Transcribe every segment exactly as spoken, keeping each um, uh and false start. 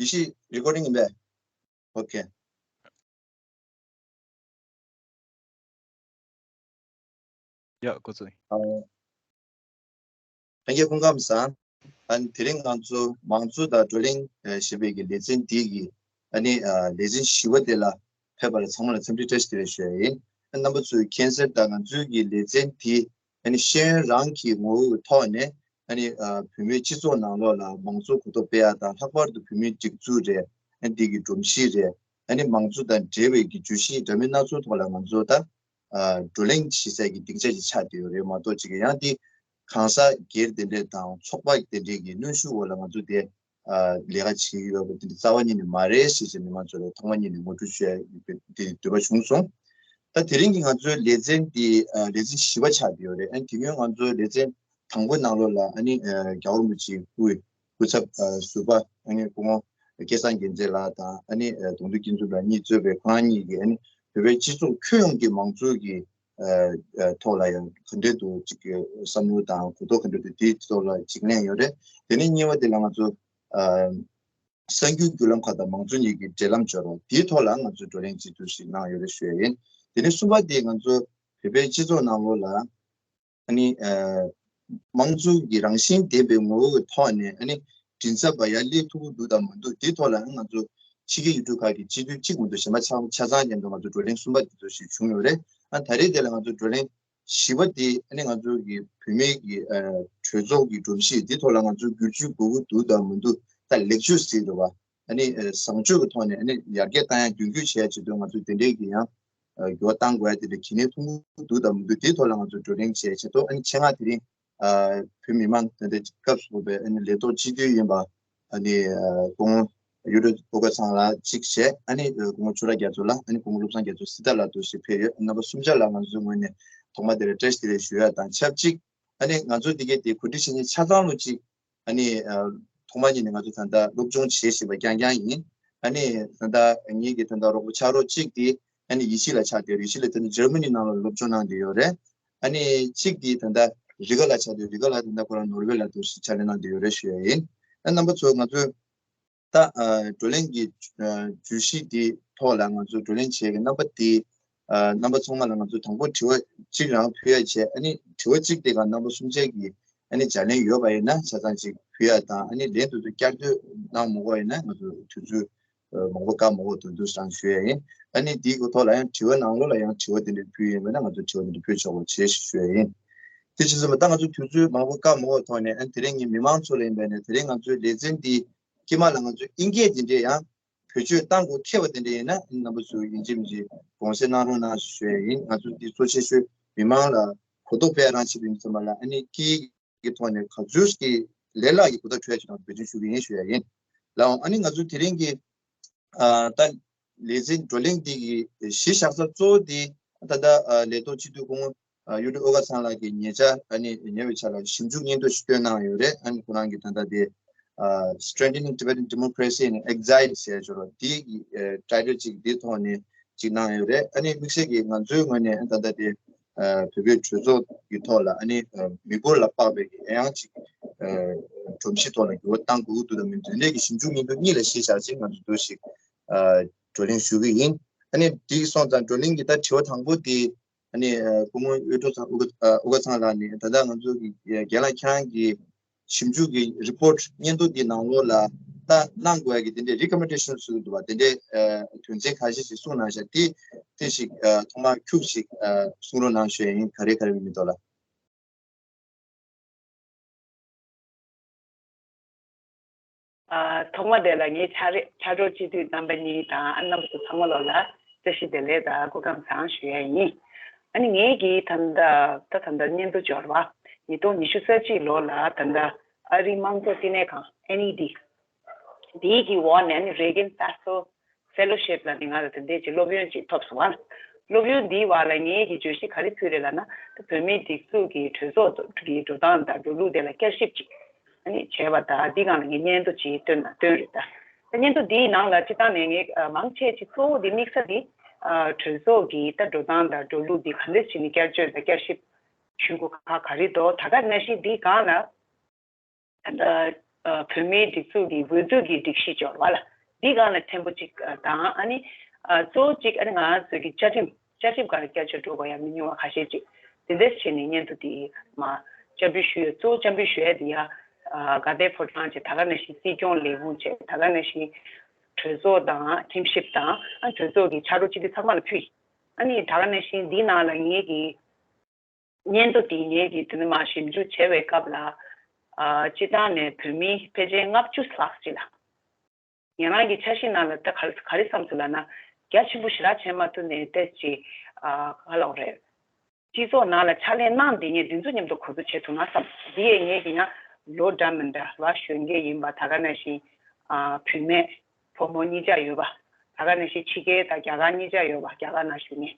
བཞི་རི་ཀོར་ཌིང་ཡིན་པས། ཨོ་ཁེ། ཡ་འགོ་ཚུགས་ཡིན། ཨ། ལྷན་རྒྱས་སྐུ་ཁམས་བཟང་། ཨ་ནི་དེ་རིང་ང་ཚོ་མང་གཙོ་དང་བགྲོ་གླེང་ཞེས་པའི་གི་ལེ་ཚན་འདི་གི་ཨ་ནི་ལེ་ཚན་བཞི་པ་དེ་ལ་ཕེབས་པ་ལ་ཚང་མ་ལ་འཚམས་འདྲི་བཀྲ་ཤིས་བདེ་ལེགས་ཞུ་ཡ་ཡིན། རྣམ་པ་ཚོས་མཁྱེན་གསལ་ལྟར་ང་ཚོའི་གི་ལེ་ཚན་འདི་ཨ་ནི་ཤེས་ཡོན་རང་གི་ངོ་བོའི་ཐོག་ནས་ཨ་ནི་བོད་མིའི་སྤྱི་ཚོགས་ནང་ལོགས་ལ་མང་གཙོ་གོ་རྟོགས་སྤེལ་ཡ་དང་། ལྷག་པར་དུ་བོད་མིའི་སྒྲིག་འཛུགས་རེད། ཨ་ནི་འདི་གི་སྒྲོམ་གཞི་རེད། ཨ་ནི་མང་གཙོ་དང་འབྲེལ་བའི་གི་བརྗོད་གཞི་འདྲ་མིན་སྣ་ཚོགས་ཐོག་ལ་ང་ཚོ་ད་བགྲོ་གླེང་བྱེད་སའི་གི་སྡིངས་ཆ་ཞིག་ཆགས་བསྡད་ཡོད་རེད་མ་གཏོགས། ཅིག་ཡང་འདི་གང་ཟག་སྒེར་དེ་འདྲས་དང་ཚོགས་པ་དེ་འདྲས་ཀྱི་གནོན་ཤུགས་འོག་ལ་ང་ཚོ་དེ་ལས་ཀ་བྱེད་ཀྱི་ཡོད་པ་དེ་འདྲ་རྩ་བ་ཉིད་ནས་མ་རེད་ཞེས་བྱས་མི་མང་ཚོ་ལ་ཐོག་མ་ཉིད་ནས་ངོ་སྤྲོད་ཞུ་ཡ་དེ་འདོད་པ་བྱུང་སོང་། ད་དེ་རིང་གི་ང་ཚོའི་ལེ་ཚན་འདི་ལེ་ཚན་བཞི་པ་ཆགས་བསྡད་ཡོད་རེད། ཨ་ནི་དེ་སྔོན་ང་ཚོའི་ལེ་ཚན་དང་པོའི་ནང་ལོགས་ལ་ཨ་ནི་རྒྱལ་བ་རིན་པོ་ཆེའི་སྐུའི་སྐུ་ཚབ་ཟུར་པ་ཨ་ནི་སྐུ་ངོ་སྐལ་བཟང་རྒྱལ་མཚན་ལགས་དང་ཨ་ནི་གདོང་འདུས་སྐྱིད་འཛོམས་ལགས་གཉིས་གཙོས་པའི་ཁོ་རང་གཉིས་ཀྱིས་ཨ་ནི་བོད་པའི་སྤྱི་ཚོགས་ཁྱོན་ཡོངས་ཀྱི་མང་གཙོ་གི་ཐོག་ལ་ཡང་ག་འདྲས་འདུག་ཅིག་བསམ་བློ་དང་གོ་རྟོགས་ག་འདྲས་འདུག་དེའི་ཐོག་ལ་ཅིག་གླེང་ཡོད་རེད། དེ་ནས་གཉིས་པ་དེ་ལ་ང་ཚོ་གསར་འགྱུར་བརྒྱུད་ལམ་ཁག་དང་མང་གཙོ་གཉིས་ཀྱི་འབྲེལ་ལམ་སྦྱོར་བ་དེའི་ཐོག་ལ་ང་ཚོས་བགྲོ་གླེང་ཅིག་ཏུ་ཞིག་གནང་ཡོད་རེད་ཞུ་ཡ་ཡིན། དེ་ནས་གསུམ་པ་དེ་ང་ཚོ་བོད་པའི་སྤྱི་ཚོགས་ནང་ལོགས་ལ་ཨ་ནི་མང་གཙོ་གི་རང་བཞིན་ལྡན་པའི་ངོ་བོ་གི་ཐོག་ནས་ཨ་ནི་མགྲིན་ཚབ་པ་ཡར་སླེབས་ཐུབ་ཀྱི་འདུག་དང་མི་འདུག་དེའི་ཐོག་ལ་ང་ཚོ་ཕྱི་རྒྱལ་ཡུལ་གྲུ་ཁག་གི་སྤྱི་འཐུས་གཅིག་མ་གཏོགས་གཞན་པ་ཆ་ཆ་ཚང་མཉམ་དུ་ང་ཚོ་བགྲོ་གླེང་གསུམ་པ་དེ་ཚོ་ཞིག་བྱུང་ཡོད་རེད། ཨ་ད་རེས་དེ་ལ་ང་ཚོ་བགྲོ་གླེང་བཞི་པ་དེ་ཨ་ནི་ང་ཚོ་གི་བོད་མིའི་གི་གྲོས་ཚོགས་ཀྱི་སྒྲོམ་གཞི་དེ་ཐོག་ལ་ང་ཚོ་བསྒྱུར་བཅོས་དགོས་ཀྱི་འདུག་དང་མི་འདུག་ད་ལེགས་བཅོས་ཟེར་འདུག་བ། ཨ་ནི་བཟང་སྤྱོད་ཀྱི་ཐོག་ནས་ཨ་ནི་ཡར་རྒྱས་བཏང་ཡ་མདུན་སྐྱོད་བྱེད་ཡ་ཆེད་དུ་ང་ཚོ་དེ་འདྲའི་གི་ཡང་འགྱུར་བ་གཏང་དགོས་ཡ་དེ་འདྲ་གལ་གནད་མཐོང་གི་འདུག་དང་མི་འདུག་དེའི་ཐོག་ལ་ང་ཚོ་བགྲོ་གླེང་བྱེད་ཡ་ཆེད་དུ། ཨ་ནི་ཆེད་མངགས་དེ་རིང་བོད་མི་མང་དེ་འདྲ་སྐབས་སུ་བབས་པའི་ཨ་ནི་ལས་ཐོག་སྤྱི་འཐུས་ཡིན་པ་ཨ་ནི་སྐུ་ངོ་གཡུ་སྒྲོན་ཨོ་དཀར་ཚང་ལགས་གཅིག་བྱས། ཨ་ནི་སྐུ་ངོ་ཆོས་གྲགས་རྒྱ་མཚོ་ལགས། ཨ་ནི་སྐུ་ངོ་བློ་བཟང་རྒྱ་མཚོ་སྲི་ཐར་ལགས་དུ་ཞིག་ཕེབས་ཡོད། རྣམ་པ་གསུམ་ཆ་ལ་ང་ཚོའི་ངོས་ནས་ཐོག་མ་དེ་ལ་བཀྲ་ཤིས་བདེ་ལེགས་ཞུ་ཡ་དང་ཆབས་ཅིག་ཨ་ནི་ང་ཚོ་འདི་གའི་དེ་གོ་སྒྲིག་བྱེད་མཁན་ཆ་ཚང་ལོ་གཅིག་ཨ་ནི་ཐོག་མ་ཉིད་ནས་ང་ཚོ་ད་ལྟ་སློབ་སྦྱོང་བྱེད་བཞིན་པ་རྐྱང་རྐྱང་ཡིན། ཨ་ནི་ད་ལྟ་ངེད་ཀྱི་ད་ལྟ་རོགས་པ་ཕྱག་རོགས་གཅིག་དེ་ཨ་ནི་ཡེ་ཤེས་ལགས་ཆགས་བསྡད་ཡོད། ཡེ་ཤེས་ལགས་ད་ནི་འཇར་མ་ནི་ནང་ལ་སློབ་སྦྱོང་གནང་བསྡད་ཡོད་རེད། ཨ་ནི་གཅིག་དེ་ད་ལྟ་རི་ག་ལགས་ཆགས་བསྡད་ཡོད། རི་ག་ལགས་ད་ལྟ་ཁོ་རང་ནོར་ཝེ་ལ་འདུག་ཕྱག་ལས་གནང་བསྡད་ཡོད་རེད་ཞུ་ཡ་ཡིན། ཨ་རྣམ་པ་ཚོ་ང་ཚོས་ད་བགྲོ་གླེང་གི་བརྗོད་གཞི་དེ་ཐོག་ལ་ང་ཚོ་བགྲོ་གླེང་བྱེད་ཀྱི་རྣམ་པ་དེ་རྣམ་པ་ཚང་མ་ལ་ང་ཚོ་དང་པོ་དྲི་བ་གཅིག་རང་ཕུལ་ཡ་བྱས། ཨ་ནི་དྲི་བ་གཅིག་དེ་ག་རྣམ་པ་གསུམ་ཆ་གི་ཨ་ནི་ལྗགས་ལན་ཡོད་པ་ཡིན་ན་ཆ་ཚང་ཅིག་ཕུལ་ཡ་དང་། ཨ་ནི་ལན་དུ་དུ་བསྐྱར་ཟློས་གནང་མ་དགོས་ཡིན་ན་ང་ཚོ་དུས་ཚོད་མང་པོ་བཀག་མ་དགོས་དོན་དུ་སང་ཞུ་ཡ་ཡིན། ཨ་ནི་དེའི་གོ་ཐོག་ལ་ཡང་དྲི་བ་ནང་ལོགས་ལ་ཡང་དྲི་བ་དེ་འདྲ་ཕུལ་ཡོད་མེད་ན་ང་ཚོ་དྲི་བ་དེ་འདྲ་ཕུལ་ཆོག་པ་བྱེད་ཞེས་ཞུ་ཡ་ཡིན། དེ་ཕྱིན་ཙམ་པ་ད་ང་ཚོ་དུས་ཚོད་མང་པོ་བཀག་མ་དགོས་ཐོག་ནས། ཨ་ནི་དེ་རིང་ངའི་མི་མང་ཚོ་ལ་ཡིན་པ་ནས་དེ་རིང་ང་ཚོའི་ལེ་ཚན་འདི་དཀྱིལ་མ་ལ་ང་ཚོས་ཨིན་སྐད་དེ་འདྲས་ཡང་བེད་སྤྱོད་བཏང་དགོས་ཁེལ་བ་དེ་འདྲས་ཡིན་ན། རྣམ་པ་ཚོས་ཡིན་གཅིག་མིན་གཅིག་དགོངས་སེལ་གནང་རོགས་གནང་ཞུ་ཡ་ཡིན། ང་ཚོ་འདི་གཙོ་ཆེ་ཤོས་མི་མང་ལ་གོ་རྟོགས་སྤེལ་རང་བྱེད་པའི་མི་ཚང་མ་ལ་ཨ་ནི་སྐད་ཀྱི་ཐོག་ནས་ག་ཚོད་ཀྱི་ལས་སླ་གི་གོ་བརྡ་འཕྲོད་ཡ་ཅིག་དང་འབད་བརྩོན་ཞུ་གི་ཡིན་ཞུ་ཡ་ཡིན། ལའང་ཨ་ནི་ང་ཚོ་དེ་རིང་གི་ཨ་ད་ལེ་ཚན་བགྲོ་གླེང་འདི་གི་གཞི་བཞག་ས་གཙོ་བོ་འདི་ད་ལྟ་ཨ་ལས་ཐོག་སྤྱི་འཐུས་སྐུ་ངོ་ཨ་གཡུ་སྒྲོན་ཨོ་དཀར་ཚང་ལགས་ཀྱིས་ཉེ་ཆར་ཨ་ནི་ཉེ་བའི་ཆར་ལ་ཞིབ་འཇུག་སྙན་ཐོ་ཞིག་བཏོན་གནང་ཡོད་རེད། ཨ་ནི་ཁོ་རང་གིས་ད་ལྟ་དེ་ཨ་Strengthening Tibetan Democracy in Exile ཟེར་ཡ་ཅིག་རོ། དེ་གི་ཨ་ཊའི་ཊལ་ཅིག་དེ་ཐོག་ནས་ཅིག་གནང་ཡོད་རེད། ཨ་ནི་དམིགས་བསལ་གྱིས་ང་ཚོའི་ངོས་ནས་ཨ་ད་ལྟ་དེ་ཨ་བོད་པའི་གྲོས་ཚོགས་ཀྱི་ཐོག་ལ་ཨ་ནི་ཨ་མི་འབོར་ལ་དཔག་པའི་གི་ཡང་ཅིག་ཨ་སྒྲོམ་གཞི་ཐོག་ལ་འགྱུར་བ་གཏང་དགོས་ཀྱི་འདུག་དང་མི་འདུག་དེ་འདྲའི་གི་ཞིབ་འཇུག་སྙན་ཐོ་གཉིས་ལ་གཞི་བཞག་ཅིག་ང་ཚོ་འདུག་ཞིག་ཨ་བགྲོ་གླེང་ཞུ་གི་ཡིན། ཨ་ནི་འདི་སོང་ཙང་བགྲོ་གླེང་གི་ད་དྲི་བ་དང་པོ་དེ་ཨ་ནི་ཨ་སྐུ་ངོ་གཡུ་སྒྲོན་ཚང་ཨོ་དཀར་ཨ་ཨོ་དཀར་ཚང་ལགས་ནས་ད་ལྟ་ང་ཚོ་གི་རྒན་ལགས་ཁྱེད་རང་གི་ཞིབ་འཇུག་གི་རི་པོར་ཊི་སྙན་ཐོ་འདི་ནང་ལོགས་ལ་ད་གནང་དགོས་ཡ་གི་དེ་འདྲའི་རི་ཀོ་མེན་ཌེ་ཤན་ཟེར་གི་འདུག་བ། དེ་འདྲའི་ཨ་དོན་ཚན་ཁ་ཤས་ཤིག་གསུངས་གནང་ཤག་དེ་དེ་ཞིག་ཨ་ཐོག་མར་ཁྱུག་ཞིག་ཨ་གསུང་རོགས་གནང་ཞུ་ཡ་ཡིན། ག་རེ་ག་རེ་མི་འདུག་ལ། ཨ་ཐོག་མ་དེ་ལ་ངའི་ཕྱག་རེ་ཕྱག་རོགས་སྤྱི་འཐུས་རྣམ་པ་གཉིས་དང་ཨ་རྣམ་པ་ཚོ་ཚང་མ་ལོག་ལ་བཀྲ་ཤིས་བདེ་ལེགས་དང་སྐུ་ཁམས་བཟང་ཞུ་ཡ་ཡིན། ཨ་ནི་ངའི་གི་ད་ལྟ་ད་ད་ལྟ་སྙན་ཐོ་འབྱོར་བ་ཉིས་སྟོང་ཉི་ཤུ་རྩ་གཅིག་ལོ་ལ་ད་ལྟ་ཨ་རིའི་དམངས་གཙོ་བསྟི་གནས་ཁང་ཨེན་ཨི་ཌི་དེའི་གི་འོག་ནས་ཨ་ནི་Reagan Sasso Fellowship ལ་ནི་ང་ལ་དེ་འདྲའི་ཅིག་སློབ་ཡོན་ཅིག་ཐོབ་སོང་བ། སློབ་ཡོན་འདིའི་བར་ལ་ངས་ཀྱི་བརྗོད་གཞི་ག་རེ་ཕུལ་རེད་ལབ་ན། ད་བོད་མིའི་སྒྲིག་འཛུགས་ཀྱི་གྲོས་ཚོགས་ཀྱི་འགྲོ་སྟངས་དང་འགྲོ་ལུགས་དེ་ལ་བསྐྱར་ཞིབ་ཅིག་ཨ་ནི་བྱས་པ་དང་། འདི་སྒང་ལ་ངས་སྙན་ཐོ་ཅིག་བཏོན་ན་བཏོན་རེད་ད། ད་སྙན་ཐོ་འདིའི་ནང་ལ་སྤྱིར་བཏང་ནས་ངས་ཨ་མང་ཆེ་ཅིག་གཙོ་བོ་འདི་དམིགས་ས་འདི་ཨ་གྲོས་ཚོགས་ཀྱི་ད་འགྲོ་སྟངས་དང་འགྲོ་ལུགས་འདི་ག་འདྲས་བྱས་ནས་བསྐྱར་བཅོས་དང་བསྐྱར་ཞིབ་ཞུ་དགོས་ག་ག་རེ་འདུག་ད་ག་ནང་བཞིན་འདི་སྒང་ལ། ད་ལྟ་ཨ་བོད་མིའི་སྒྲིག་འཛུགས་ཀྱི་འོས་བསྡུ་གི་སྒྲིག་གཞི་འབྱོར་བ་ལ། འདི་སྒང་ལ་ཕྲན་བུ་ཅིག་དང་ཨ་ནི་གཙོ་བོ་ཅིག་ཨ་ནི་ང་རང་ཚོའི་གི་བཅའ་ཁྲིམས་བཅའ་ཁྲིམས་སྒང་ལ་བསྐྱར་བཅོས་འགྲོ་དགོས་ཡ་མི་ཉུང་བ་ཁ་ཤས་ཅིག་དེ་འདྲས་བྱས་ནས་སྙན་ཐོ་འདི་མ་བཅར་འབུལ་ཞུས་ཡོད། གཙོ་བོ་བཅར་འབུལ་ཞུ་ཡ་འདི་ཡ་དགའ་ལྡན་ཕོ་བྲང་བྱས། ད་ག་ནང་བཞིན་སྲིད་སྐྱོང་ལས་ཁུངས་བྱས། ད་ག་ནང་བཞིན་གྲོས་ཚོགས་དང་ཁྲིམས་ཞིབ་དང་ཨ་གྲོས་ཚོགས་ཀྱི་ཕྱག་རོགས་སྤྱི་འཐུས་ཚང་མ་ལ་ཕུལ་ཡིན། ཨ་ནི་ད་ག་ནང་བཞིན་འདི་ནང་ལ་ངེད་ཀྱི་སྙན་ཐོ་དེ་ངེད་ཀྱིས་དེ་ནས་མར་ཞིབ་འཇུག་བྱས་པའི་སྐབས་ལ། ཨ་སྤྱི་བཏང་ནས་བོད་མི་ཕལ་ཆེར་ལྔ་བཅུ་ལྷག་ཅིག་ལ་ང་རང་གི་འཆར་གཞི་ནང་ལ་ད་ག་ག་རེ་བསམ་སོང་ལབ་ན། རྒྱ་ཆེན་པོ་ཞེ་དྲག་བྱས་མ་ཐུབ་ནའི་ཏོག་ཙམ་ཅིག་ཨ་ག་ལབ་རེད། སྤྱི་ཚོགས་ནང་ལ་ཕྱག་ལས་གནང་བསྡད་མཁན་འདི་ཚོ་མཉམ་དུ་གོ་བསྡུར་བྱེད་ཐུབ་ན་བསམ། འདི་ཡས་ངེད་ཀྱི་ཡང་ལོ་འདྲ་མི་འདྲ་བ་གཞོན་སྐྱེས་ཡིན་པ། ད་ག་ནང་བཞིན་ཨ་བུད་མེད་ཕོ་མོ་གཉིས་ཆ་ཡོད་པ། ད་ག་ནང་བཞིན་ཕྱི་རྒྱལ་དང་རྒྱ་གར་གཉིས་ཆ་ཡོད་པ། རྒྱ་གར་ནང་བཞུགས་མཁན།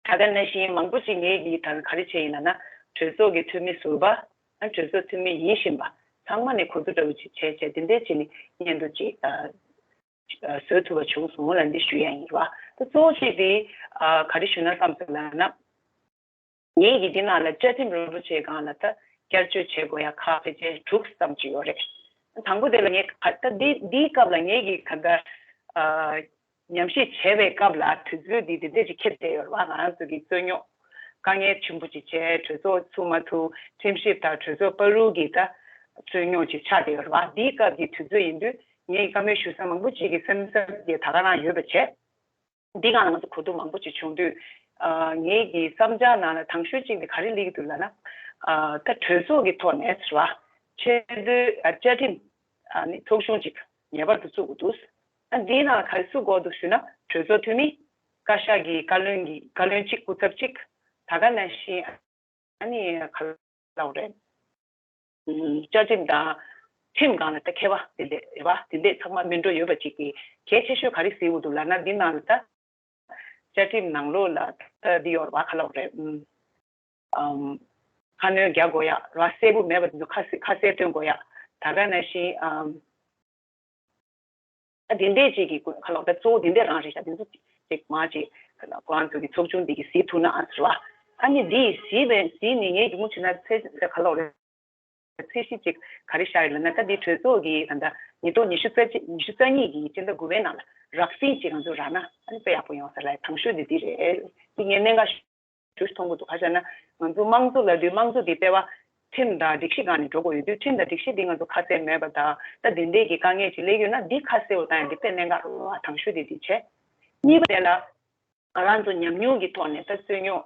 ད་ལྟ་ནང་བཞིན་མང་པོ་ཞིག་ངེད་ཀྱིས་ད་ག་རེ་བྱས་ཡིན་ལབ་ན། གྲོས་ཚོགས་ཀྱི་འཐུས་མི་ཟུར་པ། ཨ་གྲོས་ཚོགས་འཐུས་མི་ཡིན་བཞིན་པ་ཚང་མ་ནས་གོ་བསྡུར་འདྲ་བོ་ཅིག་བྱས་བྱས། དེ་འདྲའི་བྱས་ནས་སྙན་ཐོ་ཅིག་ཨ་ཨ་བཟོ་ཐུབ་པ་བྱུང་སོང་ལབ་འདི་ཞུ་ཡ་ཡིན་པ། ད་གཙོ་བོ་ཅིག་དེ་ཨ་ག་རེ་ཞུ་ན་བསམ་སོང་ལབ་ན། ངེད་ཀྱིས་འདི་ནང་ལ་བཅའ་ཁྲིམས་རིན་པོ་ཆེའི་སྒང་ལ་ད་བསྐྱར་བཅོས་བྱེད་དགོས་ཡ་ཁག་ཕལ་ཆེར་དྲུག་ཙམ་ཅིག་ཡོད་རེད། དང་པོ་དེ་ལ་ངས་ག་ད་འདི་འདིའི་སྐབས་ལ་ངེད་ཀྱིས་ག་ད་ཨ། ཉམས་ཞིབ་བྱས་པའི་སྐབས་ལ་དུས་ཚོད་འདི་འདི་འདྲས་ཅིག་ཁེལ་བསྡད་ཡོད་རེད་བ། ང་རང་ཚོ་གི་རྩོད་རྙོག་དཀའ་ངལ་ཆེན་པོ་ཅིག་བྱས། གྲོས་ཚོགས་ཚུགས་མ་ཐུབ། ཁྲིམས་ཞིབ་དང་གྲོས་ཚོགས་བར་དུ་གི་ད་རྩོད་རྙོག་ཅིག་ཆགས་བསྡད་ཡོད་རེད་བ། འདིའི་སྐབས་ཀྱི་དུས་ཚོད་ཡིན་དུས་ངས་བཀའ་མོལ་ཞུ་ས་མང་པོ་ཅིག་གི་སེམས་འཚབ་ཀྱི་ད་ག་རང་ཡོད་པ་བྱས། འདི་སྒང་ལ་ང་ཚོ་གོ་བསྡུར་མང་པོ་ཅིག་བྱུང་དུས། ཨ་ངེད་ཀྱི་བསམ་འཆར་ནང་ལ་དང་ཤོས་གཅིག་དེ་ག་རེ་སླེབས་ཀྱི་འདུག་ལབ་ན། ཨ་ད་གྲོས་ཚོགས་ཀྱི་ཐོག་ནས་ཟེར་བ། ཆེས་མཐོའི་ཨ་བཅའ་ཁྲིམས་ཨ་ནི་ཚོགས་ཆུང་གཅིག་ངེས་པར་དུ་བཙུགས་དགོས་འདུག་ཨ་འདིའི་ནང་ག་རེ་བཙུགས་དགོས་འདུག་ཞུ་ན། གྲོས་ཚོགས་འཐུས་མི། བཀའ་ཤག་གི་བཀའ་བློན་གྱི་བཀའ་བློན་གཅིག་སྐུ་ཚབ་གཅིག་ད་ག་ནང་བཞིན་ཨ་ནི་ག་ལབ་རེད། ཨུམ་བཅའ་ཁྲིམས་དང་ཁྲིམས་སྒང་ལ་ད་མཁས་པ་དེ་འདྲས་རེད་བ། དེ་འདྲས་ཚང་མ་མི་འགྲོ་ཡོད་པ་ཅིག་གིས་གལ་ཆེ་ཤོས་ག་རེ་གཟིགས་དགོས་འདུག་ལབ་ན། འདི་ནང་ལ་ད་བཅའ་ཁྲིམས་ནང་ལོགས་ལ་ད་འདི་ཡོད་རེད་བ། ག་ལབ་རེད། ཨུམ་ཨམ་ཁ་སྣོན་རྒྱག་དགོས་ཡ་ར་གསལ་པོ་མེད་པ་དེ་ཚོ་ཁ་གསལ་ཁ་གསལ་སྟོན་དགོས་ཡ། ད་ག་ནང་བཞིན་ཨམ། ཨ་དེ་འདྲས་ཅིག་གི་ཁ་ལོག་ད་གཙོ་བོ་དེ་འདྲས་རང་རེད་ཤག་དེ་ཚོ་ཅིག་མ་ཅིག་ཁོ་རང་ཚོ་གི་ཚོགས་ཆུང་འདི་གི་གཟིགས་ཐུབ་ན་ཨ་ཟེར་བ། ཨ་ནི་འདི་གཟིགས་པའི་གཟིགས་ནས་ངས་གི་མུ་ཆུ་ན་ཚེ་ཁ་ལོག་རེད། ཚད་གཞི་ཅིག་ག་རེ་བཞག་ཡོད་ལབ་ན། ད་འདི་གྲོས་ཚོགས་ཀྱི་ད་ལྟ་ཉིས་སྟོང་ཉི་ཤུ་རྩ་གཅིག་ཉི་ཤུ་རྩ་གཉིས་ཀྱི་སྤྱི་ཟླ་དགུ་པའི་ནང་ལ་རགས་ཟིན་ཅིག་ང་ཚོ་རག་ན་ཨ་ནི་དཔེ་ཡག་པོ་ཡོང་ས་རེད། དང་ཤོས་འདི་འདི་རེད། འདི་ངས་གནད་འགག་ཞུ་མཐོང་གི་འདུག་ག་རེ་ཟེར་ན། ང་ཚོ་དམངས་གཙོ་ལབ་དུས་དམངས་གཙོ་འདི་དཔེ་བ་ཁྲིམས་དང་སྒྲིག་གཞི་སྒང་ནས་འགྲོ་དགོས་ཡོད་དུས། ཁྲིམས་དང་སྒྲིག་གཞི་འདི་ང་ཚོ་ཁ་གསལ་མེད་པ་དང་། ད་འདི་འདྲས་ཀྱི་དཀའ་ངལ་ཅིག་སླེབས་ཡོད་ན་འདི་ཁ་གསལ་བོ་བཏང་ཡ་འདི་དཔེ་གནད་འགག་རེད་བ། དང་ཤོས་འདི་འདི་བྱས། གཉིས་པ་དེ་ལ་ང་རང་ཚོ་ཉམས་མྱོང་གི་ཐོག་ནས་ད་རྩོད་རྙོག་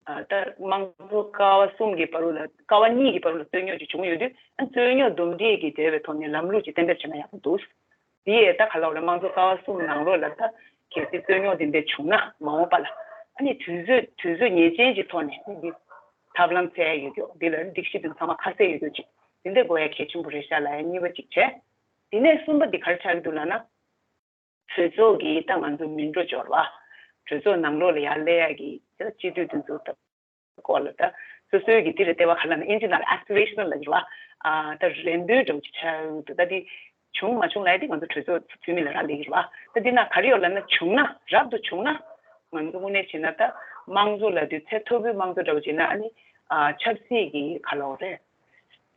ཨ་ད་དམངས་གཙོ་ཀ་བ་གསུམ་གྱི་བར་དུ་ལ་ཀ་བ་གཉིས་ཀྱི་བར་དུ་ལ་རྩོད་རྙོག་ཅིག་བྱུང་ཡོད་དུས། ཨ་རྩོད་རྙོག་འདུམ་འགྲིག་གི་འབྲེལ་བའི་ཐོག་ནས་ལམ་ལུགས་ཅིག་གཏན་འབེབས་བྱས་ན་ཡག་པོ་འདུག་དེ་ཡས་ད་ག་ལབ་རེད། དམངས་གཙོ་ཀ་བ་གསུམ་ནང་ལོགས་ལ་ད་གལ་སྲིད་རྩོད་རྙོག་དེ་འདྲ་བྱུང་ན་མ་འོངས་པ་ལ་ཨ་ནི་དུས་ཚོད་དུས་ཚོད་ངེས་ཅན་གྱི་ཐོག་ནས་ཨ་ནི་འདི་ཐབས་ལམ་འཚོལ་ཡ་ཡོད་རྒྱུ། འདི་ལ་སྒྲིག་གཞི་དེ་ཚང་མ་ཁ་གསལ་ཡོད་རྒྱུ་ཅིག་དེ་འདྲ་དགོས་ཡ་གལ་ཆེན་པོ་རེད་ཤག་ལབ་ཡ་གཉིས་པ་ཅིག་བྱས། དེ་ནས་གསུམ་པ་འདི་ག་རེ་ཆགས་ཀྱི་འདུག་ལབ་ན། གྲོས་ཚོགས་ཀྱིས་ད་ང་ཚོ་མི་འགྲོ་འབྱོར་བ། གྲོས་ཚོགས་ནང་ལོགས་ལ་ཡར་སླེབས་ཡ་གི་སྤྱི་འཐུས་དེ་ཚོ་ད་སྐོར་ལ་ད་སོ་སོའི་གི་དེ་རེད། ལྟེ་བ་ག་ལབ་ན་ཨིན་ཇི་ནང་ལ་aspirational་ལབ་ཀྱི་རེད་བ། ཨ་ད་རེ་འདུན་འདྲ་བོ་ཅིག་ཆགས་འདུག་ད་དེ་བྱུང་མ་བྱུང་ལབ་ཡ་དེ་ང་ཚོ་གྲོས་ཚོགས་འཐུས་མི་ལ་རག་ལས་ཀྱི་རེད་བ། ད་དེ་ན་ག་རེ་ཡོད་ལབ་ན། བྱུང་ན་རབ་ཏུ་བྱུང་ན་ང་ཚོ་དངོས་གནས་བྱས་ན་ད་དམངས་གཙོ་ལབ་དུས་ཚད་མཐོ་པོའི་དམངས་གཙོ་འདྲ་བོ་བྱས་ན་ཨ་ནི་ཨ་ཆབ་སྲིད་ཀྱི་ག་ལབ་རེད།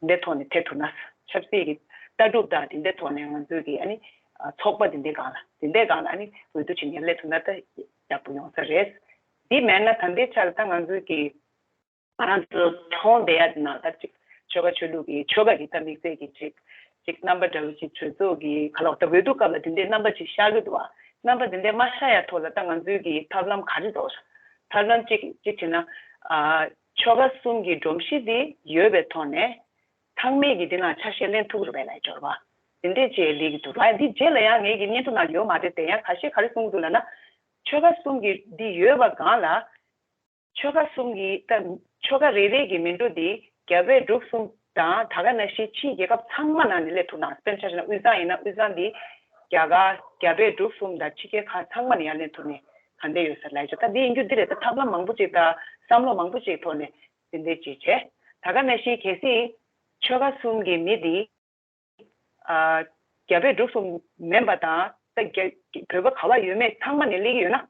འདི་འདྲའི་ཐོག་ནས་ཐེ་ཐུབ་ན། ཆབ་སྲིད་ཀྱི་ལྟ་གྲུབ་དང་དེ་འདྲའི་ཐོག་ནས་ང་ཚོའི་གི་ཨ་ནི་ཨ་ཚོགས་པ་དེ་འདྲའི་སྒང་ལ་དེ་འདྲའི་སྒང་ལ་ཨ་ནི་འོས་བསྡུ་བྱེད་མཁན་སླེབས་ཐུབ་ན་ད་ཡག་པོ་ཡོང་ས་རེད། འདི་མེད་ན་ད་ལྟའི་ཆར་ད་ང་ཚོའི་གི་ང་རང་ཚོ་མཐོང་བསྡད་ཡ་དེ་ནང་ད་ཅིག་ཆོལ་ཁ་ཆོས་ལུགས་ཀྱི་ཆོལ་ཁ་གི་ད་དམིགས་བསལ་གྱི་ཅིག་ཅིག་རྣམ་པ་འདྲ་བོ་ཅིག་གྲོས་ཚོགས་ཀྱི་ག་ལབ་ད་འོས་བསྡུ་སྐབས་ལ་དེ་འདྲའི་རྣམ་པ་ཅིག་ཤར་གི་འདུག་བ། རྣམ་པ་དེ་འདྲའི་མ་ཤར་ཡ་ཐོག་ལ་ད་ང་ཚོའི་གི་ཐབས་ལམ་ག་རེ་འདུག་ཐབས་ལམ་གཅིག་གཅིག་བྱས་ན། ཨ་ཆོལ་ཁ་གསུམ་གྱི་སྒྲོམ་གཞི་དེ་ཡོད་པའི་ཐོག་ནས་ཚང་མས་ཀྱི་འདི་ནང་ཆ་ཤས་ལེན་ཐུབ་རུ་བས་ལ་འབྱོར་བ། དེ་འདྲས་ཅིག་ལས་ཀྱི་འདུག་ར། འདི་རྗེས་ལ་ཡང་ངས་ཀྱི་སྙན་ཐོ་ནང་ཡོད་མ་རེད་དེ། ཡང་ཁ་ཤས་ག་རེ་གསུང་གི་འདུག་ལབ་ན། ཆོལ་ཁ་གསུམ་གྱི་འདི་ཡོད་པ་སྒང་ལ། ཆོལ་ཁ་གསུམ་གྱི་ད་ཆོལ་ཁ་རེ་རེ་གི་མི་འགྲོ་འདི་རྒྱ་བལ་འབྲུག་གསུམ་དང་ད་ག་ནང་བཞིན་ཕྱིའི་རྒྱལ་ཁབ་ཚང་མ་ནང་ནས་སླེབས་ཐུབ་ན། དཔེར་ཆ་བཞག་ན་དབུས་གཙང་ཡིན་ན་དབུས་གཙང་འདི་རྒྱ་གར་རྒྱ་བལ་འབྲུག་གསུམ་དང་ཕྱི་རྒྱལ་ཁག་ཚང་མ་ནས་ཡར་ལེན་ཐུབ་ནས་ག་འདྲས་ཡོད་ས་ལབ་ཡ་ཅིག་ད་འདི་ཡིན་རྒྱུ་འདི་རེད། ད་ཐབས་ལམ་མང་པོ་ཅིག་དང་བསམ་བློ་མང་པོ་ཅིག་ཐོག་ནས་དེ་འདྲས་ཅིག་བྱས། ད་ག་ནང་བཞིན་གལ་སྲིད་ཆོལ་ཁ་གསུམ་གྱི་མི་འདི་ཨ་རྒྱ་བལ་འབྲུག་གསུམ་མིན་པ་དང་ད་རྒྱ་བོད་པ་ག་པར་ཡོད་མེད་ཚང་མ་ནས་སླེབས་ཀྱི་ཡོད་ན།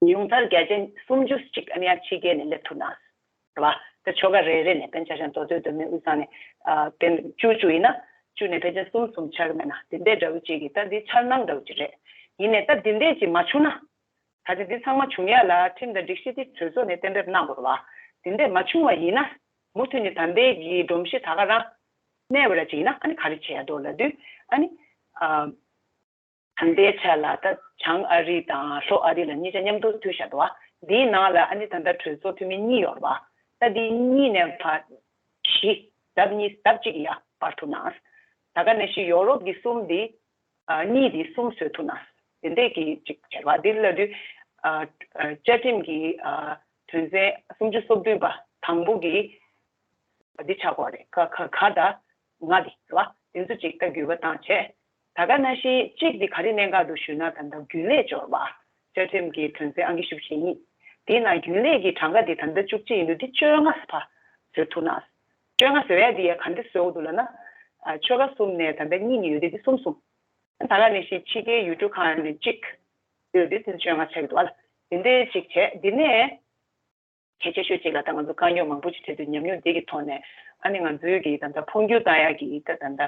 ཉུང་མཐར་བརྒྱ་ཆ་སུམ་ཅུ་ཅིག་ཨ་ནི་ཡང་ཕྱི་རྒྱལ་ནས་སླེབས་ཐུབ་ན། རེད་བ། ད་ཆོལ་ཁ་རེ་རེ་ནས་དཔེར་ཆ་བཞག་ན་མདོ་སྟོད་མདོ་སྨད་དབུས་གཙང་ནས་ཨ་དཔེར་ན་བཅུ་བཅུ་ཡིན་ན། བཅུ་ནས་ཕལ་ཆེར་གསུམ་གསུམ་ཆགས་ཀྱི་མེད་ན། དེ་འདྲའི་འདྲ་བོ་ཅིག་གི་ད་འདི་འཆར་སྣང་འདྲ་བོ་ཅིག་རེད། ཡིན་ནའི་ད་དེ་འདྲས་ཅིག་མ་བྱུང་ན། ད་ཆ་འདི་ཚང་མ་བྱུང་ཡ་ལ་ཁྲིམས་དང་སྒྲིག་གཞི་དེ་གྲོས་ཚོགས་ནས་གཏན་འབེབས་གནང་དགོས་རེད་བ། དེ་འདྲས་མ་བྱུང་བ་ཡིན་ན། མུ་མཐུད་ནས་ད་ལྟའི་གི་སྒྲོམ་གཞི་ད་ག་རང་གནས་པ་འདྲ་ཅིག་ཡིན་ན། ཨ་ནི་ག་རེ་བྱེད་ཡ་འདུག་ལབ་དུས། ཨ་ནི། ཨ། ད་ལྟའི་ཆ་ལ་ད་བྱང་ཨ་རི་དང་ལྷོ་ཨ་རི་ལ་གཉིས་ཆ་མཉམ་དུ་མཐུད་བཞག་འདུག་བ། འདིའི་ནང་ལ་ཨ་ནི་ད་ལྟ་གྲོས་ཚོགས་འཐུས་མི་གཉིས་ཡོད་རེད་བ། ད་འདི་གཉིས་ནས་ཕར་བཞི། ལྡབ་གཉིས་ལྡབ་གཅིག་ཡར་སྤར་ཐུབ་ན། ད་ག་ནང་བཞིན་ཡོ་རོབ་ཀྱི་གསུམ་འདི། ཨ། གཉིས་འདི་གསུམ་བཟོ་ཐུབ་ན། དེ་འདྲས་ཀྱི་ཅིག་བྱས་རེད་བ། འདི་ལབ་དུས། ཨ། ཨ། བཅའ་ཁྲིམས་ཀྱི། ཨ། དོན་ཚན་སུམ་ཅུ་སོ་བདུན་པ་དང་པོ་གི་འདི་ཆགས་ཀྱི་ཡོད་རེད། ཀ་ཁ་ག་དང་ང་འདི་རེད་བ། དེ་ཚོ་ཅིག་ད་འགྱུར་བ་བཏང་བྱས། ད་ག་ནང་བཞིན་གཅིག་འདི་ག་རེ་གནད་འགག་འདུག་ཞུས་ན། ད་ལྟ་རྒྱུན་ལས་སྦྱོར་བ། བཅའ་ཁྲིམས་ཀྱི་དོན་ཚན་ཨང་ཀི་བཞི་བཅུ་ཞེ་གཉིས། དེའི་ནང་རྒྱུན་ལས་ཀྱི་གྲངས་ཀ་འདི་ད་ལྟ་བཅུ་གཅིག་ཡིན་དུས། འདི་བཅོ་ལྔ་ཕར་བཟོ་ཐུབ་ན། བཅོ་ལྔ་བཟོ་ཡ་འདི་ཡ་ག་འདྲ་བཟོ་དགོས་འདུག་ལབ་ན། ཨ། ཆོལ་ཁ་གསུམ་ནས་ད་ལྟ་གཉིས་གཉིས་ཡོད་དུས། འདི་གསུམ་གསུམ། ད་ག་ནང་བཞིན་ཕྱི་རྒྱལ་ཡུལ་གྲུ་ཁག་ནས་གཅིག་ཡོད་དུས། འདི་བཅོ་ལྔ་ཆགས་ཀྱི་འདུག་བ་ལ། དེ་འདྲའི་གཅིག་བྱས། འདི་ནས་གལ་ཆེ་ཤོས་གཅིག་ལ། ད་ང་ཚོ་དཀའ་རྙོག་མང་པོ་ཅིག་འཕྲད་དུས། ཉམས་མྱོང་འདི་གི་ཐོག་ནས། ཨ་ནི་ང་ཚོའི་གི་ད་ལྟ་འཕོ་འགྱུར་བཏང་ཡག་གི་ད་ད་ལྟ་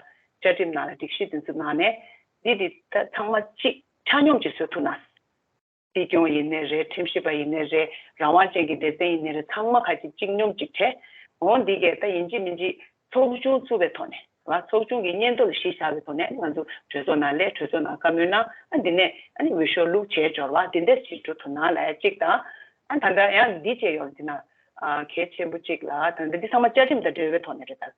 བཅའ་ཁྲིམས་ནང་ལ། སྒྲིག་གཞི་འདི་ཚོ་ནང་ནས་འདི་འདི་ད་ཚང་མ་གཅིག་ཆ་སྙོམས་ཅིག་བཟོ་ཐུབ་ན། སྲིད་སྐྱོང་ཡིན་ནའི་རེད། ཁྲིམས་ཞིབ་པ་ཡིན་ནའི་རེད། རང་དབང་ཅན་གྱི་སྡེ་ཚན་ཡིན་ནའི་རེད། ཚང་མ་ཁ་ཅིག་གཅིག་སྙོམས་ཅིག་བྱས། འོ་འདི་གས་ད་ཡིན་གཅིག་མིན་གཅིག་ཚོགས་ཆུང་བཙུགས་པའི་ཐོག་ནས། ང་ཚོགས་ཆུང་གི་སྙན་ཐོ་ལ་གཞི་བཞག་པའི་ཐོག་ནས་ང་ཚོ་གྲོས་ཚོགས་ནང་སླེབས། གྲོས་ཚོགས་ནང་བཀའ་མོལ་གནང་། ཨ། འདི་ནས་ཨ་ནི་འོས་ཤོག་བླུགས་བྱས་སྦྱོར་བ་འདི་འདྲས་ཅིག་འགྲོ་ཐུབ་ན་ལབ་ཡ་གཅིག་དང་། ཨ། ད་ལྟ་ཡང་འདི་བྱས་ཡོད་རེད། འདི་ན། ཨ། གལ་ཆེན་པོ་གཅིག་ལ། ད་ལྟ་འདི་ཚང་མ་བཅའ་ཁྲིམས་དང་འབྲེལ་བའི་ཐོག་ནས་རེད་ད།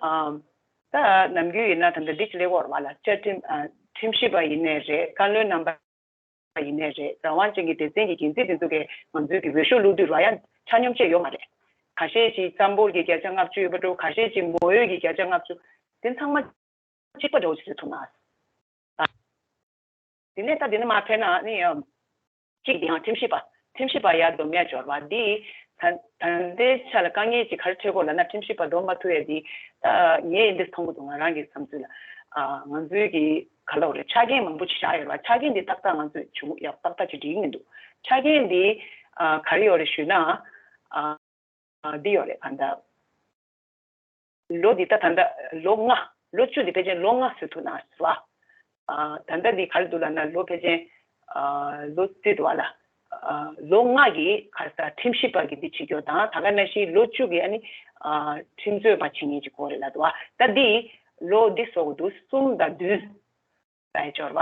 ཨ། ད་ནམ་རྒྱུན་ཡིན་ན་ད་ལྟ་འདི་ཅིག་སླེབས་ཡོད་རེད་བ་ལ། བཅའ་ཁྲིམས། ཨ། ཁྲིམས་ཞིབ་པ་ཡིན་ནའི་རེད། བཀའ་བློན་རྣམ་པ་ཡིན་ནའི་རེད། རང་དབང་ཅན་གྱི་སྡེ་ཚན་གྱི་འགན་འཛིན་དེ་ཚོ་གིས་ང་ཚོའི་གི་འོས་ཤོག་བླུགས་དུས་ར་ཡ་ཆ་སྙོམས་བཅས་ཡོད་མ་རེད། ཁ་ཤས་ཅིག་རྩ་འབོར་གྱི་བརྒྱ་ཆ་ལྔ་བཅུ་ཡོད་པ་འདྲ་བོ། ཁ་ཤས་ཅིག་མོས་ཡུལ་གྱི་བརྒྱ་ཆ་ལྔ་བཅུ། དེ་ཚང་མ་གཅིག་པ་འདྲ་བོ་ཅིག་བཟོ་ཐུབ་ན། དེ་ནས་ད་དེ་ནས་མར་ཕེབས་ན་ནི། གཅིག་དེ་ཡང་ཁྲིམས་ཞིབ་པ། ཁྲིམས་ཞིབ་པ་ཡར་འཛོམས་ཡ་སྦྱོར་བ་འདི། ད་ད་ལྟའི་ཆ་ལ་དཀའ་ངལ་ཅིག་ག་རེ་འཕྲད་ཀྱི་ཡོད་ལབ་ན། ཁྲིམས་ཞིབ་པ་འཛོམས་མ་ཐུབ་ཡ་འདི། ད་ངས་འདི་མཐོང་གི་འདུག་ང་རང་གི་བསམ་ཚུལ་ལ། ཨ། ང་ཚོའི་གི་ག་ལབ་དགོས་རེད། ཆ་རྐྱེན་མང་པོ་ཅིག་བཞག་ཡོད་རེད་བ། ཆ་རྐྱེན་འདི་ཏག་ཏག་ང་ཚོས་བྱུང་ཡག་ཏག་ཏག་ཅིག་འགྲིག་གི་མི་འདུག་ཆ་རྐྱེན་འདི། ཨ། ག་རེ་ཡོད་རེད་ཞུས་ན། ཨ། འདི་ཡོད་རེད། གང་ལྟར་ལོ་འདི་ད་ད་ལྟ་ལོ་ལྔ། ལོ་བཅུ་འདི་ཕལ་ཆེར་ལོ་ལྔ་བཟོ་ཐུབ་ན་ཟེར་བ། ཨ། ད་ལྟ་འདི་ག་རེ་འདུག་ལབ་ན། ལོ་ཕལ་ཆེར། ཨ། ལོ་རྩིས་འདུག་བ་ལ། ཨ། ལོ་ལྔ་གི་ག་རེ་ཟེར། ཁྲིམས་ཞིབ་པ་གི་འདི་བྱེད་རྒྱུ་དང་། ད་ག་ནང་བཞིན་ལོ་བཅུ་གི་ཨ་ནི། ཨ། ཁྲིམས་རྩོད་པ་བྱེད་མཁན་ཅིག་དགོས་རེད་ལབ་འདུག་བ། ད་འདི་ལོ་འདི་བཟོ་དགོས་འདུག་གསུམ་དང་བདུན་ལ་སྦྱོར་བ།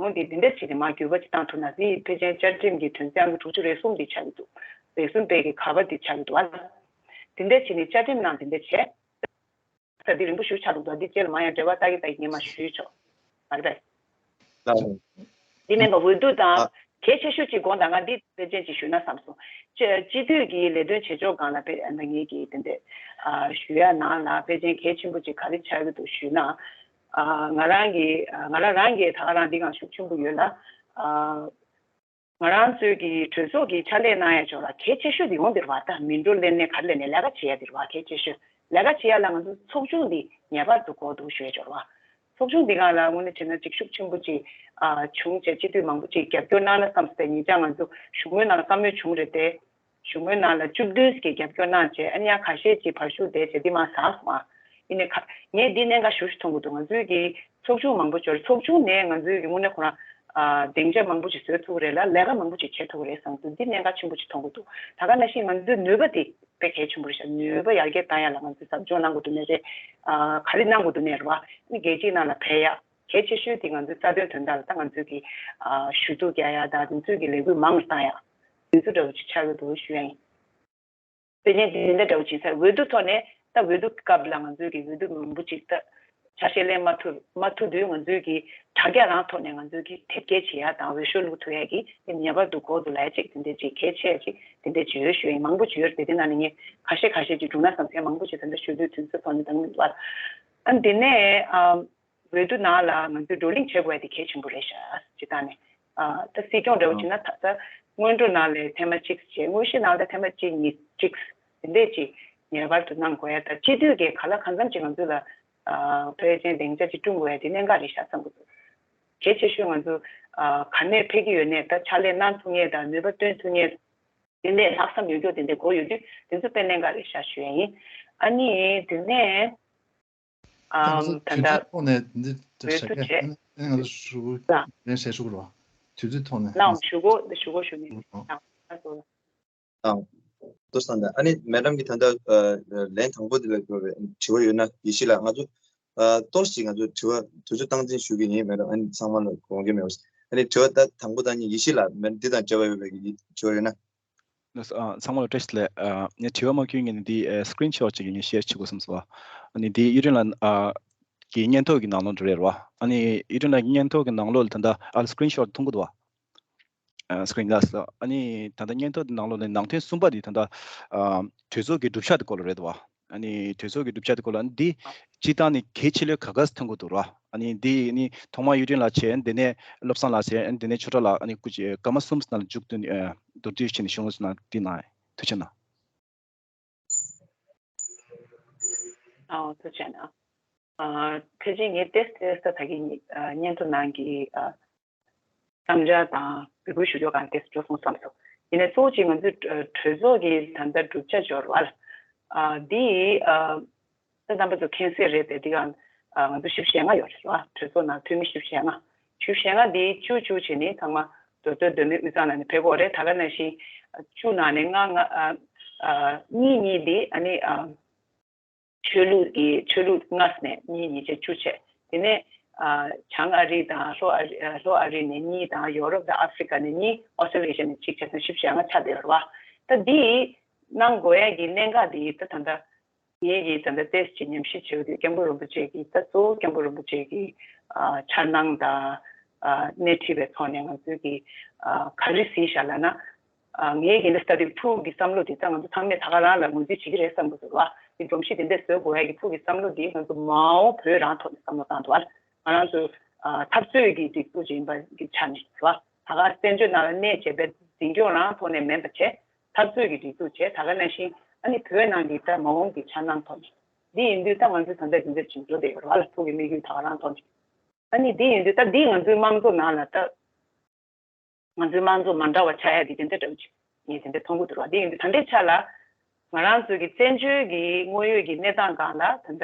འོ་འདི་འདི་འདྲ་བྱས་ཏེ་མར་འགྱུར་བ་ཅིག་བཏང་ཐུབ་ན། འདི་ཕལ་ཆེར་བཅའ་ཁྲིམས་ཀྱི་དོན་ཚན་ཨང་ཀི་དྲུག་ཅུ་རེ་གསུམ་འདི་ཆགས་ཀྱི་འདུག་རེ་གསུམ་པའི་གི་ག་བ་འདི་ཆགས་ཀྱི་འདུག་བ། འདི་འདྲ་བྱས་ནས་བཅའ་ཁྲིམས་ནང་འདི་འདྲ་བྱས། ད་འདི་རིང་པོ་ཞེ་པོ་ཆགས་འདུག་ད་འདི་རྗེས་ལ་མར་ཡང་འབྲེལ་བ་ལྟ་གི་ལྟ་གི་ངས་མར་ཞུས་ཆོག་མ་རེད་པས། ལགས་རེད། འདི་མིན་པ་འོས་བསྡུ་དང་། ཨ། གལ་ཆེ་ཤོས་ཅིག་དགོངས་དག་ང་འདི་དཔེ་ཅན་ཅིག་ཞུས་ན་བསམ་སོང་། སྤྱི་སྤྱི་འཐུས་ཀྱི་ལས་དོན་བྱེད་ཕྱོགས་སྒང་ལ་དཔེ་ཨ་ནི་ངེད་ཀྱིས་དེ་འདྲ། ཨ། ཞུ་ཡ་ནང་ལ་དཔེ་ཅན་གལ་ཆེན་པོ་ཅིག་ག་རེ་ཆགས་ཀྱི་འདུག་ཞུས་ན། ཨ། ང་རང་གི། ཨ། ང་རང་རང་གིས་ད་ག་རང་འདི་སྒང་ཤུགས་ཆེན་པོ་ཡོད་ལ། ཨ། ང་རང་ཚོའི་གི་གྲོས་ཚོགས་ཀྱི་ཕྱག་ལས་གནང་ཡ་ཕྱོགས་ལ་གལ་ཆེ་ཤོས་དེ་ཡོང་དེ་རེད་བ། ད་མི་འགྲོ་ལེན་ནས་ག་རེ་ལེན་ནས་ལས་ཀ་བྱེད་ཡ་དེ་རེད་བ། གལ་ཆེ་ཤོས་ལས་ཀ་བྱེད་ཡ་ལ་ང་ཚོ་ཚོགས་ཆུང་འདི་ངེས་པར་དུ་དགོས་འདུག་ཞུ་ཡ་ཕྱོགས་རེད་བ། ཚོགས་ཆུང་འདི་སྒང་ལ་དངོས་གནས་བྱས་ན་ཅིག་ཤུགས་ཆེན་པོ་ཅིག་ཨ། བྱུང་བྱས་སྤྱི་འཐུས་མང་པོ་ཅིག་རྒྱབ་སྐྱོར་གནང་ན་བསམ་སྟེ། ཉེ་ཆར་ང་ཚོ་བཞུགས་མོལ་ནང་ལ་བཀའ་མོལ་བྱུང་རེད་དེ། བཞུགས་མོལ་ནང་ལ་བཅུ་བདུན་ཞིག་གིས་རྒྱབ་སྐྱོར་གནང་བྱས། ཨ་ནི་ཡང་ཁ་ཤས་ཅིག་བར་ཞུགས་བསྡད་བྱས་འདི་མར་ཟགས་སོང་ཨ། ཡིན་ནའི་ཁ། ངས་འདི་གནད་འགག་ཞེ་པོ་ཅིག་མཐོང་གི་འདུག་ང་ཚོའི་གི་ཚོགས་ཆུང་མང་པོ་ཅིག་ཡོད་རེད། ཚོགས་ཆུང་ནས་ང་ཚོའི་གི་དངོས་གནས་ཁོ་རང་ཨ། སྡིངས་ཆ་མང་པོ་ཅིག་བཟོ་ཐུབ་ཀྱི་རེད་ལ། ལས་ཀ་མང་པོ་ཅིག་བྱེད་ཐུབ་ཀྱི་རེད་བསམ་གི་འདུག་འདི་གནད་འགག་ཆེན་པོ་ཅིག་མཐོང་གི་འདུག་ད་ག་ནང་བཞིན་ང་ཚོའི་ནུས་པ་དེ་དཔེ་གལ་ཆེན་པོ་རེད་ཤག་ནུས་པ་ཡར་རྒྱས་བཏང་ཡ་ལ་ང་ཚོས་ཟབ་སྦྱོང་གནང་དགོས་འདུག་ནའི་རེད། ཨ། ག་རེ་གནང་དགོས་འདུག་ནའི་རེད་བ། ཨ་ནི་རྒྱལ་སྤྱིའི་ནང་ལ་ཕེབས་ཡ། གལ་ཆེ་ཤོས་དེ་ང་ཚོའི་རྩ་དོན་དོན་དག་ལ་ད་ང་ཚོས་ཀྱི་ཨ། ཞུ་གཏུག་རྒྱག་ཡ་དང་། དེ་ཚོའི་གི་ལས་འགུལ་མང་རུ་བཏང་ཡ། དེ་ཚོ་འདྲ་བོ་ཅིག་ཆགས་ཀྱི་འདུག་ཞུ་ཡ་ཡིན། དེ་ནས་དེ་འདྲ་འདྲ་བོ་ཅིག་ཟེར། འོས་བསྡུ་ཐོག་ནས་ད་འོས་བསྡུ་སྐབས་ལ་ང་ཚོས་ཀྱི་འོས་བསྡུ་མང་པོ་ཅིག་ད་ཆ་ཤས་ལེན་མ་ཐུབ་མ་ཐུབ་དུས། ང་ཚོས་ཀྱི་དྲ་རྒྱ་རང་ཐོག་ནས་ང་ཚོས་ཀྱི་དེབ་སྐྱེལ་བྱེད་ཡ་དང་། འོས་ཤོག་བླུག་ཐུབ་ཡ་གི་དེ་ངེས་པར་དུ་དགོས་འདུག་ལབ་ཡ་ཅིག་དེ་འདྲ་ཅིག་གལ་ཆེ་ཡ་ཅིག་དེ་འདྲ་ཅིག་ཡོད་ཞུ་ཡ་ཡིན། མང་པོ་ཅིག་ཡོད་རེད་དེ། དེ་ནང་ནས་ངས་ཁ་ཤས་ཁ་ཤས་ཅིག་བསྒྲུབས་ན་བསམ་སྟེ། མང་པོ་ཅིག་ད་ལྟ་ཞུ་དུས་དུས་ཚོད་ཐོག་ནས་འདང་མི་འདུག་བ། ཨ། དེ་ནས་ཨ། འོས་བསྡུ་ནང་ལ་ང་ཚོས་བགྲོ་གླེང་བྱེད་དགོས་ཡ་དེ་གལ་ཆེན་པོ་རེད་ཤག་སྤྱིར་བཏང་ནས། ཨ། ད་སྲིད་སྐྱོང་འདྲ་བོ་བྱས་ན་ད་ལྟ་སྔོན་འགྲོ་ནང་ལ་ཐེངས་མ་གཅིག་བྱས། དངོས་གཞི་ནང་ལ་ཐེངས་མ་གཅིག་གཉིས་གཅིག་དེ་འདྲས་ཅིག་ངེས་པར་དུ་གནང་དགོས་ཡ། ད་སྤྱི་འཐུས་ཀྱིས་གང་ལ་གང་འཚམ་ཅིག་ང་ཚོ་ལ། ཨ། ཕལ་ཆེར་སྡིངས་ཆ་ཅིག་བསྐྲུན་དགོས་ཡ་དེ་གནད་འགག་རེད་ཤག་བསམ་གྱི་འདུག་གལ་ཆེ་ཤོས་ང་ཚོ། ཨ། ག་ནས་ཕེབས་ཀྱི་ཡོད་ནའི་ད་ཕྱག་ལས་གནང་ཐུབ་མཁན་དང་ནུས་པ་བཏོན་ཐུབ་མཁན། དེ་འདྲས་ལྷག་བསམ་ཡོད་མཁན་དེ་འདྲས་དགོས་ཡོད་དུས། དེ་ཚོ་དཔེ་གནད་འགག་རེད་ཤག་ཞུ་ཡ་ཡིན། ཨ་ནི་དེ་ནས། ཨམ་ད་ལྟ་ཐོག་ནས་འདི་བྱ་བའི་ཐུགས་རྗེ་ཆེ། ཨ་ནི་ང་ཚོ་ཞུ་ལན་བྱས་ཞུ་དགོས་རེད་བ། དུས་ཚོད་ཐོག་ནས་ནའང་ཞུ་དགོས་འདི་ཞུ་དགོས་ཞུ་ནི་ཨ་ཨ་སོ། ཨང་། ཏོག་ཙམ་ཨ་ནི་མེ་ཌམ་གྱིས་ད་ལྟ་ལན་དང་པོ་འདི་ལ་དགོས་པའི་དྲི་བ་ཡོད་ན་ཡེ་ཤེས་ལགས། ང་ཚོ་ཏོག་ཙམ་ང་ཚོ་དྲི་བ་དུས་ཚོད་སྟངས་འཛིན་ཞུ་གི་ཡིན། མེ་ཌམ་ཨ་ནི་ཚང་མ་ལ་དགོངས་འགལ་མེད་པ། ཨ་ནི་དྲི་བ་ད་དང་པོ་དང་གཉིས་ཡེ་ཤེས་ལགས་མེ་ཌམ་འདི་དང་འབྲེལ་བ་ཡོད་པའི་གི་དྲི་བ་ཡོད་ན། ལགས་སོ། ཨ་ཚང་མ་ལ་བཀྲ་ཤིས་བདེ་ལེགས། ཨ་ངས་དྲི་བ་མ་བཀོད་ངས་ནི་འདི་ཨ་སི་ཀི་རིན་ཤོཊ་ཅིག་ངས་ཤེར་བྱེད་དགོས་བསམ་སོང་། ཨ་ནི་འདི་གཡུ་སྒྲོན་ལགས་ཨ་གི་སྙན་ཐོ་གི་ནང་ལོགས་འགྲོ་རེད་བ། ཨ་ནི་གཡུ་སྒྲོན་ལགས་ཀྱི་སྙན་ཐོ་གི་ནང་ལོགས་ལ་ད་ལྟ་ཨ་སི་ཀི་རིན་ཤོཊ་མཐོང་གི་འདུག་བ། ཨ་སི་ཀི་རིན་ལགས་སོ། ཨ་ནི་ད་ལྟ་སྙན་ཐོ་དེ་ནང་ལོགས་ནས་ནང་དོན་གསུམ་པ་དེ་ད་ལྟ་ཨ་གྲོས་ཚོགས་ཀྱི་གྲུབ་ཆ་དེ་སྐོར་ལ་རེད་བ། ཨ་ནི་གྲོས་ཚོགས་ཀྱི་གྲུབ་ཆ་དེ་སྐོར་ལ་ཨ་ནི་འདི་སྤྱིར་བཏང་ནི་གལ་ཆེ་ལོས་ག་ག་སེ་མཐོང་གི་འདུག་ར། ཨ་ནི་འདི་ནི་ཐོག་མར་གཡུ་སྒྲོན་ལགས་བྱས། ཨ་ནི་དེ་ནས་བློ་བཟང་ལགས་བྱས། ཨ་ནི་དེ་ནས་ཆོས་གྲགས་ལགས། ཨ་ནི་སྐུ་མཁྱེན་སྐར་མ་གསུམ་ཙམ་ནང་ལ་མཇུག་བསྡུ་ནས་ཨ་མདོར་བསྡུས་བྱས་ནས་གཞུང་ལུགས་ནང་འདི་གནང་། ཐུགས་རྗེ་གནང་། ཨོ་ཐུགས་རྗེ་གནང་། ཨ་ཕལ་ཆེར་ངས་ཏོག་ཙམ་ཏོག་ཙམ་ད་གིན་ཨ་སྙན་ཐོ་ནང་གི་ཨ་བསམ་འཆར་དང་འབོད་སྐུལ་ཞུ་ཕྱོགས་སྒང་ཏོག་ཙམ་འགྲོ་སོང་བསམ་སོང་། ཡིན་ནའི་གཙོ་བོ་གཅིག་ང་ཚོའི་ཨ་གྲོས་ཚོགས་ཀྱི་ད་ལྟ་གྲུབ་ཆ་འབྱོར་བ་ལ་ཨ་འདི་ཨ་ད་རྣམ་པ་ཚོ་མཁྱེན་གསལ་རེད་དེ། འདི་ག་ཨ་ང་ཚོ་བཞི་བཅུ་ཞེ་ལྔ་ཡོད་རེད་བ། གྲོས་ཚོགས་ནང་འཐུས་མི་བཞི་བཅུ་ཞེ་ལྔ། བཞི་བཅུ་ཞེ་ལྔ་འདི་བཅུ་བཅུ་བྱས་ནས་ཚང་མ་མདོ་སྟོད་མདོ་སྨད་དབུས་གཙང་ནང་ནས་ཕེབས་ཀྱི་ཡོད་རེད། ད་ག་ནང་བཞིན་བཅུ་ནང་ནས་ལྔ་ལྔ་ཨ་ཨ་གཉིས་གཉིས་འདི་ཨ་ནི་ཨ་ཆོས་ལུགས་ཀྱི་ཆོས་ལུགས་ལྔ་ནས་གཉིས་གཉིས་བྱས་བཅུ་བྱས། དེ་ནས་ཨ་བྱང་ཨ་རི་དང་ལྷོ་ཨ་རི་ཨ་ལྷོ་ཨ་རི་ནས་གཉིས་དང་ཡོ་རོབ་དང་ཨ་ཧྥི་རི་ཀ་ནས་གཉིས། ཨོ་སི་ཊེ་ལི་ཡ་ནས་གཅིག་བྱས་ཙང་བཞི་བཅུ་ཞེ་ལྔ་ཆགས་བསྡད་ཡོད་རེད་བ། ད་འདི་གནང་དགོས་ཡ་གི་གནད་འགག་འདི་ད་ད་ལྟ་ངེད་ཀྱིས་ད་ལྟ་ཏོག་ཙམ་ཉམས་ཞིབ་བྱེད་དུས་སྐྱབས་མགོན་རིན་པོ་ཆེ་གི་ད་གཙོ་བོ་སྐྱབས་མགོན་རིན་པོ་ཆེ་གི་ཨ་འཆར་སྣང་དང་ཨ་སྣེ་ཁྲིད་པའི་ཐོག་ནས་ང་ཚོས་ཀྱི་ཨ་ག་རེ་གཟིགས་བཞག་ལབ་ན། ཨ་ངས་ཡིན་ན་ལྟ་དུས་ཕྲུ་གུ་གི་བསམ་བློ་དེ་ད་ང་ཚོ་ཚང་མས་ད་ག་རང་ལ་ངོས་འཛིན་བྱེད་ཀྱི་རེད་བསམ་གྱི་འདུག་བ། དེ་སྒྲོམ་གཞི་དེ་འདྲ་བཟོ་དགོས་ཡ་གི་ཕྲུ་གུ་གི་བསམ་བློ་དེ་ང་ཚོ་མ་འོངས་བོད་རང་ཐོག་ནས་བསམ་བློ་བཏང་འདུག་བ། ང་རང་ཚོ་ཨ་འཐབ་རྩོད་ཀྱི་སྒྲིག་འཛུགས་ཅིག་ཡིན་པ་གི་ཆ་ནས་རེད་བ། ད་ག་བཙན་བྱོལ་ནང་ལ་གནས་བྱས་པའི་འཛིན་སྐྱོང་རང་ཐོག་ནས་མིན་པ་བྱས། འཐབ་རྩོད་ཀྱི་སྒྲིག་འཛུགས་བྱས། ད་ག་ནང་བཞིན་ཨ་ནི་བོད་ནང་གི་ད་མ་འོངས་ཀྱི་འཆར་སྣང་ཐོག་ནས། འདི་ཡིན་དུས་ད་ང་ཚོ་ད་ལྟ་འདི་འདྲ་ཅིག་འགྲོ་བསྡད་ཡོད་རེད་བ་ལ། ཕྲུ་གུའི་དམིགས་ཡུལ་ད་ག་རང་ཐོག་ནས། ཨ་ནི་འདི་ཡིན་དུས་ད་འདི་ང་ཚོའི་དམངས་གཙོ་ནང་ལ་ད། ང་ཚོའི་དམངས་གཙོ་མ་འདྲ་བ་ཆགས་ཡ་དེ་དེ་འདྲ་འདྲ་བོ་ཅིག་ངས་དེ་འདྲ་མཐོང་གི་འདུག་ར། དེ་ཡིན་དུས་ད་ལྟའི་ཆ་ལ་ང་རང་ཚོའི་གི་བཙན་བྱོལ་གྱི་དངོས་ཡོད་ཀྱི་གནས་སྟངས་སྒང་ལ་ད་ལྟ་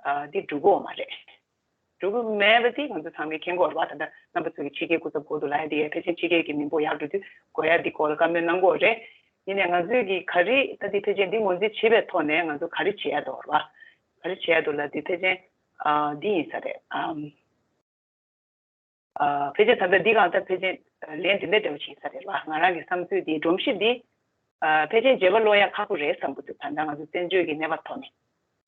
ཨ་འདི་འགྲོ་གི་ཡོད་མ་རེད། འགྲོ་གི་མེད་པ་དེ་ང་ཚོ་ཚང་མས་མཁྱེན་གྱི་ཡོད་རེད་བ། ད་ལྟ་རྣམ་པ་ཚོ་གི་ཕྱི་རྒྱལ་སྐུ་ཚབ་དགོས་འདུག་ལབ་ཡ་དེ་ཡ་ཕལ་ཆེར་ཕྱི་རྒྱལ་གྱི་མི་འབོར་ཡར་འགྲོ་དུས་དགོས་ཡ་དེ་སྐོར་ལ་བཀའ་མོལ་གནང་གི་ཡོད་རེད། ཡིན་ནའི་ང་ཚོས་གི་ག་རེ་ད་དེ་ཕལ་ཆེར་འདི་ངོས་འཛིན་བྱེད་པའི་ཐོག་ནས་ང་ཚོ་ག་རེ་བྱེད་ཡ་འདུག་རེད་བ། ག་རེ་བྱེད་ཡ་འདུག་ལབ་དུས་ཕལ་ཆེར་ཨ་འདི་ཡིན་ས་རེད། ཨམ། ཨ་ཕལ་ཆེར་ད་ལྟ་འདི་གང་ལྟར་ཕལ་ཆེར་ལན་དེ་འདྲ་འདྲ་བོ་ཞིག་ས་རེད་བ། ང་རང་གི་བསམ་ཚུལ་འདི་སྒྲོམ་གཞི་འདི་ཨ་ཕལ་ཆེར་བརྗེ་པོ་སློག་ཡ་ཁག་པོ་རེད་བསམ་གྱི་འདུག་ད་ལྟ་ང་ཚོ་བཙན་བྱོལ་གྱི་གནས་བབ་ཐོག་ནས་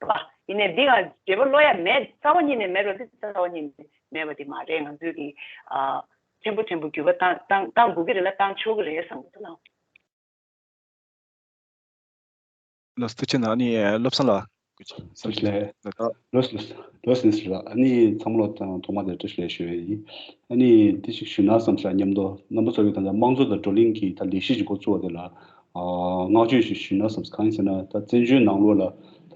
རེད་བ། ཡིན་ནའི་འདི་གང་བརྗེ་པོ་སློག་ཡ་མེད། རྩ་བ་ཉིད་ནས་མེད་རེད་དེ། རྩ་བ་ཉིད་ནས་མེད་པ་དེ་མ་རེད། ང་ཚོས་ཀྱི་ཨ་ཕྲན་བུ་ཕྲན་བུ་འགྱུར་བ་བཏང་བཏང་བཏང་དགོས་ཀྱི་རེད་ལ་བཏང་ཆོག་གི་རེད་བསམ་གྱི་འདུག་ལགས། ལགས་སོ། ཐུགས་རྗེ་གནང་། ཨ་ནི་བློ་བཟང་ལགས། ཐུགས་རྗེ་ཆེ། ལགས། ལགས། ལགས་སོ། ལགས་སོ། ཨ་ནི་ཚང་མ་ལ་ཐོག་མ་དེ་བཀྲ་ཤིས་བདེ་ལེགས་ཞུ་ཡ་ཡིན། ཨ་ནི་འདི་ཞིག་ཞུ་ན་བསམ་ས། མཉམ་དུ་རྣམ་པ་ཚོ་གི་ད་ལྟ་དམངས་གཙོ་དང་བགྲོ་གླེང་གི་ད་ལས་གཞི་ཞིག་འགོ་བཙུགས་པ་དེ་ལ་ཨ་བསྔགས་བརྗོད་ཞིག་ཞུ་ན་བསམ་ས། གང་ཡིན་ཟེར་ན་ད་བཙན་བྱོལ་ནང་ལོགས་ལ་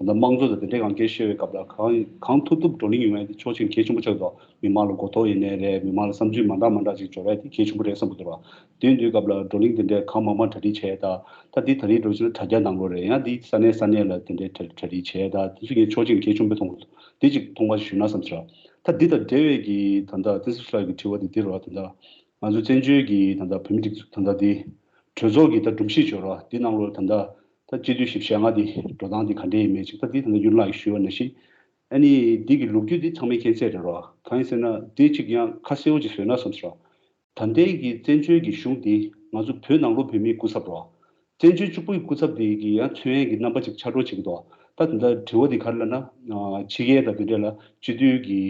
ད་ལྟ་དམངས་གཙོ་དང་དེ་འདྲའི་གང་སྐད་བཤད་པའི་སྐབས་ལ་གང་གང་ཐུབ་ཐུབ་བགྲོ་གླེང་ཡོང་ཡ་དེ་ཕྱོགས་གཅིག་གལ་ཆེན་པོ་ཆགས་འདུག་མི་མང་ལ་གོ་རྟོགས་ཡིན་ནའི་རེད། མི་མང་ལ་བསམ་ཚུལ་མ་འདྲ་མ་འདྲ་ཅིག་འབྱོར་ཡ་དེ་གལ་ཆེན་པོ་རེད་བསམ་གྱི་འདུག་ར། དེ་ཡིན་དུས་སྐབས་ལ་བགྲོ་གླེང་དེ་འདྲས་གང་མང་མང་གྲ་སྒྲིག་བྱས། ད་ད་འདི་ད་རེས་འགྲོ་ཕྱིན་ན་དྲ་རྒྱ་ནང་ལོགས་རེད། ཡང་འདི་ས་གནས་ས་གནས་ལ་དེ་འདྲས་གྲ་གྲ་སྒྲིག་བྱས། ད་དེ་ཚོ་ངས་ཕྱོགས་གཅིག་གལ་ཆེན་པོ་མཐོང་གི་འདུག་འདི་ཅིག་མཐོང་བ་ཞིག་ཞུ་ན་བསམ་ཟེར་ར། ད་འདི་དང་འབྲེལ་བའི་གི་ད་ལྟ་བསྟན་འཛིན་ཕྲུག་ལགས་ཀྱི་དྲི་བ་དེ་འདི་རེད་བ། ད་ལྟ་ང་ཚོ་བཙན་བྱོལ་གྱི་ད་ལྟ་བོད་མི་སྒྲིག་འཛུགས་ད་ལྟ་འདི་གྲོས་ཚོགས་ཀྱི་ད་སྒྲོམ་གཞི་འབྱོར་བ་འདི་ནང་ལོགས་ད་ལྟ་ད་སྤྱི་འཐུས་བཞི་བཅུ་ཞེ་ལྔ་འདི་འགྲོ་སྟངས་འདི་ག་འདྲས་ཡིན་མིན་ཅིག་ད་འདི་ད་ལྟ་གཡུ་སྒྲོན་ལགས་ཀྱིས་ཞུས་པ་ནང་བཞིན། ཨ་ནི་འདི་གི་ལོ་རྒྱུས་འདི་ཚང་མས་མཁྱེན་གསལ་རེད་རོ། གང་ཡིན་ཟེར་ན་འདི་གཅིག་ཡང་ཁ་གསལ་བོ་ཅིག་བཟོས་ན་བསམ་ཟེར་རོ། ད་ལྟའི་གི་བཙན་བྱོལ་གྱི་གཞུང་འདི་ང་ཚོ་བོད་ནང་ལོགས་བོད་མིའི་སྐུ་ཚབ་རོ། བཙན་བྱོལ་གཅིག་པུའི་སྐུ་ཚབ་འདི་གི་ཡང་མཚོན་ཡས་ཀྱི་རྣམ་པ་ཅིག་ཆགས་འགྲོ་བྱེད་ཀྱི་འདུག་ད་ད་ལྟ་དྲི་བ་འདི་ག་རེ་ལབ་ན། ཕྱི་རྒྱལ་དང་དེ་འདྲ་ལ་སྤྱི་འཐུས་ཀྱི་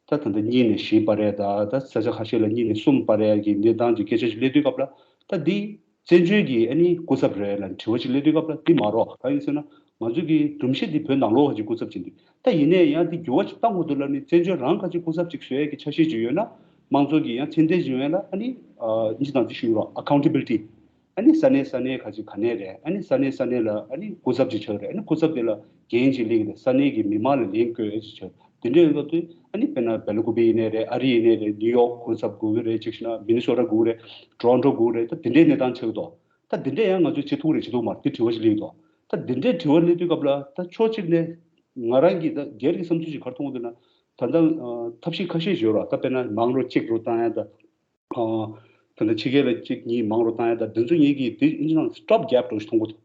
ད་ད་ལྟ་གཉིས་ནས་བཞི་སྤར་ཡས་དང་། ད་ས་ཆ་ཁ་ཤས་ལ་གཉིས་ནས་གསུམ་སྤར་ཡས་ཀྱི་གནས་སྟངས་ཀྱི་སྐད་ཆ་ཞིག་སླེབས་དུས་སྐབས་ལ་ད་འདི། བཙན་བྱོལ་གྱི་ཨ་ནི་སྐུ་ཚབ་རེད་ལབ་དྲི་བ་ཅིག་སླེབས་དུས་སྐབས་ལ་འདི་མ་རོགས། གང་ཡིན་ཟེར་ན་ང་ཚོ་གི་སྒྲོམ་གཞི་འདི་བོད་ནང་ལོགས་ཀྱི་སྐུ་ཚབ་ཅིག་འདུག་ད་ཡིན་ནའི་ཡང་འདི་འགྱུར་བ་ཅིག་གཏང་དགོས་འདུག་ལབ་ནི་བཙན་བྱོལ་རང་ཁ་ཅིག་སྐུ་ཚབ་ཅིག་བཟོ་ཡས་ཀྱི་འཆར་གཞི་ཅིག་ཡོད་ན། དམངས་གཙོ་གི་ཡང་མཚན་ལྡན་ཅིག་ཡོང་ཡས་ལ་ཨ་ནི་ཨ་ཅི་དང་ཅི་ཞུ་རོགས། ཨ་ཁའུན་ཊེ་བི་ལི་ཊི། ཨ་ནི་ས་གནས་ས་གནས་ཁ་ཅིག་ག་ནས་རེད། ཨ་ནི་ས་གནས་ས་གནས་ལ་ཨ་ནི་སྐུ་ཚབ་ཅིག་ཆགས་རེད། ཨ་ནི་སྐུ་ཚབ་དེ་ལ་འགན་ཅིག་སླེབས་ཀྱི་རེད། ས་གནས་ཀྱི་མི་མང་ལ་ལན་བསྐྱོན་ཡས་ཅིག་ཆགས། དེ་འདྲའི་སྐབས་དུས་ཨ་ནི་དཔེར་ན་སྦེལ་ཀོབ་ཡིན་ནའི་རེད། ཨ་རི་ཡིན་ནའི་རེད། ནིའུ་ཡོག་སྐུ་ཚབ་དགོས་ཀྱི་རེད། ཅིག་བྱས་ན་མི་ནི་སོ་ཊ་དགོས་ཀྱི་རེད། ཊོ་རོན་ཊོ་དགོས་ཀྱི་རེད། ད་དེ་འདྲའི་གནས་སྟངས་ཆགས་ཀྱི་འདུག་ད་དེ་འདྲས་ཡང་ང་ཚོས་བྱེད་ཐུབ་ཀྱི་རེད་བྱེད་ཐུབ་མ་རེད་དེ་དྲི་བ་ཞིག་སླེབས་ཀྱི་འདུག་ད་དེ་འདྲའི་དྲི་བ་སླེབས་དུས་སྐབས་ལ་ད་ཕྱོགས་གཅིག་ནས་ ང་རང་གི་ད་སྒེར་གྱི་བསམ་ཚུལ་ཞིག་ག་རེ་མཐོང་གི་འདུག་ན། ད་ལྟ་ཨ་ཐབས་ཤེས་ཁ་ཤས་ཡོད་ར། ད་དཔེར་ན་མང་རུ་གཅིག་རུ་བཏང་ཡ་ད། ཨ་ད་ལྟ་ཕྱི་རྒྱལ་ལ་གཅིག་གཉིས་མང་རུ་བཏང་ཡ་ད་འདི་ཚོ་ངེད་ཀྱིས་དེ་ཨིན་ཅང་སི་ཊོབ་གེབ་འདྲ་བོ་ཞིག་མཐོང་གི་འདུག་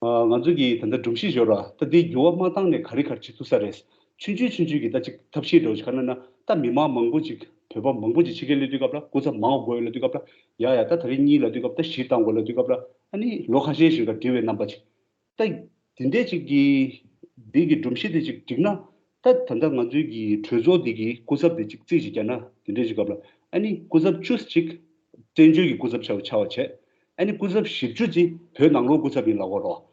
ཨ་ང་ཚོ་གི་ད་ལྟ་སྒྲོམ་གཞི་ཡོད་ར། ད་དེ་འགྱུར་བ་མ་བཏང་ནས་ག་རེ་ག་རེ་བྱེད་ཐུབ་ས་རེད། ཆུང་ཆུང་ཆུང་ཆུང་གི་ད་ཅིག་ཐབས་ཤེས་འདྲ་བོ་ཞིག་ག་རེ་ན་ད་མི་མང་མང་པོ་ཅིག་བོད་པ་མང་པོ་ཅིག་ཕྱི་རྒྱལ་སླེབས་དུས་སྐབས་ལ་སྐུ་ཚབ་མང་བ་དགོས་ཡོད་ལབ་དུས་སྐབས་ལ། ཡ་ཡ་ད་ད་རེས་གཉིས་ལབ་དུས་སྐབས་ད་བཞི་བཏང་དགོས་ལབ་དུས་སྐབས་ལ། ཨ་ནི་ལོ་ཁ་ཤས་ཤིག་ལ་འབྲི་བའི་རྣམ་པ་ཅིག་ད་དེ་འདྲས་ཅིག་གི་འདི་གི་སྒྲོམ་གཞི་དེ་ཅིག་འགྲིག་ན། ད་ད་ལྟ་ང་ཚོའི་གི་གྲོས་ཚོགས་འདི་གི་སྐུ་ཚབ་དེ་ཅིག་རྩིས་ཅིག་བརྒྱབ་ན་དེ་འདྲས་ཅིག་སྐབས་ལ། ཨ་ནི་སྐུ་ཚབ་བཅུ་ཅིག་བཙན་བྱོལ་གྱི་སྐུ་ཚབ་ཆགས་ཆགས་པ་བྱས། ཨ་ནི་སྐུ་ཚབ་བཞི་བཅུ་ཅིག་བོད་ནང་ལོགས་སྐུ་ཚབ་ཡིན་ལབ་དགོས་རོགས།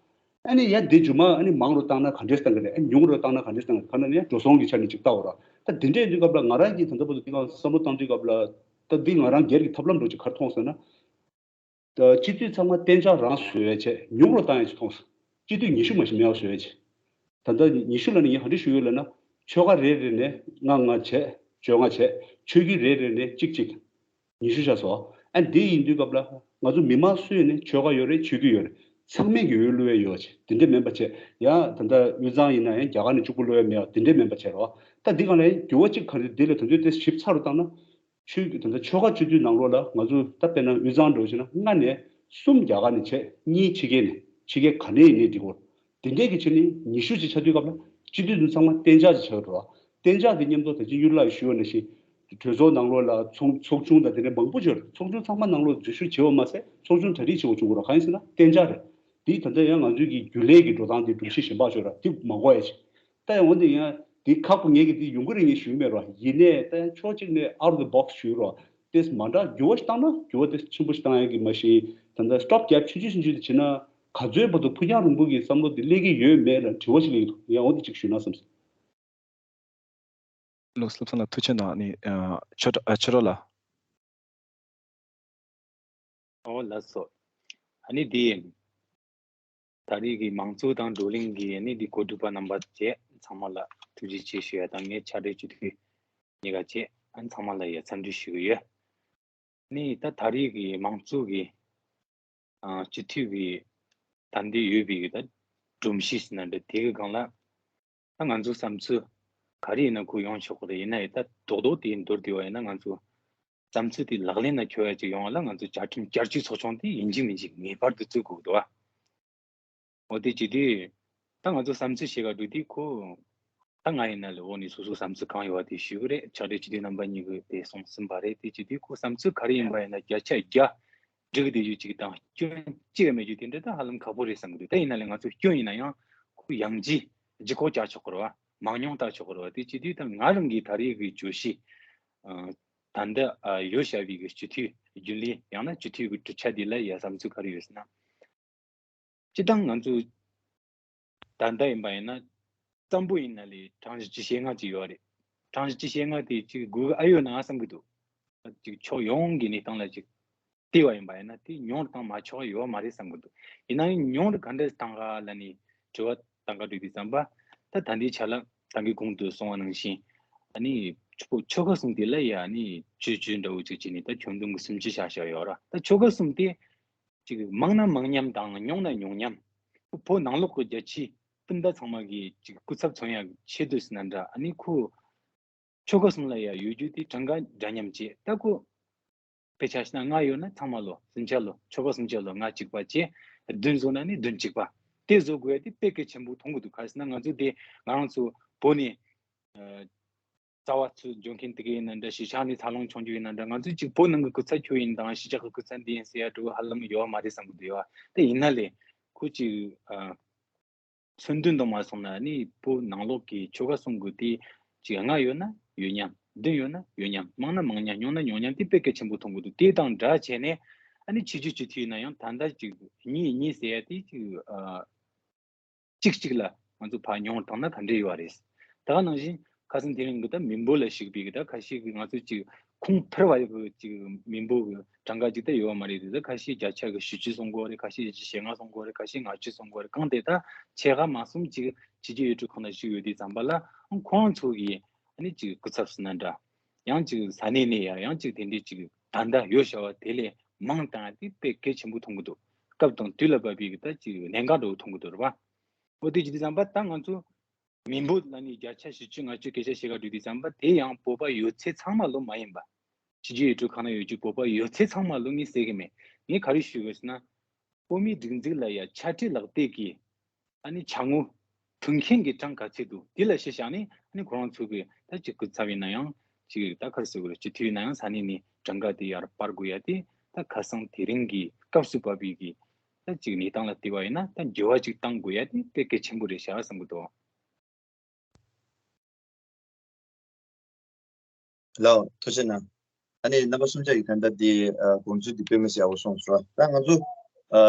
ཨ་ནི་ཡ་འདི་རྗེས་མ་ཨ་ནི་མང་རུ་བཏང་ན་ག་འདྲས་བཏང་གི་རེད། ཨ་ཉུང་རུ་བཏང་ན་ག་འདྲས་བཏང་གི་རེད། ག་ན་ནི་འགྲོ་སོང་གི་ཆ་ནས་ཅིག་བལྟ་དགོས་རོགས། ད་དེ་འདྲས་ཡིན་དུས་སྐབས་ལ་ང་རང་གིས་ད་ལྟ་བར་དུ་དེ་ག་བསམ་བློ་བཏང་དུས་སྐབས་ལ། ད་འདི་ང་རང་སྒེར་གྱི་ཐབས་ལམ་འདྲ་ཅིག་ག་རེ་མཐོང་སོང་ན། ད་སྤྱི་འཐུས་ཚང་མ་གཏན་འཇགས་རང་བཟོ་ཡ་བྱས། ཉུང་རུ་བཏང་ཡ་ཅིག་མཐོང་སོང་། སྤྱི་འཐུས་ཉི་ཤུ་མ་གཏོགས་མེད་པ་བཟོ་ཡ་བྱས། ད་ལྟ་ཉི་ཤུ་ལ་ནི་ངས་ག་འདྲ་ཞུ་ཡོད་ལབ་ན། ཆོལ་ཁ་རེ་རེ་ནས་ལྔ་ལྔ་བྱས། བཅོ་ལྔ་བྱས། ཆོས་བརྒྱུད་རེ་རེ་ནས་གཅིག་གཅིག་ཉི་ཤུ་ཆགས་སོང་། ཨ་འདི་ཡིན་དུས་སྐབས་ལ་ང་ཚོ་མི་མང་སུ་ཡིན་ནའི་ཆོལ་ཁ་ཡོད་རེད། ཆོས་བརྒྱུད་ཡོད་རེད། ཚང་མས་ཀྱི་འོས་བླུག་ཡ་ཡོད་བྱས། དེ་འདྲ་མིན་པ་བྱས། ཡང་ད་ལྟ་དབུས་གཙང་ཡིན་ན་ཡང་རྒྱ་གར་ནས་གཅིག་པུ་བླུག་ཡ་མེད་པ་དེ་འདྲ་མིན་པ་བྱས་རོགས། ད་འདི་གང་ལ་ཡང་འགྱུར་བ་གཅིག་ག་རེ་འདི་ལ་ད་དུང་དེ་ཞིབ་ཚགས་རུ་བཏང་ན། ཆོས་ཀྱི་ད་ལྟ་ཆོལ་ཁ་སྤྱི་འཐུས་ནང་ལོགས་ལ་ང་ཚོ་ད་དཔེར་ན་དབུས་གཙང་འདྲ་བོ་བྱས་ན་ལྔ་ནས་གསུམ་རྒྱ་གར་ནས་བྱས། གཉིས་ཕྱི་རྒྱལ་ནས། ཕྱི་རྒྱལ་ག་ནས་ཡིན་ནའི་འགྲིག་གོ། དེ་འདྲས་ཀྱི་ཆ་ནས་ཉི་ཤུ་ཅིག་ཆགས་དུས་སྐབས་ལ་སྤྱི་འཐུས་ཚོ་ཚང་མ་གཏན་འཇགས་ཅིག་ཆགས་འགྲོ་བ། གཏན་འཇགས་དེ་མཉམ་དུ་ད་ཅི་གཡུ་ལགས་ཞུས་པ་ནང་བཞིན་གྲོས་ཚོགས་ནང་ལོགས་ལ་ཚོགས་ཚོགས་ཆུང་དང་དེ་འདྲས་མང་པོ་ཡོད་རེད། ཚོགས་ཆུང་ཚང་མ་ནང་ལོགས་འཛུལ་ཞུགས་བྱེད་པ་མ་ཟད་ཚོགས་ཆུང་གྲ་སྒྲིག་བྱེད་དགོས་བྱུང་གི་རེད། གང་ཡིན་ཟེར་ན་གཏན་འཇགས་རེད། དེ་ད་ལྟ་ཡང་ང་ཚོའི་གི་རྒྱུན་ལས་ཀྱི་འགྲོ་སྟངས་དེ་སྒྲོམ་གཞི་གཞན་པ་ཤོར་ར་དེ་མ་དགོས་ཡ་ཞིག་ད་ཡང་འོན་ཏེ་ཡང་དེ་ཁག་པོ་ངེད་ཀྱི་དེ་ཡོང་གི་རེད་ངས་ཞུ་གི་མེད་ར། ཡིན་ནའི་ད་ཡང་ཕྱོགས་གཅིག་ནས་out of the box ཞུ་ར། དེས་མ་འདྲ་འགྱུར་བ་ཞིག་བཏང་ན་འགྱུར་བ་དེ་ཆེན་པོ་ཞིག་བཏང་ཡ་གི་མ་གཞི། ད་ལྟ་སི་ཊོབ་གེབ་ཆུང་ཆུང་ཆུང་ཆུང་དེ་བྱེད་ན་ག་ཚོད་བར་དུ་ཕུགས་རྒྱང་རིང་པོ་གི་བསམ་བློ་དེ་སླེབས་ཀྱི་ཡོད་མེད་ལ་དྲི་བ་ཞིག་སླེབས་ཀྱི་འདུག་ཡང་འོ་དེ་གཅིག་ཞུས་ན་བསམ་སོང་། ལགས་སོ། བློ་བཟང་ལགས་ཐུགས་རྗེ་གནང་། ཨ་ནི་ཨ་ཆོས་ཨ་ཆོས་གྲགས་ལགས། ཨོ་ལགས་སོ། ཨ་ནི་འདི་ད་རེས་ཀྱི་མང་གཙོ་དང་བགྲོ་གླེང་གི་ཨ་ནི་འདི་གོ་སྒྲིག་པ་རྣམ་པ་བཅས་ཚང་མ་ལ་ཐུགས་རྗེ་ཆེ་ཞུ་ཡ་དང་། ངའི་ཕྱག་སྦྲེལ་སྤྱི་འཐུས་གཉིས་ཀ་བཅས་ཨ་ནི་ཚང་མ་ལ་ཡ་འཚམས་འདྲི་ཞུ་གི་ཡོད། ཨ་ནི་ད་ད་རེས་ཀྱི་མང་གཙོ་གི་ཨ་སྤྱི་འཐུས་ཀྱི་ད་འདི་ཡོད་པའི་གི་ད་སྒྲོམ་གཞི་ཟེར་ན་འདྲ་དེ་གི་སྒང་ལ། ད་ང་ཚོ་བསམ་ཚུལ་ག་རེ་ཡིན་ན་ཁོ་ཡོང་ཆོག་གི་རེད། ཡིན་ན་ཡང་ད་རྡོག་རྡོག་དེ་མདོར་བསྡུས་པ་ཡིན་ན་ང་ཚོ་བསམ་ཚུལ་དེ་ལག་ལེན་ལ་འཁྱོལ་ཡ་ཅིག་ཡོང་བ་ལ་ང་ཚོ་བཅའ་ཁྲིམས་བསྐྱར་བཅོས་ཚོགས་ཆུང་དེ་ཡིན་གཅིག་མིན་གཅིག་ངེས་པར་དུ་བཙུགས་དགོས་འདུག་བ། འོ་དེ་བྱེད་དུས་ད་ང་ཚོ་བསམ་ཚུལ་བཤད་ག་འགྲོ་དུས་ཁོ་ད་ང་ཡིན་ན་ལས་འོག་ནས་སོ་སོ་བསམ་ཚུལ་གང་ཡོད་པ་དེ་ཞུ་གི་རེད། ཕྱག་སྦྲེལ་སྤྱི་འཐུས་རྣམ་པ་གཉིས་ཀྱིས་དེ་གསུངས་ཟིན་པ་རེད། དེ་བྱེད་དུས་ཁོ་བསམ་ཚུལ་ག་རེ་ཡིན་པ་ཡིན་ན་བརྒྱ་ཆ་བརྒྱ་འགྲིག་བསྡད་རྒྱུ་ཅིག་དང་སྐྱོན་གཅིག་ཡང་མེད་རྒྱུ་དེ་འདྲ་ད་ཧ་ལམ་ཁག་པོ་རེད་བསམ་གི་འདུག་ད་ཡིན་ན་ལས་ང་ཚོ་སྐྱོན་ཡིན་ན་ཡང་ཁོ་ཡང་ཅིག་ལྗིད་ཁོག་རྒྱག་ཆོག་གི་རེད་བ། མང་ཉུང་བལྟ་ཆོག་གི་རེད་བ། དེ་བྱེད་དུས་ད་ང་རང་གི་ད་རེས་ཀྱི་བརྗོད་གཞི་ཨ་ད་ལྟ་ཨ་ཡོད་བྱ་བའི་གི་སྤྱི་འཐུས་རྒྱུན་ལས་ཡང་ན་སྤྱི་འཐུས་ཀྱི་གྲུབ་ཆ་འདི་ལ་ཡ་བསམ་ཚུལ་ག་རེ་ཡོད་ཟེར་ན། སྤྱི་བཏང་ང་ཚོ་ད་ལྟ་ཡིན་པ་ཡིན་ན་གཙང་པོ་ཡིན་ན་ལས་གྲངས་གཞི་བཅུ་ཞེ་ལྔ་ཅིག་ཡོད་རེད། གྲངས་གཞི་བཅུ་ཞེ་ལྔ་དེ་ཅིག་དགོས་ཀྱི་ཨ་ཡོད་ན་བསམ་གི་འདུག་ཅིག་ཕྱོགས་ཡོངས་ཀྱི་གནས་སྟངས་ལ་ཅིག་བལྟས་པ་ཡིན་པ་ཡིན་ན་དེ་ཉུང་རུ་བཏང་མ་ཆོག་ཡོད་མ་རེད་བསམ་གི་འདུག་ཡིན་ན་ཡང་ཉུང་རུ་ག་འདྲ་བཏང་ག་ལ་ནི་དྲི་བ་བཏང་ག་འགྲོ་དུས་ཙམ་པ་ད་ད་ལྟའི་ཆ་ལ་ད་གིན་གོང་དུ་གསུངས་པ་ནང་བཞིན་ཨ་ནི་ཆོལ་ཆོལ་ཁ་གསུམ་དེ་ལ་ཡ་ཨ་ནི་བཅུ་བཅུ་འདྲ་བོ་ཅིག་བྱས་ནས་ད་ཁྱོན་བསྡོམས་ཀྱི་སུམ་ཅུ་བཞག་བཞག་ཡོད་ར། ད་ཆོལ་ཁ་གསུམ་དེ་ཅིག་མང་ན་མང་མཉམ་དང་ཉུང་ན་ཉུང་མཉམ། བོད་ནང་ལོགས་ཀྱི་རྒྱ་ཆེའི་སྤུན་ཟླ་ཚང་མ་གི་ཅིག་སྐུ་ཚབ་མཚོན་ཡག་ཆེད་དུ་ཟེར་ན་འདྲ། ཨ་ནི་ཁོ་ཆོལ་ཁ་གསུམ་ལ་ཡ་ཡོད་རྒྱུ་དེ་གྲངས་ཀ་འདྲ་མཉམ་བྱས། ད་ཁོ་དཔེ་ཆ་བཞག་ན་ལྔ་ཡོད་ན་ཚང་མ་ལོ་སུམ་ཆ་ལོ་ཆོལ་ཁ་སུམ་ཆ་ལོ་ལྔ་གཅིག་པ་བྱས། བདུན་བཟོ་ན་ནི་བདུན་གཅིག་པ་དེ་བཟོ་དགོས་ཡ་དེ་དཔེ་གལ་ཆེན་པོ་མཐོང་གི་འདུག་ག་རེ་ཟེར་ན་ང་ཚོ་དེ་ང་རང་ཚོ་བོད་ནས་ཨ་རྩ་བ་ཚུར་འཇོག་མཁན་དེ་ག་ཡིན་ན་འདྲ། གཞིས་ཆགས་ནས་འཚར་ལོངས་བྱུང་རྒྱུ་ཡིན་ན་འདྲ། ང་ཚོས་ཅིག་བོད་ནང་གི་སྐུ་ཚབ་ཁྱོད་ཡིན་དང་གཞིས་ཆགས་ཀྱི་སྐུ་ཚབ་འདི་ཡིན་ཟེར་ཡ་འདྲ་བོ་ཧ་ལམ་ཡོད་མ་རེད་བསམ་གི་འདུག་ཡ། དེ་ཡིན་ན་ལས་ཁོ་ཅིག་ཨ་མཚོན་དོན་དང་མ་སོང་ན་ནི་བོད་ནང་ལོགས་ཀྱི་ཆོལ་ཁ་གསུམ་གི་དེ་ཅིག་ལྔ་ཡོད་ན་ཡོད་མཉམ། བདུན་ཡོད་ན་ཡོད་མཉམ། མང་ན་མང་མཉམ། ཉུང་ན་ཉུང་མཉམ་དེ་དཔེ་གལ་ཆེན་པོ་མཐོང་གི་འདུག་དེ་དང་འདྲ་བྱས་ནས་ཨ་ནི་ཆོས་བརྒྱུད་སྤྱི་འཐུས་ཡིན་ན་ཡང་ད་ལྟ་ཅིག་གཉིས་གཉིས་ཟེར་ཡ་དེ་ཅིག་ཨ། གཅིག་གཅིག་ལ་ང་ཚོ་ཕར་ཉུང་བཏང་ན་ག་འདྲས་ཡོད་རེད། ད་ག་ནང་བཞིན་ཁ་སང་དེ་རིང་གི་ད་མི་འབོར་ལ་གཞིགས་པའི་གི་ད་ཁ་ཤས་ཀྱི་ང་ཚོ་ཅིག་ཁུངས་འཕེར་བ་ཡོད་གི་ཅིག་མི་འབོར་གི་གྲངས་ཀ་ཅིག་ད་ཡོད་མ་རེད་དེ། ད་ཁ་ཤས་བརྒྱ་ཆ་གི་བཞི་བཅུ་སོང་གི་རེད། ཁ་ཤས་བཞི་བཅུ་ཞེ་ལྔ་སོང་གི་རེད། ཁ་ཤས་ལྔ་བཅུ་སོང་གི་རེད། གང་དེ་ད་ཕྱེད་ཀ་མ་གསུམ་ཅིག་ཕྱི་རྒྱལ་ཡུལ་གྲུ་ཁག་ན་བཞུགས་ཡོད་དུས་ཙམ་པ་ལ་ཁོང་ཚོ་གི་ཨ་ནི་ཅིག་སྐུ་ཚབ་ཟེར་ན་འདྲ། ཡང་ཅིག་ས་གནས་ནས་ཡང་ཡང་ཅིག་དེ་འདྲའི་ཅིག་ད་ལྟ་ཡོད་བྱ་བ་དེ་ལས་མང་བཏང་ཡ་དེ་དཔེ་གལ་ཆེན་པོ་མཐོང་གི་འདུག་སྐབས་དང་དུས་ལ་བབ་པའི་གི་ད་ཅིག་གནད་འགག་འདྲ་བོ་མཐོང་གི་འདུག་རེད་པ། འོ་དེ་ཅི་སྟེ་བསམ་པ་ད་ང་ཚོ་ མི་འབོར་ལ་ནི་བརྒྱ་ཆ་བཞི་བཅུ་ལྔ་བཅུ་སྐད་ཆ་བཤད་ག་འགྲོ་དུས་ཙམ་པ་དེ་ཡང་བོད་པ་ཡོད་ཚད་ཚང་མ་ལོ་མ་ཡིན་པ། ཕྱི་རྒྱལ་ཡུལ་གྲུ་གང་ན་ཡོད་ཀྱི་བོད་པ་ཡོད་ཚད་ཚང་མ་ལོ་ངས་ཟེར་གི་མེད། ངས་ག་རེ་ཞུ་དགོས་ཟེར་ན། བོད་མིའི་སྒྲིག་འཛུགས་ལ་ཡ་ཆ་འཕྲི་ལག་དེབ་ཀྱི་ཨ་ནི་ཆ་ངོ་ཕུལ་མཁན་གྱི་གྲངས་ག་ཚད་འདུག་དེ་ལ་གཞི་བཞག་ནས་ཨ་ནི་ཁོ་རང་ཚོ་གི་ད་ཅིག་སྐུ་ཚབ་ཡིན་ན་ཡང་ཅིག་ད་ག་རེ་ཟེར་དགོས་རེད། སྤྱི་འཐུས་ཡིན་ན་ཡང་ས་གནས་ནས་གྲངས་ཀ་དེ་ཡར་སྤར་དགོས་ཡ་དེ་ད་ཁ་སང་དེ་རིང་གི་སྐབས་སུ་བབས་པའི་གི་ད་ཅིག་གནས་སྟངས་ལ་བལྟས་པ་ཡིན་ན་ད་འགྱུར་བ་ཅིག་གཏང་དགོས་ཡ་དེ་དཔེ་གལ་ཆེན་པོ་རེད་ཤག་བསམ་གི་འདུག་ལགས། ཐུགས་རྗེ་གནང་། ཨ་ནི་རྣམ་པ་གསུམ་ཆ་གི་གང་ལྟར་འདི་ཨ་དགོངས་ཚུལ་འདི་དཔེ་མི་སྲིད་ཡག་པོ་གསུངས་སོང་། ད་ང་ཚོ་ཨ་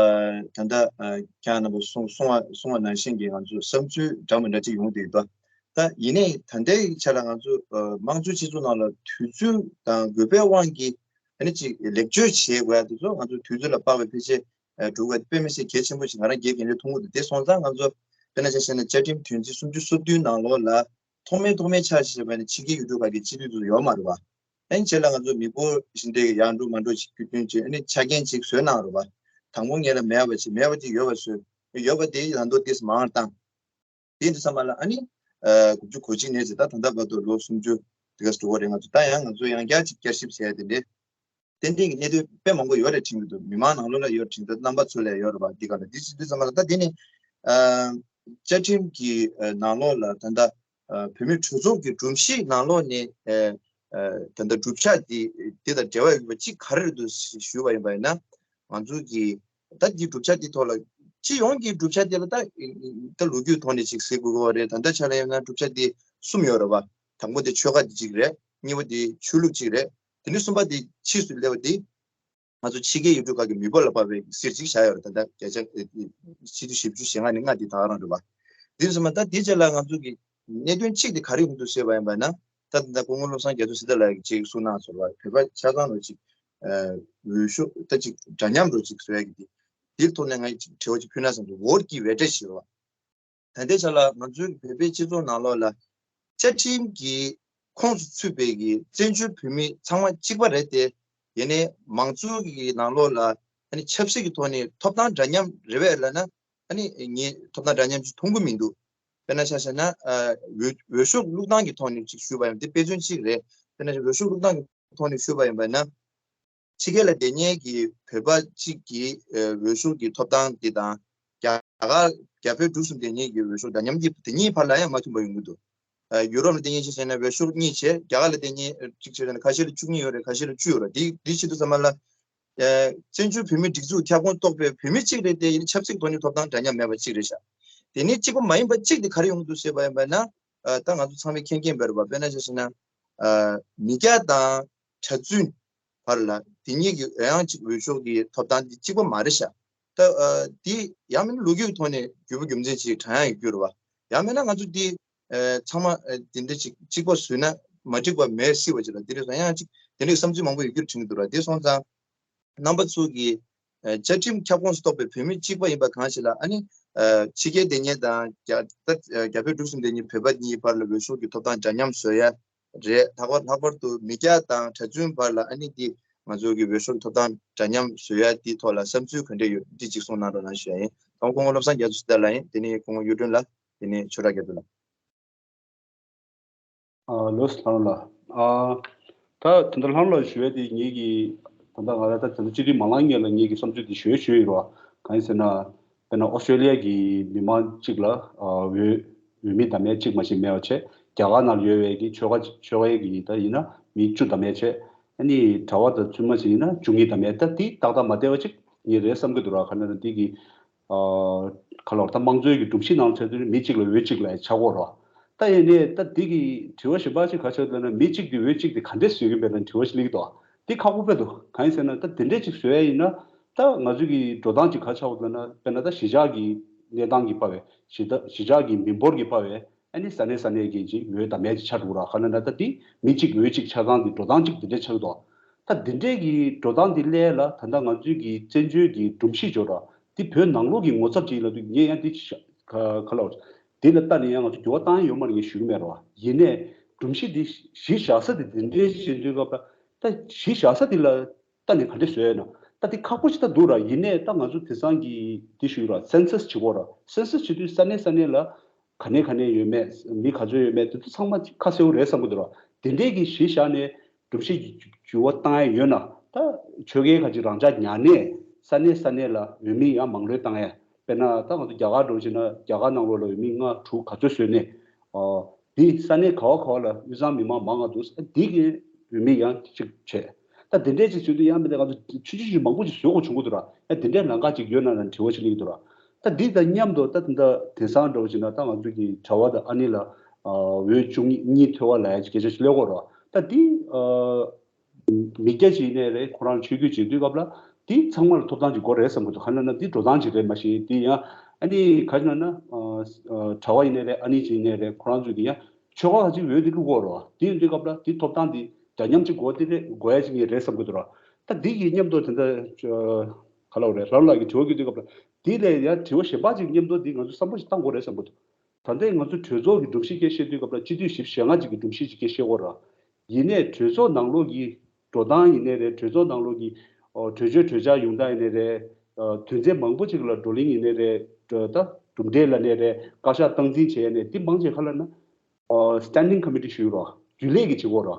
ད་ལྟ་ཨ་ཁྱེད་རྣམ་པ་གསུང་གསུང་བ་གསུང་བ་ནང་བཞིན་གྱི་ང་ཚོ་བསམ་ཚུལ་འདྲ་མི་འདྲ་ཅིག་ཡོང་བསྡད་འདུག་ད་ཡིན་ནའི་ད་ལྟའི་ཆ་ལ་ང་ཚོ་ཨ་དམངས་གཙོའི་སྤྱི་ཚོགས་ནང་ལ་དུས་ཚོད་དང་དགོས་པའི་དབང་གིས་ཨ་ནི་ཅིག་ལེགས་བཅོས་བྱེད་དགོས་ཡ་དེ་ཚོ་ང་ཚོ་དུས་ཚོད་ལ་དཔག་པའི་ཕལ་ཆེར་ཨ་འགྲོ་དགོས་དཔེ་མི་སྲིད་གལ་ཆེན་པོ་ཞིག་ང་རང་སྒེར་གྱི་འདྲ་མཐོང་གི་འདུག་དེ་སོང་ཙང་ང་ཚོ་དཔེར་ན་ཆ་བཞག་ན་བཅའ་ཁྲིམས་དོན་ཚན་སུམ་ཅུ་སོ་བདུན་ནང་ལོགས་ལ་ཐོག་མའི་ཐོག་མའི་ཆ་ཞིག་བྱས་པ་ནི་ཕྱི་རྒྱལ་ཡུལ་གྲུ་ཁག་གི་སྤྱི་འཐུས་ཚོ་ཡོད་མ་རེད་བ། ཨ་ནི་རྗེས་ལ་ང་ཚོ་མི་འབོར་ཞིག་འདྲའི་ཡར་འགྲོ་མར་འགྲོ་ཞིག་རྒྱུ་མཚན་བྱས་ཨ་ནི་ཆ་རྐྱེན་ཅིག་བཟོས་གནང་རེད་བ། དང་པོ་ངེད་ལ་མེད་པ་ཅིག་མེད་པ་ཅིག་ཡོད་པ་བཟོས། ཡོད་པ་དེ་ལ་མདོ་ཏིས་མང་བཏང་། དེ་འདི་ཚང་མ་ལ་ཨ་ནི། ཨ་དགུ་བཅུ་གོ་གཅིག་ནས་ཟེར་ད་ད་ལྟ་བར་དུ་ལོ་སུམ་ཅུ་དེ་ག་འགྲོ་གི་རེད། ང་ཚོ་ད་ཡང་ང་ཚོ་ཡང་བསྐྱར་ཅིག་བསྐྱར་ཞིབ་བྱས་ཏེ་འདི། ཏན་ཏན་གྱི་གནད་དོན་དཔེ་མང་པོ་ཡོད་རེད་དྲན་གྱི་འདུག་མི་མང་ནང་ལོགས་ལ་ཡོད་དྲན་གྱི་འདུག་རྣམ་པ་ཚོ་ལ་ཡོད་རེད་པ། འདི་ག་ལ་འདི་ཚོ་འདི་ཚང་མ་ལ་ད་དེ་ནི། ཨ་བཅའ་ཁྲིམས་ཀྱི་ཨ་ནང་ལོགས་ལ་ད་ལྟ་ཨ་བོད་མིའི་གྲོས་ཚོགས་ཀྱི་སྒྲོམ་གཞི་ནང་ལོགས་ནས་ཨ་ཨ་ད་ལྟ་གྲུབ་ཆ་འདི་འདི་དང་འབྲེལ་བ་ཡོད་པ་གཅིག་ག་རེ་རེད་འདུག་ཞུས་པ་ཡིན་པ་ཡིན་ན། ང་ཚོ་གི་ད་འདི་གྲུབ་ཆ་འདི་ཐོག་ལ་སྤྱི་ཡོངས་ཀྱི་གྲུབ་ཆ་འདི་ལ་ད་ད་ལོ་རྒྱུས་ཐོག་ནས་ཅིག་གཟིགས་དགོས་ཀྱི་རེད། ད་ལྟ་ཆ་ལ་ཡོད་ན་གྲུབ་ཆ་འདི་གསུམ་ཡོད་རེད་པ། དང་པོ་དེ་ཆོལ་ཁ་འདི་གཅིག་རེད། གཉིས་པ་དེ་ཆོས་ལུགས་གཅིག་རེད། དེ་ནས་གསུམ་པ་དེ་ཕྱིས་སུ་སླེབས་པ་དེ། ང་ཚོ་ཕྱི་རྒྱལ་ཡུལ་གྲུ་ཁག་གི་མི་འབོར་ལ་དཔག་པའི་གསེར་གཅིག་བཞག་ཡོད་རེད། ད་ལྟ་བརྒྱ་ཆ་ཨེ་ཕྱི་ལོ་བཞི་བཅུ་ཞེ་ལྔ་ནས་ལྔ་འདི་ད་ག་རང་རེད་པ། འདི་ཚོ་མ་ད་འདི་རྗེས་ལ་ང་ཚོ་གི་གནད་དོན་གཅིག་དེ་ག་རེ་ཡོང་འདུག་ཟེར་བ་ཡིན་པ་ན། ད་ད་སྐུ་ངོ་བློ་བཟང་རྒྱ་མཚོ་སྲིད་ད་ལགས་ཀྱིས་ཅིག་གསུངས་གནང་སོང་བ། བོད་པ་ཆ་ཚང་ལོ་ཅིག་ཨ་འོས་ཤོག་ད་ཅིག་འདྲ་མཉམ་རོ་ཅིག་བཟོ་ཡ་གི་འདི། འདིའི་ཐོག་ནས་ང་ཡི་ཅིག་དྲི་བ་ཅིག་ཕུལ་ན་བསམ་སོང་། འོ་ཊི་གི་ཝེ་ཊེ་ཇི་ཞེས་པ། ད་ལྟའི་ཆ་ལ་ང་ཚོའི་བོད་པའི་སྤྱི་ཚོགས་ནང་ལོགས་ལ་བཅའ་ཁྲིམས་ཀྱི་ཁོངས་སུ་ཚུད་པའི་གི་བཙན་བྱོལ་བོད་མི་ཚང་མ་གཅིག་པ་རེད་དེ། ཡིན་ནའི་མང་གཙོ་གི་ནང་ལོགས་ལ་ཨ་ནི་ཆབ་སྲིད་ཀྱི་ཐོག་ནས་ཐོབ་ཐང་འདྲ་མཉམ་རེད་པས་ལབ་ན། ཨ་ནི་ངས་ཐོབ་ཐང་འདྲ་མཉམ་ཅིག་མཐོང་གི་མི་འདུག་དཔེར་ན་ཆ་བཞག་ན་ཨ་འོས་འོས་ཤོག་བླུགས་སྟངས་ཀྱི་ཐོག་ནས་ཅིག་ཞུས་པ་ཡིན་དེ་དཔེ་མཚོན་གཅིག་རེད། དཔེར་ན་འོས་ཤོག་བླུགས་སྟངས་ཀྱི་ཐོག་ནས་ཞུས་པ་ཡིན་པ་ན། ཕྱི་རྒྱལ་ལ་བསྡད་མཁན་གྱི་བོད་པ་གཅིག་གིས་ཨ་འོས་ཤོག་གི་ཐོབ་ཐང་འདི་དང་། རྒྱ་གར་རྒྱ་བོད་འབྲུག་གསུམ་བསྡད་མཁན་གྱི་འོས་ཤོག་འདྲ་མཉམ་གྱི་དེ་གཉིས་བར་ལ་ཡང་མ་མཐུན་པ་ཡོང་གི་འདུག་ཨ་ཡུ་རོབ་ལ་བསྡད་མཁན་ཅིག་བྱས་ན་འོས་ཤོག་གཉིས་བྱས། རྒྱ་གར་ལ་བསྡད་མཁན་གཅིག་བྱས་ན་ཁ་ཤས་ལ་བཅུ་གཉིས་ཡོད་རེད། ཁ་ཤས་ལ་བཅུ་ཡོད་རེད། འདི་འདི་བྱེད་དུས་ཙམ་པ་ལ་ཨ་བཙན་བྱོལ་བོད་མིའི་སྒྲིག་འཛུགས་ཁྱབ་ཁོངས་གཏོགས་པའི་བོད་མི་གཅིག་རེད་དེ། ཡིན་ཆབ་སྲིད་ཐོག་ནས་ཐོབ་ཐང་འདྲ་མཉམ་མེད་པ་གཅིག་རེད་ཤག་དེ་ནས་གཅིག་པ་མ་ཡིན་པ་གཅིག་དེ་ག་རེ་ཡོང་གི་འདུག་ཟེར་བ་ཡིན་པ་ན། ཨ་ད་ང་ཚོ་ཚང་མས་མཁྱེན་མཁྱེན་པ་རེད་པ། དཔེར་ན་ཆ་བཞག་ན། ཨ་མི་སྐྱ་དང་གྲྭ་བཙུན་བར་ལ་དེ་གཉིས་ཀྱི་ཡང་གཅིག་འོས་ཤོག་གི་ཐོབ་ཐང་འདི་གཅིག་པ་མ་རེད་ཤག་ད་ཨ་འདི་ཡང་མིན་ལོ་རྒྱུས་ཐོག་ནས་རྒྱུ་བ་རྒྱུ་མཚན་ཅིག་དྲངས་ཡག་ཡོད་རྒྱུ་རེད་པ། ཡང་མིན་ན་ང་ཚོ་འདི་ཨ་ཚང་མ་ཨ་འདི་འདྲ་ཅིག་གཅིག་པ་བཟོས་ན་མ་འགྲིག་པ་མེད་སྲིད་པ་ཅིག་ལ། འདི་རེད་སོང་ཡང་ཅིག་དེ་འདྲའི་བསམ་ཚུལ་མང་པོ་ཡོད་རྒྱུར་དྲན་གྱི་འདུག་ར། དེ་སོང་ཙང་། རྣམ་པ་ཚོ་གིས་ཨ་བཅའ་ཁྲིམས་ཁྱབ་ཁོངས་སུ་གཏོགས་པའི་བོད་མི་གཅིག་པ་ཡིན་པ་གང་ཞིག་ལ་ཨ་ནི་ཨ་ཕྱི་རྒྱལ་བསྡད་མཁན་དང་རྒྱ་ད་ཨ་རྒྱ་བོད་འབྲུག་གསུམ་བསྡད་མཁན་བོད་པ་གཉིས་བར་ལ་འོས་ཤོག་གི་ཐོབ་ཐང་འདྲ་མཉམ་བཟོ་ཡ་རེད། ལྷག་པར་ལྷག་པར་དུ་མི་སྐྱ་དང་གྲྭ་བཙུན་བར་ལ་ཨ་ནི་འདི་ང་ཚོ་གི་འོས་ཤོག་ཐོབ་ཐང་འདྲ་མཉམ་བཟོ་ཡ་འདི་ཐོག་ལ་བསམ་ཚུལ་ག་འདྲ་ཡོད་འདི་གཅིག་གསུང་གནང་རོགས་གནང་ཞུ་ཡ་ཡིན། དང་པོ་སྐུ་ངོ་བློ་བཟང་རྒྱ་མཚོ་སྲིད་ད་ལགས་ཡིན། དེ་ནས་སྐུ་ངོ་གཡུ་སྒྲོན་ལགས། དེ་ནས་ཆོས་གྲགས་རྒྱ་མཚོ་ལགས། ཨ་ལགས་སོ། ལྷ་རམས་ལགས། ཨ་ད་ད་ལྟ་ལྷ་རམས་ལགས་ཞུ་ཡས་དེ་ངེད་ཀྱི་ད་ལྟ་ང་རང་ད་ད་ལྟ་སྤྱི་འཐུས་མ་ལངས་སྔོན་ལ་ངེད་ཀྱི་བསམ་ཚུལ་དེ་ཞུ་ཡས་ཞུ་ཡི་རོ། གང་ཡིན་ཟེར་ན། དཔེར་ན་ཨོ་སི་ཀྲོ་ལི་ཡ་གི་མི་མང་གཅིག་ལ་ཨ་འོས་འོས་མི་བདམས་ཡས་གཅིག་མ་གཏོགས་མེད་པ་བྱས། རྒྱ་གར་ནང་ལ་ཡོད་པའི་གི་ཆོལ་ཁ་ཆོལ་ཁའི་གི་ད་ཡིན་ན་མི་བཅུ་བདམས་ཡས་བྱས། ཨ་ནི་གྲྭ་པ་དང་བཙུན་མ་ཞིག་ཡིན་ན་བཅུ་གཉིས་བདམས་ཡས། ད་དེ་ཏག་ཏག་མ་བསྡད་པ་ཅིག་ངས་རེད་བསམ་གྱི་འདུག་ར། ག་ན་ད་འདི་གི་ཨ་ག་ལ་བར་ད་དམངས་གཙོའི་གི་སྒྲོམ་གཞི་ནང་ལ་ཆ་མཚོན་ན་མི་གཅིག་ལ་འོས་གཅིག་ལ་ཆགས་ཀྱི་ཡོད་རེད་བ། ད་ཡིན་ནའི་ད་འདི་གི་དྲི་བ་གཞན་པ་ཅིག་ག་ཆགས་ལབ་ན། མི་གཅིག་གི་འོས་གཅིག་དེ་ག་འདྲས་བཟོས་ཀྱི་ཡོད་པས་ལབ་དྲི་བ་ཞིག་སླེབས་ཀྱི་འདུག་འདི་ཁག་པོ་དཔེ་འདུག་གང་ཡིན་ཟེར་ན་ད་དེ་འདྲས་ཅིག་བཟོས་ཡ་ཡིན་ན། ད་ང་ཚོ་གི་འགྲོ་སྟངས་ཅིག་ག་ཆགས་ཡོད་ལབ་ན། དཔེར་ན་ད་གཞིས་ཆགས་ཀྱི་གནས་སྟངས་ཀྱིས་ཕར་བས། གཞིས་ད་གཞིས་ཆགས་ཀྱི་མི་འབོར་གྱིས་ཕར་བས། ཨ་ནི་ས་གནས་ས་གནས་ཀྱི་ཅིག་འོས་བདམས་ཡ་ཅིག་ཆགས་འགྲོ་གི་ར། ག་ན་ན་ད་འདི་མི་གཅིག་འོས་གཅིག་ཆགས་སྟངས་འདི་འགྲོ་སྟངས་ཅིག་འདི་འདྲས་ཆགས་ཀྱི་འདུག་ད་འདི་འདྲས་ཀྱི་འགྲོ་སྟངས་འདི་སླད་ལ་ད་ལྟ་ང་ཚོའི་གི་བཙན་བྱོལ་གྱི་སྒྲོམ་གཞི་ཅིག་ཡོད་ར། འདི་བོད་ནང་ལོགས་ཀྱི་ངོ་ཚབ་ཅིག་ལབ་དུས་ངས་ཡང་འདི་ཤ་ག་ག་ལ་འདི་ལ་ལྟ་ནས་ཡང་ང་ཚོ་འགྱུར་བ་བཏང་ཡ་ཡོད་མ་རེད་ངས་ཞུ་གི་མེད་ར་བ། ཡིན་ནའི་སྒྲོམ་གཞི་འདི་གཞི་བཞག་ས་འདི་འདི་འདྲས་ཞིག་ཡིན་དུས་སྐབས་ལ་ད་གཞི་བཞག་ས་འདི་ལ་ལྟ་ནས་ག་འདྲས་བཟོས་ཡོད་ན། ད་འདི་ཁག་པོ་ཞིག་ད་འདུག་ར། ཡིན་ནའི་ད་ང་ཚོ་དེང་སང་གི་འདི་ཞུ་ར། སེན་སས་བྱེད་དགོས་ར། སེན་སས་བྱེད་དུས་ས་གནས་ས་གནས་ལ་ ག་ནས་ག་ནས་ཡོད་མེད། མི་ག་ཚོད་ཡོད་མེད། དེ་ཚོ་ཚང་མ་ཁ་གསལ་པོ་རེད་བསམ་གྱི་འདུག་ར། དེ་འདྲས་ཀྱི་གཞི་བཞག་ནས་སྒྲོམ་གཞི་འགྱུར་བ་བཏང་ཡ་ཡོད་ན། ད་ཆོལ་ཁའི་ཁ་ཅིག་རང་འཇགས་ཉར་ནས་ས་གནས་ས་གནས་ལ་འོས་མི་ཡང་མང་ལོས་བཏང་ཡ། དཔེར་ན་ད་ང་ཚོ་རྒྱ་གར་འདྲ་བོ་བྱས་ན་རྒྱ་གར་ནང་ལོགས་ལ་འོས་མི་ལྔ་དྲུག་ག་ཚོད་བཟོས་ནས། ཨོ། འདི་ས་གནས་ག་བ་ག་བ་ལ་དབུས་གཙང་མི་མང་མང་ང་འདུག་འདི་གི་འོས་མི་ཡང་གཅིག་བྱས། ད་དེ་འདྲས་ཅིག་བཟོས་དུས་ཡང་མི་འདྲ་ང་ཚོ་ཆུང་ཆུང་ཆུང་མང་པོ་ཅིག་བཟོ་དགོས་བྱུང་གི་འདུག་ར། ཡང་དེ་འདྲས་ལམ་ཁ་ཅིག་ཡོད་ན་ན་དྲི་བ་ཅིག་སླེབས་ཀྱི་འདུག་ར། ད་འདི་དང་མཉམ་དུ་ད་ད་དེང་སང་འདྲ་བོ་བྱས་ན་ད་ང་ཚོ་གི་གྲྭ་བ་དང་ཨ་ནི་ལ་འོས་བཅུ་གཉིས་ཐོབ་པ་ལབ་ཡ་ཅིག་སྐད་ཆ་ཅིག་སླེབས་ཀྱི་ཡོད་ར། ད་འདི་མི་སྐྱ་ཅིག་ཡིན་ནའི་རེད། ཁོ་རང་ཆོས་བརྒྱུད་ཅིག་དུས་སྐབས་ལ་དེ་ཚང་མ་ལ་ཐོབ་ཐང་ཅིག་དགོས་རེད་བསམ་གྱི་འདུག་གང་ལབ་ན་དེ་འགྲོ་སྟངས་ཅིག་རེད། མ་གཞི་དེ་ཡང་ཨ་ནི་ག་རེ་ལབ་ན། གྲྭ་བ་ཡིན་ནའི་རེད། ཨ་ནི་ཅིག་ཡིན་ནའི་རེད། ཁོ་རང་ཚོས་དེ་ཡང་ཆོལ་ཁ་ཁ་ཅིག་འོས་དེ་བླུག་དགོས་རེད་བ། དེ་ཡིན་དུས་སྐབས་ལ་དེ་ཐོབ་ཐང་དེ་འདྲ་མཉམ་ཅིག་དགོས་དེ་རེད། དགོས་ཡ་ཅིག་ངེས་རེད་བསམ་གྱི་འདུག་ར། ད་དེ་གི་མཉམ་དུ་དེ་འདྲ་ག་ལབ་རེད། ལྷ་རམས་ལགས་ཀྱིས་དྲི་བ་བཀོད་དུས་སྐབས་ལ་དེ་ལས་ཡང་དྲི་བ་གཞན་པ་ཅིག་མཉམ་དུ་དེ་ང་ཚོས་བསམ་བློ་ཞིག་བཏང་དགོས་རེད་བསམ་གྱི་འདུག་ད་ལྟའི་ང་ཚོ་གྲོས་ཚོགས་ཀྱི་སྒྲོམ་གཞི་སྐད་བཤད་དུས་སྐབས་ལ་སྤྱི་འཐུས་བཞི་བཅུ་ཞེ་ལྔ་ཅིག་གི་སྒྲོམ་གཞི་ཅིག་སྐད་བཤད་དགོས་ར། ཡིན་ནའི་གྲོས་ཚོགས་ནང་ལོགས་ཀྱི་འགྲོ་སྟངས་ཡིན་ནའི་རེད། གྲོས་ཚོགས་ནང་ལོགས་ཀྱི་ཨོ་གྲོས་ཆོད་གྲོས་འཆར་ཡོང་སྟངས་ཡིན་ནའི་རེད། ཨོ་དོན་ཚན་མང་པོ་ཅིག་ལ་བགྲོ་གླེང་ཡིན་ནའི་རེད། ད་གྲུབ་འབྲས་ལབ་ནའི་རེད། བཀའ་ཤག་སྟངས་འཛིན་བྱས་ནས་འདི་མང་ཆེ་ག་ལབ་ན་ཨོ་standing committee ཞུས་ར། རྒྱུན་ལས་ཀྱི་བྱེད་སྒོ་ར།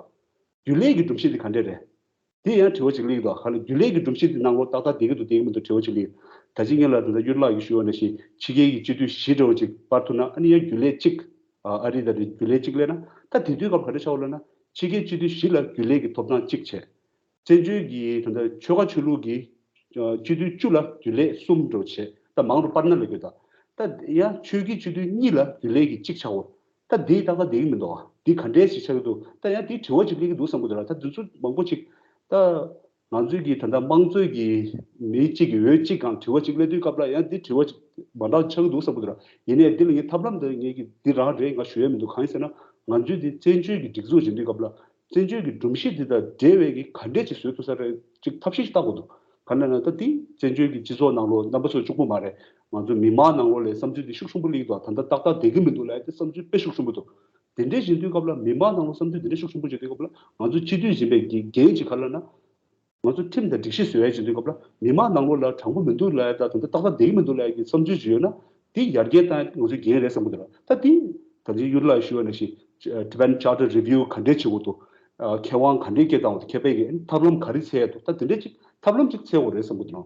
རྒྱུན་ལས་ཀྱི་སྒྲོམ་གཞི་འདི་ག་འདྲས་རེད། དེ་ཡང་དྲི་བ་ཅིག་སླེབས་འདུག་ག་ལ་རྒྱུན་ལས་ཀྱི་སྒྲོམ་གཞི་དེ་ནང་ལོགས་ཏག་ཏག་བསྡད་ཀྱི་འདུག་བསྡད་ཀྱི་མི་འདུག་དྲི་བ་ཅིག་སླེབས། ད་ཅི་སྔོན་ལ་ད་ལྟ་གཡུ་ལགས་ཀྱིས་ཞུས་པ་ནང་བཞིན་ཕྱི་རྒྱལ་གྱི་སྤྱི་འཐུས་བཞི་འདྲ་བོ་ཅིག་སྤར་ཐུབ་ན། ཨ་ནི་ཡང་རྒྱུན་ལས་གཅིག་ཨ་རི་ད་རེས་རྒྱུན་ལས་གཅིག་སླེབས་ན། ད་དེ་དུས་སྐབས་ག་འདྲ་ཆགས་ལབ་ན་ཕྱི་རྒྱལ་སྤྱི་འཐུས་བཞི་ལ་རྒྱུན་ལས་ཀྱི་ཐོབ་ཐང་གཅིག་བྱས། བཙན་བྱོལ་གྱི་ད་ལྟ་ཆོལ་ཁ་ཆོས་ལུགས་ཀྱི་སྤྱི་འཐུས་བཅུ་ལ་རྒྱུན་ལས་གསུམ་འདྲ་བོ་བྱས། ད་མང་རུ་སྤར་ན་ལབ་ཀྱི་ཡོད། ད་ད་ཡང་ཆོས་བརྒྱུད་སྤྱི་འཐུས་གཉིས་ལ་རྒྱུན་ལས་ཀྱི་གཅིག་ཆགས་འོ། ད་འདི་ཏག་ཏག་བསྡད་ཀྱི་མི་འདུག་ཨ། འདི་ག་འདྲས་ཞིག་ཆགས་ཀྱི་འདུག་ད་ཡང་འདི་དྲི་བ་ཅིག་སླེབས་ཀྱི་འདུག་བསམ་གྱི་འདུག་ར། ད་འདི་ཚོ་མང་པོ་ཅིག་ད་ང་ཚོའི་གི་ད་ལྟ་དམངས་གཙོའི་གི་མི་གཅིག་གི་འོས་གཅིག་གང་དྲི་བ་ཅིག་སླེབས་དུས་སྐབས་ལ་ཡང་འདི་དྲི་བ་ཅིག་མ་འདྲ་ཆགས་ཀྱི་འདུག་བསམ་གྱི་འདུག་ར། ཡིན་ནའི་འདི་ལ་ངས་ཐབས་ལམ་འདི་ངས་གི་འདི་རང་རེད་ང་ཞུ་ཡ་མི་འདུག་གང་ཡིན་ཟེར་ན་ང་ཚོའི་འདི་བཙན་བྱོལ་གྱི་སྒྲིག་འཛུགས་བྱེད་དུས་སྐབས་ལ་བཙན་བྱོལ་གྱི་སྒྲོམ་གཞི་འདི་དང་འབྲེལ་བའི་གི་ག་འདྲས་ཅིག་བཟོས་ཐུབ་ས་རེད་ཅིག་ཐབས་ཤེས་ཤིག་བལྟ་དགོས་འདུག་ག་ལབ་ན་ད་འདི་བཙན་བྱོལ་གྱི་སྤྱི་ཚོགས་ནང་ལོགས་རྣམ་པ་ཚོ་གཅིག་པོ་མ་རེད། ང་ཚོ་མི་མང་ནང་ལོགས་ལ་བསམ་ཚུལ་འདི་ཤུགས་ཆེན་པོ་སླེབས་འདུག་ད་ལྟ་ཏག་ཏག་བསྡད་ཀྱི་མི་འདུག་ལབ་ཡ་དེ་བསམ་ཚུལ་དཔེ་ཤུགས་ཆེན་པོ་འདུག་དེ་འདྲས་བྱེད་དུས་སྐབས་ལ་མི་མང་ནང་ལོགས་བསམ་ཚུལ་དེ་འདྲས་ཤུགས་ཆེན་པོ་བྱེད་དུས་སྐབས་ལ་ང་ཚོ་སྤྱི་འཐུས་ཡིན་པའི་འགན་ཅིག་ག་ལབ་ན། ང་ཚོ་ཁྲིམས་དང་སྒྲིག་གཞི་བཟོ་ཡ་བྱེད་དུས་སྐབས་ལ་མི་མང་ནང་ལོགས་ལ་དྲང་པོ་མི་འདུག་ལབ་ཡ་དང་དོན་དག་ཏག་ཏག་བསྡད་ཀྱི་མི་འདུག་ལབ་ཡ་གི་བསམ་ཚུལ་ཅིག་ཡོད་ན་དེ་ཡར་རྒྱས་གཏང་ཡ་ང་ཚོའི་འགན་རེད་བསམ་གྱི་འདུག་ད་དེ་ད་ཅི་གཡུ་ལགས་ཞུ་བ་ནང་བཞིན་Tibetan Charter Review ག་འདྲས་བྱེད་དགོས་འདུག་མཁས་དབང་ག་འདྲས་སྐད་བཏང་དགོས་འདུག་མཁས་པའི་གི་ཐབས་ལམ་ག་རེ་འཚོལ་ཡ་འདུག་ད་དེ་འདྲས་ཅིག་ཐབས་ལམ་ཅིག་འཚོལ་དགོས་རེད་བསམ་གྱི་འདུག་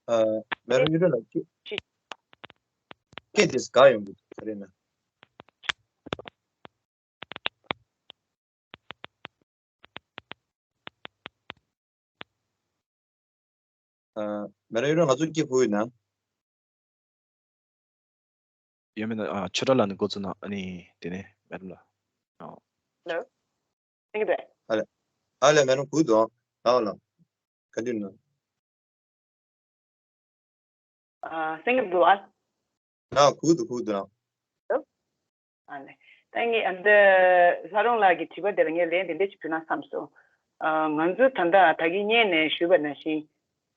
ཨ། མེ་རོ་ཡུ་རོ་ལ་སྐད་སྐད་དེ་ག་ཡོང་གི་འདུག་རེད་ན། ཨ། མེ་རོ་ཡུ་རོ་ང་ཚོ་སྐད་ཕུག་ཡོད་ན། ཡོད་མེད་ན། ཨ། ཆོས་གྲགས་ལགས་ནས་འགོ་བཙུགས་ན། ཨ་ནི་དེ་ནས་མེ་རོ་ལ། ཨ། Hello. Thank you. ཨ་ལེ། ཨ་ལེ། མེ་རོ་ཕུག་འདུག་ཨ། ལགས་ལགས། ག་དུས་ན། ཨ། གསན་གྱི་འདུག་ཨ། ལགས། ཕུག་འདུག་ཕུག་འདུག་ཨ། ཨ་ནི། ད་ངས་ཨ་འདི་ལྷ་རུང་ལགས་ཀྱི་དྲི་བ་དེ་ལ་ངས་ལན་དེ་འདྲ་ཞིག་ཕུལ་ན་བསམ་སོང་། ཨ། ང་ཚོ་ད་ལྟ་ད་གིན་སྔོན་ནས་ཞུས་པ་ནང་བཞིན།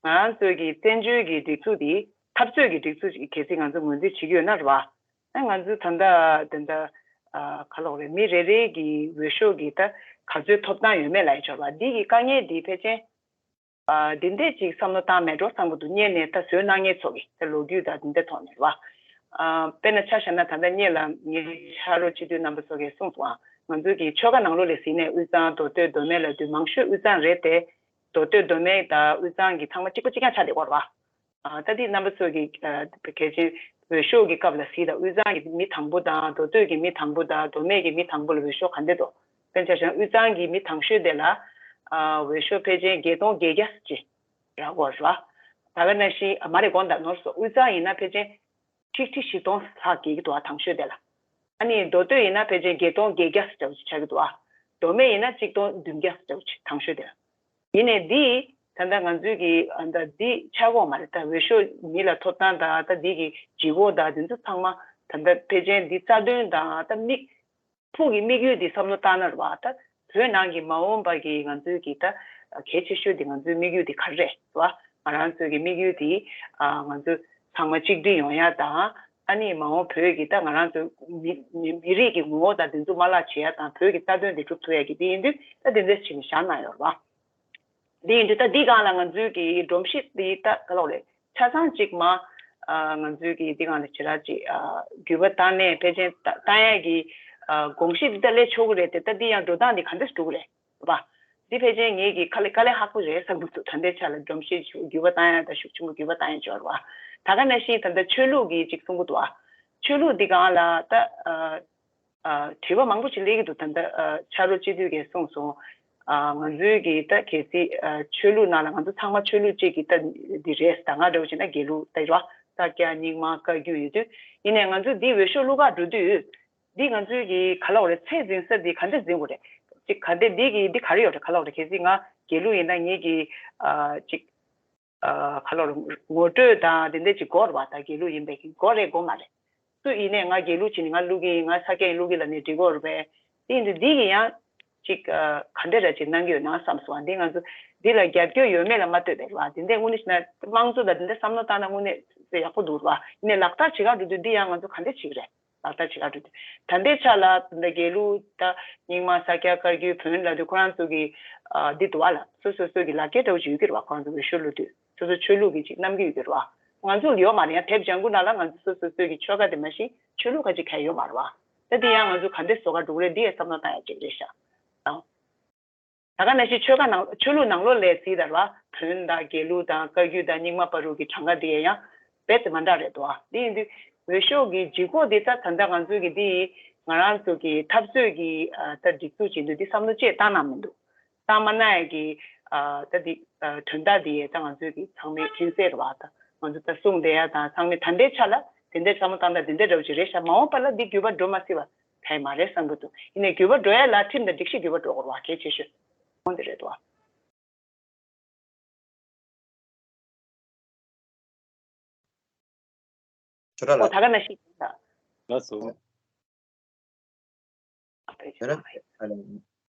ང་རང་ཚོའི་གི་བཙན་བྱོལ་གྱི་སྒྲིག་འཛུགས་འདི་འཐབ་རྩོད་ཀྱི་སྒྲིག་འཛུགས་ཤིག་གལ་སྲིད་ང་ཚོ་ངོས་འཛིན་བྱེད་ཀྱི་ཡོད་ན་རེད་བ། ཨ། ང་ཚོ་ད་ལྟ་དེ་འདྲ། ཨ། ག་ལབ་དགོས་རེད། མི་རེ་རེ་གི་འོས་ཤོག་གི་ད་ག་ཚོད་ཐོབ་ཐང་ཡོད་མེད་ལ་ཡི་ཆོག་རེད་བ། འདི་གི་དཀའ་ངལ་འདི་ཕལ་ཆེར། ཨ། འདི་འདྲས་ཅིག་བསམ་བློ་བཏང་མེད་འགྲོ་བསམ་གྱི་འདུག་སྔོན་ནས་ད་བཟོས་གནང་མཁན་ཚོ་གིས་ད་ལོ་རྒྱུས་དང་འདི་འདྲ་ཐོག་ནས་རེད་བ། ཨ། དཔེར་ན་ཆ་བཞག་ན་ད་ལྟ་སྔོན་ལ་ངའི་ཕྱག་རོགས་སྤྱི་འཐུས་རྣམ་པ་ཚོ་གིས་གསུངས་སོང་ཨ། ང་ཚོའི་གི་ཆོལ་ཁ་ནང་ལོགས་ལ་གཟིགས་ནས་དབུས་གཙང་མདོ་སྟོད་མདོ་སྨད་ལབ་དུས་མང་ཤོས་དབུས་གཙང་རེད་དེ། མདོ་སྟོད་མདོ་སྨད་དང་དབུས་གཙང་གི་ཚང་མ་གཅིག་པ་གཅིག་རྐྱང་ཆགས་བསྡད་ཀྱི་ཡོད་རེད་བ། ཨ། ད་འདི་རྣམ་པ་ཚོ་གིས། ཨ། གལ་ཆེན་འོས་ཤོག་གི་སྐབས་ལ་གཟིགས་དང་། དབུས་གཙང་གི་མི་དང་པོ་དང་མདོ་སྟོད་ཀྱི་མི་དང་པོ་དང་མདོ་སྨད་ཀྱི་མི་དང་པོ་ལ་འོས་ཤོག་ག་འདྲ་འདུག་དཔེར་ན་ཆ་བཞག་ན་དབུས་གཙང་གི་མི་དང་ཤོས་དེ་ལ། ཨ། འོས་ཤོག་ཕལ་ཆེར་བརྒྱད་སྟོང་བརྒྱད་བརྒྱ་ཅིག་རག་གི་ཡོད་རེད་བ། ད་ག་ནང་བཞིན། ཨ། མ་རེད། དགོངས་དག་ནོར་སོང་། དབུས་གཙང་ཡིན་ན་ཕལ་ཆེར་ཁྲི་ཁྲི་བཞི་སྟོང་ལྷག་བརྒལ་གྱི་འདུག་བ། དང་ཤོས་དེ་ལ། ཨ་ནི་མདོ་སྟོད་ཡིན་ན་ཕལ་ཆེར་བརྒྱད་སྟོང་བརྒྱད་བརྒྱ་ཙམ་ཆགས་ཀྱི་འདུག་བ། མདོ་སྨད་ཡིན་ན་གཅིག་སྟོང་བདུན་བརྒྱ་ཙམ་དང་ཤོས་དེ་ལ། ཡིན་ནའི་འདི་ད་ལྟ་ང་ཚོའི་གི། ཨ། ད་འདི་ཆགས་ཀྱི་ཡོད་མ་རེད། ད་འོས་ཤོག་མི་ལ་ཐོབ་ཐང་དང་། ད་འདི་གི་ལྗིད་ཁོག་དང་འདི་ཚོ་ཚང་མ་ད་ལྟ་ཕལ་ཆེར་འདི་རྩ་དོན་དང་། ད་དམིགས་ཕུགས་ཀྱི་དམིགས་ཡུལ་འདི་བསམ་བློ་བཏང་ན་རེད་བ། ད་བོད་ནང་གི་མ་འོངས་པ་གི་ང་ཚོའི་གི་ད་གལ་ཆེ་ཤོས་འདི་ང་ཚོའི་དམིགས་ཡུལ་འདི་ག་རེ་རེད་བ། ང་རང་ཚོའི་གི་དམིགས་ཡུལ་འདི། ཨ། ང་ཚོ་ཚང་མ་གཅིག་སྒྲིལ་ཡོང་ཡ་དང་ ཨ་ནི་མ་འོངས་བོད་ཀྱི་ད་ང་རང་ཚོའི་མི་མི་མི་རིགས་ཀྱི་ངོ་བོ་དང་དེ་ཚོ་མ་བརླག་བྱེད་ཡ་དང་བོད་ཀྱི་རྩ་དོན་དེ་སྒྲུབ་ཐུབ་ཡ་གི་དེ་ཡིན་དུས་ད་དེ་འདྲས་བྱས་ནས་བཞག་གནང་ཡོད་རེད་བ། དེ་ཡིན་དུས་ད་འདི་སྒང་ལ་ང་ཚོའི་གི་སྒྲོམ་གཞི་འདི་ད་ག་ལབ་རེད། ཆ་ཚང་གཅིག་མ་ཨ་ང་ཚོའི་གི་འདི་སྒང་ལ་ཇི་ལྟར་ཅིག་ཨ་འགྱུར་བ་བཏང་ནས་ཕལ་ཆེར་ད་བཏང་ཡ་གི་ཨ་དགོངས་གཞི་འདི་ད་སླེབས་ཆོག་གི་རེད་དེ། ད་འདི་ཡང་འགྲོ་སྟངས་འདི་ག་འདྲས་འགྲོ་གི་རེད་བ། འདི་ཕལ་ཆེར་ངེད་ཀྱི་དཀའ་ལས་དཀའ་ལས་ཁག་པོ་རེད་བསམ་གྱི་འདུག་ད་ལྟའི་ཆ་ལ་སྒྲོམ་གཞི་འགྱུར་བ་བཏང་ཡ་ད་ཤུགས་ཆེན་པོ་འགྱུར་བ་བཏང་ཡ་ཅིག་ཡོད་རེད་བ། ད་ག་ནང་བཞིན་ད་ལྟ་ཆོས་ལུགས་ཀྱི་ཅིག་གསུང་གི་འདུག་བ། ཆོས་ལུགས་འདི་སྒང་ལ་ད་ཨ། ཨ། དྲི་བ་མང་པོ་ཞིག་སླེབས་ཀྱི་འདུག་ད་ལྟ་ཨ་ཕྱག་རོགས་སྤྱི་འཐུས་ཀྱིས་གསུངས་སོང་། ཨ། ང་ཚོའི་གི་ད་གལ་སྲིད་ཨ་ཆོས་ལུགས་ནང་ལ་ང་ཚོ་ཚང་མ་ཆོས་ལུགས་གཅིག་གི་ད་འདི་རེད། ད་ང་འདྲ་བོ་བྱས་ན་དགེ་ལུགས་ད་རེད་བ། ས་སྐྱ་རྙིང་མ་བཀའ་བརྒྱུད་ཡོད་དུས་ཡིན་ནའི་ང་ཚོས་འདི་འོས་ཤོག་བླུག་ག་འགྲོ་དུས་འདི་ང་ཚོའི་གི་ག་ལབ་རེད། ཚད་འཛིན་ས་འདི་ག་འདྲ་འཛིན་དགོས་རེད། ཅིག་ག་འདྲ་འདི་གི་འདི་ག་རེ་ཡོད་རེད། ག་ལབ་རེད། གལ་སྲིད་ང་དགེ་ལུགས་ཡིན་ན་ངེད་ཀྱི་ཨ་ཅིག་ཨ་ག་ལབ་རེད། ངོ་སྤྲོད་དང་དེ་འདྲ་ཅིག་དགོས་རེད་བ། ད་དགེ་ལུགས་ཡིན་པའི་གི་དགོས་རེད་དགོས་མ་རེད། སུ་ཡིན་ནའི་ང་དགེ་ལུགས་བྱས་ནས་ང་བླུག་གི་ཡིན། ང་ས་སྐྱ་ཡིན་བླུག་གི་ལབ་ནས་འགྲིག་གི་རེད་པས། དེ་ཡིན་དུས་འདི་གི་ཡང་ཅིག་ཨ་ག་འདྲ་ར་ཅིག་གནང་གི་ཡོད་ན་བསམ་སོང་བ། འདི་ང་ཚོ་འདི་ལ་རྒྱབ་སྐྱོར་ཡོད་མེད་ལ་མ་ལྟོས་པའི་རེད་བ། དེ་འདྲ་དངོས་གནས་བྱས་ན་དམངས་གཙོ་དང་དེ་འདྲ་བསམ་བློ་བཏང་ན་དངོས་གནས་ཡག་པོ་འདུག་རེད་བ། ཡིན་ནའི་ལག་བསྟར་བྱེད་ག་འགྲོ་དུས་འདི་ཡང་ང་ཚོ་ག་འདྲ་བྱེད་ཀྱི་རེད། ལག་བསྟར་བྱེད་ག་འགྲོ་དུས་ད་ལྟའི་ཆ་ལ་ད་དགེ་ལུགས་ད་རྙིང་མ་ས་སྐྱ་བཀའ་བརྒྱུད་བོན་ལབ་དུས་ཁོ་རང་ཚོ་གི་ཨ་འདི་འདུག་བ་ལ། སོ་སོ་སོ་གི་ལག་འཁྱེར་འདྲ་བོ་ཅིག་ཡོད་ཀྱི་རེད་བ། ཁོ་རང་ཚོ་འོས་ཤོག་བླུག་དུས་སོ་སོ་ཆོས་ལུགས་ཀྱི་ཅིག་རྣམ་འགྱུར་ཡོད་ཀྱི་རེད་བ། ང་ཚོ་ལ་ཡོད་མ་རེད། ཡང་དེབ་ལྗང་ཁུ་ནང་ལ་ང་ཚོ་སོ་སོ་སོ་གི་ཆོལ་ཁ་དེ་མ་གཞི་ཆོས་ལུགས་ཁ་ཅིག་གང་ཡང་ཡོད་མ་རེད་བ། ད་དེ་ཡང་ང་ཚོ་ག་འདྲས་བཟོ་ག་འགྲོ་གི་རེད། འདི་ཡང་བསམ་བློ་བཏང་ཡ་ཅིག་རེད་ཤག་ད་ག་ནང་བཞིན་ཆོལ་ཁ་ནང་ཆོས་ལུགས་ནང་ལོགས་ལ་ཡ་གཟིགས་དང་རེད་བ། བོན་དང་དགེ་ལུགས་དང་བཀའ་བརྒྱུད་དང་རྙིང་མ་བར་དུ་གི་གྲངས་ཀ་དེ་ཡང་རྦད་དེ་མ་འདྲ་རེད་དོ། དེ་ཡིན་དུས་འོས་ཤོག་གི་ལྗིད་ཁོག་དེ་ད་ད་ལྟ་ང་ཚོ་གི་དེ་ང་རང་ཚོ་གི་འཐབ་རྩོད་ཀྱི་ཨ་ད་སྒྲིག་འཛུགས་བྱེད་དུས་དེ་བསམ་བློ་ཅིག་བཏང་གནང་མི་འདུག་བཏང་མ་གནང་ཡ་གི་ཨ་ད་དེ་ཨ་དོན་དག་དེ་ཡ་ད་ང་ཚོ་གི་ཚང་མས་མཁྱེན་གསལ་རེད་བ། ད་ང་ཚོ་ད་གསུངས་བསྡད་ཡ་དང་ཚང་མས་ད་ལྟའི་ཆ་ལ་དེ་འདྲའི་བསམ་བློ་བཏང་ད་དེ་འདྲའི་འདྲ་བོ་ཅིག་རེད་ཤག་མ་འོངས་པ་ལ་འདི་འགྱུར་བ་འགྲོ་མ་སྲིད་པ་གང་ཡང་མ་རེད་བསམ་གི་འདུག་ཡིན་ནའི་འགྱུར་བ་འགྲོ་ཡ་ལ་ཁྲིམས་དང་སྒྲིག་གཞི་འགྱུར་བ་འགྲོ་དགོས་རེད་བ། གལ་ཆེ་ཤོས་དེ་རེད་དོ། ཁྱོད་ར་ཨོ་ལ། ད་ག་ནང་བཞིན་ཡིན་ད། ལགས་སོ། ཨ་ཕལ་ཆེར་ཁྱོད་ར་མ་ཡིན། ཨ་ལ།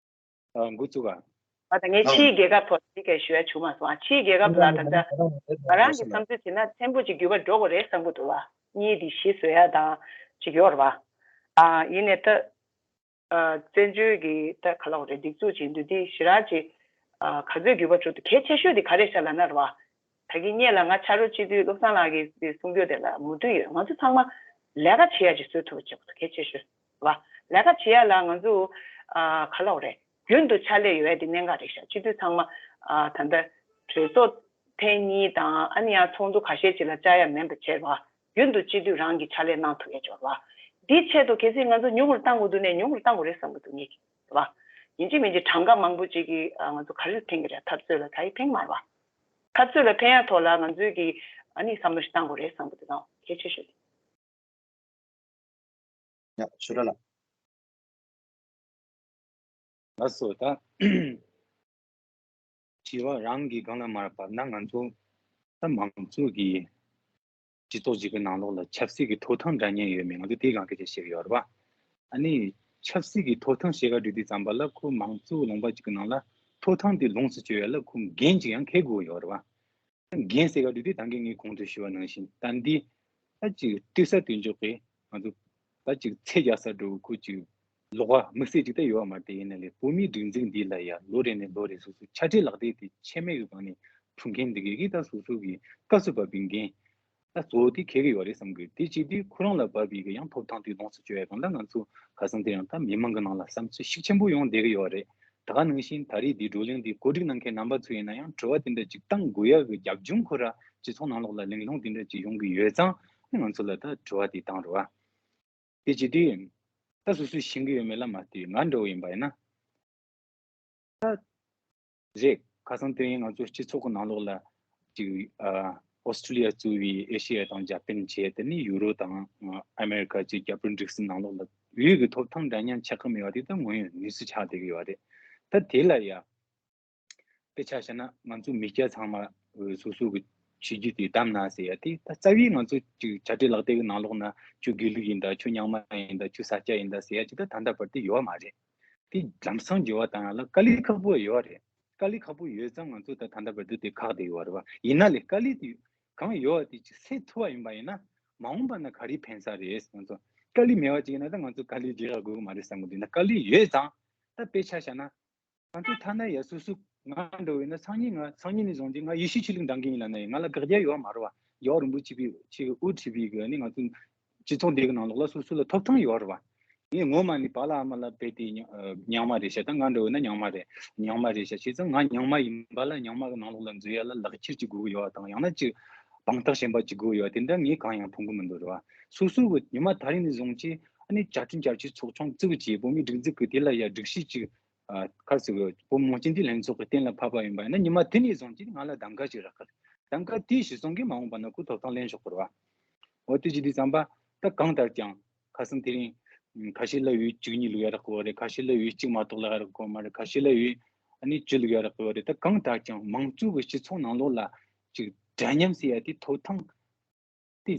ཨ་འགོ་བཙུགས་ཨ། ཨ་ད་ངས་ཨ་ཕྱིའི་རྒྱལ་ཁབ་ཐོག་ཅིག་གས་ཞུ་ཡ་བྱུང་མ་སོང་། ཨ་ཕྱིའི་རྒྱལ་ཁབ་ལ་ད་ལྟ་ང་རང་གི་བསམ་ཚུལ་བྱས་ན་ཕྲན་བུ་ཅིག་འགྱུར་བ་འགྲོ་དགོས་རེད་བསམ་གི་འདུག་བ། གཉིས་དེ་གཞི་བཟོ་ཡ་དང་ཅིག་ཡོད་རེད་བ། ཨ་ཡིན་ནའི་ད། ཨ་བཙན་བྱོལ་གྱི་ད་ག་ལབ་དགོས་རེད། སྒྲིག་འཛུགས་བྱེད་དུས་འདི་ཞེ་དྲག་ཅིག་ཨ་ག་ཚོད་འགྱུར་བ་འགྲོ་འདུག་གལ་ཆེ་ཤོས་དེ་ག་རེད་ཤག་ལབ་ན་རེད་བ། ད་གིན་སྔོན་ལ་ང་ཕྱག་རོགས་སྤྱི་འཐུས་བློ་བཟང་ལགས་ཀྱིས་དེ་གསུང་རྒྱུ་དེ་ལ་མོས་མཐུན་ཡོད། ང་ཚོ་ཚང་མ་ལས་ཀ་བྱེད་ཡ་ཅིག་བཟོ་ཐུབ་པ་བྱེད་དགོས་གལ་ཆེ་ཤོས་རེད་བ། ལས་ཀ་བྱེད་ཡ་ལ་ང་ཚོ་ཨ་ག་ལབ་དགོས་རེད། རྒྱུན་དུ་ཕྱག་ལས་ཡོད་ཡ་དེ་གནད་འགག་རེད་ཤག་སྤྱི་འཐུས་ཚང་མ་ཨ་ད་ལྟ་གྲོས་ཚོགས་ཐེངས་གཉིས་དང་ཨ་ནི་ཡང་ཚོགས་འདུ་ཁ་ཤས་ཅིག་ལ་བཅར་ཡ་མིན་པ་བྱས་རེད་བ། རྒྱུན་དུ་སྤྱི་འཐུས་རང་གི་ཕྱག་ལས་གནང་ཐུབ་ཡ་འབྱོར་བ། འདིའི་ཆེད་དུ་གལ་སྲིད་ང་ཚོ་ཉུང་རུ་བཏང་དགོས་འདུག་ནས་ཉུང་རུ་བཏང་དགོས་རེད་བསམ་གི་འདུག་ངེད་ཀྱིས་རེད་བ། ཡིན་གཅིག་མིན་གཅིག་གྲངས་ཀ་མང་པོ་ཅིག་གིས་ཨ་ང་ཚོ་ག་རེ་ཕན་གི་རེད། འཐབ་རྩོད་ལ་ད་ཡི་ཕན་གི་མ་རེད་བ། འཐབ་རྩོད་ལ་ཕན་ཡ་ཐོག་ལ་ང་ཚོས་ཀྱིས་ཨ་ནི་བསམ་བློ་ཞིག་བཏང་དགོས་རེད་བསམ་གི་འདུག་ན་གལ་ཆེ་ཤོས་དེ། ཡ་ཆོས་གྲགས་ལགས། ལགས་སོ། ད་དྲི་བ་རང་གི་སྒང་ལ་མར་བབས་ན་ང་ཚོ་ད་མང་གཙོ་གི་སྤྱི་ཚོགས་ཤིག་གི་ནང་ལོགས་ལ་ཆབ་སྲིད་ཀྱི་ཐོབ་ཐང་འདྲ་མཉམ་ཡོད་མེད་ང་ཚོ་དེའི་སྒང་སྐད་ཆ་བཤད་ཀྱི་ཡོད་རེད་བ། ཨ་ནི་ཆབ་སྲིད་ཀྱི་ཐོབ་ཐང་བཤད་ག་འགྲོ་དུས་ཙམ་པ་ལ་ཁོ་མང་གཙོ་ལུང་པ་ཅིག་གི་ནང་ལ་ཐོབ་ཐང་དེ་ལོངས་སུ་སྤྱོད་ཡ་ལ་ཁོ་འགན་ཅིག་ཡང་འཁྱེར་དགོས་ཡོད་རེད་བ། འགན་ཟེར་ག་དུས་དེ་ད་གིན་ངས་གོང་དུ་ཞུས་པ་ནང་བཞིན་ད་འདི་ད་ཅིག་ལྟོས་ས་ལྟོས་འཇོག་གི་ང་ཚོ་ད་ཅིག་ཚད་རྒྱག་ས་འགྲོ་ཁོ་ཅིག་ལོགས་ཀ་དམིགས་བསལ་ཅིག་ད་ཡོད་མ་རེད། དེ་ཡིན་ན་ལས་བོད་མིའི་སྒྲིག་འཛུགས་འདི་ལ་ཡ་ལོ་རེ་ནས་ལོ་རེ་སོ་སོའི་ཆ་འཕྲིན་ལག་དེབ་དེ་ཆད་མེད་ཀྱི་སྒང་ནས་འཁྲུག་མཁན་འདི་གས་ཀྱིས་ད་སོ་སོ་གི་སྐབས་སུ་བབས་པའི་འགན་ད་གཙོ་བོ་དེ་འཁྱེར་གི་ཡོད་རེད་བསམ་གི། དེ་བྱེད་དུས་ཁོ་རང་ལ་བབས་པའི་གི་ཡང་ཐོབ་ཐང་དེ་ལོངས་སུ་སྤྱོད་ཡ་སྒང་ལ་ང་ཚོ་ཁ་སང་དེ་རིང་ད་མི་མང་གི་ནང་ལ་བསམ་ཚུལ་ཤུགས་ཆེན་པོ་ཡོང་བསྡད་གི་ཡོད་རེད། ད་ག་ནང་བཞིན་ད་རེས་འདི་བགྲོ་གླེང་འདི་གོ་སྒྲིག་གནང་མཁན་རྣམ་པ་ཚོ་ཡིན་ན་ཡང་དྲི་བ་དེ་འདྲ་ཅིག་བཏང་དགོས་ཡག་གི་རྒྱབ་ལྗོངས་ཁོ་ར་སྤྱི་ཚོགས་ནང་ལོགས་ལ་གླེང་སློང་དེ་འདྲ་ཅིག་ཡོང་གི་ཡོད་ཙང་ང་ཚོ་ལ་ད་དྲི་བ་དེ་བཏང་རེད་བ། དེ་བྱེད་དུས་ད་སོ་སོས་ཤེས་ཀྱི་ཡོད་མེད་ལ་མ་ལྟོས་ང་འདྲ་བོ་ཡིན་པ་ཡིན་ན་ད་རེད། ཁ་སང་དེ་རིང་ང་ཚོ་སྤྱི་ཚོགས་ཀྱི་ནང་ལོགས་ལ་ཅིག་ཨ་ཨོ་སི་ཀྲི་ལི་ཡ་གཙོས་པའི་ཨེ་ཤེ་ཡ་དང་ཇ་པན་བྱས་དེ་ནས་ཡུ་རོ་དང་ཨ་མེ་རི་ཁ་ཅིག་རྒྱ་བལ་འབྲུག་གསུམ་ནང་ལོགས་ལ་འོས་ཀྱི་ཐོབ་ཐང་འདྲ་མཉམ་ཆགས་ཀྱི་མེད་པ་དེ་ད་དངོས་ཡོད་གནས་ཚུལ་ཆགས་བསྡད་ཀྱི་ཡོད་རེད། ད་དེ་ལ་ཡ་དཔེ་ཆ་བཞག་ན་ང་ཚོ་མི་སྐྱ་ཚང་མ་སོ་སོ་གི་ཆོས་བརྒྱུད་དེ་བདམས་ན་ཟེར་ཡ་དེ་ད་རྩ་བའི་ང་ཚོ་ཅིག་བྱ་བྲལ་ལག་དེབ་ཀྱི་ནང་ལོགས་ན་ཁྱོད་དགེ་ལུགས་ཡིན་ད་ཁྱོད་རྙིང་མ་ཡིན་ད་ཁྱོད་ས་སྐྱ་ཡིན་ད་ཟེར་ཡ་ཅིག་ད་ད་ལྟ་བར་དུ་ཡོད་མ་རེད། དེ་ལམ་སང་འགྱུར་བ་བཏང་ཡ་ལ་དཀའ་ལས་ཁག་པོ་ཡོད་རེད། དཀའ་ལས་ཁག་པོ་ཡོད་ཙང་ང་ཚོ་ད་ད་ལྟ་བར་དུ་དེ་ཁག་བསྡད་ཡོད་རེད་བ། ཡིན་ན་ལས་དཀའ་ལས་དེ་གང་ཡོད་པ་དེ་ཅིག་སེལ་ཐུབ་པ་ཡིན་པ་ཡིན་ན་ མ་འོངས་པ་ན་ག་རེ་ཕན་ས་རེད། ང་ཚོ་དཀའ་ལས་མེད་པ་ཅིག་ཡིན་ན་ད་ང་ཚོ་དཀའ་ལས་རྒྱག་དགོས་ཀྱི་མ་རེད་བསམ་གི་འདུག་ན། དཀའ་ལས་ཡོད་ཙང་ད་དཔེ་ཆ་བཞག་ན། ང་ཚོ་ཐ་ན་ཡ་སོ་སོ་ང་འདྲ་བོ་ཡིན་ན་སང་ཉིན་ང་སང་ཉིན་ནས་བཟུང་སྟེ་ང་ཡེ་ཤུ་ཆོས་ལུགས་འདྲ་མཁན་ཡིན་ལབ་ན་ཡང་ང་ལ་དགག་རྒྱུ་ཡོད་མ་རེད་བ། རྒྱལ་བ་རིན་པོ་ཆེ་པའི་ཆེ་གི་དབུ་ཁྲིད་པའི་གི་ནི་ང་ཚོ་སྤྱི་ཚོགས་འདི་གི་ནང་ལོགས་ལ་སོ་སོ་ལ་ཐོབ་ཐང་ཡོད་རེད་བ། ངས་ངོ་མ་ནས་པཱ་ལགས་ཨ་མ་ལགས་རྦད་དེ་རྙིང་རྙིང་མ་རེད་ཤག་ད་ང་འདྲ་བོ་ཡིན་ན་རྙིང་མ་རེད། རྙིང་མ་རེད་ཤག་བྱས་ཙང་ང་རྙིང་མ་ཡིན་པ་ལ་རྙིང་མ་གི་ནང་ལོགས་ལ་འཛུལ་ཡ་ལ་ལག་ཁྱེར་ཅིག་དགོས་ཀྱི་ཡོད་བ་དང་ཡང་ན་ཅིག་དཔང་རྟགས་གཞན་པ་ཅིག་དགོས་ཀྱི་ཡོད་བ་དེ་འདྲ་ངས་གང་ཡང་མཐོང་གི་མི་འདུག་རེད་བ། སོ་སོ་གི་ཉི་མ་ད་རིང་ནས་བཟུང་སྟེ་ཨ་ནི་བཅའ་ཁྲིམས་བསྐྱར་བཅོས་ཚོགས་ཆུང་བཙུགས་བྱས་བོད་མིའི་སྒྲིག་འཛུགས་ཀྱི་དེ་ལ་ཡ་སྒྲིག་གཞི་ཅིག་ཨ། ག་རེ་ཟེར་དགོས། བོད་མི་མང་སྤྱི་འཐུས་ལྷན་ཚོགས་ཀྱི་གཏན་ལ་ཕབ་པ་ཡིན་པ་ཡིན་ན་ཉི་མ་དེ་ནས་བཟུང་སྟེ་ང་ལ་གདམ་ག་ཅིག་རག་གི་རེད། གདམ་ག་དེ་གཞིར་བཟུང་གིས་མ་འོངས་པ་ན་ཁོ་ཐོབ་ཐང་ལེན་ཆོག་གི་རེད་བ། འོ་དེ་བྱས་དུས་ཙམ་པ་ད་གང་ལྟར་ཀྱང་ཁ་སང་དེ་རིང་ཁ་ཤས་ལ་འོས་བཅུ་གཉིས་བླུག་ཡ་རག་གི་ཡོད་རེད། ཁ་ཤས་ལ་འོས་གཅིག་མ་གཏོགས་བླུག་ཡ་རག་གི་ཡོད་མ་རེད། ཁ་ཤས་ལ་འོས་ཨ་ནི་བཅུ་བླུག་ཡ་རག་གི་ཡོད་རེད། ད་གང་ལྟར་ཀྱང་མང་གཙོ་གི་སྤྱི་ཚོགས་ནང་ལོགས་ལ་ཅིག་འདྲ་མཉམ་ཟེར་ཡ་དེ་ཐོབ་ཐང་དེ་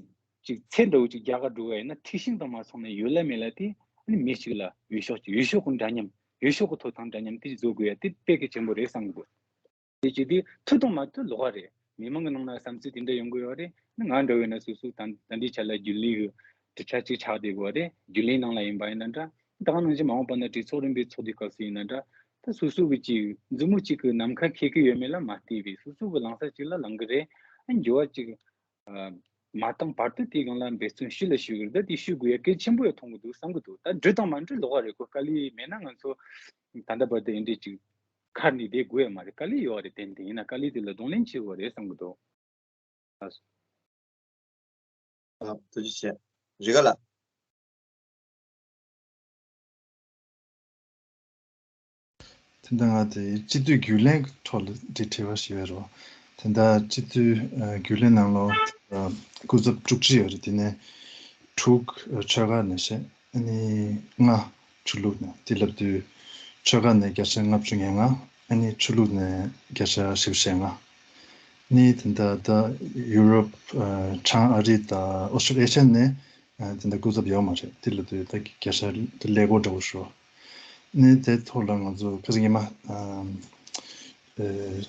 ཅིག་ཚད་འདྲ་བོ་ཅིག་རྒྱག་ག་འགྲོ་བ་ཡིན་ན་མཐིལ་ཤིང་དང་མ་སོང་ནས་ཡོད་ལ་མེད་ལ་དེ་ཨ་ནི་མི་གཅིག་ལ་འོས་ཤོག་ཅིག་འོས་ཤོག་གི་འདྲ་མཉམ་འོས་ཤོག་གི་ཐོབ་ཐང་འདྲ་མཉམ་དེ་བཟོ་དགོས་ཡ་དེ་དཔེ་གལ་ཆེན་པོ་རེད་བསམ་གི་འདུག་དེ་བྱས་དུས་ཐུབ་དང་མ་ཐུབ་ལོགས་ཀ་རེད། མི་མང་གི་ནང་ན་བསམ་ཚུལ་དེ་འདྲ་ཡོང་གི་ཡོད་རེད། ང་འདྲ་བོ་ཡིན་ན་སོ་སོ་ད་ད་ལྟའི་ཆ་ལ་རྒྱུན་ལས་གི་གྲུབ་ཆ་གཅིག་ཆགས་བསྡད་དགོས་རེད། རྒྱུན་ལས་ནང་ལ་ཡིན་པ་ཡིན་ན་འདྲ། ད་ག་ནང་བཞིན་མ་འོངས་པ་ན་གྲོས་ཚོགས་རིམ་པའི་ཚོགས་དུས་སྐབས་སུ་ཡིན་ན་འདྲ། ད་སོ་སོ་གི་ཅིག་མཛུབ་མོ་གཅིག་གི་ནམ་མཁའ་འཁེལ་གི་ཡོད་མེད་ལ་མ་ལྟོས་པའི་སོ་སོ་གི་ལངས་ས་གཅིག་ལ་ལངས་གི་རེད། ཨ་འགྱུར་བ་ཅིག་ཨ་མ་བཏང་བར་དུ་དེའི་སྒང་ལ་འབད་བརྩོན་ཞུ་ལ་ཞུ་གི་རེད། ད་དེ་ཞུ་དགོས་ཡ་གལ་ཆེན་པོ་ཡང་མཐོང་གི་འདུག་བསམ་གི་འདུག་ད་འགྲིག་དང་མ་འགྲིག་ལོགས་ཀ་རེད། ཁོ་དཀའ་ལས་མེད་ན་ང་ཚོ་ད་ལྟ་བར་དུ་འདི་འདྲའི་ཅིག་ཁར་ནས་བསྡད་དགོས་ཡ་མ་རེད། དཀའ་ལས་ཡོད་རེད། ཏན་ཏན་ཡིན་ན་དཀའ་ལས་དེ་ལ་གདོང་ལེན་བྱེད་དགོས་རེད་བསམ་གི་འདུག་ཨ། ཐུགས་རྗེ་ཆེ། རི་ག་ལ། དེ་འདྲ་ང་དེ་སྤྱི་འཐུས་རྒྱུན་ལས་ཀྱི་ཐོག་ལ་དེ་དྲི་བ་ཞིག་ཡོད་རེད་བ། དེ་འདྲ་སྤྱི་འཐུས་ཨ་རྒྱུན་ལས་ནང་ལོགས་ཨ་སྐུ་ཚབ་དྲུག་ཅུ་ཡོད་རེད། དེ་ནས་དྲུག་ཨ་ཆོལ་ཁ་ནས་བྱས། ཨ་ནི་ལྔ་ཆོས་ལུགས་ནས། དེ་ལབ་དུས་ཆོལ་ཁ་ནས་བརྒྱ་ཆ་ལྔ་བཅུ་ང་ལྔ། ཨ་ནི་ཆོས་ལུགས་ནས་བརྒྱ་ཆ་བཞི་བཅུ་ཞེ་ལྔ། ནི་དེ་འདྲ་ད་ཡུ་རོབ་ཨ་བྱང་ཨ་རི་དང་ཨོ་སི་ཊོ་ཨེ་ཤི་ཡ་ནས་ཨ་དེ་འདྲ་སྐུ་ཚབ་ཡོད་མ་རེད། དེ་ལ་དུས་ད་བརྒྱ་ཆ་ཀླད་ཀོར་འདྲ་བོ་ཞུ། ནི་དེ་ཐོག་ལ་ང་ཚོ་ཁ་སང་ཉི་མ་ཨ་ཨ་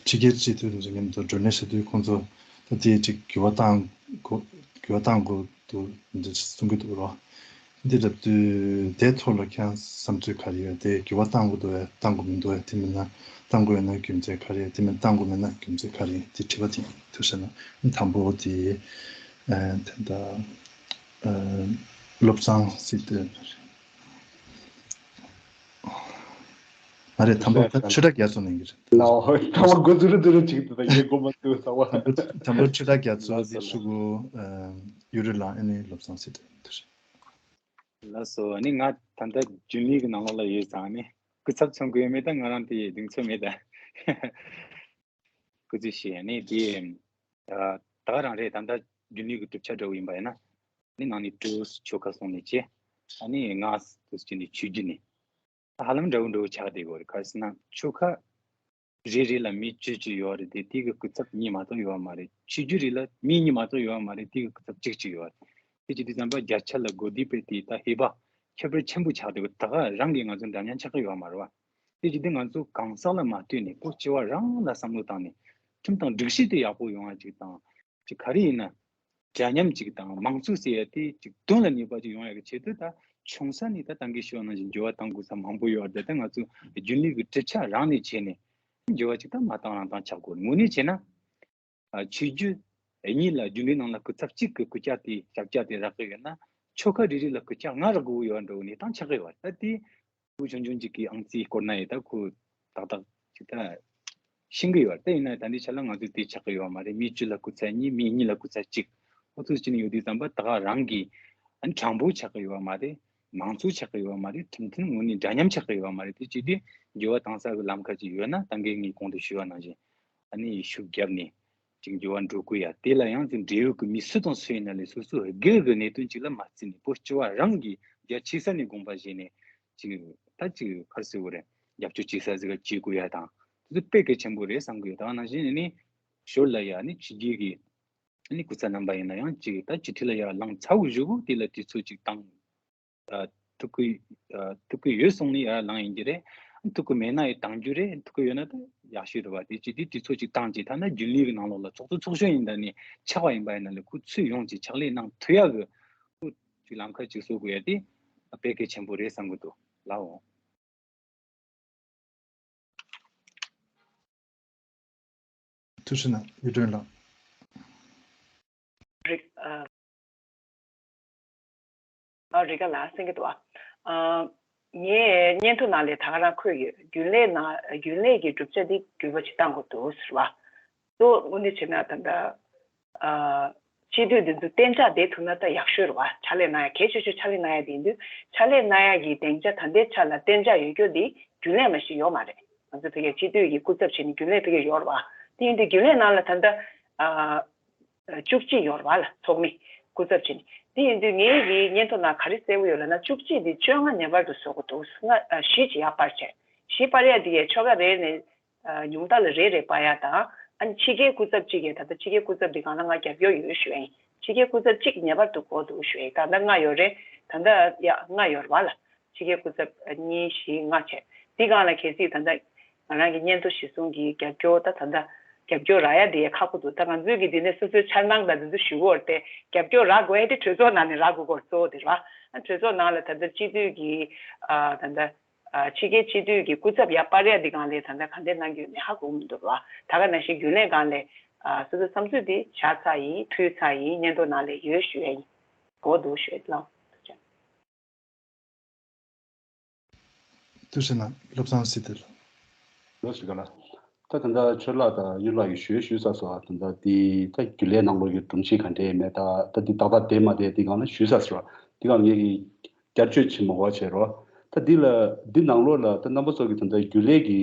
ཕྱི་རྒྱལ་སྤྱི་འཐུས་ཚོ་མཉམ་དུ་བགྲོ་གླེང་བྱེད་དུས་ཁོང་ཚོ་ད་དེ་ཅིག་འགྱུར་བ་གཏང་དགོས། འགྱུར་བ་གཏང་དགོས་འདུག་འདི་གསུང་གི་འདུག་རོ། འདི་ལབ་དུས་དེ་ཐོག་ལ་ཁྱེད་རང་བསམ་ཚུལ་ག་རེ་ཡོད། དེ་འགྱུར་བ་གཏང་དགོས་འདུག་ཡ་གཏང་དགོས་མི་འདུག་ཡ། དེ་མིན་ན་གཏང་དགོས་ཡོད་ན་རྒྱུ་མཚན་ག་རེ་ཡོད། དེ་མིན་གཏང་དགོས་མེད་ན་རྒྱུ་མཚན་ག་རེ་ཡིན། དེ་དྲི་བ་དེ་ཐུག་ས་ན་དང་པོ་དེ་ཨ་དེ་འདྲ་ཨ་བློ་བཟང་སྲིད་དོན། མ་རེད། དང་པོ་ད་ཆོས་གྲགས་རྒྱ་མཚོ་ནས་ཀྱི་རེད། ལའོ་དང་པོ་འགོ་འཛུགས་རུ་འཛུགས་རུ་ཅིག་ད་ཡེ་གོ་མ་ཐུབ་ས་བ། དང་པོ་ཆོས་གྲགས་རྒྱ་མཚོ་དེ་ཤུ་གུ་ཨ་ཡུ་རི་ལ་ཨ་ནི་བློ་བཟང་སྲིད་དོན་དེ་རེད། ལགས་སོ། ཨ་ནི་ང་ད་ལྟ་རྒྱུན་ལས་ཀྱི་ནང་ལོགས་ལ་ཡོད་ཙང་ནི་སྐུ་ཚབ་མཚོན་གྱི་ཡོད་མེད་ད་ང་རང་དེ་གདེང་ཚོད་མེད་ད། སྐུ་ཚེ་ཞེ་ནི་དེ་ད་ག་རང་རེད། ད་ལྟ་རྒྱུན་ལས་ཀྱི་གྲུབ་ཆ་འདྲ་བོ་ཡིན་པ་ཡིན་ན་ནི་ནང་ནས་ཀྲུའུ་ཆོལ་ཁ་སོང་ནས་བྱས། ཨ་ནི་ང་དུ་ཅི་ནས་ཆོས་བརྒྱུད་ནས། ཧ་ལམ་འདྲ་བོ་འདྲ་བོ་ཆགས་བསྡད་ཡོད་རེད། ག་རེ་ཟེར་ན་ཆོལ་ཁ་རེ་རེ་ལ་མི་བཅུ་བཅུ་ཡོད་རེད་དེ། དེ་གི་སྐུ་ཚབ་གཉིས་མ་གཏོགས་ཡོད་མ་རེད། ཆོས་བརྒྱུད་རེ་ལ་མི་གཉིས་མ་གཏོགས་ཡོད་མ་རེད། དེ་གི་སྐུ་ཚབ་གཅིག་གཅིག་ཡོད་རེད། དེ་བྱེད་དུས་ཙམ་པ་བརྒྱ་ཆ་ལ་གོ་བསྡུར་བྱས་ཏེ་ད་ཧེ་བག་ཁྱད་པར་ཆེན་པོ་ཆགས་བསྡད་ཡོད། ད་ག་རང་གིས་ང་ཚོ་འདྲ་མཉམ་ཆགས་ཀྱི་ཡོད་མ་རེད་བ། དེ་བྱེད་དུས་ང་ཚོ་གང་ཟག་ལ་མ་ལྟོས་ནས་བོད་སྤྱི་བ་རང་ལ་བསམ་བློ་བཏང་ནས་ཁྲིམས་དང་སྒྲིག་གཞི་དེ་ཡག་པོ་ཡོང་བ་ཅིག་དང་། ཅིག་ག་རེ་ཡིན་ན། འདྲ་མཉམ་ཅིག་དང་མང་གཙོ་ཟེར་ཡ་དེ་ཅིག་དོན་ལ་གནས་པ་ཅིག་ཡོང་ཡ་གི་ཆེད་དུ་ད་ཆུང་ས་ནས་ད་ཏང་གི་ཤོག་ནང་བཞིན་འགྱུར་བ་གཏང་དགོས་ས་མང་པོ་ཡོད་རེད། ད་ང་ཚོ་རྒྱུན་ལས་ཀྱི་གྲུབ་ཆ་རང་ནས་བྱས་ནས་འགྱུར་བ་ཅིག་ད་མ་བཏང་རང་བཏང་ཆགས་དགོས། དངོས་གནས་བྱས་ན་ཨ་ཆོས་བརྒྱུད་གཉིས་ལ་རྒྱུན་ལས་ནང་ལ་སྐུ་ཚབ་གཅིག་གི་སྐུ་ཆ་དེ་ཞབས་ཆ་དེ་རག་གི་ཡོད་ན་ཆོལ་ཁ་རེ་རེ་ལ་སྐུ་ཆ་ལྔ་རག་དགོས་ཡོད་འགྲོ་གི་གནས་སྟངས་ཆགས་ཀྱི་ཡོད་རེད། ད་དེ། ཕྲུ་གུ་ཆུང་ཆུང་ཅིག་གིས་ཨང་རྩིས་སྐོར་ན་ཡི་ད་ཁོ་ཏག་ཏག་ཅིག་ད་ཤེས་ཀྱི་ཡོད་རེད། དེ་ཡིན་ན་ད་ལྟའི་ཆ་ལ་ང་ཚོས་དེ་ཆགས་ཀྱི་ཡོད་མ་རེད། མི་བཅུ་ལ་སྐུ་ཚབ་གཉིས། མི་གཉིས་ལ་སྐུ་ཚབ་གཅིག། ཨོ་ཚོ་ཅི་ནས་ཡོད་དུས་ཙམ་པ་ད་ག་རང་གི་ཨ་ནི་དྲང་པོ་ཆགས་ཀྱི་ཡོད་མ་རེད། མང་གཙོ་ཆགས་ཀྱི་ཡོད་མ་རེད། ཁྲིམས་མཐུན་ངོས་ནས་འདྲ་མཉམ་ཆགས་ཀྱི་ཡོད་མ་རེད། དེ་བྱས་དུས་འགྱུར་བ་གཏང་ས་གི་ལམ་ཁ་ཅིག་ཡོད་ན་ད་གིན་ངས་གོང་དུ་ཞུས་པ་ནང་བཞིན་ཨ་ནི་ཤུགས་བརྒྱབ་ནས། ཅིག་འགྱུར་བ་འགྲོ་དགོས་ཡ། དེ་ལ་ཡང་ཅིག་འབྲེལ་ཡོད་ཀྱི་མི་སུ་དང་སུ་ཡིན་ན་ལས་སོ་སོ་སྒེར་གྱི་གནད་དོན་ཅིག་ལ་མ་བརྩིས་ནས་བོད་སྤྱི་བ་རང་གིས་རྒྱ་ཆེ་ས་ནས་དགོངས་པ་བཞེས་ནས་ཅིག་ད་ཅིག་ག་རེ་ཟེར་དགོས་རེད། རྒྱབ་སྐྱོར་བྱེད་ས་ཟིག་ག་བྱེད་དགོས་ཡ་དང་དེ་ཚོ་དཔེ་གལ་ཆེན་པོ་རེད་བསམ་གི་ཡོད། ད་ནང་བཞིན་ནི་ཞོར་ལ་ཡ་ནི་ཕྱི་རྒྱལ་གྱི་ནི་སྐུ་ཚབ་རྣམ་པ་ཡིན་ན་ཡང་ཅིག་ད་སྤྱི་འཐུས་ལ་ཡ་ལངས་ཚར་བའི་གཞུག་གུ་དེ་ལ་དུས་ཚོད་ཅིག་བཏང་། ཨ་ཐུག་གི་ཨ་ཐུག་གི་ཡོད་སོང་ནི་ཡར་ལངས་ཡིན་གྱི་རེད། ཐུབ་ཀྱི་མེད་ན་ཡང་གཏང་རྒྱུ་རེད། ཐུབ་ཀྱི་ཡོད་ན་ད་ཡག་ཤོས་རེད་བ། དེ་ཅི་དེ་དུས་ཚོད་ཅིག་བཏང་ཅིག་ད་ན་རྒྱུན་ལས་ཀྱི་ནང་ལོགས་ལ་ཚོགས་གཙོ་ཚོགས་གཞོན་ཡིན་ད་ནི་ཆགས་པ་ཡིན་པ་ཡིན་ན་ལས་ཁོ་ཚུད་ཡོང་ཅིག་ཕྱག་ལས་གནང་ཐུབ་ཡག་གི་ཁོ་ཅིག་ལམ་ཁ་ཅིག་བཟོ་དགོས་ཡ་དེ་དཔེ་གལ་ཆེན་པོ་རེད་བསམ་གྱི་འདུག་ལགས། འོང་། ཐུགས་རྗེ་གནང་། ཡུས་ཀྲེང་ལགས། རིག་ཨ། ཨ། རིག་ག་ལ་གསན་གྱི་འདུག་ཨ། ཨ། ངས་སྙན་ཐོ་ནང་ལས་ད་ག་རང་འཁོད་ཡོད། རྒྱུན་ལས་ནང་རྒྱུན་ལས་ཀྱི་གྲུབ་ཆ་འདི་འགྱུར་བ་ཅིག་བཏང་དགོས་འདུག་ཟེར་བ། གཙོ་བོ་དངོས་གནས་བྱས་ན་ད་ལྟ། ཨ། སྤྱི་འཐུས་འདི་ཚོ་གཏན་འཇགས་བསྡད་ཐུབ་ན་ད་ཡག་ཤོས་རེད་བ། ཕྱག་ལས་གནང་ཡ་གལ་ཆེ་ཤོས་ཕྱག་ལས་གནང་ཡ་དེ་ཡིན་དུས་ཕྱག་ལས་གནང་ཡ་གི་སྡིངས་ཆ་ད་ལྟའི་ཆ་ལ་གཏན་འཇགས་ཡོད་རྒྱུ་འདི་རྒྱུན་ལས་མ་ཞིག་ཡོད་མ་རེད། ང་ཚོ་ཕ་གིའི་སྤྱི་འཐུས་ཀྱི་སྐུ་ཚབ་བྱས་ནས་རྒྱུན་ལས་ཕ་གིར་ཡོད་རེད་བ། དེ་ཡིན་དུས་རྒྱུན་ལས་ནང་ལ་ད་ལྟ། ཨ། བཅུ་གཅིག་ཡོད་རེད་བ་ལ་ཚོགས་མི་སྐུ་ཚབ་བྱས་ནས། དེ་ཡིན་དུས་ངའི་གི་སྙན་ཐོ་ནང་ག་རེ་གསལ་པོ་ཡོད་ལབ་ན་བཅུ་གཅིག་འདི་བཅོ་ལྔ་ངེས་པར་དུ་བཟོ་དགོས་འདུག་ལྔ། ཨ། བཞི་ཅིག་ཡར་སྤར་བྱས། བཞི་སྤར་ཡ་འདི་ཡའི་ཆོལ་ཁ་རེ་ནས། ཨ། ཉུང་མཐའ་ལ་རེ་རེ་སྤར་ཡ་དང་། ཨ་ནི་ཕྱི་རྒྱལ་སྐུ་ཚབ་གཅིག་ཡས། ད་ལྟ་ཕྱི་རྒྱལ་སྐུ་ཚབ་འདི་སྒང་ལ་ང་རྒྱབ་སྐྱོར་ཡོད་ཞུ་ཡ་ཡིན། ཕྱི་རྒྱལ་སྐུ་ཚབ་གཅིག་ངེས་པར་དུ་དགོས་འདུག་ཞུ་ཡ་ཡིན། ད་ལྟ་ལྔ་ཡོད་རེད། ད་ལྟ་ཡ་ལྔ་ཡོད་རེད་བ་ལ། ཕྱི་རྒྱལ་སྐུ་ཚབ་གཉིས་བཞི་ལྔ་བྱས། འདི་སྒང་ལ་གལ་སྲིད་ད་ལྟ་ང་རང་གི་སྙན་ཐོ་གཞིར་བཟུང་གི་རྒྱབ་སྐྱོར་ད་ད་ལྟ་རྒྱབ་སྐྱོར་རག་ཡ་འདི་ཡ་ཁག་པོ་འདུག་ད་ང་ཚོས་ཀྱི་འདི་ནས་སོ་སོའི་འཆར་སྣང་དང་འདི་ཚོ་ཞུ་གི་ཡོད་རེད་དེ། རྒྱབ་སྐྱོར་རག་དགོས་ཡ་དེ་གྲོས་ཚོགས་ནང་ནས་རག་དགོས་སྐོར་གཙོ་བོ་དེ་རེད་བ། ཨ། གྲོས་ཚོགས་ནང་ལ་ད་ལྟ་སྤྱི་འཐུས་ཀྱི། ཨ། ད་ལྟ། ཨ། ཕྱི་རྒྱལ་སྤྱི་འཐུས་ཀྱི་སྐུ་ཚབ་ཡར་སྤར་ཡ་འདི་སྒང་ལས་ད་ལྟ་ག་འདྲ་གནང་རྒྱུ་ཡོད་མེད་ཧ་གོ་གི་མི་འདུག་ར། ད་ག་ནང་བཞིན་རྒྱུན་ལས་སྒང་ལས། ཨ། སོ་སོའི་བསམ་ཚུལ་འདི་བཞག་ཚར་ཡིན། ཕུལ་ཚར་ཡིན། སྙན་ཐོ་ནང་ལས་ཡོད་ཞུ་ཡ་ཡིན། གོ་འདུག་ཞུ་ཡ་ལགས། ཐུགས་རྗེ་ཆེ། ཐུགས་རྗེ་གནང་། བློ་བཟང་སྲིད་དོན་ལགས། ལགས་སོ། ག་ལ། ད་ད་ལྟ་ཆོས་ལགས་དང་གཡུ་ལགས་ཀྱིས་ཞུས་ཞུས་ཚར་སོང་། ད་ལྟ་འདི་ད་རྒྱུན་ལས་ནང་ལོགས་ཀྱི་སྒྲོམ་གཞི་ག་འདྲས་མེད། ད་ད་འདི་ཏག་ཏག་བསྡད་མ་བསྡད་འདི་སྒང་ལ་ཞུས་ཚར་སོང་། འདི་སྒང་ངས་ཀྱིས་བསྐྱར་བཅོས་བྱེད་མ་དགོས་བྱས་རོགས། ད་འདི་ལ་འདི་ནང་ལོགས་ལ་ད་རྣམ་པ་ཚོ་གིས་ད་ལྟ་རྒྱུན་ལས་ཀྱི་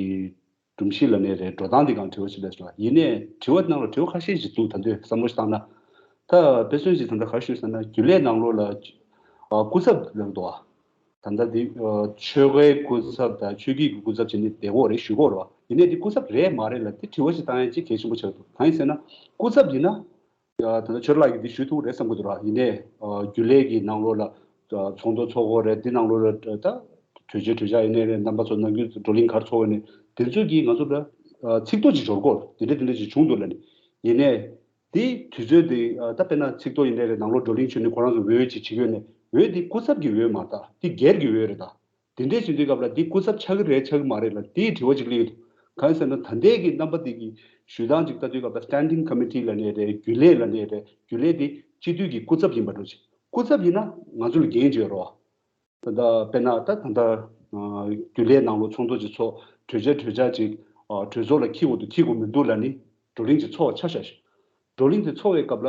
སྒྲོམ་གཞི་ལབ་ནའི་རེད། འགྲོ་སྟངས་འདི་སྒང་དྲི་བ་ཞིག་སླེབས་སོང་། ཡིན་ནའི་དྲི་བ་ནང་ལ་དྲི་བ་ཁ་ཤས་ཤིག་འདུག་ད་དུང་བསམ་བློ་ཞིག་བཏང་ན། ད་དཔེ་མཚོན་ཞིག་ད་ལྟ་ག་རེ་ཞུས་ཟེར་ན་རྒྱུན་ལས་ནང་ལོགས་ལ་ཨ་སྐུ་ཚབ་ལབ་འདུག་ཨ། ད་ལྟ་འདི་ཨ་ཆོལ་ཁའི་སྐུ་ཚབ་དང་ཆོས་བརྒྱུད་ཀྱི་སྐུ་ཚབ་བྱས་ནས་བསྡད་ཡོད་རེད་ཞུ་གི་ཡོད་རེད་བ། ཡིན་ནའི་འདི་སྐུ་ཚབ་རེད་མ་རེད་ལ་འདི་དྲི་བ་ཞིག་བཏང་ཡ་ཅིག་གལ་ཆེན་པོ་ཆགས་འདུག་གང་ཡིན་ཟེར་ན་སྐུ་ཚབ་ཡིན་ན། ཡ། ད་ལྟ་ཆོས་ལགས་ཀྱིས་འདི་ཞུ་ཐུབ་རེད་བསམ་གྱི་འདུག་ར། ཡིན་ནའི་ཨ་རྒྱུན་ལས་ཀྱི་ནང་ལོགས་ལ་ཨ་ཚོགས་འདུ་ཚོགས་དགོས་རེད། འདི་ནང་ལོགས་ལ་ད་གྲོས་ཆོད་གྲོས་འཆར་ཡིན་ནའི་རེད། རྣམ་པ་ཚོ་ནམ་རྒྱུན་བགྲོ་གླེང་ག་རེ་ཚོགས་ཡོད་ནའི་དེ་ཚོ་གིས་ང་ཚོ་ལ་ཨ་ཚིག་ཐོ་ཅིག་འབྱོར་གོ། དེ་འདྲ་དེ་འདྲ་ཅིག་བྱུང་འདུག་ལབ་ནས། ཡིན་ནའི་དེ་དུས་ཚོད་དེ་ཨ་ད་དཔེར་ན་ཚིག་ཐོ་ཡིན་ནའི་རེད། ནང་ལོགས་བགྲོ་གླེང་བྱས་ནས་ཁོ་རང་ཚོ་འོས་ཅིག་བྱེད་ཀྱི་ཡོད་ནའི་འོས་དེ་སྐུ་ཚབ་ཀྱི་འོས་མ་རེད་ད། དེ་སྒེར་གྱི་འོས་རེད་ད། དེ་འདྲས་བྱེད་དུས་སྐབས་ལ་འདི་སྐུ་ཚབ་ཆགས་ཀྱི་རེད་ཆགས་ཀྱི་མ་རེད་ལ་དེའི་དྲི་བ་ཅིག་སླེབས་ཀྱི་འདུག་གང་ཡིན་ཟེར་ན་ད་ལྟའི་གི་རྣམ་པ་འདི་གི་ཞུ་སྟངས་ཅིག་ལྟ་དུས་སྐབས་ལ་Standing Committee ལབ་ནའི་རེད། རྒྱུན་ལས་ལབ་ནའི་རེད། རྒྱུན་ལས་འདི་སྤྱི་འཐུས་ཀྱི་སྐུ་ཚབ་ཡིན་པ་འདྲ་ཅིག་སྐུ་ཚབ་ཡིན་ན་ང་ཚོ་ལ་འགན་ཅིག་ཡོད་རེད་བ། ད་ལྟ་དཔེར་ན་ད་ད་ལྟ་རྒྱུན་ལས་ནང་ལོགས་ཚོགས་འདུ་ཅིག་ཚོགས། གྲོས་འཆར་གྲོས་འཆར་ཅིག་གྲོས་ཚོགས་ལ་འཁྱེར་དགོས་འདུག་འཁྱེར་དགོས་མི་འདུག་ལབ་ནི་བགྲོ་གླེང་ཅིག་ཚོགས་པ་ཆ་བཞག་ཞིག་བགྲོ་གླེང་དེ་ཚོགས་པའི་སྐབས་ལ།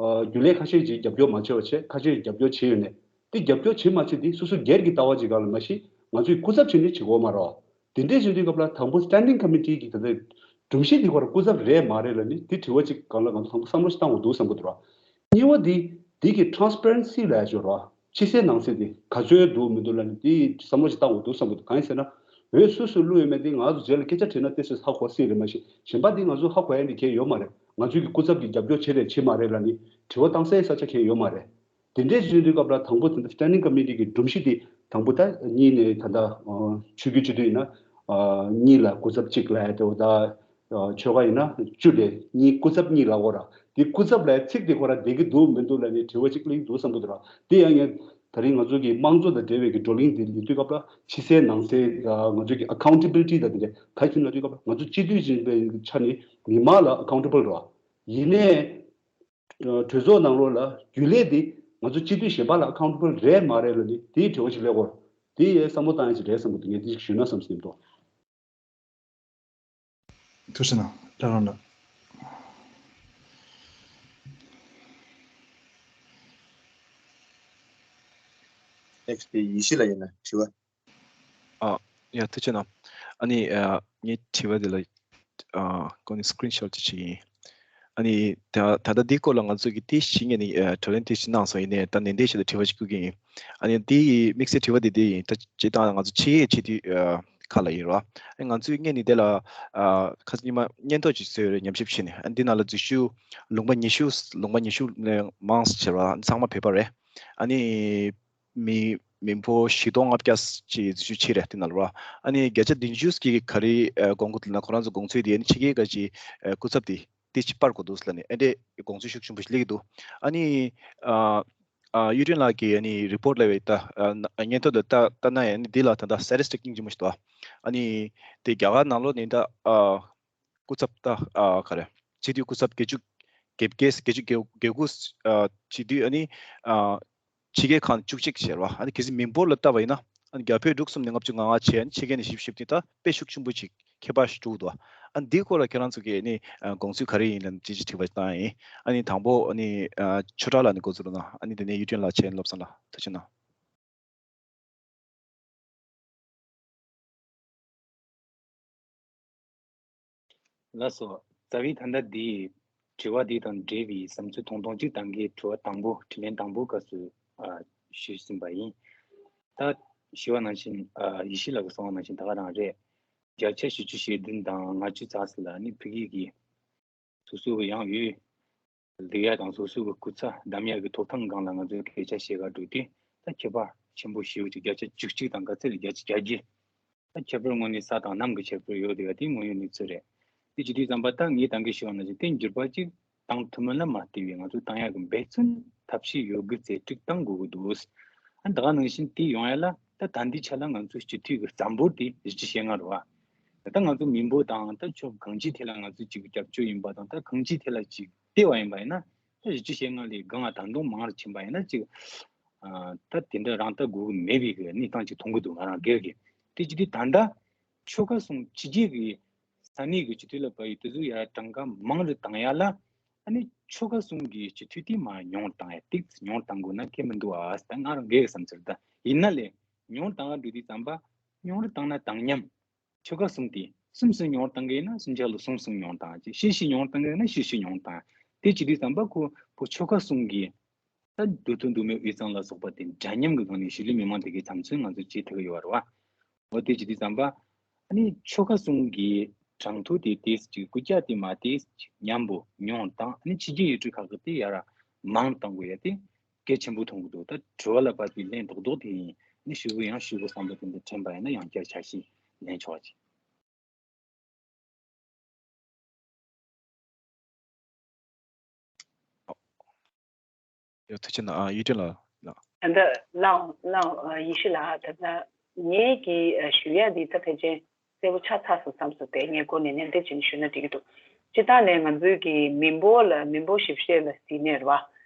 ཨ་རྒྱུན་ལས་ཁ་ཤས་ཀྱིས་རྒྱབ་སྐྱོར་མ་བྱས་པ་བྱས། ཁ་ཤས་ཀྱིས་རྒྱབ་སྐྱོར་བྱས་ཡོད་ནས། དེ་རྒྱབ་སྐྱོར་བྱས་མ་བྱས་དེ་སོ་སོ་སྒེར་གྱི་ལྟ་བ་ཅིག་སྒང་ལ་མ་གཞི་ང་ཚོས་སྐུ་ཚབ་བྱས་ནས་བྱེད་དགོས་མ་རེད། དེ་འདྲས་བྱེད་དུས་སྐབས་ལ་དང་པོ་Standing Committee གི་ད་ལྟ་སྒྲོམ་གཞི་འདི་ཁོ་རང་སྐུ་ཚབ་རེད་མ་རེད་ལབ་ནི་དེ་དྲི་བ་ཅིག་སྒང་ལ་ང་ཚོ་དང་པོ་བསམ་བློ་ཞིག་བཏང་དགོས་འདུག་བསམ་གྱི་འདུག་ར། གཉིས་པ་འདི་འདི་གི་Transparency ལབ་ཡ་ཅིག་ཡོད་ར། ཕྱི་གསལ་ནང་གསལ་དེ་ག་ཚོད་འདུག་མི་འདུག་ལབ་ནི་དེ་བསམ་བློ་ཞིག་བཏང་དགོས་འདུག་བསམ་གྱི་འདུག་གང་ཡིན་ཟེར་ན་འོས་སུ་སུ་བླུགས་ཡོད་མེད་དེ་ང་ཚོ་རྗེས་ལ་སྐད་ཆ་དྲིས་ན་ཏོག་ཙམ་ཧ་གོ་སྲིད་རེད། མ་གཞི་གཞན་པ་འདི་ང་ཚོ་ཧ་གོ་ཡ་འདི་གང་ཡང་ཡོད་མ་རེད། ང་ཚོས་ཀྱི་སྐུ་ཚབ་ཀྱི་རྒྱབ་སྐྱོར་བྱས་རེད་བྱས་མ་རེད་ལབ་ནི་དྲི་བ་བཏང་སའི་ས་ཆ་གང་ཡང་ཡོད་མ་རེད། དེ་འདྲའི་བྱེད་དུས་སྐབས་ལ་དང་པོ་དེ་འདྲ་Standing Committee གི་སྒྲོམ་གཞི་དེ་དང་པོ་ད་གཉིས་ནས་ད་ལྟ་ཆོས་བརྒྱུད་སྤྱི་འཐུས་ཡིན་ན་གཉིས་ལ་སྐུ་ཚབ་གཅིག་ལབ་ཡ་དེ་འོ་ད་ཆོལ་ཁ་ཡིན་ན་བཅུ་ལས་གཉིས་སྐུ་ཚབ་གཉིས་ལབ་དགོས་ར། དེ་སྐུ་ཚབ་ལབ་ཡ་ཚིག་དེ་ཁོ་རང་བསྡད་ཀྱི་འདུག་མི་འདུག་ལབ་ནས་དྲི་བ་གཅིག་སླེབས་ཀྱི་འདུག་བསམ་གྱི་འདུག་ར། དེ་ཡང་ངས་ད་རིང་ང་ཚོ་གི་དམངས་གཙོ་དང་འབྲེལ་བའི་གི་བགྲོ་གླེང་འདི་ཡིན་དུས་སྐབས་ལ་ཕྱི་གསལ་ནང་གསལ་ང་ཚོ་གི་Accountability དང་དེ་འདྲ་ག་རེ་ཡིན་ལབ་དུས་སྐབས་ལ་ང་ཚོ་སྤྱི་འཐུས་ཡིན་པའི་ཆ་ནས་མི་མང་ལ་Accountable རེད་བ། ཡིན་ནའི། གྲོས་ཚོགས་ནང་ལོགས་ལ་རྒྱུན་ལས་འདི་ང་ཚོ་སྤྱི་འཐུས་གཞན་པ་ལ་Accountable རེད་མ་རེད་ལབ་ནི་དེའི་དྲི་བ་ཞིག་སླེབས་ཀྱི་ཡོད་རེད། དེ་ཡའི་བསམ་བློ་བཏང་ཡ་ཞིག་རེད་བསམ་གྱི་འདུག་ངས་དེ་ཞིག་ཞུས་ན་བསམ་སེམས་འདུག་ཐུགས་རྗེ་གནང་། ལྷ་རམས་ལགས། Next དེ་ཡེ་ཤེས་ལགས་ཡིན་ན་དྲི་བ། ཨ། ཡ། ཐུགས་རྗེ་གནང་། ཨ་ནི་ཨ་ངའི་དྲི་བ་འདི་ལ་ཨ་ཁོ་ནི་Screenshot ཅིག་བྱེད་ཀྱི་ཡིན། ཨ་ནི་ད་ད་ལྟ་འདིའི་སྐོར་ལ་ང་ཚོ་གིས་ཏོག་ཙམ་ངས་ནི་ཨ་བགྲོ་གླེང་ཏོག་ཙམ་གནང་སོང་། ཡིན་ནའི་ད་ནན་ཏན་ཞིག་ལ་དྲི་བ་ཅིག་བསྐུར་གྱི་ཡིན། ཨ་ནི་འདི་དམིགས་བསལ་དྲི་བ་འདི་འདི་ཡིན། ད་སྤྱིར་བཏང་ང་ཚོ་ཕྱི་རྒྱལ་ཕྱིན་དུས་ཨ་ཁག་ལ་ཡིན་རོགས། ཨ་ནི་ང་ཚོས་སྔོན་ནས་དེ་ལ་ཨ་ཁ་སང་ཉི་མ་སྙན་ཐོ་ཅིག་བཟོས་ཡོད་རེད། ཉམས་ཞིབ་བྱས་ནས། ཨ་ནི་འདི་ནང་ལ་འཛུལ་ཞུགས་ལུང་པ་ཉི་ཤུ། ལུང་པ་ཉི་ཤུ་ནས་མང་ཆེ་བ་ཚང་མ་བོད་པ་རེད། ཨ་ནི་མི་ མི་འབོར་བཞི་སྟོང་ལྔ་བརྒྱ་ཅིག་འཛུལ་ཞུགས་བྱས་རེད། དེ་ནང་ལ་ར་ཨ་ནི་བརྒྱ་ཆ་བདུན་ཅུ་ཅིག་གིས་ག་རེ་ཨ་དགོངས་ཀྱི་འདུག་ལབ་ན། ཁོ་རང་ཚོ་དགོངས་ཚུལ་དེ་ཨ་ནི་ཕྱི་རྒྱལ་གྱི་ཨ་སྐུ་ཚབ་དེ་དེ་ཕྱིར་སྤར་དགོས་འདུག་ལབ་ནས་ཨ་འདྲས་དགོངས་ཚུལ་ཤུགས་ཆེན་པོ་ཞིག་སླེབས་ཀྱི་འདུག་ཨ་ནི་ཨ་ཨ་གཡུ་སྒྲོན་ལགས་ཀྱིས་ཨ་ནི་རི་པོར་ཊི་ལབ་པའི་ད་ཨ་ན་སྙན་ཐོ་དེ་ལྟ་ལྟ་ན་ཡང་ཨ་ནི་འདི་ལ་ད་ལྟ་སི་ཊེ་ཊིག་སྙིང་རྗེ་མོ་ཞིག་འདུག་ཨ་ནི་དེ་རྒྱ་གར་ནང་ལོགས་ནས་ད་ཨ་སྐུ་ཚབ་ད་ཨ་ག་རེ་སྤྱི་འཐུས་སྐུ་ཚབ་བརྒྱད་ཅུ་བརྒྱད་བརྒྱད་བརྒྱད་ཅུ་གྱ་དགུ་ཨ་བྱེད་དུས་ཨ་ནི་ཨ་ཕྱི་རྒྱལ་ཁག་བཅུ་གཅིག་བྱས་ར། ཨ་ནི་གལ་སྲིད་མི་འབོར་ལ་ལྟ་བ་ཡིན་ན་ཨ་ནི་རྒྱ་བོད་འབྲུག་གསུམ་ནས་ལྔ་བཅུ་ང་ལྔ་བྱས། ཨ་ནི་ཕྱི་རྒྱལ་ནས་བཞི་བཅུ་ཞེ་བདུན། ད་དཔེ་ཤུགས་ཆེན་པོ་ཅིག་ཁྱད་པར་ཞིག་འགྲོ་གི་འདུག་ཨ་ནི་འདིའི་སྐོར་ལ་ཁྱེད་རང་ཚོ་གིས་ཨ་ནི་ཨ་དགོངས་ཚུལ་ག་རེ་ཡིན་ལབ་ཅིག་ཅིག་དྲི་བ་བཏང་ཡིན། ཨ་ནི་དང་པོ་ཨ་ནི་ཨ་ཆོས་གྲགས་ལགས་ནས་འགོ་འཛུགས་རོགས་གནང་། ཨ་ནི་དེ་ནས་གཡུ་སྒྲོན་ལགས་བྱས། བློ་བཟང་ལགས་ཐུགས་རྗེ་གནང་། ལགས་སོ། རྩ་བའི་ད་ལྟ་འདིའི་དྲི་བ་འདི་དང་འབྲེལ་བའི་བསམ་ཚུལ་ཐུང་ཐུང་གཅིག་ད་གིན་དྲི་བ་དང་པོ་དྲིས་ལན་དང་པོའི་སྐབས་སུ་ཨ་ཞུས་ཟིན་པ་ཡིན། ད་ཞུས་པ་ནང་བཞིན་ཨ་ཡེ་ཤེས་ལགས་ཀྱིས་གསུངས་པ་ནང་བཞིན་ད་ག་རང་རེད། བརྒྱ་ཆ་བཞི་བཅུ་ཞེ་བདུན་དང་ལྔ་བཅུ་ཙམ་ཞིག་ལ་ནི་ཕ་གི་གི་སོ་སོ་གི་ཡང་ཡོད། ལས་ཡ་དང་སོ་སོ་གི་སྐུ་ཚབ་བདམས་ཡ་གི་ཐོབ་ཐང་སྒང་ལ་ང་ཚོས་སྐད་ཆ་བཤད་ག་འགྲོ་དུས་ད་ཁྱད་པར་ཆེན་པོ་ཞེ་པོ་ཅིག་བརྒྱ་ཆ་བཅུ་གཅིག་དང་ག་ཚོད་རེད། བརྒྱ་ཆ་གྱ་བརྒྱད། ད་ཁྱད་པར་དངོས་གནས་ས་དང་གནམ་གྱི་ཁྱད་པར་ཡོད་དེ་ག་དེ་དངོས་ཡོད་གནས་ཚུལ་རེད། དེ་བྱེད་དུས་ཙམ་པ་ད་ངས་ད་གིན་ཞུས་པ་ནང་བཞིན་དེ་འགྱུར་བ་ཅིག་བཏང་ཐུབ་མིན་ལ་མ་ལྟོས་པའི་ང་ཚོས་བཏང་ཡག་གི་འབད་བརྩོན་ཐབས་ཤེས་ཡོད་དགུ་རྩལ་སྤྲུགས་བཏང་དགོས་ཀྱི་འདུག་ཨ་ད་ག་ནང་བཞིན་དེ་ཡོང་ཡ་ལ་ད་ད་འདི་ཆ་ལ་ང་ཚོའི་སྤྱི་འཐུས་ཀྱི་རྩ་འབོར་དེ་བཞི་བཅུ་ཞེ་ལྔ་རེད་བ། ད་ང་ཚོ་མི་འབོར་དང་ད་ཕྱོགས་གང་ཅིའི་ཐད་ལ་ང་ཚོས་ཅིག་རྒྱབ་སྐྱོར་ཡིན་པ་དང་ད་གང་ཅིའི་ཐད་ལ་ཅིག་བལྟས་པ་ཡིན་པ་ཡིན་ན་ད་བཞི་བཅུ་ཞེ་ལྔ་ལས་གང་ང་ད་དུང་མང་རུ་ཕྱིན་པ་ཡིན་ན་ཅིག་ཨ་ད་དེ་འདྲ་རང་ལྟ་དགོས་ཀྱི་མེད་པའི་གི་གནས་སྟངས་ཅིག་མཐོང་གི་འདུག་ང་རང་སྒེར་གྱི། དེ་བྱེད་དུས་ད་ལྟ་ཆོལ་ཁ་གསུམ་ཕྱི་རྒྱལ་གྱི་ས་གནས་ཀྱི་སྤྱི་འཐུས་ལ་བབས་ཡོད་དེ་ཚོ་ཡར་གྲངས་ཀ་མང་རུ་བཏང་ཡ་ལ་ཨ་ནི་ཆོལ་ཁ་གསུམ་གྱི་སྤྱི་འཐུས་དེ་མར་ཉུང་རུ་བཏང་ཡ་ཏིག་ཙམ་ཉུང་རུ་བཏང་དགོས་ན་ཁྱད་མི་འདུག་ཨ། ད་ང་རང་སྒེར་གྱི་བསམ་ཚུལ་ད་ཡིན་ན་ལས་ཉུང་རུ་བཏང་ག་འགྲོ་དུས་ཙམ་པ་ཉུང་རུ་བཏང་ན་བཏང་སྙམ། ཆོལ་ཁ་གསུམ་དེ་གསུམ་གསུམ་ཉུང་རུ་བཏང་གི་ཡིན་ན་གསུམ་ཆ་ལ་གསུམ་གསུམ་ཉུང་རུ་བཏང་ཅིག་ཕྱིར་ཕྱིར་ཉུང་རུ་བཏང་གི་ཡིན་ན་ཕྱིར་ཕྱིར་ཉུང་རུ་བཏང་། དེ་བྱེད་དུས་ཙམ་པ་ཁོ་བོ་ཆོལ་ཁ་གསུམ་གྱི་ད་འདུག་ཏུ་འདུག་མེད་དབུས་གཙང་ལ་སོགས་པ་དེ་འདྲ་མཉམ་གྱི་སྒང་ནས་གཞིས་ལུས་མི་མང་དེ་གའི་བསམ་ཚུལ་ང་ཚོས་བརྗེད་ཐུབ་ཀྱི་ཡོད་རེད་བ། འོ་དེ་བྱེད་དུས་ཙམ་པ་ཨ་ནི་ཆོལ་ཁ་གསུམ་གྱི་གྲངས་ཐོ་དེ་ཏོག་ཙམ་ཅིག་རྒྱུ་རྐྱེན་དེ་མ་ཏོག་ཙམ་ཅིག་མཉམ་པོ་ཉུང་བཏང་ཨ་ནི་ཕྱི་རྒྱལ་ཡུལ་གྲུ་ཁག་གི་དེ་ཡར་མང་བཏང་དགོས་ཡ་དེ་གལ་ཆེན་པོ་མཐོང་གི་འདུག་ད་དྲི་བ་ལ་བབས་པའི་ལན་རྡོག་རྡོག་དེ་ཡིན། ཨ་ནི་ཞུ་དགོས་ཡང་ཞུ་དགོས་བསམ་པ་དེ་འདྲ་དྲན་པ་ཡིན་ན་ཡང་བསྐྱར་ཆ་ཤས་ལེན་ཆོག་ཅིག་ཡོད་ཐུགས་རྗེ་གནང་། ཨ་གཡུ་སྒྲོན་ལགས་ལགས། ད་ལྟ་ལགས་ལགས་ཡེ་ཤེས་ལགས། ད་ལྟ་ངེད་ཀྱིས་ཞུ་ཡ་འདི་ད་ཕལ་ཆེར་གསལ་པོ་ཆགས་ཚར་སོང་བསམ་སོང་། དེ་ངས་འགོ་ནས་ནན་ཏན་བྱས་ནས་ཞུས་ན་འགྲིག་གི་འདུག་སྤྱིར་བཏང་ནས་ང་ཚོའི་གི་མི་འབོར་ལ་མི་འབོར་ཞིབ་བཤེར་ལ་གཟིགས་ནས་རེད་བ།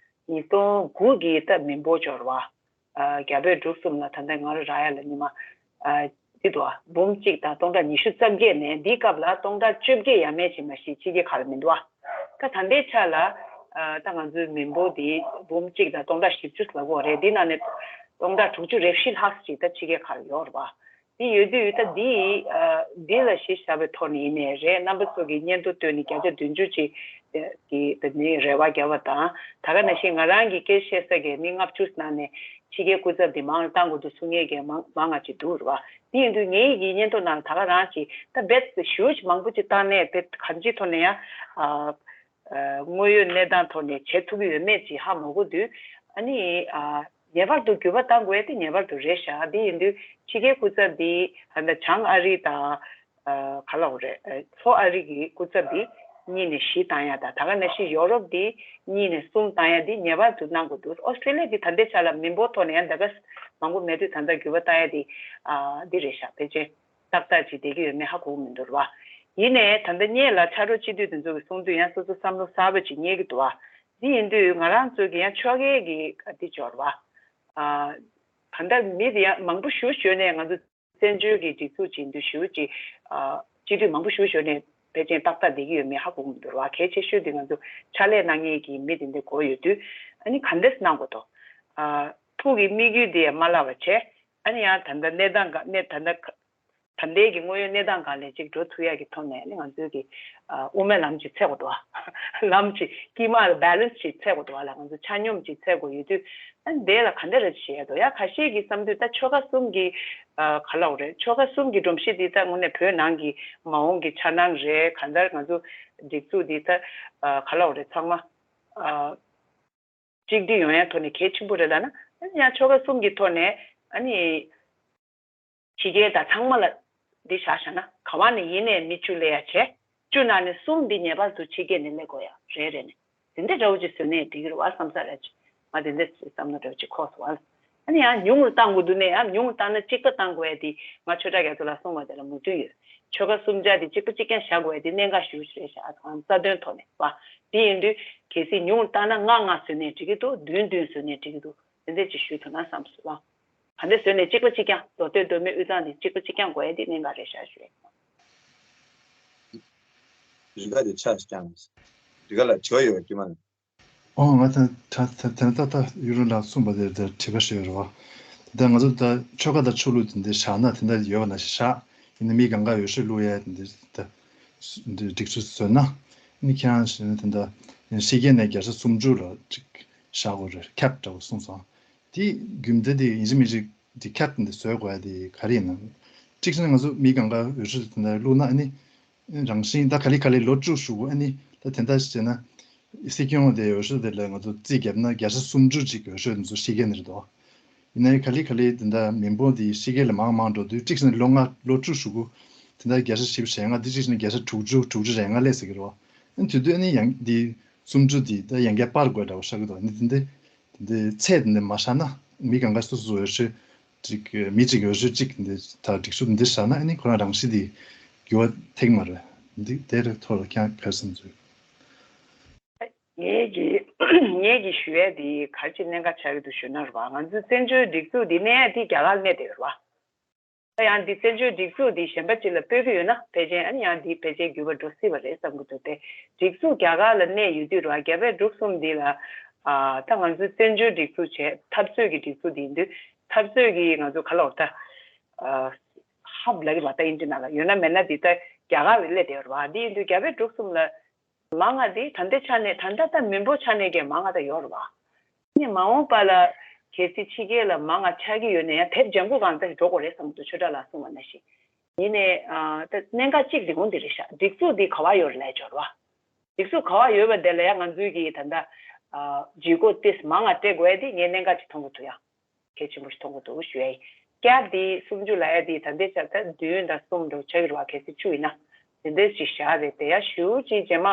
ཉིས་སྟོང་དགུ་གི་ད་མི་འབོར་འབྱོར་བ། རྒྱ་བོད་འབྲུག་གསུམ་ལ་ད་ལྟ་ང་རང་རག་ཡ་ལ་ཉི་མ། ཨ་ཅི་འདུག་ཨ། འབུམ་གཅིག་དང་སྟོང་ཕྲག་ཉི་ཤུ་རྩ་བརྒྱད་ནས་འདིའི་སྐབས་ལ་སྟོང་ཕྲག་བཅོ་བརྒྱད་ཡས་མས་ཅིག་མ་གཞི་ཕྱི་རྒྱལ་ཁག་ལ་མི་འདུག་ཨ། ད་ད་ལྟའི་ཆ་ལ་ཨ་ད་ང་ཚོའི་མི་འབོར་འདི་འབུམ་གཅིག་དང་སྟོང་ཕྲག་བཞི་བཅུ་ལབ་དགོས་རེད། འདི་ནང་ནས་སྟོང་ཕྲག་དྲུག་ཅུ་རེ་བཞི་ལྷག་ཅིག་ད་ཕྱི་རྒྱལ་ཁག་ལ་ཡོད་རེད་པ། འདི་ཡོད་དུས་ད་འདི་ཨ་འདི་ལ་གཞི་བཞག་པའི་ཐོག་ནས་ཡིན་ནའི་རེད། རྣམ་པ་ཚོ་གིས་སྙན་ཐོ་བཏོན་ནས་བརྒྱ་ཆ་བདུན་ཅུ་ཅིག་གི་ད་ནི་རེ་བ་བརྒྱབ་པ་དང་། ད་ག་ནང་བཞིན་ང་རང་གིས་སྐད་བཤད་ས་གི་མི་ལྔ་བཅུ་ནང་ནས་ཕྱི་རྒྱལ་སྐུ་ཚབ་འདི་མང་རུ་བཏང་དགོས་འདུག་གསུང་མཁན་གྱི་མང་མང་ང་ཅིག་འདུག་རེད་བ། དེ་ཡིན་དུས་ངའི་གི་སྙན་ཐོ་ནང་ད་ག་རང་ཅིག་ད་རྦད་དེ་ཞེ་པོ་ཅིག་མང་པོ་ཅིག་བཏང་ནས་དེ་གང་ཅིའི་ཐོག་ནས་ཡང་ཨ་ཨ་དངོས་ཡོད་གནས་སྟངས་ཐོག་ནས་བྱེད་ཐུབ་ཀྱི་ཡོད་མེད་ཅིག་ཧ་མ་གོ་དུས། ཨ་ནི་ཨ་ངེས་པར་དུ་འགྱུར་བ་གཏང་དགོས་ཡ་དེ་ངེས་པར་དུ་རེད་ཤག་དེ་ཡིན་དུས་ཕྱི་རྒྱལ་སྐུ་ཚབ་འདི་ད་ལྟ་བྱང་ཨ་རི་དང་། ཨ་ག་ལབ་དགོས་རེད། ཨ་ལྷོ་ཨ་རི་གི་སྐུ་ཚབ་འདི་གཉིས་ནས་བཞི་བཏང་ཡ་དང་། ད་ག་ནང་བཞིན་ཡོ་རོབ་འདི་གཉིས་ནས་གསུམ་བཏང་ཡ་འདི་ངེས་པར་དུ་གནང་དགོས་འདུག་ཨོ་སི་ཀྲི་ལི་ཡ་འདི་ད་ལྟའི་ཆ་ལ་མི་འབོར་ཐོག་ནས་ཡང་ད་ག་མང་པོ་མེད་དུས་ད་ལྟ་འགྱུར་བ་བཏང་ཡ་འདི་ཨ་འདི་རེད་ཤག་ཕལ་ཆེར་ཏག་ཏག་ཅིག་བསྡད་ཀྱི་ཡོད་མེད་ཧ་གོ་གི་མི་འདུག་རེད་བ། ཡིན་ནའི་ད་ལྟ་སྔོན་ལ་ཕྱག་རོགས་སྤྱི་འཐུས་དེ་ཚོ་གིས་གསུང་དུས་ཡང་སོ་སོ་བསམ་བློ་གསར་པ་ཅིག་རྙེད་ཀྱི་འདུག་བ། འདི་ཡིན་དུས་ང་རང་ཚོ་གི་ཡང་ཕྱོགས་འགལ་གྱི་འདི་འབྱོར་བ། ཨ་ད་ལྟ་མི་དེ་ཡང་མང་པོ་ཞེ་པོ་ཅིག་ཡོད་ནའི་ང་ཚོ་བཙན་བྱོལ་གྱི་སྒྲིག་འཛུགས་ཅིག་ཡིན་དུས་ཞེ་པོ་ཅིག་ཨ་སྤྱི་འཐུས་མང་པོ་ཞེ་པོ་ཅིག་ཡོད་ནའི་ཕལ་ཆེར་ཏག་ཏག་བསྡད་ཀྱི་ཡོད་མེད་ཧ་གོ་གི་མི་འདུག་རེད་བ། གལ་ཆེ་ཤོས་དེ་ང་ཚོ་ཕྱག་ལས་གནང་མཁན་གྱི་མི་དེ་འདྲ་དགོས་ཡོད་དུས་ཨ་ནི་ག་འདྲས་གནང་དགོས་དོ། ཨ་ཐུགས་ཀྱི་དམིགས་ཡུལ་དེ་ཡང་མ་བརླག་པ་བྱས། ཨ་ནི་ཡང་ད་ལྟ་གནས་སྟངས་ག་གནས་ད་ལྟ་ག་ད་ལྟའི་གི་དངོས་ཡོད་གནས་སྟངས་སྒང་ལ་ཅིག་འགྲོ་ཐུབ་ཡག་གི་ཐོག་ནས་ནི་ང་ཚོའི་གི་ཨ་དབུ་མའི་ལམ་ཅིག་འཚོལ་དགོས་འདུག་ལམ་ཅིག་དཀྱིལ་མ་ལ་བེ་ལེན་སི་ཅིག་འཚོལ་དགོས་འདུག་ལ། ང་ཚོ་ཆ་སྙོམས་ཅིག་འཚོལ་དགོས་ཡོད་དུས་ཨ་འདི་ལ་ག་འདྲ་རེད་བྱེད་ཡ་འདུག་ཡ། ཁ་ཤས་ཀྱིས་བསམ་དུས་ད་ཆོལ་ཁ་གསུམ་གྱི་ཨ་ག་ལབ་དགོས་རེད། ཆོལ་ཁ་གསུམ་གྱི་སྒྲོམ་གཞི་འདི་ད་དངོས་གནས་བོད་ནང་གི་མ་འོངས་ཀྱི་འཆར་སྣང་རེད། གང་ལྟར་ང་ཚོ་སྒྲིག་འཛུགས་འདི་ད་ཨ་ག་ལབ་དགོས་རེད། ཚང་མ་ཨ། གཅིག་སྒྲིལ་ཡོང་ཡ་ཐོག་ནས་གལ་ཆེན་པོ་རེད་ལབ་ན། ཡང་ཆོལ་ཁ་གསུམ་གྱི་ཐོག་ནས་ ཨ་ནི་ཕྱི་རྒྱལ་དང་ཚང་མ་ལ་འདི་བཞག་བཞག་ན་ག་བ་ནས་ཡིན་ནའི་མི་བཅུ་སླེབས་ཡ་བྱས། བཅུ་ནང་ནས་གསུམ་འདི་ངེས་པར་དུ་ཕྱི་རྒྱལ་ནས་སླེབས་དགོས་ཡ་རེ་རེ་ནས། དེ་འདྲ་འདྲ་བོ་ཅིག་བཟོས་ནས་འགྲིག་གི་རེད་བ་བསམ་ས་རེད་ཅིག་ང་དེ་འདྲ་བསམ་ན་འདྲ་བོ་ཅིག་འཁོར་སོང་བ། ཨ་ནི་ཡང་ཉུང་རུ་བཏང་དགོས་འདུག་ནས་ཡང་ཉུང་རུ་བཏང་ན་གཅིག་པ་བཏང་དགོས་ཡ་དེ་ང་ཆོས་གྲགས་རྒྱ་མཚོ་ལགས་གསུངས་པ་དེ་ལ་མོས་མཐུན་ཡོད། ཆོལ་ཁ་གསུམ་ཆ་དེ་གཅིག་པ་གཅིག་རྐྱང་བཞག་དགོས་ཡ་དེ་གནད་འགག་ཞེ་པོ་ཅིག་རེད་ཤག་ཨ་ཙང་རྩ་དོན་ཐོག་ནས་བ། དེ་ཡིན་དུས་གལ་སྲིད་ཉུང་རུ་བཏང་ན་ལྔ་ལྔ་བཟོས་ནས་འགྲིག་གི་འདུག་བདུན་བདུན་བཟོས་ནས་འགྲིག་གི་འདུག་དེ་འདྲ་ཅིག་ཞུས་ཐུབ་ན་བསམ་སོང་ལ། ག་འདྲ་བཟོས་ནས་གཅིག་པ་གཅིག་རྐྱང་མདོ་སྟོད་མདོ་སྨད་དབུས་གཙང་དེ་གཅིག་པ་གཅིག་རྐྱང་དགོས་ཡ་དེ་གནད་འགག་རེད་ཤག་ཞུ་ཡ། རི་ཁ་དེ་ཆ་ཞིག་རྐྱང་། རི་ཁ་ལ་བྱ་ཡོད་ཀྱི་མ་རེད། ཨོ་ང་ད་ད་ད་ད་ད་ད་ཡུ་རོ་ལ་གསུངས་པ་དེ་ད་དྲི་བ་ཞིག་ཡོད་རེད་བ། ད་ང་ཚོ་ད་ཆོལ་ཁ་དང་ཆོས་ལུགས་དེ་འདྲ་བཞག་ན་དེ་འདྲ་ཡོད་པ་ན་ཞིག་བཞག་ཡིན་ན་མི་གང་ག་འོས་ཤོག་བླུག་ཡ་དེ་འདྲ་ད་འདི་སྒྲིག་སྲོལ་བཟོས་ན་ནི་ཁྱེད་རང་ཞིག་ནི་དེ་འདྲ་ཕྱི་རྒྱལ་ནས་བརྒྱ་ཆ་སུམ་ཅུ་ལ་ཅིག་བཞག་དགོས་རེད་ཁེབ་འདྲ་བོ་གསུངས་སོང་། དེ་རྒྱུ་མཚན་དེ་ཡིན་གཅིག་མིན་གཅིག་དེ་ཁེབ་དེ་འདྲ་བཟོས་དགོས་ཡ་དེ་ག་རེ་ཡིན་ན། གཅིག་བྱས་ན་ང་ཚོ་མི་གང་ག་འོས་ཤོག་དེ་འདྲ་བླུག་ན་ནི། རང་བཞིན་ད་ག་ལེ་ག་ལེ་ལོ་བཅུ་ཞུ་དགོས་ཨ་ནི་ད་དེ་འདྲ་ཞིག་བྱས་ན། སྲིད་སྐྱོང་དེ་འོས་ཤོག་དེ་ལ་ང་ཚོ་རྩིས་བརྒྱབ་ན་བརྒྱ་ཆ་སུམ་ཅུ་ཅིག་འོས་ཤོག་དེ་ཚོ་ཕྱི་རྒྱལ་ནས་རེད་དོ། ཡིན་ནའི་ག་ལེ་ག་ལེ་དེ་འདྲ་མི་འབོར་དེ་ཕྱི་རྒྱལ་ལ་མང་མང་འགྲོ་དུས་གཅིག་བྱས་ན་ལོ་ལྔ་ལོ་བཅུ་ཞུ་དགོས། དེ་འདྲ་བརྒྱ་ཆ་བཞི་བཅུ་ཞེ་ལྔ་དེ་གཅིག་བྱས་ན་བརྒྱ་ཆ་དྲུག་ཅུ་དྲུག་ཅུ་རེ་ལྔ་སླེབས་ཟེར་གི་རེད་བ། ཨ་ནི་དེ་དུས་ཨ་ནི་ཡང་དེ་སུམ་ཅུ་དེ་ད་ཡང་བསྐྱར་སྤར་དགོས་འདྲ་བོ་ཤར་གི་འདུག་ཨ་ནི་དེ་འདྲ་དེ་འདྲའི་ཚད་དེ་འདྲ་མ་བཞག་ན་མི་གང་ག་སོ་སོ་འོས་ཤོག་གཅིག་མི་གཅིག་འོས་ཤོག་གཅིག་འདི་ད་སྒྲིག་སྲོལ་འདི་བཞག་ན་ཨ་ནི་ཁོ་རང་རང་བཞིན་འདི་འགྱུར་བ་ཐེབས་མ་རེད། འདི་དེ་རེད་ཐོག་ལ་ཁྱེད་ག་རེ་བསམ་ཚུལ། ངེད་ཀྱི་ངེད་ཀྱི་ཞུ་ཡས་འདི་ག་རེ་ཅིག་གནད་འགག་ཆགས་ཀྱི་འདུག་ཞུ་ན་རེད་བ། ང་ཚོའི་བཙན་བྱོལ་སྒྲིག་འཛུགས་འདི་གནས་ཡ་འདི་རྒྱ་གར་གནས་བསྡད་ཡོད་རེད་བ། ད་ཡང་འདི་བཙན་བྱོལ་སྒྲིག་འཛུགས་འདི་གཞན་པ་ཅིག་ལ་སྤོས་ཀྱི་ཡོད་ན་ཕལ་ཆེར་ཨ་ནི་ཡང་འདི་ཕལ་ཆེར་འགྱུར་བ་འགྲོ་སྲིད་པ་རེད་བསམ་གྱི་འདུག་སྟེ། སྒྲིག་འཛུགས་རྒྱ་གར་ལ་གནས་ཡོད་དུས་རེད་བ། རྒྱ་བལ་འབྲུག་གསུམ་འདི་ལ་ཨ་ད་ང་ཚོའི་བཙན་བྱོལ་སྒྲིག་འཛུགས་བྱས་འཐབ་རྩོད་ཀྱི་སྒྲིག་འཛུགས་འདི་ཡིན་དུས། འཐབ་རྩོད་ཀྱི་ང་ཚོ་ག་ལ་འོ་ད་ཨ་ཧབ་ལབ་ཀྱི་རེད་བ། ད་ཨིན་ཇི་ནང་ལ་ཡོད་ན་མེད་ན་འདི་ད་རྒྱ་གར་ལ་སླེབས་བསྡད་ཡོད་རེད་བ། འདི་ཡིན་དུས་རྒྱ་བལ་འབྲུག་གསུམ་ལ་མང་ང་དེ་ད་ལྟའི་ཆ་ནས་ད་ལྟ་ད་མི་འབོར་ཆ་ནས་ཀྱང་མང་ང་ད་ཡོད་རེད་བ། ནི་མ་འོངས་པ་ལ་གལ་སྲིད་ཕྱི་རྒྱལ་ལ་མང་ང་ཆགས་ཀྱི་ཡོད་ན་ཡང་དེབ་ལྗང་ཁུ་སྒང་ད་འགྲོ་དགོས་རེད་བསམ་འདུག་ཆོས་གྲགས་ལགས་གསུངས་པ་ནང་བཞིན། ཡིན་ནའི་ཨ་ད་གནད་འགག་གཅིག་དེ་འོང་དེ་རེད་ཤག་སྒྲིག་འཛུགས་འདི་ག་བ་ཡོད་རེད་ལབ་ཡ་ཅིག་ཡོད་རེད་བ། སྒྲིག་འཛུགས་ག་བ་ཡོད་པ་དེ་ལ་ཡང་ང་ཚོའི་གི་ད་ལྟ་ཨ་ལྗིད་ཁོག་ཏོག་ཙམ་མང་ང་སྤྲད་དགོས་ཡ་དེ་ངས་གནད་འགག་ཅིག་མཐོང་གི་འདུག་ཡ། གལ་ཆེན་པོ་ཞིག་མཐོང་གི་འདུག་ཞུ་ཡ་ཡིན། བསྐྱར་དེ་སུམ་ཅུ་ལབ་ཡ་དེ་ད་ལྟའི་ཆར་ད་བདུན་དང་གསུམ་འདྲ་བོ་ཆགས་ཀྱི་རེད་བ། གལ་སྲིད་བཅུ་ཡིན་ན། དེ་འདྲ་ཞིག་བཞག་རེད་དེ། ཡ་ཞུ་ཅིག་རྗེས་མ་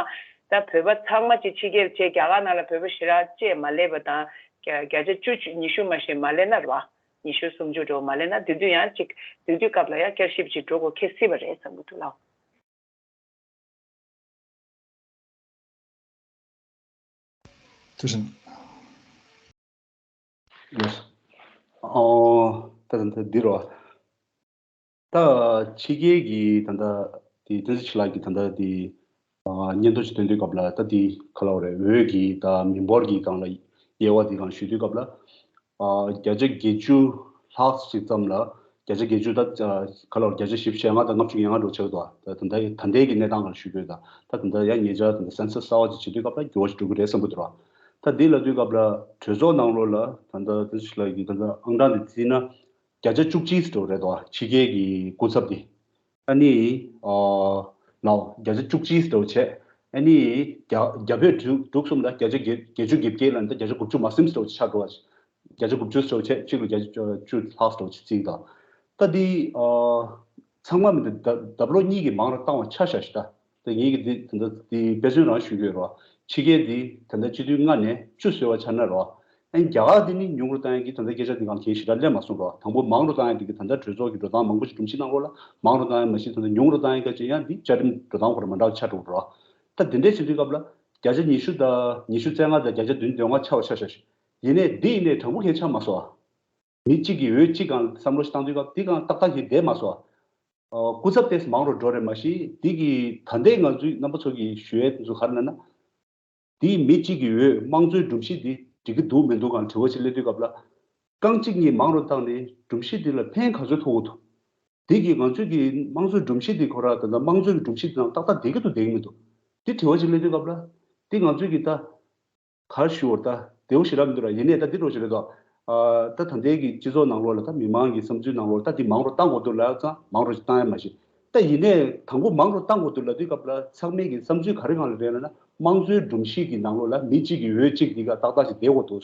ད་བོད་པ་ཚང་མ་ཅིག་ཕྱི་རྒྱལ་བྱས་རྒྱ་གར་ནང་ལ་བོད་པ་ཞེ་དྲག་བཅས་མ་སླེབས་པ་དང་། བརྒྱ་བརྒྱ་ཆ་བཅུ་ཉི་ཤུ་མ་ཞིག་མ་སླེབས་ན་རེད་བ། ཉི་ཤུ་སུམ་ཅུ་འདྲ་བོ་མ་སླེབས་ན་དེ་དུས་ཡང་ཅིག་དེ་དུས་སྐབས་ལ་ཡ་བསྐྱར་ཞིབ་ཅིག་འགྲོ་དགོས་ཁེལ་སྲིད་པ་རེད་བསམ་གྱི་འདུག་ལགས། ཐུགས་རྗེ་ཆེ། ཡེས། ཨོ། ད་ད་ད་འདི་རོ། ད་ཕྱི་རྒྱལ་གྱི་ད་ད་དེ་བསྟན་འཛིན་ཆོས་ལགས་ཀྱིས་ད་ད་དེ་ཨ་སྙན་ཐོ་ཞིག་བཏོན་དུས་སྐབས་ལ་ད་དེ་ག་ལབ་རེད། འོས་ཀྱི་ད་མི་འབོར་གྱི་སྒང་ལ་དབྱེ་བ་དེ་སྒང་ཞུ་དུས་སྐབས་ལ། ཨ་བརྒྱ་ཆ་བརྒྱད་ཅུ་ལྷག་ཅིག་ཙམ་ལ་བརྒྱ་ཆ་བརྒྱད་ཅུ་ད་ཨ་ག་ལབ་རེད། བརྒྱ་ཆ་བཞི་བཅུ་ཞེ་ལྔ་དང་ལྔ་བཅུ་ང་ལྔ་འདྲ་བོ་ཆགས་འདུག་ད་ད་ལྟ་ད་ལྟའི་གི་གནས་སྟངས་སྒང་ལ་ཞུ་དགོས། ད་ད་ད་ལྟ་ཡང་ཉེ་ཆར་ད་ལྟ་སེན་སས་གསར་བ་ཅིག་བྱེད་དུས་སྐབས་ལ་འགྱུར་བ་ཞིག་འགྲོ་གི་རེད་བསམ་གྱི་འདུག་ར། ད་འདི་ལབ་དུས་སྐབས་ལ་གྲོས་ཚོགས་ནང་ལོགས་ལ་ད་ལྟ་བསྟན་འཛིན་ཆོས་ལགས་ཀྱིས་ད་ལྟ་ཨང་གྲངས་འདི་བརྩིས་ན། བརྒྱ་ཆ་བཅུ་གཅིག་ཙམ་འདྲ་བོ་རེད་དོ། ཕྱི་རྒྱལ་གྱི་སྐུ་ཚབ་དེ། ཨ་ནི། ཨ་ལའོ། བརྒྱ་ཆ་བཅུ་གཅིག་ཙམ་འདྲ་བོ་བྱས། ཨ་ནི། རྒྱ་རྒྱ་བོད་འབྲུག་འབྲུག་གསུམ་ལ་བརྒྱ་ཆ་བརྒྱད་བརྒྱད་ཅུ་གྱ་བརྒྱད་ལ་འདི་བརྒྱ་ཆ་དགུ་བཅུ་མ་ཟིན་ཙམ་འདྲ་བོ་ཆགས་འགྲོ་བ། བརྒྱ་ཆ་དགུ་བཅུ་ཙམ་འདྲ་བོ་བྱས། གཅིག་ལ་བརྒྱ་ཆ་བཅུ་ལྷག་ཙམ་འདྲ་བོ་བརྩིས་དང་། ད་འདི། ཨ་ཚང་མ་མི་འདུག་ལྡབ་ལྡབ་ལོག་གཉིས་ཀྱིས་མང་རུ་བཏང་བ་ཆ་བཞག་ཞིག་ད། ད་ངེད་ཀྱིས་འདི་ད་ལྟ་འདི་དཔེ་མཚོན་རང་ཞུ་གི་ཡོད་རེད་བ། ཕྱི་རྒྱལ་འདི་ད་ལྟ་སྤྱི་འཐུས་ལྔ་ནས་བཅུ་བཟོས་པ་ཆགས་ན་རེད་བ། ཨ་ནི་རྒྱ་གར་འདི་ནི་ཉུང་རུ་བཏང་ཡག་གི་ད་ལྟ་སྐད་ཆ་འདི་སྒང་ལ་གང་ཞིག་ད་སླེབས་མ་སོང་རེད་བ། དང་པོ་མང་རུ་བཏང་ཡག་འདི་གི་ད་ལྟ་གྲོས་ཚོགས་ཀྱི་འགྲོ་སྟངས་མང་པོ་ཞིག་སྒྲོམ་གཞི་ནང་ལོགས་ལ་མང་རུ་བཏང་ཡག་མ་གཞི་ད་ལྟ་ཉུང་རུ་བཏང་ཡག་ག་ཅིག་ཡང་འདི་བཅའ་ཁྲིམས་འགྲོ་སྟངས་ཁོ་རང་མ་འདྲ་བ་ཆགས་འགྲོ་གི་རེད་བ། ད་འདི་འདྲའི་བྱེད་དུས་སྐབས་ལ་བརྒྱ་ཆ་ཉི་ཤུ་དང་ཉི་ཤུ་རྩ་ལྔ་དང་བརྒྱ་ཆ་བདུན་བདུན་ལྔ་ཆགས་པ་ཆ་བཞག་ཞིག་ཡིན་ནའི་འདི་ཡིན་ནའི་དྲང་པོ་གང་ཡང་ཆགས་མ་སོང་བ། མི་གཅིག་གིས་འོས་གཅིག་སྒང་བསམ་བློ་ཞིག་བཏང་དུས་སྐབས་འདི་སྒང་ཏག་ཏག་ཞིག་བསྡད་མ་སོང་བ། ཨོ། སྐུ་ཚབ་དེ་མང་རུ་འགྲོ་རེད་མ་གཞི་འདི་གི་ད་ལྟའི་ང་ཚོའི་རྣམ་པ་ཚོ་གི་ཞུ་ཡས་ཚོ་ག་རེ་ལབ་ན། འདིའི་མི་གཅིག་གི་འོས་དམངས་གཙོའི་སྒྲོམ་གཞི་འདི་འགྲིག་གི་འདུག་མི་འདུག་སྒང་དྲི་བ་ཞིག་སླེབས་དུས་སྐབས་ལ། རྐང་གཅིག་གཉིས་མང་རུ་བཏང་ནས་སྒྲོམ་གཞི་འདི་ལ་ཕན་ག་ཚོད་ཐོགས་ཀྱི་འདུག་འདི་གི་ང་ཚོའི་གི་དམངས་གཙོའི་སྒྲོམ་གཞི་འདི་ཁོ་རང་ད་ལྟ་དམངས་གཙོའི་གི་སྒྲོམ་གཞི་འདི་ནང་ཏག་ཏག་བསྡད་ཀྱི་འདུག་བསྡད་ཀྱི་མི་འདུག་འདི་དྲི་བ་ཞིག་སླེབས་དུས་སྐབས་ལ། འདི་ང་ཚོའི་གི་ད། ག་རེ་ཞུ་བར་ད་བདེ་བོ་ཞེ་དྲག་མི་འདུག་ར། ཡིན་ནའི་ད་འདི་འདྲ་ཞིག་རེད་དོ། ཨ་ད་ད་ལྟའི་གི་སྤྱི་ཚོགས་ནང་ལོགས་ལ་ད་མི་མང་གི་བསམ་ཚུལ་ནང་ལོགས་ལ་ད་འདི་མང་རུ་བཏང་དགོས་འདུག་ལབ་ཙང་མང་རུ་ཞིག་བཏང་ཡ་མ་གཞི། ད་ཡིན་ནའི་དང་པོ་མང་རུ་བཏང་དགོས་འདུག་ལབ་དུས་སྐབས་ལ་ཚང་མའི་གི་བསམ་ཚུལ་ག་རེ་སྒང་ལ་རེད་ལབ་ན། དམངས་གཙོའི་སྒྲོམ་གཞི་གི་ནང་ལོགས་ལ་མི་གཅིག་གི་འོས་གཅིག་འདི་ག་ཏག་ཏག་ཞིག་བསྡད་དགོས་འདུག་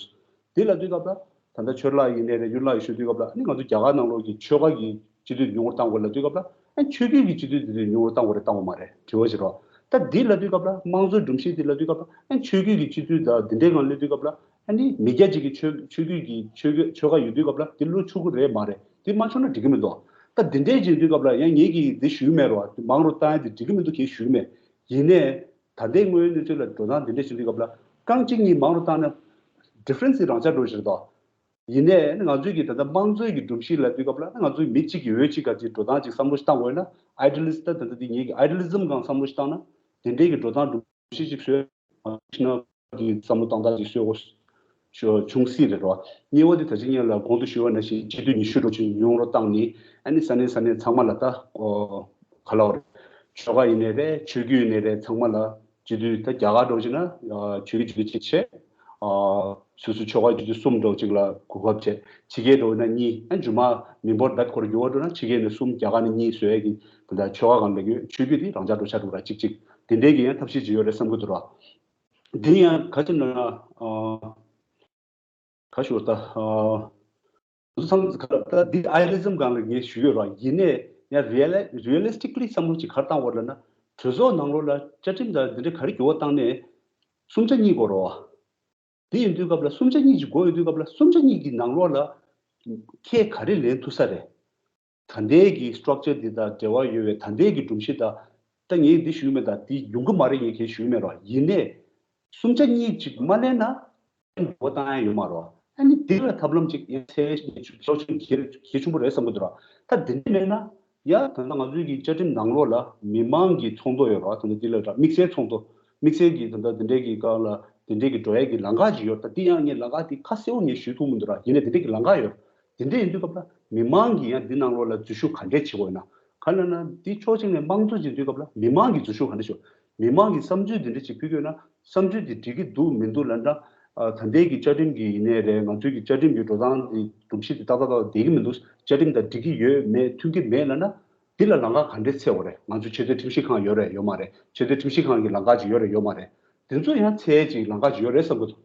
འདི་ལབ་དུས་སྐབས་ལ། ད་ ད་ལྟ་ཆོས་ལ་ཡིན་ནའི་རེད། ཡུལ་ལ་ཡིན་ཞུ་དུས་སྐབས་ལ་ཨ་ནི་ང་ཚོ་རྒྱ་གར་ནང་ལོགས་ཀྱི་ཆོལ་ཁ་གི་སྤྱི་འཐུས་ཉུང་རུ་བཏང་དགོས་ལབ་དུས་སྐབས་ལ་ཨ་ནི་ཆོས་བརྒྱུད་ཀྱི་སྤྱི་འཐུས་དེ་ཚོ་ཉུང་རུ་བཏང་དགོས་རེད་བཏང་དགོས་མ་རེད་དྲི་བ་ཞིག་རེད། ད་འདི་ལབ་དུས་སྐབས་ལ་དམངས་གཙོའི་སྒྲོམ་གཞི་འདི་ལབ་དུས་སྐབས་ལ་ཨ་ནི་ཆོས་བརྒྱུད་ཀྱི་སྤྱི་འཐུས་དང་འདི་འདྲའི་སྒང་སླེབས་དུས་སྐབས་ལ་ཨ་ནི་མི་སྐྱ་གཅིག་གི་ཆོས་ཆོས་བརྒྱུད་ཀྱི་ཆོས་ཆོལ་ཁ་ཡོད་དུས་སྐབས་ལ་འདི་བློ་ཆུང་ཀུ་རེད་མ་རེད། འདི་མ་ཆོག་ན་འགྲིག་གི་མི་འདུག་ད་འདི་འདྲའི་བྱེད་དུས་སྐབས་ལ་ཡང་ངེད་ཀྱིས་འདི་ཞུ་གི་མེད་རོགས། མང་རུ་བཏང་ཡ་འདི་འགྲིག་གི་མི་འདུག་གས་ཞུ་གི་མེད། ཡིན་ནའི་ད་ལྟའི་དངོས་ཡོད་གནས་ཚུལ་ལ་འགྲོ་སྟངས་འདི་འདྲ་བྱེད་དུས་སྐབས་ལ་རྐང་གཅིག་གཉིས་མང་རུ་བཏང་ན་ཌི་ཕ་རེན་སི་རང་འཇགས་འགྲོ་ཞིག་རེད་དོ། ཡིན་ནའི་ང་ཚོས་ཀྱི་ད་ལྟ་དམངས་གཙོའི་གི་སྒྲོམ་གཞི་ལབ་དུས་སྐབས་ལ་ང་ཚོའི་མི་གཅིག་གི་འོས་གཅིག་ག་ཅིག་འགྲོ་སྟངས་ཅིག་བསམ་བློ་ཞིག་བཏང་དགོས་ན་ཨའི་ཌི་ཡལ་ལི་སི་ཊི་ད་ད་ལྟ་འདི་ངེད་ཀྱི་ཨའི་ཌི་ཡལ་ལི་ཛམ་སྒང་བསམ་བློ་ཞིག་བཏང་ན་དེ་འདྲའི་གི་འགྲོ་སྟངས་སྒྲོམ་གཞི་ཅིག་བཟོས་ན་གི་བསམ་བློ་བཏང་སྟངས་ཅིག་བཟོས་དགོས་བྱུང་སྲིད་རེད་རོ། གཉིས་པ་དེ་ད་ཅི་ཉིན་ལ་གོང་དུ་ཞུས་པ་ནང་བཞིན་སྤྱི་འཐུས་ཉི་ཤུ་འགྲོ་ཅིག་ཉུང་རུ་བཏང་ནས་ཨ་ནི་ས་གནས་ས་གནས་ཚང་མ་ལ་ད་ག་ལ་བར་ཆོལ་ཁ་ཡིན་ནའི་རེད། ཆོས་བརྒྱུད་ཡིན་ནའི་རེད། ཚང་མ་ལ་སྤྱི་འཐུས་ད་རྒྱ་གར་འགྲོ་ཅིག་ན་ཆོས་བརྒྱུད་སྤྱི་འཐུས་གཅིག་བྱས། སོ་སོའི་ཆོལ་ཁ་སྤྱི་འཐུས་གསུམ་འགྲོ་ཅིག་ལ་གོ་སྐབས་བྱས། ཕྱི་རྒྱལ་འགྲོ་ན་གཉིས། ཨ་མཇུག་མ་མི་འབོར་ད་ཁོར་འགྱུར་བ་འགྲོ་ན་ཕྱི་རྒྱལ་ནས་གསུམ། རྒྱ་གར་ནས་གཉིས་བཟོ་ཡ་གི་ད་ལྟ་ཆོལ་ཁ་གང་ལ་ཡོད་ཆོས་བརྒྱུད་དེ་རང་འཇགས་འགྲོ་ཆ་འགྲོ་ར་གཅིག་གཅིག་དེ་འདྲའི་གི་ཡང་ཐབས་ཤེས་ཅིག་ཡོད་རེད་བསམ་གི་འདུག་ར། འདི་ཡང་ག་ཅི་ན་ཨ། ག་ཞུ་ད། ཨ། བསམ་ག་ད་འདི་ཨའི་ཌི་ཡལ་ལི་ཛམ་སྒང་ལ་ངས་ཞུ་ཡོད་ར། ཡིན་ནའི་ཡང་རི་ཡལ་རི་ཡལ་ལི་སི་ཊིག་ལི་བསམ་བློ་ཅིག་ག་རེ་བཏང་དགོས་རེད་ལབ་ན་གྲོས་ཚོགས་ནང་ལོགས་ལ་བཅའ་ཁྲིམས་དང་འདི་འདྲ་ག་རེ་འགྱུར་བ་བཏང་ནའི་གསུམ་ཆ་གཉིས་དགོས་རེད་བ། འདི་ཡིན་དུས་སྐབས་ལ་གསུམ་ཆ་གཉིས་ཀྱི་སྒོ་ཡོད་དུས་སྐབས་ལ་གསུམ་ཆ་གཉིས་ཀྱི་ནང་ལོགས་ལ་ཁྱེད་ག་རེ་ལེན་ཐུབ་ས་རེད། ད་ལྟའི་གི་སི་ཊྲག་ཅར་འདི་དང་འབྲེལ་བ་ཡོད་པའི་ད་ལྟའི་གི་སྒྲོམ་གཞི་དང་། ད་ངས་འདི་ཞུས་མེད་ད་འདི་ཡོང་གི་མ་རེད་ངས་གལ་ཞུས་མེད་རོགས། ཡིན་ནའི་གསུམ་ཆ་གཉིས་ཅིག་མ་ལེན་ན་འགྱུར་བ་བཏང་ཡ་ཡོད་མ་རོགས། ཨ་ནི་འདི་ལ་ཐབས་ལམ་ཅིག་ཡང་ཚད་ཤོག་ཆུང་གལ་གལ་ཆེན་པོ་རེད་བསམ་གི་འདུག་རོགས། ད་འདི་འདྲ་མེད་ན། ཡ་ད་ལྟ་ང་ཚོའི་གི་བཅའ་ཁྲིམས་ནང་ལོགས་ལ་མི་མང་གི་ཚོགས་འདུ་ཡོད་རེད་བ། ད་ལྟ་འདི་ལ་ར་དམིགས་བསལ་ཚོགས་འདུ། དམིགས་བསལ་གྱི་ད་ལྟ་འདི་འདྲའི་གི་སྒང་ལ་འདི་འདྲའི་གི་འགྲོ་ཡ་གི་ལམ་ཁ་ཅིག་ཡོད། ད་འདི་ཡང་ངས་ལམ་ཁ་འདི་ཁ་གསལ་བོ་ངས་ཞུ་ཐུབ་མི་འདུག་ར། ཡིན་ནའི་འདི་འདྲའི་གི་ལམ་ཁ་ཡོད། འདི་འདྲ་ཡིན་དུས་སྐབས་ལ་མི་མང་གིས་ཡང་འདི་ནང་ལོགས་ལ་འཛུལ་ཞུགས་ག་འདྲས་བྱེད་དགོས་ན། ག་ལ་ན་འདི་ཕྱོགས་གཅིག་ནས་དམངས་གཙོ་བྱེད་དུས་སྐབས་ལ་མི་མང་གིས་འཛུལ་ཞུགས་ག་འདྲས་ཞུ། མི་མང་གི་བསམ་ཚུལ་འདི་འདྲ་ཅིག་ཕུལ་དགོས་ན། བསམ་ཚུལ་འདི་འགྲིག་གི་འདུག་མི་འདུག་ལབ་ན། ཨ། ད་ལྟའི་གི་བཅའ་ཁྲིམས་ཀྱི་ཡིན་ནའི་རེད། ང་ཚོའི་གི་བཅའ་ཁྲིམས་ཀྱི་འགྲོ་སྟངས་འདི་སྒྲོམ་གཞི་འདི་ཏག་ཏག་ཏག་བསྡད་ཀྱི་མི་འདུག་བཅའ་ཁྲིམས་དང་འགྲིག་གི་ཡོད་མེད་མཐུན་གྱི་མེད་ལབ་ན། འདི་ལ་ལམ་ཁ་ག་འདྲས་འཚོལ་དགོས་རེད། ང་ཚོ་ཆེས་མཐོའི་ཁྲིམས་ཞིབ་ཁང་ཡོད་རེད་ཡོད་མ་རེད། ཆེས་མཐོའི་ཁྲིམས་ཞིབ་ཁང་གི་ལམ་ཁ་ཅིག་ཡོད་རེད་ཡོད་མ་རེད། འདི་ཚོ་ཡང་འཚོལ་ཅིག་ལམ་ཁ་ཅིག་ཡོད་རེད་བསམ་གི་འདུག་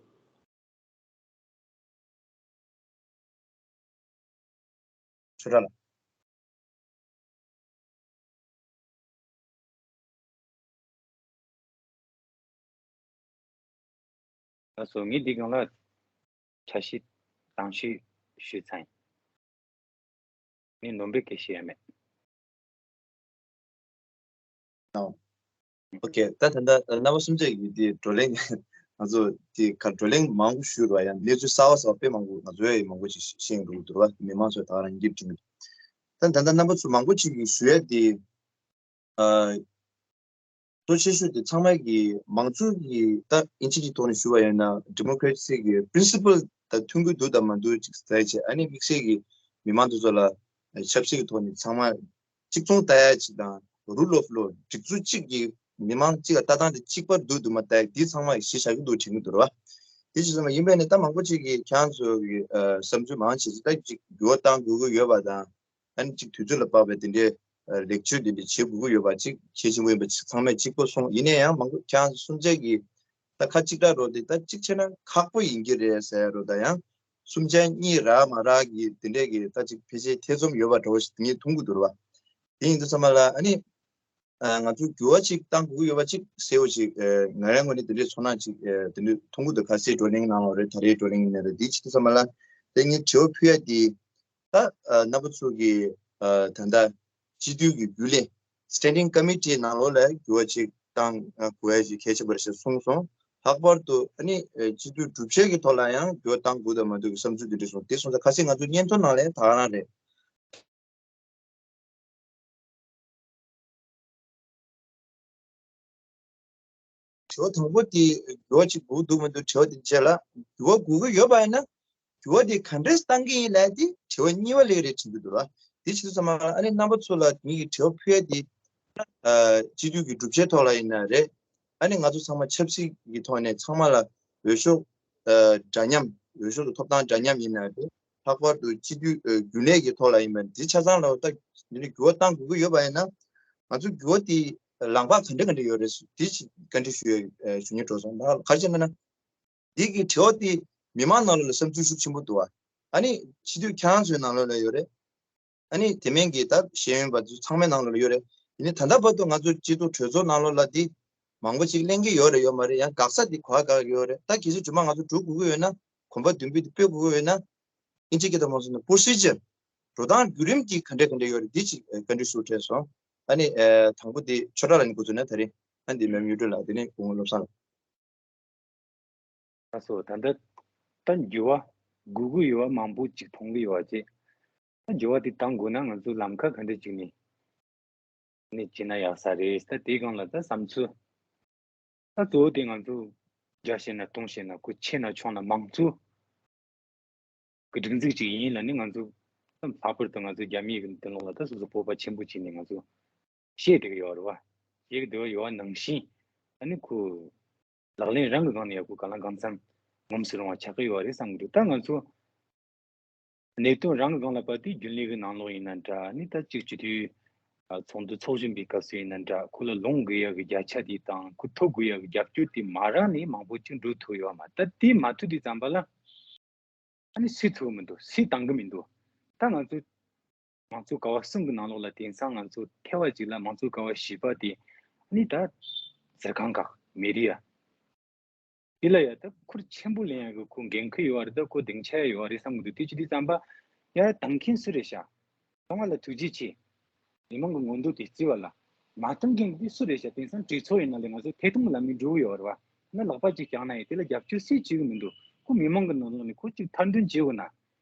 ཆོས་གྲགས་ལགས། ལགས་སོ། ངས་འདི་སྒང་ལ་འཆར་གཞི་དང་ཤོས་ཞུས་ཚར་ཡིན། ངས་ནོར་འབུལ་གལ་ཞིག་ཡོད་མེད། ཨོ་ཁེ། ད་ད་ལྟ་རྣམ་པ་གསུམ་ཆ་གི་དེ་བགྲོ་གླེང་ང་ཚོ་དེ་ག་བགྲོ་གླེང་མང་པོ་ཞུས་ར། ཡང་གནས་ཚུལ་གསར་བ་གསར་བ་དཔེ་མང་པོ་ང་ཚོ་ཡང་མང་པོ་ཅིག་ཤེས་འགྲོ་གི་འདུག་ར། མི་མང་ཚོས་ད་རང་སྐྱིད་བྱུང་གི་འདུག་ད་ད་ལྟ་རྣམ་པ་ཚོ་མང་པོ་ཅིག་གིས་ཞུ་ཡ་དེ། ཨ། གཙོ་ཆེ་ཤོས་དེ་ཚང་མ་གི་མང་གཙོ་གི་ད་ཨིན་ཇི་གི་ཐོག་ནས་ཞུ་བ་ཡིན་ན་ཌི་མོ་ཀ་རེ་སི་གི་པི་རིན་སི་པལ་དང་མཐུན་གྱི་འདུག་དང་མ་འདུག་ཅིག་བཙལ་བྱས། ཨ་ནི་དམིགས་བསལ་གྱི་མི་མང་དེ་ཚོ་ལ་ཆབ་སྲིད་ཀྱི་ཐོག་ནས་ཚང་མ་གཅིག་མཚུངས་ལྟ་ཡ་ཅིག་དང་། རུལ་ཨོཕ་ལོ་སྒྲིག་འཛུགས་གཅིག་གི་མི་མང་གཅིག་ལ་ལྟ་སྟངས་དེ་གཅིག་པ་འདུག་འདུག་མ་ལྟ་ཡ་འདི་ཚང་མ་གཞི་བཞག་གི་འདུག་དྲན་གྱི་འདུག་ར་བ། དེ་ཅིག་ཙམ་ཡིན་པས་ནས་ད་མང་པོ་ཅིག་གིས་ཁྱེད་རང་ཚོ་གི་བསམ་ཚུལ་མང་ཆེ་ཅིག་ད་ཅིག་འགྱུར་བ་གཏང་དགོས་ཀྱི་ཡོད་པ་དང་། ཨ་ནི་གཅིག་དུས་ཚོད་ལ་དཔག་པའི་དེ་འདྲའི་ལེགས་བཅོས་དེ་འདྲ་བྱེད་དགོས་ཀྱི་ཡོད་པ་གཅིག་གལ་ཆེན་པོ་ཡིན་པ་གཅིག་ཚང་མས་གཅིག་པོ་གསུངས། ཡིན་ན་ཡང་མང་པོ་ཁྱེད་རང་ཚོ་གསུམ་ཆ་གིས་ད་ཁ་གཅིག་གྲག་རོགས་དེ་ད་གཅིག་བྱས་ན་ཁག་པོ་ཡིན་གྱི་རེད་ཟེར་རོགས། ད་ཡང་གསུམ་ཆ་གཉིས་རག་མ་རག་གི་དེ་འདྲས་ཀྱི་ད་གཅིག་ཕལ་ཆེར་ཐེ་ཚོམ་ཡོད་པ་འདྲ་བོ་ཞིག་ངས་མཐོང་གི་འདུག་ར་བ། དེ་ཡིན་དུས་ཙམ་པ་ལ་ཨ་ནི། ང་ཚོས་འགྱུར་བ་ཅིག་གཏང་དགོས་ཀྱི་ཡོད་པ་ཅིག་གསལ་བོ་ཞིག་ང་རང་ངོས་ནས་དེ་འདྲའི་ཚོར་སྣང་ཅིག་དེ་འདྲའི་མཐོང་གི་འདུག་ཁ་སའི་བགྲོ་གླེང་ནང་ལོགས་རེད། ད་རེས་བགྲོ་གླེང་ཡིན་ན་རེད། དེ་ཅིག་ཙམ་པ་ལ་དེ་ངས་དྲི་བ་ཕུལ་ཡ་དེ། ད་རྣམ་པ་ཚོ་གིས་ད་ལྟ་སྤྱི་འཐུས་ཀྱི་རྒྱུན་ལས་Standing Committee་ནང་ལོགས་ལ་འགྱུར་བ་ཅིག་གཏང་དགོས་ཡ་ཅིག་གལ་ཆེན་པོ་རེད་ཞེས་གསུངས་སོང་། ལྷག་པར་དུ་ཨ་ནི་སྤྱི་འཐུས་སྒྲུབ་བྱེད་ཀྱི་ཐོག་ལ་ཡང་འགྱུར་བ་གཏང་དགོས་དང་མ་དགོས་ཀྱི་བསམ་ཚུལ་དེ་འདྲ་གསུངས། དེ་སོང་ཙང་ཁ་སང་ང་ཚོའི་སྙན་ཐོ་ནང་ལ་ཡང་ད་ག་རང་རེད། དྲི་བ་དང་པོ་དེ་འགྱུར་བ་ཅིག་དགོས་འདུག་མི་འདུག་དྲི་བ་དེ་རྗེས་ལ་འགྱུར་བ་དགོས་ཀྱི་ཡོད་པ་ཡིན་ན་འགྱུར་བ་དེ་ག་འདྲས་གཏང་གི་ཡིན་ལབ་དེ་དྲི་བ་གཉིས་པ་ལས་རེད་དྲན་གྱི་འདུག་ལ། དེ་བྱེད་དུས་ཙམ་པ་ཨ་ནི་རྣམ་པ་ཚོ་ལ་ངེད་ཀྱི་དྲི་བ་ཕུལ་ཡ་དེ་སྤྱི་འཐུས་ཀྱི་སྒྲུབ་བྱེད་ཐོག་ལ་ཡིན་ན་རེད། ཨ་ནི་ང་ཚོ་ཚང་མ་ཆབ་སྲིད་ཀྱི་ཐོག་ནས་ཚང་མ་ལ་འོས་ཤོག་འདྲ་མཉམ། འོས་ཤོག་གི་ཐོབ་ཐང་འདྲ་མཉམ་ཡིན་ན་རེད། ལྷག་པར་དུ་སྤྱི་འཐུས་རྒྱུན་ལས་ཀྱི་ཐོག་ལ་ཡིན་པ་འདི་ཆ་ཚང་ལ་ད་འདི་ནི་འགྱུར་བ་གཏང་དགོས་ཀྱི་ཡོད་པ་ཡིན་ན་ང་ཚོ་འགྱུར་བ་དེ་ལམ་ཁ་ག་འདྲ་ག་འདྲ་ཡོད་རེད། འདི་ཅིག་བཀའ་འདྲི་ཞུ་ཡ་ཞུ་སྙིང་བྲོ་སོང་། ད་ག་རེ་བྱས་ན་ན་འདི་གི་དྲི་བ་དེ་མི་མང་ནང་ལོགས་ལ་བསམ་ཚུལ་ཤུགས་ཆེན་པོ་འདུག་བ། ཨ་ནི་སྤྱི་འཐུས་ཁྱེད་རང་ཚོའི་ནང་ལོགས་ལ་ཡོད་རེད། ཨ་ནི་དེ་མིན་གྱི་ད་ཤེས་ཡོན་པ་ཚོ་ཚང་མའི་ནང་ལོགས་ལ་ཡོད་རེད། ཡིན་ནའི་ད་ལྟ་བར་དུ་ང་ཚོ་སྤྱི་འཐུས་གྲོས་ཚོགས་ནང་ལོགས་ལ་འདི་མང་པོ་ཅིག་གླེང་གི་ཡོད་རེད་ཡོད་མ་རེད། ཡང་དགག་ས་འདི་ག་པར་དགག་གི་ཡོད་རེད། ད་གལ་སྲིད་རྗེས་མ་ང་ཚོ་འགྲོ་དགོས་ཀྱི་ཡོད་ན། གོམ་པ་མདུན་སྤོས་འདི་སྤོ་དགོས་ཀྱི་ཡོད་ན། ཨིན་ཇི་སྐད་དུ་མ་སོང་ན་པོ་རོ་སི་ཇར། འགྲོ་སྟངས་བརྒྱུད་རིམ་འདི་ག་འདྲ་ག་འདྲ་ཡོད་རེད། འདི་ཅིག་བཀའ་འདྲི་ཞུ་དྲན་སོང་། ཨ་ནི་ཨ་དང་པོ་འདི་ཆོས་གྲགས་ལགས་ནས་འགོ་བཙུགས་ན། ད་རེས་ཨ་འདི་མེམ་གཡུ་སྒྲོན་ལགས། དེ་ནས་སྐུ་ངོ་བློ་བཟང་ལགས། ལགས་སོ། ད་ལྟ་ད་འགྱུར་བ་དགོས་ཀྱི་ཡོད་པ་མང་པོ་ཅིག་མཐོང་གི་ཡོད་པ་བྱས། ད་འགྱུར་བ་དེ་གཏང་དགོས་ན་ང་ཚོ་ལམ་ཁ་ག་འདྲ་ཅིག་ནས་ནས་བྱས་ན་ཡག་ས་རེད། ད་དེའི་སྒང་ལ་ད་བསམ་ཚུལ། ད་གཙོ་བོ་དེ་ང་ཚོ་རྒྱ་བཤད་ན་སྟོང་བཤད་ན་ཁོ་ཆེ་ན་ཆུང་ན་མང་གཙོ་གི་སྒྲིག་འཛུགས་ཅིག་ཡིན་ལབ་ནས། ང་ཚོ་ལྷག་པར་དུ་ང་ཚོ་རྒྱ་མིའི་གི་དེ་ལོག་ལ་ད་སོ་སོ་སྤོབས་པ་ཆེན་པོ་བྱས་ནས་ང་ཚོ་བཤད་བསྡད་ཀྱི་ཡོད་རེད་བ། བཤད་ཀྱི་བསྡད་པ་ཡོད་པ་ནང་བཞིན། ཨ་ནི་ཁོ་ལག་ལེན་རང་གི་སྒང་ནས་ཡག་པོ་གང་ལ་གང་འཚམ་ངོམས་སུ་རུང་བ་ཆགས་ཀྱི་ཡོད་རེད་བསམ་གྱི་འདུག་ད་ང་ཚོ་གནད་དོན་རང་གི་སྒང་ལ་བབས་ཏེ་རྒྱུན་ལས་ཀྱི་ནང་ལོགས་ཡིན་ན་འདྲ། ཨ་ནི་ད་ཅིག་སྤྱི་འཐུས་ཚོགས་འདུ་ཚོགས་བཞིན་པའི་སྐབས་སུ་ཡིན་ན་འདྲ། ཁོ་ལ་ལོངས་དགོས་ཡག་གི་བརྒྱ་ཆ་དེ་དང་ཁོ་ཐོབ་དགོས་ཡག་གི་རྒྱབ་སྐྱོར་དེ་མ་རག་ནས་མང་པོ་ཅིག་འགྲོ་ཐུབ་ཡོད་མ། ད་དེ་མ་ཐུབ་དུས་ཙམ་པ་ལ། ཨ་ནི་སུས་ཐུབ་མི་འདུག་སུས་བཏང་གི་མི་འདུག་ད་ང་ཚོ་མང་གཙོ་ཀ་བ་གསུམ་གྱི་ནང་ལོགས་ལ་དེང་སང་ང་ཚོ་ཐེ་བ་གཅིག་ལ་མང་གཙོ་ཀ་བ་བཞི་པ་དེ་ཨ་ནི་ད་ཟུར་ཁང་ཁག་མི་རི་ཡ། དེ་ལ་ཡ་ད་ཁུར་ཆེན་པོ་ལེན་ཡག་གི་ཁོ་འགན་ཁུར་ཡོད་རེད། ད་ཁོ་སྡིངས་ཆ་ཡོད་རེད་བསམ་གི་འདུག་དེ་བྱེད་དུས་ཙམ་པ་ཡ་བཏང་མཁན་སུ་རེད་ཤག་བཏང་བ་ལ་ཐུགས་རྗེ་ཆེ། མི་མང་གི་མངོན་འདོད་དེ་བརྩི་བ་ལ། མ་བཏང་མཁན་དེ་སུ་རེད་ཤག་དེང་སང་གྲོས་ཚོགས་ཡིན་ན་ལས་ང་ཚོ་ཐད་གཏོང་ལམ་ནས་འགྲོ་གི་ཡོད་རེད་བ། ན་ལག་པ་གཅིག་བརྐྱངས་ན་ཡང་དེ་ལ་རྒྱབ་སྐྱོར་སུས་བྱེད་གི་མི་འདུག་ཁོ་མི་མང་གི་ནང་ལོགས་ནས་ཁོ་གཅིག་ཐར་འདོན་བྱེད་དགོས་ན།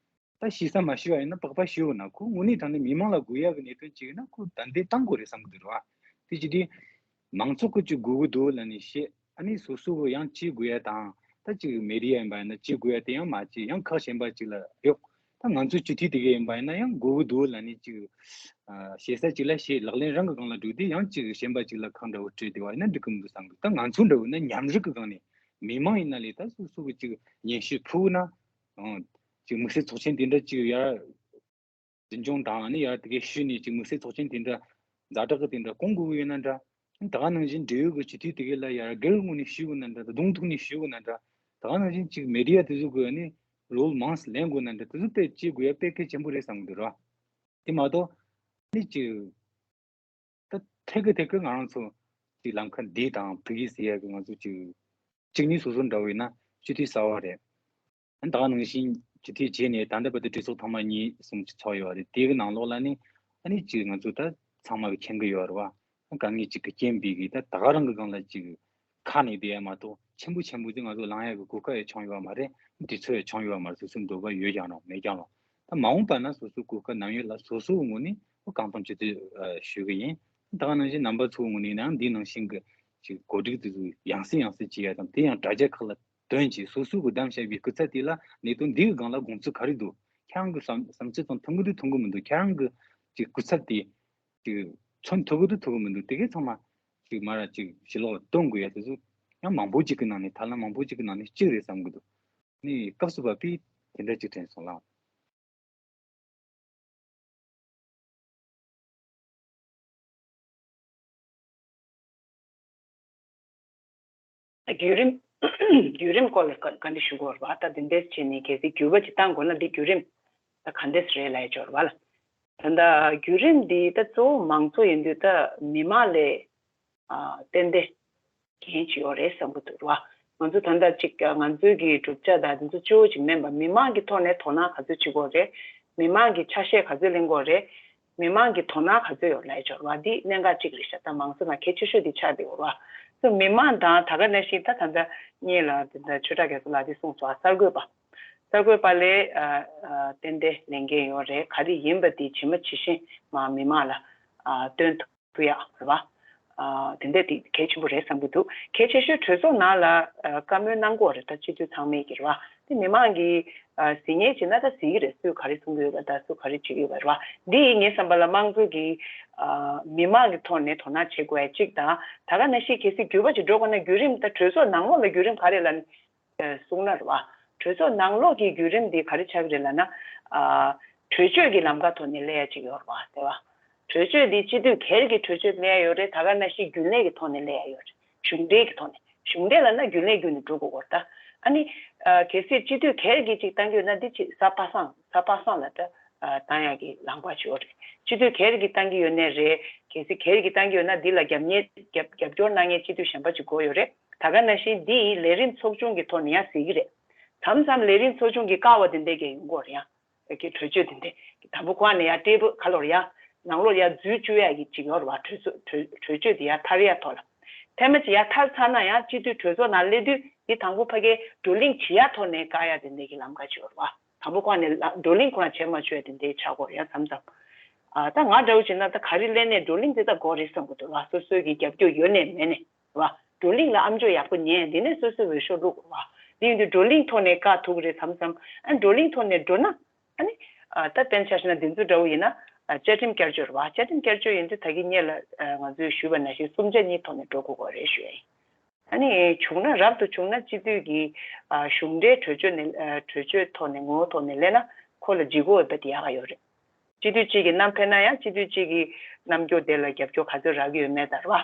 ད་ཤེས་ས་མ་ཤེས་པ་ཡིན་ན་པགས་པ་ཤོད་ན། ཁོ་དངོས་གནས་དྲང་གནས་མི་མང་ལ་དགོས་ཡག་གི་གནད་དོན་ཅིག་ཡིན་ན་ཁོ་ད་འདི་བཏང་དགོས་རེད་བསམ་གི་འདུག་ར་བ། དེ་ཅི་དེ་མང་ཚོགས་ཀྱི་ཅིག་དགོས་ཀྱི་འདུག་ལབ་ནས་བཤད། ཨ་ནི་སོ་སོ་གི་ཡང་བྱེད་དགོས་ཡ་དང་། ད་ཅིག་མི་རི་ཡ་ཡིན་པ་ཡིན་ན་བྱེད་དགོས་ཡ་དེ་ཡང་མ་བྱེད། ཡང་ཁག་གཞན་པ་ཅིག་ལ་གཡོག་ད་ང་ཚོའི་སྤྱི་འཐུས་དེ་ག་ཡིན་པ་ཡིན་ན་ཡང་དགོས་ཀྱི་འདུག་ལབ་ནས་ཅིག་ཨ་བཤད་ས་ཅིག་ལ་བཤད། ལག་ལེན་རང་གི་སྒང་ལ་བསྒྲུབས་ཏེ་ཡང་ཅིག་གཞན་པ་ཅིག་ལ་ཁག་འདྲ་བོ་སྤྲད་བསྡད་པ་ཡིན་ན་འགྲིག་གི་མི་འདུག་བསམ་གི། ད་ང་ཚོ་འདྲ་བོ་ན་མཉམ་རུབ་ཀྱི་སྒང་ནས་མི་མང་ཡིན་ན་ལས་ད་སོ་སོ་གི་ཅིག་སྙན་ཞུ་ཕུལ་ན། ཨང་། ཅིག་དམིགས་བསལ་ཚོགས་ཆེན་དེ་འདྲ་ཅིག་ཡར་འཛིན་སྐྱོང་དང་ནི་ཡར་དེ་གའི་ཞུས་ནས་ཅིག་དམིགས་བསལ་ཚོགས་ཆེན་དེ་འདྲ་ཛ་དྲག་གི་དེ་འདྲ་སྐོང་དགོས་ཀྱི་ཡོད་ན་འདྲ། ད་ག་ནང་བཞིན་འབྲེལ་ཡོད་ཀྱི་སྤྱི་འཐུས་དེ་གའི་ལ་ཡར་སྒེར་ངོས་ནས་ཞུས་དགོས་ན་འདྲ། གདོང་ཐུག་ནས་ཞུས་དགོས་ན་འདྲ། ད་ག་ནང་བཞིན་ཅིག་མི་རི་ཡ་དེ་ཚོ་གི་ནི་རོལ་མང་ཙམ་ལེན་དགོས་ན་འདྲ། དེ་ཚོ་དཔེ་བྱེད་དགོས་ཡ་དཔེ་གལ་ཆེན་པོ་རེད་བསམ་གི་འདུག་ར། དེ་མ་གཏོགས་ནི་ཅིག་ད་ཐད་ཀར་ཐད་ཀར་ང་རང་ཚོ་ཅིག་ལམ་ཁ་འདི་དང་ཕ་གི་ཟེར་ཡ་གི་ང་ཚོ་ཅིག་གཅིག་ནི་སོ་སོ་འདྲ་བོ་ཡིན་ན་སྤྱི་འཐུས་གསར་བ་རེད། ཨ་ནི་ད་ག་ནང་བཞིན་སྤྱི་འཐུས་བྱས་ནས་ད་ལྟ་བར་དུ་གྲོས་ཚོགས་ཐེངས་མ་གཉིས་གསུམ་ཅིག་ཚོགས་ཡོད་རེད། དེ་གི་ནང་ལོགས་ལ་ནི་ཨ་ནི་ཅིག་ང་ཚོ་ད་ཚང་མ་གི་མཁྱེན་གི་ཡོད་རེད་བ། དཀའ་ངལ་ཅིག་གི་རྐྱེན་པས་གི་ད་ད་ག་རང་གི་སྒང་ལ་ཅིག་ཁ་ནས་བསྡད་ཡ་མ་གཏོགས་ཆེན་པོ་ཆེན་པོ་ཅིག་ང་ཚོ་ལངས་ཡ་གི་གོ་སྐབས་ཡང་བྱུང་ཡོད་མ་རེད། དུས་ཚོད་ཡང་བྱུང་ཡོད་མ་རེད། སོ་སོའི་འདོད་པ་ཡོད་ཀྱང་རུང་མེད་ཀྱང་རུང་། ད་མ་འོངས་པ་ན་སོ་སོའི་གོ་སྐབས་ནམ་ཡོད་ལ་སོ་སོའི་ངོས་ནས་ཨོ་གང་ཐུབ་ཅི་ཐུབ་ཨ་ཞུ་གི་ཡིན། ད་ག་ནང་བཞིན་རྣམ་པ་ཚོའི་ངོས་ནས་ནའང་འདི་ནང་བཞིན་གྱི་ཅིག་གོ་སྒྲིག་དེ་ཚོ་ཡང་སེ་ཡང་སེ་བྱེད་ཡ་དང་། དེ་ཡང་དྲ་རྒྱ་ཁག་ལ་བཏོན་བྱས་སོ་སོ་གི་བདམས་བཞག་པའི་སྐུ་ཚབ་དེ་ལ་གནད་དོན་འདི་གི་སྒང་ལ་དགོངས་ཚུལ་ག་རེ་འདུག་ཁྱེད་རང་གི་བསམ་བསམ་ཚུལ་དང་མཐུན་གི་འདུག་མཐུན་གི་མི་འདུག་ཁྱེད་རང་གི་ཅིག་སྐུ་ཚབ་དེ་ཅིག་མཚོན་ཐུབ་གི་འདུག་ཐུབ་གི་མི་འདུག་དེ་གའི་ཚང་མ་ཅིག་མར་ཅིག་ཕྱི་ལོགས་ལ་སྟོན་དགོས་ཡ་དེ་ཚོ་ཡང་མང་པོ་ཅིག་གི་ནང་ནས་ཐབས་ལམ་མང་པོ་ཅིག་གི་ནང་ནས་གཅིག་རེད་བསམ་གི་འདུག་ནི་སྐབས་སུ་བབས་པས་དེ་འདྲ་ཅིག་དྲན་སོང་ལགས། བརྒྱུད་རིམ། བརྒྱུད་རིམ་སྐོར་ལ་བཀའ་བཀའ་འདྲི་ཞུ་དགོས་རེད་བ། ད་དེ་འདྲས་བྱས་ནས་གལ་སྲིད་འགྱུར་བ་ཅིག་བཏང་དགོས་ན་འདི་བརྒྱུད་རིམ་ད་ག་འདྲས་རེད་ལབ་ཡ་ཅིག་ཡོད་རེད་བ་ལ། ད་ལྟ་བརྒྱུད་རིམ་འདི་ད་གཙོ་བོ་མང་གཙོ་ཡིན་དུས་ད་མི་མང་ལས་ཨ་ཏན་ཏན་འགན་ཅིག་ཡོད་རེད་བསམ་གྱི་འདུག་ར། ང་ཚོ་ད་ལྟ་ཅིག་ང་ཚོའི་གི་གྲུབ་ཆ་དང་དེ་ཚོ་གཙོ་བོ་ཅིག་མིན་པ་མི་མང་གི་ཐོག་ནས་དོ་སྣང་ག་ཚོད་བྱེད་དགོས་རེད། མི་མང་གི་ཆ་ཤས་ག་ཚོད་ལེན་དགོས་རེད། མི་མང་གི་དོ་སྣང་ག་ཚོད་ཡོད་ལབ་ཡ་ཅིག་ཡོད་རེད་བ། འདི་གནད་འགག་ཅིག་རེད་ཤག་ད་མང་གཙོ་ནང་གལ་ཆེ་ཤོས་འདི་ཆགས་བསྡད་ཡོད་རེད་བ། སོ་མི་མང་དང་ད་ག་ནང་བཞིན་ད་ད་ལྟ་སྔོན་ལ་ད་ལྟ་ཆོས་གྲགས་རྒྱ་མཚོ་ལགས་འདི་གསུངས་སོང་། གསར་འགོད་པ། གསར་འགོད་པ་ལས་ཨ་ཨ་ཏན་ཏན་ལས་འགན་ཡོད་རེད། ག་རེ་ཡིན་པ་འདི་ཇི་མ་ཇི་བཞིན་མ་མི་མང་ལ་ཨ་སྟོན་ཐུབ་ཐུབ་ཡག་རེད་བ། ཨ་དེ་འདྲ་དེ་གལ་ཆེན་པོ་རེད་བསམ་གྱི་འདུག་གལ་ཆེ་ཤོས་གྲོས་ཚོགས་ནང་ལ་ཨ་བཀའ་མོལ་གནང་དགོས་རེད། ད་སྤྱི་འཐུས་ཚང་མས་ཀྱི་རེད་བ། དེ་མི་མང་གིས་ཨ་གཟིགས་ཉེས་བྱས་ན་ད་གཟིགས་ཀྱི་རེད། སུས་ག་རེ་གསུང་གི་ཡོད་པ་དང་སུ་ག་རེ་བྱེད་ཀྱི་ཡོད་པ་རེད་བ། འདི་ཡིན་ངའི་བསམ་པ་ལ་དམངས་གཙོ་གི་ཨ་མི་མང་གི་ཐོག་ནས་དོ་སྣང་བྱེད་དགོས་ཡ་གཅིག་དང་། ད་ག་ནང་བཞིན་གལ་སྲིད་འགྱུར་བ་ཅིག་འགྲོ་དགོས་ན་བརྒྱུད་རིམ་ད་གྲོས་ཚོགས་ནང་ལོགས་ལ་བརྒྱུད་རིམ་ག་རེ་ལ་ནི། གསུངས་ན་རེད་བ། གྲོས་ཚོགས་ནང་ལོགས་ཀྱི་བརྒྱུད་རིམ་འདི་ག་རེ་ཆགས་ཀྱི་རེད་ལབ་ན། ཨ་གྲོས་ཆོད་ཀྱི་ལམ་ཁ་ཐོག་ནས་སླེབས་ཡ་ཅིག་ཡོད་རེད་བ། དེ་བ། གྲོས་ཆོད་འདི་སྤྱི་འཐུས་སྒེར་གྱི་གྲོས་ཆོད་སླེབས་ཡ་ཡོད་རེད། ད་ག་ནང་བཞིན་རྒྱུན་ལས་ཀྱི་ཐོག་ནས་སླེབས་ཡ་ཡོད་རེད། གཞུང་འབྲེལ་གྱི་ཐོག་ནས། གཞུང་འབྲེལ་ལབ་ན་རྒྱུན་ལས་བརྒྱུད་ནས་འགྲོ་དགོས་ཀྱི་ཡོད་རེད་ད། ཨ་ནི་གལ་སྲིད་སྤྱི་འཐུས་སྒེར་གྱིས་ཅིག་བཏང་གི་ཡོད་ན་འདི་ཅིག་གཟའ་པ་སངས་གཟའ་པ་སངས་ལ་ད་བཏང་ཡག་གི་ལམ་ཁ་ཅིག་ཡོད་རེད། སྤྱི་འཐུས་སྒེར་གྱིས་བཏང་གི་ཡོད་ནའི་རེད། གལ་སྲིད་སྒེར་གྱིས་བཏང་གི་ཡོད་ན་འདི་ལ་རྒྱབ་གཉེར་རྒྱབ་རྒྱབ་སྐྱོར་གནང་མཁན་སྤྱི་འཐུས་གཞན་པ་ཅིག་དགོས་ཡོད་རེད། ད་ག་ནང་བཞིན་འདི་ཡི་ལས་རིམ་ཚོགས་ཆུང་གི་ཐོག་ནས་ཡང་གཟིགས་ཀྱི་རེད། མཚམས་མཚམས་ལས་རིམ་ཚོགས་ཆུང་གི་བཀའ་བ་དེ་འདྲས་ཀྱང་ཡོང་གི་ཡོད་རེད་ཡང་། ཀྱི་གྲོས་ཆོད་དེ་འདྲས་དང་པོ་ཁོ་ནས་ཡང་སྤྲད་པོ་ག་ལོར་ཡང་ནང་ལོགས་ཡང་འཛུལ་བཅུག་ཡ་གི་ཅིག་ཡོད་རེད་བ། གྲོས་ཚོགས་གྲོས་གྲོས་ཆོད་དེ་ཡང་ཐར་ཡ་ཐོག་ལ། ཐེངས་མ་ཅིག་ཡང་ཐར་ཚར་ན་ཡང་སྤྱི་འཐུས་གྲོས་ཚོགས་ནང་སླེབས་དུས་འདི་དང་པོ་ཕ་གའི་བགྲོ་གླེང་བྱེད་ཡ་ཐོག་ནས་བཀག་ཡ་དེ་འདྲས་ཀྱི་ལམ་ཁ་ཅིག་ཡོད་རེད་བ། དང་པོ་ཁོ་ནས་ལ་བགྲོ་གླེང་ཁོ་རང་བྱེད་མ་ཆོག་ཡ་དེ་འདྲས་ཆགས་ཀྱི་ཡོད་རེད་ཡང་མཚམས་མཚམས། ཨ་ད་ང་འདྲ་བོ་བྱས་ན་ད་ག་རེ་ལས་ནས་བགྲོ་གླེང་དེ་ད་དགོས་རེད་བསམ་གྱི་འདུག་བ། སོ་སོའི་གི་རྒྱབ་སྐྱོར་ཡོད་ནས་མེད་ནས་རེད་བ། བགྲོ་གླེང་ལ་ཨ་མཆོག་ཡག་པོ་ཉན་དེ་ནས་སོ་སོའི་འོས་ཤོག་བླུགས་རེད་བ། དེ་ཡིན་དུས་བགྲོ་གླེང་ཐོག་ནས་བཀག་ཐུབ་ཀྱི་རེད་མཚམས་མཚམས། ཨ་བགྲོ་གླེང་ཐོག་ནས་འགྲོ་ན། ཨ་ནི། ཨ་ད་དཔེར་ཆ་བཞག་ན་འདི་ཚོ་འདྲ་བོ་ཡིན་ན། ཨ་བཅའ་ཁྲིམས་བསྐྱར་བཅོས་རེད་བ། བཅའ་ཁྲིམས་བསྐྱར་བཅོས་ཡིན་དུས་ད་གིན་སྔོན་ལ་ཨ་ང་ཚོས་ཞུས་པ་ནང་བཞིན་གསུམ་ཆ་གཉིས་ཐོག་ནས་འགྲོ་དགོས་ཀྱི་རེད་ཞུ་ཡ་ཡིན། ཨ་ནི་བྱུང་ན་རབ་ཏུ་བྱུང་ན་སྤྱི་འཐུས་ཀྱི་ཨ་གཞུང་འབྲེལ་གྲོས་ཆོད་ནས་ཨ་གྲོས་ཆོད་ཐོག་ནས་ངོ་བོ་ཐོག་ནས་སླེབས་ན་ཁོ་ལ་ལྗིད་ཁོག་ཡོད་པ་དེ་ཡག་ག་ཡོད་རེད། སྤྱི་འཐུས་གཅིག་གིས་བསྣམས་ཕེབས་ན་ཡང་སྤྱི་འཐུས་གཅིག་གི་རྣམ་འགྱུར་དེ་ལ་རྒྱབ་སྐྱོར་ག་ཚོད་རག་གི་ཡོད་མེད་དང་རེད་བ།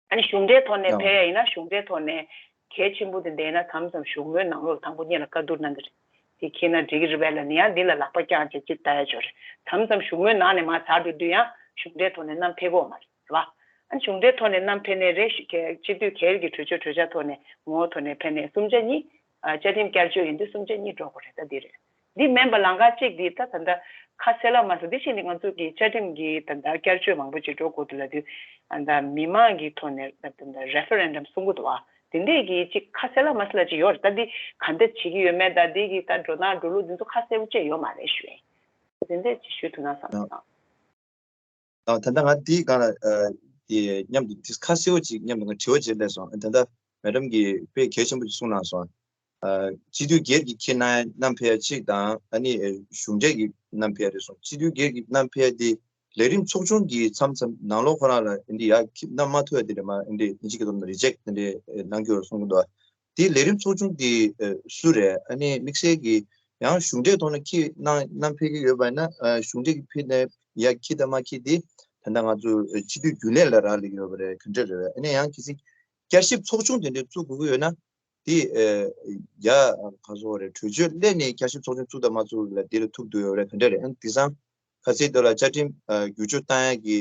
ཨ་ནི་གཞུང་འབྲེལ་ཐོག་ནས་ཡང་ཕེབས་ཡ་ཡིན་ན་གཞུང་འབྲེལ་ཐོག་ནས་གལ་ཆེན་པོ་དེ་འདྲ་ཡིན་ན་མཚམས་མཚམས་བཞུགས་མོལ་ནང་ལོགས་དང་པོ་ཉིད་ལ་བཀའ་བསྡུར་གནང་གི་རེད། དེ་འཁྱེར་ན་འགྲིག་གི་རེད་པས་ལབ་ནས་ཡང་འདི་ལ་ལག་པ་བརྐྱངས་བྱས་ཅིག་ལྟ་ཡ་ཅིག་ཡོད་རེད། མཚམས་མཚམས་བཞུགས་མོལ་ནང་ནས་མར་ཚར་འགྲོ་དུས་ཡང་གཞུང་འབྲེལ་ཐོག་ནས་བསྣམས་ཕེབས་ཀྱི་ཡོད་མ་རེད། རེད་བ། ཨ་ནི་གཞུང་འབྲེལ་ཐོག་ནས་བསྣམས་ཕེབས་ནས་རེད་ཞུ་གལ་སྤྱི་འཐུས་སྒེར་གྱི་གྲོས་ཆོད་གྲོས་འཆར་ཐོག་ནས་ངོ་བོ་ཐོག་ནས་ཕེབས་ནས་གསུམ་ཆ་གཉིས། ཨ་བཅའ་ཁྲིམས་བསྐྱར་བཅོས་ཡིན་དུས་གསུམ་ཆ་གཉིས་འགྲོ་དགོས་རེད་ད་འདི་རེད། འདི་མིན་པ་ལམ་ཁ་གཅིག་འདི་ད་ད་ལྟ་ཁ་གསལ་ལ་མ་སོང་འདི་བཞིན་ནི་ང་ཚོ་གི་བཅའ་ཁྲིམས་ཀྱི་ད་ལྟ་བསྐྱར་བཅོས་མང་པོ་ཅིག་འགྲོ་དགོས་འདུག་ལབ་དུས། ཨ་ད་མི་མང་གི་ཐོག་ནས་ད་ད་ད་རེ་ཕེ་རེན་ཌམ་གསུང་གི་འདུག་བ། དེ་འདྲས་ཀྱི་ཅིག་ཁ་གསལ་ལ་མ་གསལ་ལ་ཅིག་ཡོད་རེད་ད། འདི་ག་འདྲ་བྱེད་ཀྱི་ཡོད་མེད་ད་འདི་གི་ད་འགྲོ་སྟངས་འགྲོ་ལུགས་འདི་ཚོ་ཁ་གསལ་པོ་ཅིག་ཡོད་མ་རེད་ཞུ་ཡིན། དེ་འདྲས་ཅིག་ཞུ་ཐུབ་ན་བསམ་སོང་། ཨ་ད་ལྟ་ང་འདི་སྒང་ལ་ཨ་དེ་མཉམ་དུ་དེ་ཁ་གསལ་པོ་ཅིག་མཉམ་དུ་ང་དྲི་བ་ཅིག་སླེབས་སོང་། ཨ་ད་ལྟ་མེ་ཌམ་གྱིས་དཔེ་གལ་ཆེན་པོ་ཅིག་གསུངས་གནང་སོང་། ཨ་སྤྱི་འཐུས་སྒེར་གྱི་ཁྱེད་རྣམ་ཕེབས་ཡ་གཅིག་དང་ཨ་ནི་ཨ་གཞུང་འབྲེལ་གྱི་རྣམ་ཕེབས་ཡ་རེད་སོང་། སྤྱི་འཐུས་སྒེར་གྱི་རྣམ་ཕེབས་ཡ་དེ་ལས་རིམ་ཚོགས་ཆུང་གི་མཚམས་མཚམས་ནང་ལོགས་ཁོ་རང་ལ་འདི་ཡ་ཁྱེད་རྣམ་མ་ཐུབ་ཡ་དེ་རེད་མ་འདི་ཨིན་ཇི་སྐད་ཐོག་ནས་རི་ཇེག་དེ་འདྲས་གནང་རྒྱུ་གསུང་གི་འདུག་དེ་ལས་རིམ་ཚོགས་ཆུང་དེ་ཨ་སུ་རེད། ཨ་ནི་དམིགས་བསལ་གྱི་ཡང་གཞུང་འབྲེལ་ཐོག་ནས་ཁྱེད་གནང་གནང་ཕེབས་ཀྱི་ཡོད་པ་ཡིན་ན་ཨ་གཞུང་འབྲེལ་གྱི་ཕེབས་ནས་ཡ་ཁྱེད་དང་མ་ཁྱེད་དེ་ད་ལྟ་ང་ཚོ་ཨ་སྤྱི་འཐུས་རྒྱུན་ལས་ལ་རག་ལས་ཀྱི་ཡོད་པ་རེད་ག་འདྲ་རེད། ཨ་ནི་ཡང་གལ་སྲིད་བསྐྱར་ཞིབ་ཚོགས་ཆུང་དེ་འདྲ་བཙུགས་དགོས་ཀྱི་ཡོད་ན་དེ་ཨ་ཡ་ག་ཚོད་རེད། གྲོས་ཆོད་སླེབས་ནས་བསྐྱར་ཞིབ་ཚོགས་ཆུང་བཙུགས་དང་མ་བཙུགས་ལ་དེ་ལ་ཐུག་འདུག་ཡོད་རེད་ག་འདྲ་རེད། ཨ་ནི་དེང་སང་། ཁ་སང་དེ་ལ་བཅའ་ཁྲིམས་ཨ་བསྒྱུར་བཅོས་བཏང་ཡག་གི་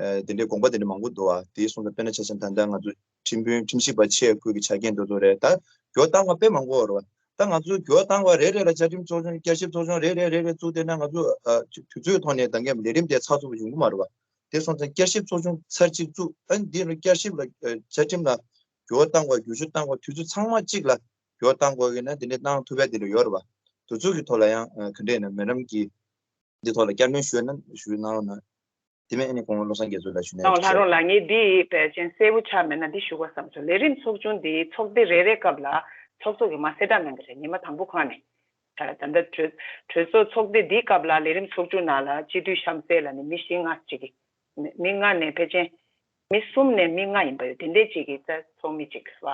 ཨ་དེ་འདྲའི་དགོངས་པ་དེ་འདྲ་མང་པོ་འདུག་ཨ། དེ་སོང་ཙང་དཔེར་ན་ཆ་བཞག་ན་ད་ལྟ་ང་ཚོ་ཁྲིམས་དཔོན་ཁྲིམས་ཞིབ་པ་ཆེ་ཁུལ་གྱི་ཆ་རྐྱེན་དེ་ཚོ་རེད། ད་འགྱུར་བ་བཏང་བ་དཔེ་མང་པོ་ཡོད་རེད་བ། ད་ང་ཚོ་འགྱུར་བ་བཏང་བ་རེ་རེ་ལ་བཅའ་ཁྲིམས་ཚོགས་ཆུང་བསྐྱར་ཞིབ་ཚོགས་ཆུང་རེ་རེ་རེ་རེ་བཙུགས་བསྡད་ན་ང་ཚོ་ཨ་དུས་ཚོད་ཐོག་ནས་ད་གིན་ལས་རིམ་དེ་ཚགས་ཚུད་པོ་ཡོང་གི་མ་རེད་བ། དེ་སོང་ཙང་བསྐྱར་ཞིབ་ཚོགས་ཆུང་ཚར་གཅིག་བཙུགས། ཨ་ནི་འདི་ལ་བསྐྱར་ཞིབ་ལ་ཨ་བཅའ་ཁྲིམས་ལ་འགྱུར་བ་བཏང་བ་བསྒྱུར་བཅོས་བཏང་བ་དུས་ཚོད་ཚང་མ་གཅིག་ལ་འགྱུར་བ་བཏང་དགོས་ཀྱི་ན་དེ་འདྲ་གནང་ཐུབ་ཡ་དེ་འདྲ་ཡོད་རེད་བ། དེ་ཚོ་གི་ཐོག་ལ་ཡང་ཨ་ག་འདྲ་ཡིན་ན་མེ་ཌམ་གྱིས་འདི་ཐོག་ལ་བསྐྱར་སྣོན་ཞུས་ན་ཞུས་གནང་རོགས་གནང་། དེ་མིན་ཨ་ནི་གོང་མ་བློ་བཟང་རྒྱ་མཚོ་ལ་ཞུ་ནས་ཨོ་ལྷ་རོང་ལགས། ངས་འདི་ཕལ་ཆེར་གསལ་པོ་ཆགས་མེད་ན་འདི་ཞུ་དགོས་བསམ་སོང་། ལས་རིམ་ཚོགས་ཆུང་འདི་ཚོགས་སྡེ་རེ་རེའི་སྐབས་ལ་ཚོགས་གཙོ་གིས་མར་གསལ་བསྒྲགས་གནང་གི་རེད། ཉི་མ་དང་པོ་ཁོ་རང་ནས། ད་ད་ལྟ་གྲོས་གྲོས་ཚོགས་ཚོགས་སྡེ་འདིའི་སྐབས་ལ་ལས་རིམ་ཚོགས་ཆུང་ནང་ལ་སྤྱི་འཐུས་གཤམ་གསལ་ལ་ནི་མི་བཞི་ལྔ་ཅིག་གིས། མི་ལྔ་ནས་ཕལ་ཆེར་མི་གསུམ་ནས་མི་ལྔ་ཡིན་པ་ཡོད། དེ་འདྲས་ཅིག་གིས་ད་ཚོགས་མི་ཅིག་རེད་བ།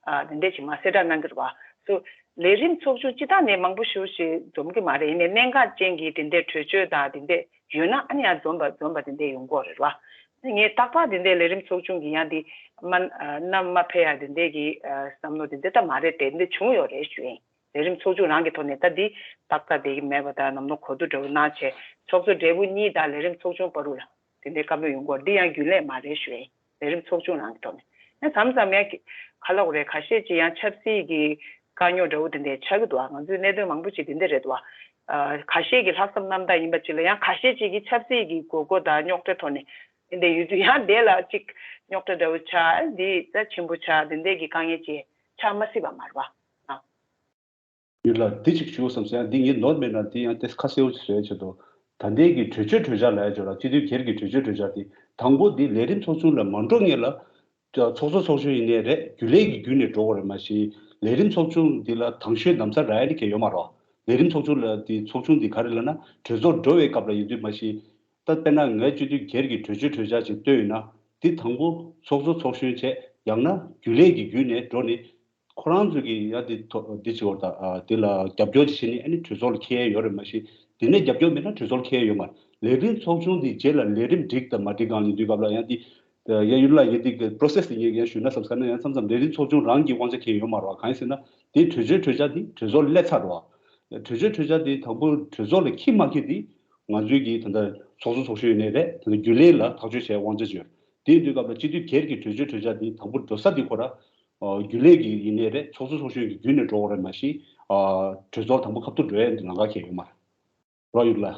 ཨ་དེ་འདྲས་ཅིག་མར་གསལ་བསྒྲགས་གནང་གི་རེད་བ། སོ་ལས་རིམ་ཚོགས་ཆུང་སྤྱི་བཏང་ནས་མང་པོ་ཞེ་པོ་ཞིག་འཛོམས་ཀྱི་མ་རེད། ཡིན་ནའི་གནད་འགག་ཅན་གྱི་དེ་འདྲས་གྲོས་ཆོད་དང་དེ་འདྲས་ཡོད་ན་ཨ་ནི་ཡང་འཛོམས་པ་འཛོམས་པ་དེ་འདྲས་ཡོང་གི་ཡོད་རེད་བ། ངས་རྟག་པར་དེ་འདྲས་ལས་རིམ་ཚོགས་ཆུང་གི་ཡང་དེ་མ་ཨ་བསྣམས་མ་ཕེབས་ཡ་དེ་འདྲས་ཀྱི་ཨ་བསམ་བློ་དེ་འདྲས་ད་མ་རེད་དེ་འདྲས་བྱུང་ཡོད་རེད་ཞུ་ཡིན། ལས་རིམ་ཚོགས་ཆུང་རང་གི་ཐོག་ནས་ད་འདི་ཏག་ཏག་བསྡད་ཀྱི་མེད་པ་དང་ནམ་ནོར་གོ་བསྡུར་འདྲ་བོ་གནང་བྱས་ཚོགས་གཙོ་སྦྲེལ་པོ་གཉིས་དང་ལས་རིམ་ཚོགས་ཆུང་བར་དུ་ལ་དེ་འདྲའི་བཀའ་མོལ་ཡོང་གི་ཡོད་རེད། འདི་ཡང་རྒྱུན་ལས་མ་རེད་ཞུ་ཡིན། ལས་རིམ་ཚོགས་ཆུང་རང་གི་ཐོག་ནས་ཡང་མཚམས་མཚམས་ཡང་ག་ལབ་དགོས་རེད། ཁ་ཤས་ཅིག་ཡང་ཆབ་སྲིད་ཀྱི་དཀའ་རྙོག་འདྲ་བོ་དེ་འདྲའི་ཆགས་ཀྱི་འདུག་ཨ། ང་ཚོའི་གནད་དོན་མང་པོ་ཅིག་དེ་འདྲ་རེད་འདུག་ཨ། ཁ་ཤས་ཀྱི་ལྷག་བསམ་རྣམ་དག་ཡིན་པ་ཅིག་ལ་ཡང་ཁ་ཤས་ཅིག་གིས་ཆབ་སྲིད་ཀྱི་དགོས་མཁོ་དང་རྙོག་དྲའི་ཐོག་ནས་དེ་འདྲ་ཡོད་དུས་ཡང་དེ་ལ་ཅིག་རྙོག་དྲ་འདྲ་བོ་ཆགས་འདི་ད་ཆེན་པོ་ཆགས་དེ་འདྲའི་གི་དཀའ་ངལ་ཅིག་ཆགས་མ་སྲིད་པ་མ་རེད་བ། ཨ། ཡུལ་ལ་འདི་གཅིག་ཞུ་བསམ་སོང་། ཡང་འདི་ངས་ནོར་མེད་ན་འདི་ཡང་ཏེ་ཁ་གསལ་པོ་ཞིག་བཟོས་ཆེད་དུ། ད་ལྟའི་གི་གྲོས་ཆོད་གྲོས་འཆར་ལ་ཡ་བརྗོད་ལ་སྤྱི་འཐུས་སྒེར་གྱི་གྲོས་ཆོད་གྲོས་འཆར་དེ་དང་པོ་འདི་ལས་རིམ་ཚོགས་ཆུང་ལ་མ་འགྲོ་སྔོན་ལ་ཚོགས་གཙོ་ཚོགས་གཞོན་ཡིན་ནའི་རེད་རྒྱུན་ལས་ཀྱི་བརྒྱུད་ནས་འགྲོ་དགོས་རེད། མ་གཞི་ལས་རིམ་ཚོགས་ཆུང་འདི་ལ་དང་ཤོས་ལམ་སང་རག་ཡ་ནི་གལ་ཡོད་མ་རེད། ལས་རིམ་ཚོགས་ཆུང་ལ་འདི་ཚོགས་ཆུང་འདི་ག་རེ་ལབ་ན་གྲོས་ཚོགས་འགྲོ་བའི་སྐབས་ལ་ཡིན་དུས་མ་གཞི་ད་དཔེར་ན་ངས་སྤྱི་འཐུས་སྒེར་གྱི་གྲོས་ཆོད་གྲོས་འཆར་ཅིག་བཏོན་ཡོད་ན་འདི་དང་པོ་ཚོགས་གཙོ་ཚོགས་གཞོན་བྱས་ཡང་ན་རྒྱུན་ལས་ཀྱི་བརྒྱུད་ནས་འགྲོ་ནི། ཁོ་རང་ཚོ་གིས་ཡང་འདི་ཐོ་འདི་བྱེད་བར་དང་འདི་ལ་རྒྱབ་སྐྱོར་བྱེད་ནི་ཨ་ནི་གྲོས་ཚོགས་ལ་འཁྱེར་ཡ་ཡོད་རེད། མ་གཞི་འདི་ནས་རྒྱབ་སྐྱོར་མེད་ན་གྲོས་ཚོགས་ལ་འཁྱེར་ཡ་ཡོད་མ་རེད། ལས་རིམ་ཚོགས་ཆུང་འདི་རྗེས་ལ་ལས་རིམ་འགྲིག་དང་མ་འགྲིག་སྒང་ལ་ཡིན་དུས་སྐབས་ལ་ཡང་འདི་ ཡ་ཡུལ་ལ་ཡ་འདི་གི་process་དེ་ངས་ཡང་ཞུས་ན་བསམ་ས་ན་ཡང་མཚམས་མཚམས་ལས་རིམ་ཚོགས་ཆུང་རང་གི་དབང་ཆ་འཁྱེར་ཡོད་མ་རེད་བ། གང་ཡིན་ཟེར་ན་དེ་གྲོས་ཆོད་གྲོས་འཆར་དེ་གྲོས་ཚོགས་སླེབས་ཚར་རེད་བ། གྲོས་ཆོད་གྲོས་འཆར་དེ་དང་པོ་གྲོས་ཚོགས་ལ་འཁྱེར་མ་འཁྱེར་དེ་ང་ཚོའི་གི་ད་ལྟ་ཚོགས་གཙོ་ཚོགས་གཞོན་ཡིན་ནའི་རེད། ད་ལྟ་རྒྱུན་ལས་ལ་ཐག་གཅོད་བྱེད་དབང་ཆ་ཅིག་ཡོད། དེ་ཡིན་དུས་སྐབས་ལ་སྤྱི་འཐུས་སྒེར་གྱི་གྲོས་ཆོད་གྲོས་འཆར་དེ་དང་པོ་འགྲོ་ས་དེ་ཁོ་ར་རྒྱུན་ལས་ཀྱི་ཡིན་ནའི་རེད། ཚོགས་གཙོ་ཚོགས་གཞོན་གྱི་བརྒྱུད་ནས་འགྲོ་དགོས་རེད། མ་གཞི་གྲོས་ཚོགས་དང་པོ་ཁ་ཐུག་འགྲོ་ཡ་ལམ་ཁ་འཁེལ་ཡོད་མ་རེད། རོགས་ཡོད་ལ།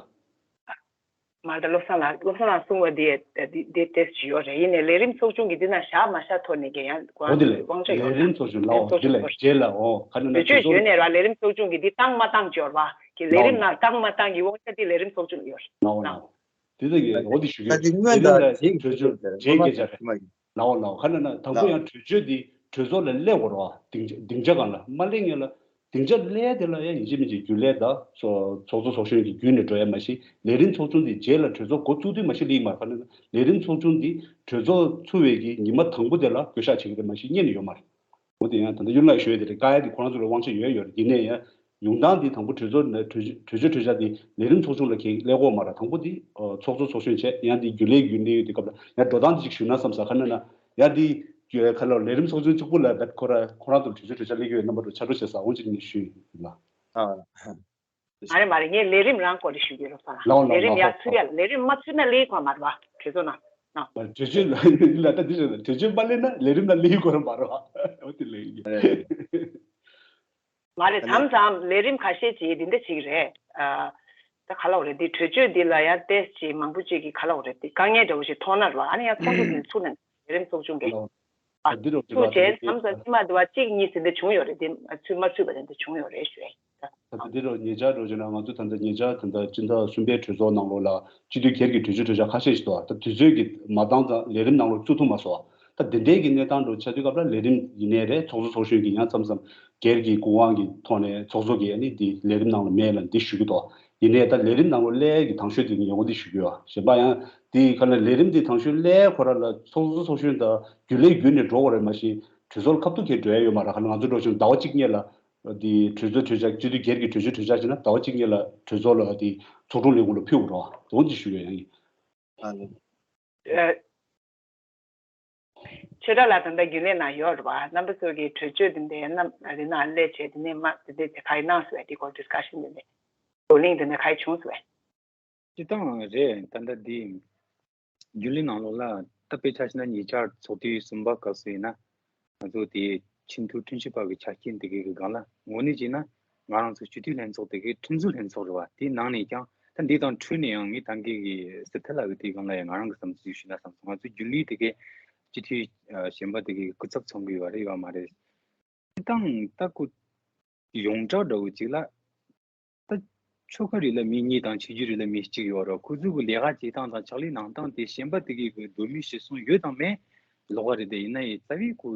མ་ད་བློ་བཟང་ལགས། བློ་བཟང་ལགས་གསུང་བ་འདི་འདི་འདི་ཏོག་ཙམ་ཡོད་རེད། ཡིན་ནའི་ལས་རིམ་ཚོགས་ཆུང་གི་འདི་ན་བཞག་མ་བཞག་ཐོག་ནས་ཀྱི་ཡང་འོ་དེ་ལས་དབང་ཆ་ཡོད་ལས་རིམ་ཚོགས་ཆུང་ལའོ་ལས་རིམ་ཚོགས་དེ་ཆུང་ལས་ཡོད་རེད། རྗེས་ལའོ་ག་ནས་ན་གྲོས་ཆོད་ཡོད་ནས་ར་ལས་རིམ་ཚོགས་ཆུང་གི་འདི་བཏང་མ་བཏང་ཅོར་བ་གི་ལས་རིམ་ནང་བཏང་མ་བཏང་གི་དབང་ཆ་འདི་ལས་རིམ་ཚོགས་ཆུང་ལ་ཡོད་རེད། ལའོ་ལའོ་དེ་ད་གི་འོ་དེ་ཞུ་གི་ད་ཡོད། དེ་སྔོན་ལས་རིམ་ལ་ལ་གྲོས་ཆོད་རྗེས་སྐད་ཆ་རེད། ལའོ་ལའོ་ག་ནས་ན་དང་པོ་ཡང་གྲོས་ཆོད་འདི་གྲོས་ཚོགས་ལ་སླེབས་དགོས་རེད་བ། སྡིངས་སྡིངས་ཆ་སྒང་ལ་མ་སླེབས་སྔོན་ལ། སྡིངས་ཆ་སླེབས་དེ་ལ་ཡང་ཡིན་གཅིག་མིན་གཅིག་རྒྱུན་ལས་དང་ཚོགས་ཚོགས་གཙོ་ཚོགས་གཞོན་གྱི་བརྒྱུད་ནས་འགྲོ་ཡ་མ་གཞི་ལས་རིམ་ཚོགས་ཆུང་འདི་རྗེས་ལ་གྲོས་ཚོགས་འགོ་བཙུགས་དུས་མ་གཞི་སླེབས་མ་རེད། ག་ནས་ན་ལས་རིམ་ཚོགས་ཆུང་འདི་གྲོས་ཚོགས་ཚུགས་པའི་གི་ཉི་མ་དང་པོ་དེ་ལ་བསྐོ་བཞག་བྱེད་ཀྱི་རེད། མ་གཞི་རྙེད་ནས་ཡོད་མ་རེད། འོ་དེ་ཡང་ད་ལྟ་གཡུ་ལགས་ཞུ་ཡ་དེ་རེད། བཀག་ཡ་དེ་ཁོ་རང་ཚོ་ལ་དབང་ཆ་ཡོད་ཡོད་རེད། ཡིན་ནའི་ཡང་ཡོང་སྟངས་འདི་དང་པོ་གྲོས་ཚོགས་ནས་གྲོས་གྲོས་ཆོད་གྲོས་འཆར་འདི་ལས་རིམ་ཚོགས་ཆུང་ལ་གང་སླེབས་དགོས་མ་རེད། དང་པོ་འདི་ཚོགས་གཙོ་ཚོགས་གཞོན་བྱས་ཡང་འདི་རྒྱུན་ལས་རྒྱུན་ལས་ཡོད་དུས་སྐབས་ལ་ཡང་འགྲོ་སྟངས་འདི་ཅིག་ཞུས་ན་བསམ་ས། ག་ནས་ན་ཡང་འདི་ཁ་ལོ་ལས་རིམ་ཚོགས་ཆུང་གཅིག་པུ་ལ་ད་ཁོ་ར་ཁོ་རང་ཚོ་གྲོས་ཆོད་གྲོས་འཆར་སླེབས་ཀྱི་ཡོད་རྣམ་པ་ཚོ་ཕྱག་རོགས་བྱེད་ས་འོང་ཅིག་ངས་ཞུས་ཡིན་ལ། ཨ། མ་རེད་མ་རེད། ངས་ལས་རིམ་རང་སྐོར་ལ་ཞུ་གི་རོགས་ས་ལ། ལའོ་ལའོ་ལས་རིམ་ལའོ་ཡར་ཧོ་ཚུད་ཡ་ལས་རིམ་མ་ཚུད་ན་ལས་ཁོ་མ་རེད་བ་གྲོས་ཚོགས་ནང་། ལའོ། གྲོས་ཆོད་ལ་ལ་ད་འདི་རེད། གྲོས་ཆོད་མ་སླེབས་ན་ལས་རིམ་ལ་སླེབས་དགོས་ར་མ་རེད་བ། འོ་དེ་ལས་ཡིན། མ་རེད། མཚམས་མཚམས་ལས་རིམ་ཁ་ཤས་ཅིག་འདི་འདྲ་ཅིག་རེད། ཨ། ད་ག་ལ་འོ་རེད། འདི་གྲོས་ཆོད་འདི་ལ་ཡང་ཏོག་ཙམ་མང་པོ་ཅིག་གིས་ག་ལ་འོ་རེད། འདི་དཀའ་ངལ་འདྲ་བོ་ཞིག་མཐོང་ན་རེད་བ། ཨ་ནི་ཡང་ཚོགས་འདུ་འདི་ཚུགས་ནས་ལས་རིམ་ཚོགས་ཆུང་གིས། ཨ། འདི་རོ་འདི་ཚུགས་རོ་བྱས་མཚམས་མཚམས་ཕྱི་མ་འདི་བ་གཅིག་གཉིས་ཟིན་འདྲ་བྱུང་ཡོད་རེད། འདི་ཚུད་མ་ཚུད་པ་དེ་འདྲ་བྱུང་ཡོད་རེད་ཞུ་ཡ་ཡིན། ད་ལྟ་འདི་རོ་ཉེ་ཆར་རོ་བྱས་ན་ང་ཚོ་ད་ལྟ་ཉེ་ཆར་ད་ལྟ་སྤྱི་ཟླ་གསུམ་པའི་གྲོས་ཚོགས་ནང་ལོགས་ལ་སྤྱི་འཐུས་སྒེར་གྱི་གྲོས་ཆོད་གྲོས་འཆར་ཁ་ཤས་ཤིག་འདུག་ད་དུས་ཚོད་ཀྱིས་མ་འདང་ཙང་ལས་རིམ་ནང་ལོགས་བཙུགས་ཐུབ་མ་སོང་། ད་དེ་འདྲའི་གི་གནས་སྟངས་འདྲ་ཆགས་དུས་སྐབས་ལ་ལས་རིམ་ཡིན་ནའི་རེད། ཚོགས་གཙོ་ཚོགས་གཞོན་གྱི་ཡང་མཚམས་མཚམས་སྒེར་གྱི་སྐུ་དབང་གི་ཐོག་ནས་ཚོགས་གཙོ་གིས་ཨ་ནི་འདི་ལས་རིམ་ནང་ལ་མེད་ལ་འདི་ཞུ་གི་འདུག་ཡིན་ནའི་ད་ལས་རིམ་ནང་ལོགས་སླེབས་ཀྱི་དང་ཤོས་དེ་ངས་འོ་འདི་ཞུ་གི་ཡོད། གཞན་པ་ཡང་འདི་ག་ལ་ལས་རིམ་འདི་དང་ཤོས་སླེབས་ཁོ་ར་ལ་ཚོགས་གཙོ་ཚོགས་གཞོན་དང་རྒྱུན་ལས་བརྒྱུད་ནས་འགྲོ་དགོས་རེད། མ་གཞི་གྲོས་ཚོགས་ལ་ཁ་ཐུག་གིས་འགྲོ་ཡ་ཡོད་མ་རེད། ག་ལ་ང་ཚོ་འགྲོ་བཞིན་ཟླ་བ་གཅིག་སྔོན་ལ་འདི་གྲོས་ཚོགས་གྲོས་འཆར་སྤྱི་འཐུས་སྒེར་གྱི་གྲོས་ཆོད་གྲོས་འཆར་བྱས་ན་ཟླ་བ་གཅིག་སྔོན་ལ་གྲོས་ཚོགས་ལ་འདི་ཚོགས་དྲུང་ལས་ཁུངས་ལ་ཕུལ་དགོས་རེད་བ། འོ་འདི་ཞུ་གི་ཡོད་ཡང་ཡིན། ཨ་ནི། ཨ། ཆོས་གྲགས་ལགས་ད་ལྟ་རྒྱུན་ལས་ནང་ཡོད་རེད་བ། རྣམ་པ་ཚོ་གི་གྲོས་ཆོད་འདི་འདྲའི་རྣམ་རི་ནང་སླེབས་བྱས་འདི་ནས་མ་འདི་འདྲའི་ག་རེ་གནང་སོང་བས། འདི་སྐོར་ཌི་སི་ཀ་ཤན་འདི་འདྲའི་བགྲོ་གླེང་འདི་འདྲ་ག་རེ་བྱུང་སོང་བས། སྤྱིར་བཏང་རེད། ད་ལྟ་འདི་རྒྱུན་ལས་ནང་ལོགས་ལ་ད་དཔེ་ཆ་བཞག་ན་ཉེ་ཆར་ཚོགས་དུས་གསུམ་པ་སྐབས་སུ་ཡིན་ན་ང་ཚོ་དེ་ཆེས་མཐོའི་ཁྲིམས་ཞིབ་པ་གི་ཆ་རྐྱེན་དེ་གའི་གི་སྒང་ལ་དངོས་གནས་བྱས་ན། ང་རང་ཚོ་སྤྱི་འཐུས་ལྷན་ཚོགས་དེ་གའི་ཁྲིམས་བཟོ་ལྷན་ཚོགས་རེད་བ། དེའི་ནང་ནས་ཀྱང་ད་འདི་དང་འཕྲོས་ནས་ཡང་ངས་ད་གིན་གི་སི་ཐི་ལགས་ཀྱི་དེའི་སྒང་ལ་ཡང་ང་རང་གི་བསམ་ཚུལ་ཞུས་ན་བསམ་སོང་། ང་ཚོ་རྒྱུན་ལས་དེ་གའི་སྤྱི་འཐུས་ཨ་གཞན་པ་དེ་གའི་སྐུ་ཚབ་ཚོགས་ཀྱི་ཡོད་རེད་ཡོད་མ་རེད། སྤྱིར་བཏང་ད་ཁོ་ཡོངས་གྲགས་འདྲ་བོ་ཅིག་ལ་ད་ཆོལ་ཁ་རེ་ལ་མི་གཉིས་དང་ཆོས་བརྒྱུད་རེ་ལ་མི་གཅིག་ཡོད་རེད། ཁོ་ཚོ་གི་ལས་ཀ་བྱེད་སྟངས་དང་ཕྱག་ལས་གནང་སྟངས་དེ་གཞན་པ་དེ་གའི་གི་འགྲོ་ལུགས་གཞིར་བཟུང་ཡོད་དང་མེད་ལོགས་ཀ་རེད། དེ་ཡིན་ན་ཡང་རྩ་བའི་ཁོ་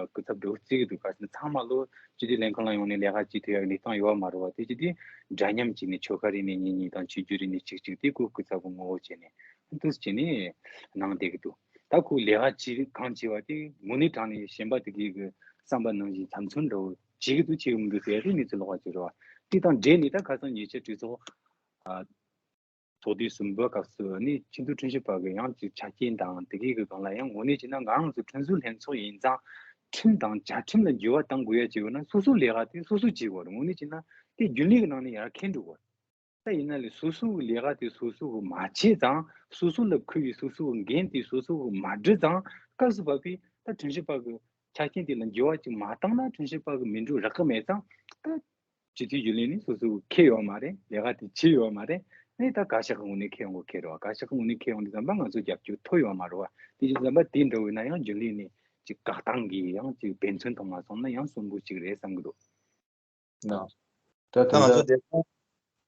སྐུ་ཚབ་འདྲ་བོ་བརྩི་གི་འདུག་ག་ཟེར་ན་ཚང་མ་ལོ་སྤྱི་འཐུས་ལྷན་ཁང་ལ་ཡོང་ནས་ལས་ཀ་བྱེད་ཐུབ་ཡག་གི་གནས་སྟངས་ཡོད་མ་རེད་བ། དེ་ཅི་དེ་འདྲ་མཉམ་བྱས་ནས་ཆོལ་ཁ་རེ་ནས་གཉིས་གཉིས་དང་ཆོས་བརྒྱུད་རེ་ནས་གཅིག་གཅིག་དེ་ཁོ་སྐུ་ཚབ་གི་ངོ་བོ་བྱས་ནས་འདུག་སེ་བྱས་ནས་གནང་བསྡད་གི་འདུག་ད་ཁོ་ལས་ཀ་བྱེད་གང་བྱེད་པ་དེ་དངོས་གནས་དྲང་ནས་གཞན་པ་དེ་གའི་གི་བསམ་པ་ནང་བཞིན་ཚབ་མཚོན་འདྲ་བོ་བྱེད་གི་འདུག་བྱེད་གི་མི་འདུག་ཟེར་ཡ་དེ་གནས་ཚུལ་ལོགས་ཀ་ཅིག་རེད་བ། དེ་དང་འབྲེལ་ནས་ད་ཁ་སང་ཉེ་ཆར་གྲོས་ཚོགས་ཨ། ཚོགས་དུས་གསུམ་པའི་སྐབས་སུ་ནི་ཆེས་མཐོའི་ཁྲིམས་ཞིབ་པ་གི་ཡང་ཅིག་ཆ་རྐྱེན་དང་དེ་གའི་གི་སྒང་ལ་ཡང་དངོས་གནས་བྱས་ན་ང་རང་ཚོ་ཁྲིམས་བཟོ་ལྷན་ཚོགས་ཡིན་ཙང་ཁྲིམས་དང་བཅའ་ཁྲིམས་ལ་འགྱུར་བ་གཏང་དགོས་ཡ་ཅིག་ཡོད་ན་སོ་སོའི་ལས་ཀ་དེ་སོ་སོས་བྱེད་དགོས་རེད། དངོས་གནས་བྱས་ན་དེ་རྒྱུན་ལས་ཀྱི་ནང་ནས་ཡར་འཁྱེར་འགྲོ་དགོས་རེད། ད་ཡིན་ན་ལས་སོ་སོའི་ལས་ཀ་དེ་སོ་སོ་གི་མ་བྱས་ཙང་སོ་སོ་ལ་མཁོ་བའི་སོ་སོ་གི་འགན་དེ་སོ་སོ་གི་མ་འགྲུབ་ཙང་སྐབས་སུ་བབས་པའི་ད་ཁྲིམས་ཞིབ་པ་གི་ཆ་རྐྱེན་དེ་ལ་འགྱུར་བ་ཅིག་མ་བཏང་ན་ཁྲིམས་ཞིབ་པ་གི་མི་འགྲུབ་རག་གི་མེད་ཙང་ད། སྤྱི་འཐུས་རྒྱུན་ལས་ནི་སོ་སོ་ཁེ་ཡོད་མ་རེད། ལས་ཀ་དེ་བྱེད་ཡོད་མ་རེད། ནི་ད་བཀའ་ཤག་གི་ངོས་ནས་ཁེ་ཡོང་དགོས་ཁེ་རེད་བ། བཀའ་ཤག་གི་ངོས་ནས་ཁེ་ཡོང་དུས་ཙམ་པ་ང་ཚོ་རྒྱབ་སྐྱོར་ཐོབ་ཡོད་མ་རེད་བ། དེ་བཞིན་ཙམ་པ་དེ་འདྲ་བོ་ཡིན་ན་ཡང་རྒྱུན་ལས་ནས་ཅིག་བཀག་སྟངས་ཀྱི་ཡང་ཅིག་དཔེ་མཚོན་ཐོག་མ་སོང་ན་ཡང་གསོན་པོ་ཅིག་རེད་བསམ་གི་འདུག་ན། ད་ད་ད་ང་ཚོ་ད་དེ་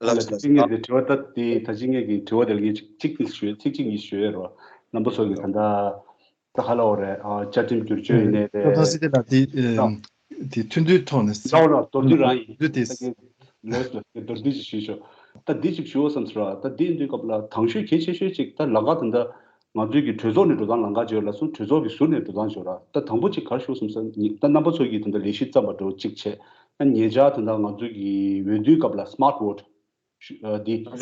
ལ་ལ་ད་ཅིག་ངས་དེ་དྲི་བ་ད་དེ་ད་ཅིག་ངས་ཀྱི་དྲི་བ་དེ་ལ་ངས་ཅིག་ཅིག་ཅིག་ཞུ་ཚིག་ཅིག་གཉིས་ཞུ་ཡ་རེད་བ། རྣམ་པ་ཚོ་གི་ད་ད། ད་ཧ་ལ་བ་རེད། ཨ་བཅའ་ཁྲིམས་བསྒྱུར་བཅོས་ཡིན་ནའི་རེད། སློབ་ཐོན་སྲིད་དེ་ལ་དེ་ཨེམ་དེ་ཐུན་བསྡུའི་ཐོག་ནས་ད་འོ་ན་མདོར་བསྡུས་རང་ཡིན། མདོར་བསྡུས་ཏེ། ད་གི་ལོས་ལོས་མདོར་བསྡུས་ཅིག་ཞུས་ཆོག་ད་འདི་ཅིག་ཞུ་བ་བསམ་ཚུལ་ར། ད་འདི་ཡིན་དུས་སྐབས་ལ་དང་ཤོས་གལ་ཆེ་ཤོས་ཅིག་ད་ལམ་ཁ་ད་ལྟ་ང་ཚོའི་གི་གྲོས་ཚོགས་ནས་འགྲོ་སྟངས་ལམ་ཁ་བརྗོད་ལ་སོང་། གྲོས་ཚོགས་ཀྱི་ཟུར་ནས་འགྲོ་སྟངས་བརྗོད་ར། ད་དང་པོ་ཅིག་ག་རེ་ཞུ་བསམ་ས་ཉི་ད་རྣམ་པ་ཚོ་གིས་ད་ལྟ་ལས་གཞི་བརྩམས་པ་འགྲོ་གཅིག་བྱས། ད་ཉེ་ཆར་ད་ལྟ་ང་ཚོའི་གི་འོས་བསྡུའི་སྐབས་ལ་སི་མཱར་ཊི་བྷོ་ཊི་ཞུ་ཨ་འདི་ཨ་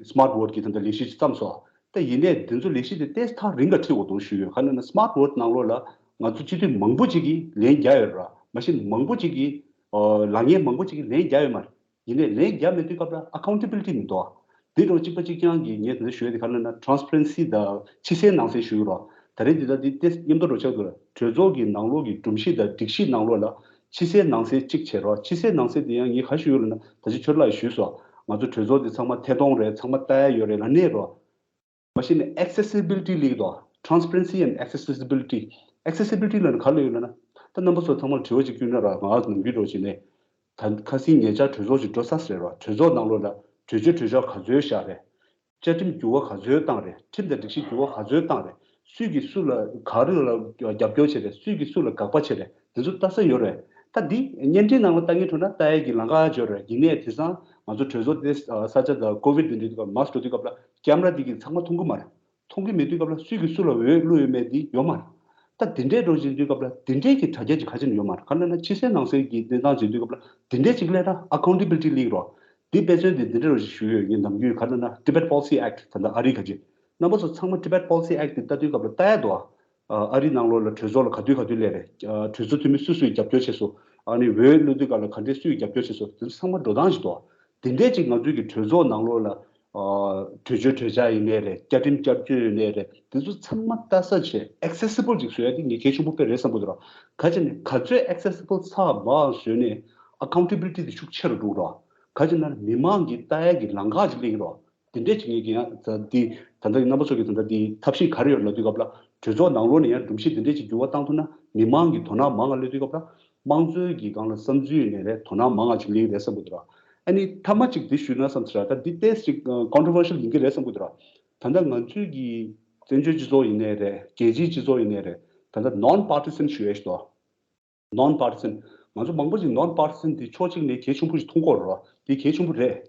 སི་མཱར་ཊི་བྷོ་ཊི་གི་ད་ལྟ་ལས་གཞི་བརྩམས་སོང་། ད་ཡིན་ནའི་འདི་ཚོ་ལས་གཞི་དེ་ཏོག་ཙམ་ཐག་རིང་ག་ཁྲིད་དགོས་འདུག་ཞུས་ཡོད། ག་རེ་ལབ་ན་སི་མཱར་ཊི་ཝོར་ཌི་ནང་ལོགས་ལ་ང་ཚོ་སྤྱི་འཐུས་མང་པོ་ཅིག་གིས་ལན་རྒྱག་ཡོད་ར། མ་གཞི་མང་པོ་ཅིག་གིས་ལངས་མཁན་མང་པོ་ཅིག་གིས་ལན་རྒྱག་ཡོད་མ་རེད། ཡིན་ནའི་ལན་རྒྱག་མེད་དུས་སྐབས་ལ་ཨ་ཁའུན་ཊེ་བི་ལི་ཊི་མི་འདུག་ཨ། འདི་འདྲ་གཅིག་པ་གཅིག་རྐྱང་གིས་ངས་དེ་འདྲ་ཞུ་ཡ་དེ་ག་རེ་ལབ་ན་ཊ་རན་སི་པེ་རན་སི་དང་ཕྱི་གསལ་ནང་གསལ་ཞུ་གི་རོགས། ད་རེས་འདི་ལྟ་འདི་ཏོག་ཙམ་མཉམ་དུ་འགྲོ་ཆགས་འདུག་ར། གྲོས་ཚོགས་ཀྱི་ནང་ལོགས་ཀྱི་སྒྲོམ་གཞི་དང་སྒྲིག་གཞི་ནང་ལོགས་ལ་ཕྱི་གསལ་ནང་གསལ་གཅིག་བྱེད་རོགས། ཕྱི་གསལ་ནང་གསལ་དེ་ཡང་ངས་ག་ཞུ་ཡོད་ལབ་ན་ད་ཅི་ཁྱོད་ལ་ཞུས་སོང་། ང་ཚོ་གྲོས་ཚོགས་འདི་ཚང་མ་ཐད་གཏོང་རེད། ཚང་མ་ལྟ་ཡ་ཡོད་རེད་ལབ་ནས་རོགས། མ་གཞི་ནས་ཨེག་སེ་སི་བི་ལི་ཊི་ལབ་ཀྱི་འདུག Transparency and accessibility། ཨེག་སེ་སི་བི་ལི་ཊི་ལབ་ན་ག་རེ་ལབ་ཡོད་ལབ་ན། ད་རྣམ་པ་ཚོ་ཚང་མར་དྲི་བ་ཅིག་བསྐྱོན་ན་ར། ང་ནམ་རྒྱུན་འདྲ་བོ་བྱས་ནས་ད་ཁ་སང་ཉེ་ཆར་གྲོས་ཚོགས་ཤིག་འགྲོ་ས་ཟེར་བ། གྲོས་ཚོགས་ནང་ལོགས་ལ་གྲོས་ཆོད་གྲོས་འཆར་ག་ཚོད་བཞག་རེད། བཅའ་ཁྲིམས་འགྱུར་བ་ག་ཚོད་བཏང་རེད། ཁྲིམས་དང་སྒྲིག་གཞི་འགྱུར་བ་ག་ཚོད་བཏང་རེད། སུས་ཀྱིས་སུ་ལ་ག་རེ་ལ་རྒྱབ་སྐྱོར་བྱས་རེད། སུས་ཀྱིས་སུ་ལ་དགག་པ་བྱས་རེད། དེ་ཚོ་ལྟ་ས་ཡོད་རེད། ད་འདི་བརྙན་འཕྲིན་ནང་ལ་ལྟ་མཁན་འགྲོ་ན་ལྟ་ཡས་ཀྱི་ལམ་ཁ་ཡོད་རེད། ཡིན་ནའི་དེང་སང་ང་ཚོ་གྲོས་ཚོགས་དེ་ས་ཆ་དང་ཀོ་བིད་འདི་འདྲའི་དུས་སྐབས་མཱ་སི་ཀི་འགྲོ་དུས་སྐབས་ལ་ཀེམ་ར་འདི་གིས་ཚང་མ་མཐོང་གི་མ་རེད། མཐོང་གི་མེད་དུས་སྐབས་ལ་སུས་ཀྱིས་སུ་ལ་འོས་བླུགས་ཡོད་མེད་འདི་ཡོད་མ་རེད། ད་འདི་འདྲའི་འགྲོ་བཞིན་དུས་སྐབས་ལ་འདི་འདྲའི་གི་དྲ་རྒྱ་ཅིག་ག་ཅི་ནས་ཡོད་མ་རེད། ག་རེ་ལབ་ན་ཕྱི་གསལ་ནང་གསལ་གྱི་གནས་སྟངས་བྱེད་དུས་སྐབས་ལ་འདི་འདྲའི་ཅིག་སླེབས་ན་ཨ་ཁའུན་ཊེ་བི་ལི་ཊི་ལབ་ཀྱི་རོགས། འདི་དཔེ་མཚོན་འདི་འདི་འདྲ་རོ་ཞིག་ཞུས་ཡོད། ངས་ནམ་རྒྱུན་ག་རེ་ལབ་ན་Tibet Policy Act། ད་ལྟ་ཨ་རི་ག་ཅི། རྣམ་པ་ཚོ་ཚང་མ་Tibet Policy Act་འདི་ལྟ་དུས་སྐབས་ལ་ལྟ་ཡ་འདུག་ཨ། ཨ་རི་ནང་ལོགས་ལ་གྲོས་ཚོགས་ལ་ག་དུས་ག་དུས་སླེབས་རེད། གྲོས་ཚོགས་འཐུས་མི་སུ་སུས་རྒྱབ་སྐྱོར་བྱས་སོང་། ཨ་ནི་འོས་བླུགས་དུས་སྐབས་ལ་ག་འདྲས་སུས་རྒྱབ་སྐྱོར་བྱས་སོང་། དེ་ཚོ་ཚང་མ་འགྲོ་སྟངས་ཤིག་འདུག་ཨ། དེ་འདྲས་ཅིག་ང་ཚོའི་གི་གྲོས་ཚོགས་ནང་ལོགས་ལ་གྲོས་ཆོད་གྲོས་འཆར་ཡིན་ནའི་རེད། བཅའ་ཁྲིམས་བསྐྱར་བཅོས་ཡིན་ནའི་རེད། དེ་ཚོ་ཚང་མ་ལྟ་ས་བྱས་ཨེག་སེ་སི་བལ་ཅིག་བཟོ་ཡ་དེ་ངས་གལ་ཆེན་པོ་དཔེ་རེད་བསམ་གྱི་འདུག་ར། ག་ཅི་ནས་ག་ཚོད་ཨེག་སེ་སི་བལ་ཚང་མ་བཟོས་ནས་ཨ་ཁའུན་ཊེ་བི་ལི་ཊི་དེ་ཤུགས་ཆེ་རུ་འགྲོ་གི་ར། ག་ཅི་ན་མི་མང་གིས་ལྟ་ཡ་གི་ལམ་ཁ་ཅིག་སླེབས་ཀྱི་ར། དེ་འདྲས་ཅིག་ངས་ཀྱི་ཡང་ད་འདི་ད་ལྟ་རྣམ་པ་ཚོ་གི་ད་ལྟ་འདི་ཐབས་ཤེས་ག་རེ་ཡོད་ལབ་དུས་སྐབས་ལ་གྲོས་ཚོགས་ནང་ལོགས་ནས་ཡང་སྒྲོམ་གཞི་འདི་འདྲས་ཅིག་འགྱུར་བ་བཏང་ཐུབ་ན་མི་མང་གི་དོ་སྣང་མང་ང་སླེབས་དུས་སྐབས་ལ་དམངས་གཙོའི་གི་སྒང་ལ་བསམ་ཚུལ་ཡིན་ནའི་རེད། དོ་སྣང་མང་ང་ཅིག་སླེབས་རེད་བསམ་གྱི་འདུག་ར། ཨ་ནི་མཐའ་མ་ཅིག་འདི་ཞུས་ན་བསམ་ཚེ་ར། ད་འདི་ཏོག་ཙམ་ཅིག་ཀོན་ཊྲོ་ཝར་ཤལ་ཡིན་གྱི་རེད་བསམ་གྱི་འདུག་ར། ད་ལྟ་ང་ཚོའི་གི་བཙན་བྱོལ་སྤྱི་ཚོགས་ཡིན་ནའི་རེད། རྒྱལ་སྤྱིའི་སྤྱི་ཚོགས་ཡིན་ནའི་རེད། ད་ལྟ་ནོན་པར་ཊི་སན་ཞུ་ཡ་ཞིག་འདུག་ནོན་པར་ཊི་སན། ང་ཚོ་མང་པོ་ཞིག་ནོན་པར་ཊི་སན་དེ་ཕྱོགས་གཅིག་ནས་གལ་ཆེན་པོ་ཞིག་མཐོང་གི་ཡོད་རེད། དེ་གལ་ཆེན་པོ་རེད།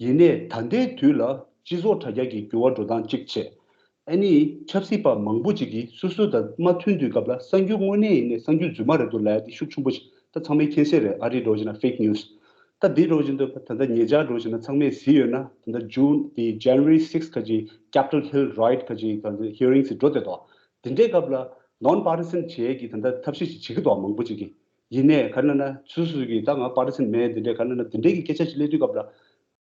ཡིན་ནའི་ད་ལྟའི་དུས་ལ་སྤྱི་ཚོགས་དྲ་རྒྱ་གི་འགྱུར་བ་འགྲོ་སྟངས་གཅིག་བྱས། ཨ་ནི་ཆབ་སྲིད་པ་མང་པོ་ཅིག་གིས་སོ་སོ་དང་མ་མཐུན་དུས་སྐབས་ལ་གསར་འགྱུར་དངོས་གནས་ཡིན་ནའི་གསར་འགྱུར་རྫུན་མ་རེད་འདུག་ལབ་ཡ་དེ་ཤུགས་ཆེན་པོ་ཞིག་ད་ཚང་མས་མཁྱེན་གསལ་རེད། ཨ་རི་འགྲོ་བཞིན་ན་ཕེག་ནིའུ་སི། ད་འདི་འགྲོ་བཞིན་དུ་ད་ལྟ་ཉེ་ཆར་འགྲོ་བཞིན་ན་ཚང་མས་གཟིགས་ཡོད་ན་ད་ལྟ་ཇུན་དེ་January six་ཁ་ཅིག་Capitol Hill riot་ཁ་ཅིག་ད་ལྟ་ཧི་ཡ་རིང་སི་འགྲོ་བསྡད་འདུག་དེ་འདྲའི་སྐབས་ལ་ནོན་པར་ཊི་སན་བྱེད་ཀྱི་ད་ལྟ་ཐབས་ཤེས་ཤིག་བྱེད་ཀྱི་འདུག་མང་པོ་ཅིག་གིས། ཡིན་ནའི་ག་རེ་ལབ་ན་སོ་སོ་གིས་ད་ང་པར་ཊི་སན་མེད་འདི་འདྲའི་ག་རེ་ལབ་ན་འདི་འདྲའི་གི་སྐད་ཆ་ཞིག་སླེབས་དུས་སྐབས་ལ་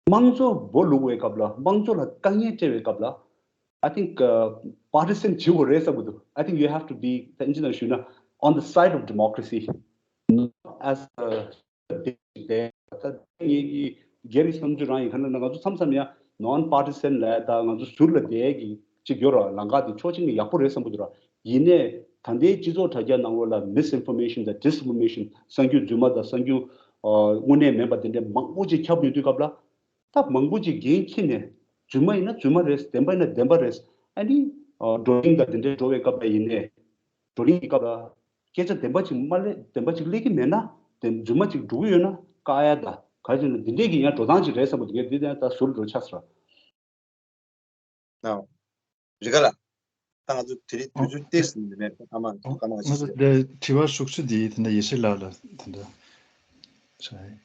དམངས་གཙོ་སྦོ་ལུག་པའི་སྐབས་ལ་དམངས་གཙོ་ལ་དཀའ་ངལ་སྤྲད་པའི་སྐབས་ལ་I think་པར་ཊི་སན་བྱེད་དགོས་རེད་བསམ་གྱི་འདུག I think you have to be ད་ཨིན་ཇི་ནང་ཞུས་ན་on the side of democracy, not as a ད་ངེད་ཀྱི་སྒེར་གྱི་བསམ་ཚུལ་རང་ཡིན། ག་རེ་ལབ་ན་ང་ཚོ་མཚམས་མཚམས་ཡང་ནོན་པར་ཊི་སན་ལབ་ད་ང་ཚོ་ཟུར་ལ་བསྡད་ཀྱི་ཅིག་ཡོད་ར། ལམ་ཁ་དེ་ཕྱོགས་གཅིག་ནས་ཡག་པོ་རེད་བསམ་གྱི་འདུག་ར། ཡིན་ནའི་ད་ལྟའི་སྤྱི་ཚོགས་དྲ་རྒྱ་ནང་ལོགས་ལ་མིས་ཨིན་ཕོར་མེ་ཤན་དང་ཌིས་ཨིན་ཕོར་མེ་ཤན་གསར་འགྱུར་རྫུན་མ་དང་གསར་འགྱུར་དངོས་གནས་མིན་པ་དེ་འདྲ་མང་པོ་ཅིག་ཁྱབ་ཡོང་དུས་སྐབས་ལ་ད་མང་པོ་ཅིག་འགན་འཁྱེར་ནས་རྫུན་མ་ཡིན་ན་རྫུན་མ་རེད། བདེན་པ་ཡིན་ན་བདེན་པ་རེད། ཨ་ནི་བགྲོ་གླེང་དང་དེ་འདྲའི་འགྲོ་བའི་སྐབས་ལ་ཡིན་ནའི་བགྲོ་གླེང་གི་སྐབས་ལ་སྐད་ཆ་བདེན་པ་ཅིག་མ་སླེབས་བདེན་པ་ཅིག་སླེབས་ཀྱི་མེད་ན་དེ་རྫུན་མ་ཅིག་འགྲོ་གི་ཡོད་ན་བཀག་ཡ་ད་ག་ཅིག་ན་འདི་འདྲས་ཀྱི་ཡང་འགྲོ་སྟངས་ཅིག་རེད་བསམ་པ་འདུག་ངས་འདི་དེ་ད་ཟུར་འགྲོ་ཆགས་སོང་། ཨོ། རི་ག་ལ། ད་ང་ཚོ་དེ་རིང་དུས་ཚོད་ཏོག་ཙམ་མེད་པ་ཨ་མ་ཨོ། སྐར་མ་ང་ཚོ་ཞིག་དེ་དྲི་བ་ཤུགས་ཆུ་འདི་དེ་འདྲ་ཡེ་ཤེས་ལགས་ལ་དེ་འདྲ་བྱ་ཡིན།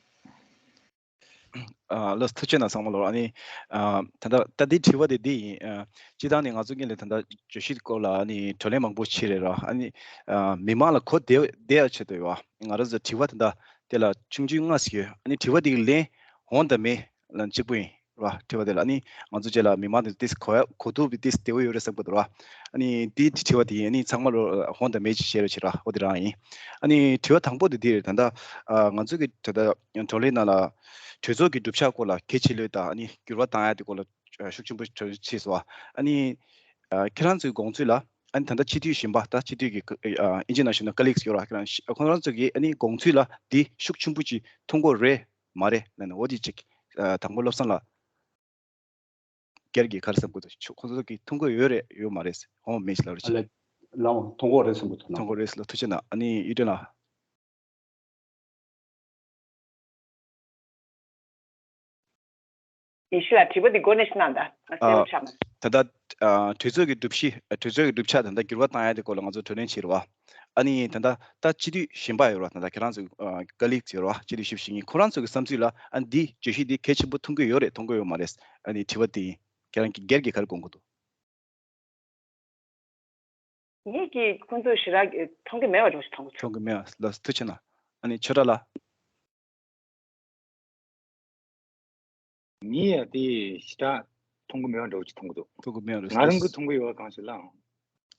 ཨ་ལགས་ཐུགས་རྗེ་གནང་ཚང་མ་ལོར། ཨ་ནི་ཨ་ད་ལྟ་ད་འདི་དྲི་བ་དེ་འདི་ཡིན། ཨ་སྤྱིར་བཏང་ནས་ང་ཚོ་ངེད་ལ་ད་ལྟ་བརྗོད་གཞི་སྐོར་ལ་ཨ་ནི་བགྲོ་གླེང་མང་པོ་བྱས་རེད་ར། ཨ་ནི་ཨ་མི་མང་ལ་གོ་བདེ་བདེ་ཡ་ཆེད་དུ་ཡོད། ང་རང་ཚོ་དྲི་བ་དེ་འདྲ་དེ་ལ་ཆུང་ཆུང་ལྔ་ཞིག་ཡོད། ཨ་ནི་དྲི་བ་དེ་གི་ལན་འོང་དང་མེད་ལ་གཅིག་པུ་ཡིན་ར། དྲི་བ་དེ་ལ་ཨ་ནི་ང་ཚོ་རྗེས་ལ་མི་མང་དེ་ཏིས་གོ་ཡ་གོ་ཐུབ་པའི་ཏིས་བདེ་བོ་ཡོད་རེད་བསམ་གི་འདུག་ར། ཨ་ནི་དེ་དྲི་བ་དེ་ཡིན། ཨ་ནི་ཚང་མ་ལོ་འོང་དང་མེད་ཅིག་བཤད་རོགས་བྱེད་ར། འོ་དེ་རང་ཡིན། ཨ་ནི་དྲི་བ་དང་པོ་དེ་འདི་རེད། ད་ལྟ་ཨ་ང་ཚོ་གི་ད་ལྟ་བགྲོ་གླེང་ནང་ལ་གྲོས་ཚོགས་ཀྱི་གྲུབ་ཆ་སྐོར་ལ་གལ་ཆེ་ལོས་དང་ཨ་ནི་འགྱུར་བ་བཏང་ཡ་དེ་སྐོར་ལ་ཤུགས་ཆེན་པོ་བྱས་སོང་། ཨ་ནི་ཨ་ཁྱེད་རང་ཚོའི་དགོངས་ཚུལ་ལ་ཨ་ནི་ད་ལྟ་སྤྱི་འཐུས་གཞན་པ་ད་སྤྱི་འཐུས་ཀྱི་ཨ་ཨིན་ཇི་ནང་ཞུས་ན་ཀ་ལིག་ཡོད་ར། ཁྱེད་རང་ཤི་ཁོང་རང་ཚོ་གི་ཨ་ནི་དགོངས་ཚུལ་ལ་འདི་ཤུགས་ཆེན་པོ་ཅིག་མཐོང་གི་རེད་མ་རེད་ལབ་ན། འོ་དེ་ཅིག་ཨ་དང་པོ་བློ་བཟང་ལགས། སྒེར་གྱི་ག་རེ་བསམ་གྱི་འདུག་ཁོང་ཚོ་གིས་མཐོང་གི་ཡོད་རེད་ཡོད་མ་རེད། ཧོང་མེད་ལབ་རེད། ཨ་ལེ། ལའང་མཐོང་གི་རེད་བསམ་གྱི་འདུག་ན། མཐོང་གི་རེད་ལ། ཐུགས་རྗེ་གནང་། ཨ་ནི་ཡིད་དྲན་ལ། ཡེ་ཤེས་ལགས་དྲི་བ་འདི་མགོ་ནས་ཤེས་གནང་ད། ང་གསལ་པོ་ཆགས་མ་སོང་། ད་ལྟ་ཨ་གྲོས་ཚོགས་ཀྱི་སྒྲུབ་གཞི་ཨ་གྲོས་ཚོགས་ཀྱི་གྲུབ་ཆ་ད་ལྟ་འགྱུར་བ་བཏང་ཡ་དེ་སྐོར་ལ་ང་ཚོ་བགྲོ་གླེང་བྱེད་རེད་བ། ཨ་ནི་ད་ལྟ་ད་སྤྱི་འཐུས་གཞན་པ་ཡོད་རེད་བ། ད་ལྟ་ཁྱེད་རང་ཚོ་ཨ་ཀ་ལིག་ཡོད་རེད་བ། སྤྱི་འཐུས་བཞི་བཅུ་ཞེ་གཉིས། ཁོ་རང་ཚོ་གི་བསམ་ཚུལ་ལ་ཨ་འདི་བརྗོད་གཞི་འདི་གལ་ཆེན་པོ་མཐོང་གི་ཡོད་རེད་མཐོང་གི་ཡོད་མ་རེད། ཨ་ནི་དྲི་བ་འདི་ཡིན། ཁྱེད་རང་གི་སྒེར་གྱི་ག་རེ་དགོངས་ཀྱི་འདུག་ངེད་ཀྱིས་ཁོང་ཚོ་ཞེ་དྲག་མཐོང་གི་མེད་པ་འདྲ་བོ་ཞིག་མཐོང་གི་འདུག་མཐོང་གི་མེད་པ་ལགས། ཐུགས་རྗེ་གནང་། ཨ་ནི་ཆོས་གྲགས་ལགས། ངས་ཡང་དེ་ཞེ་དྲག་མཐོང་གི་མེད་པ་འདྲ་བོ་ཅིག་མཐོང་གི་འདུག་མཐོང་གི་མེད་པ་རེད། ང་རང་གིས་མཐོང་གི་ཡོད་པ་གང་ཞིག་ལའང་།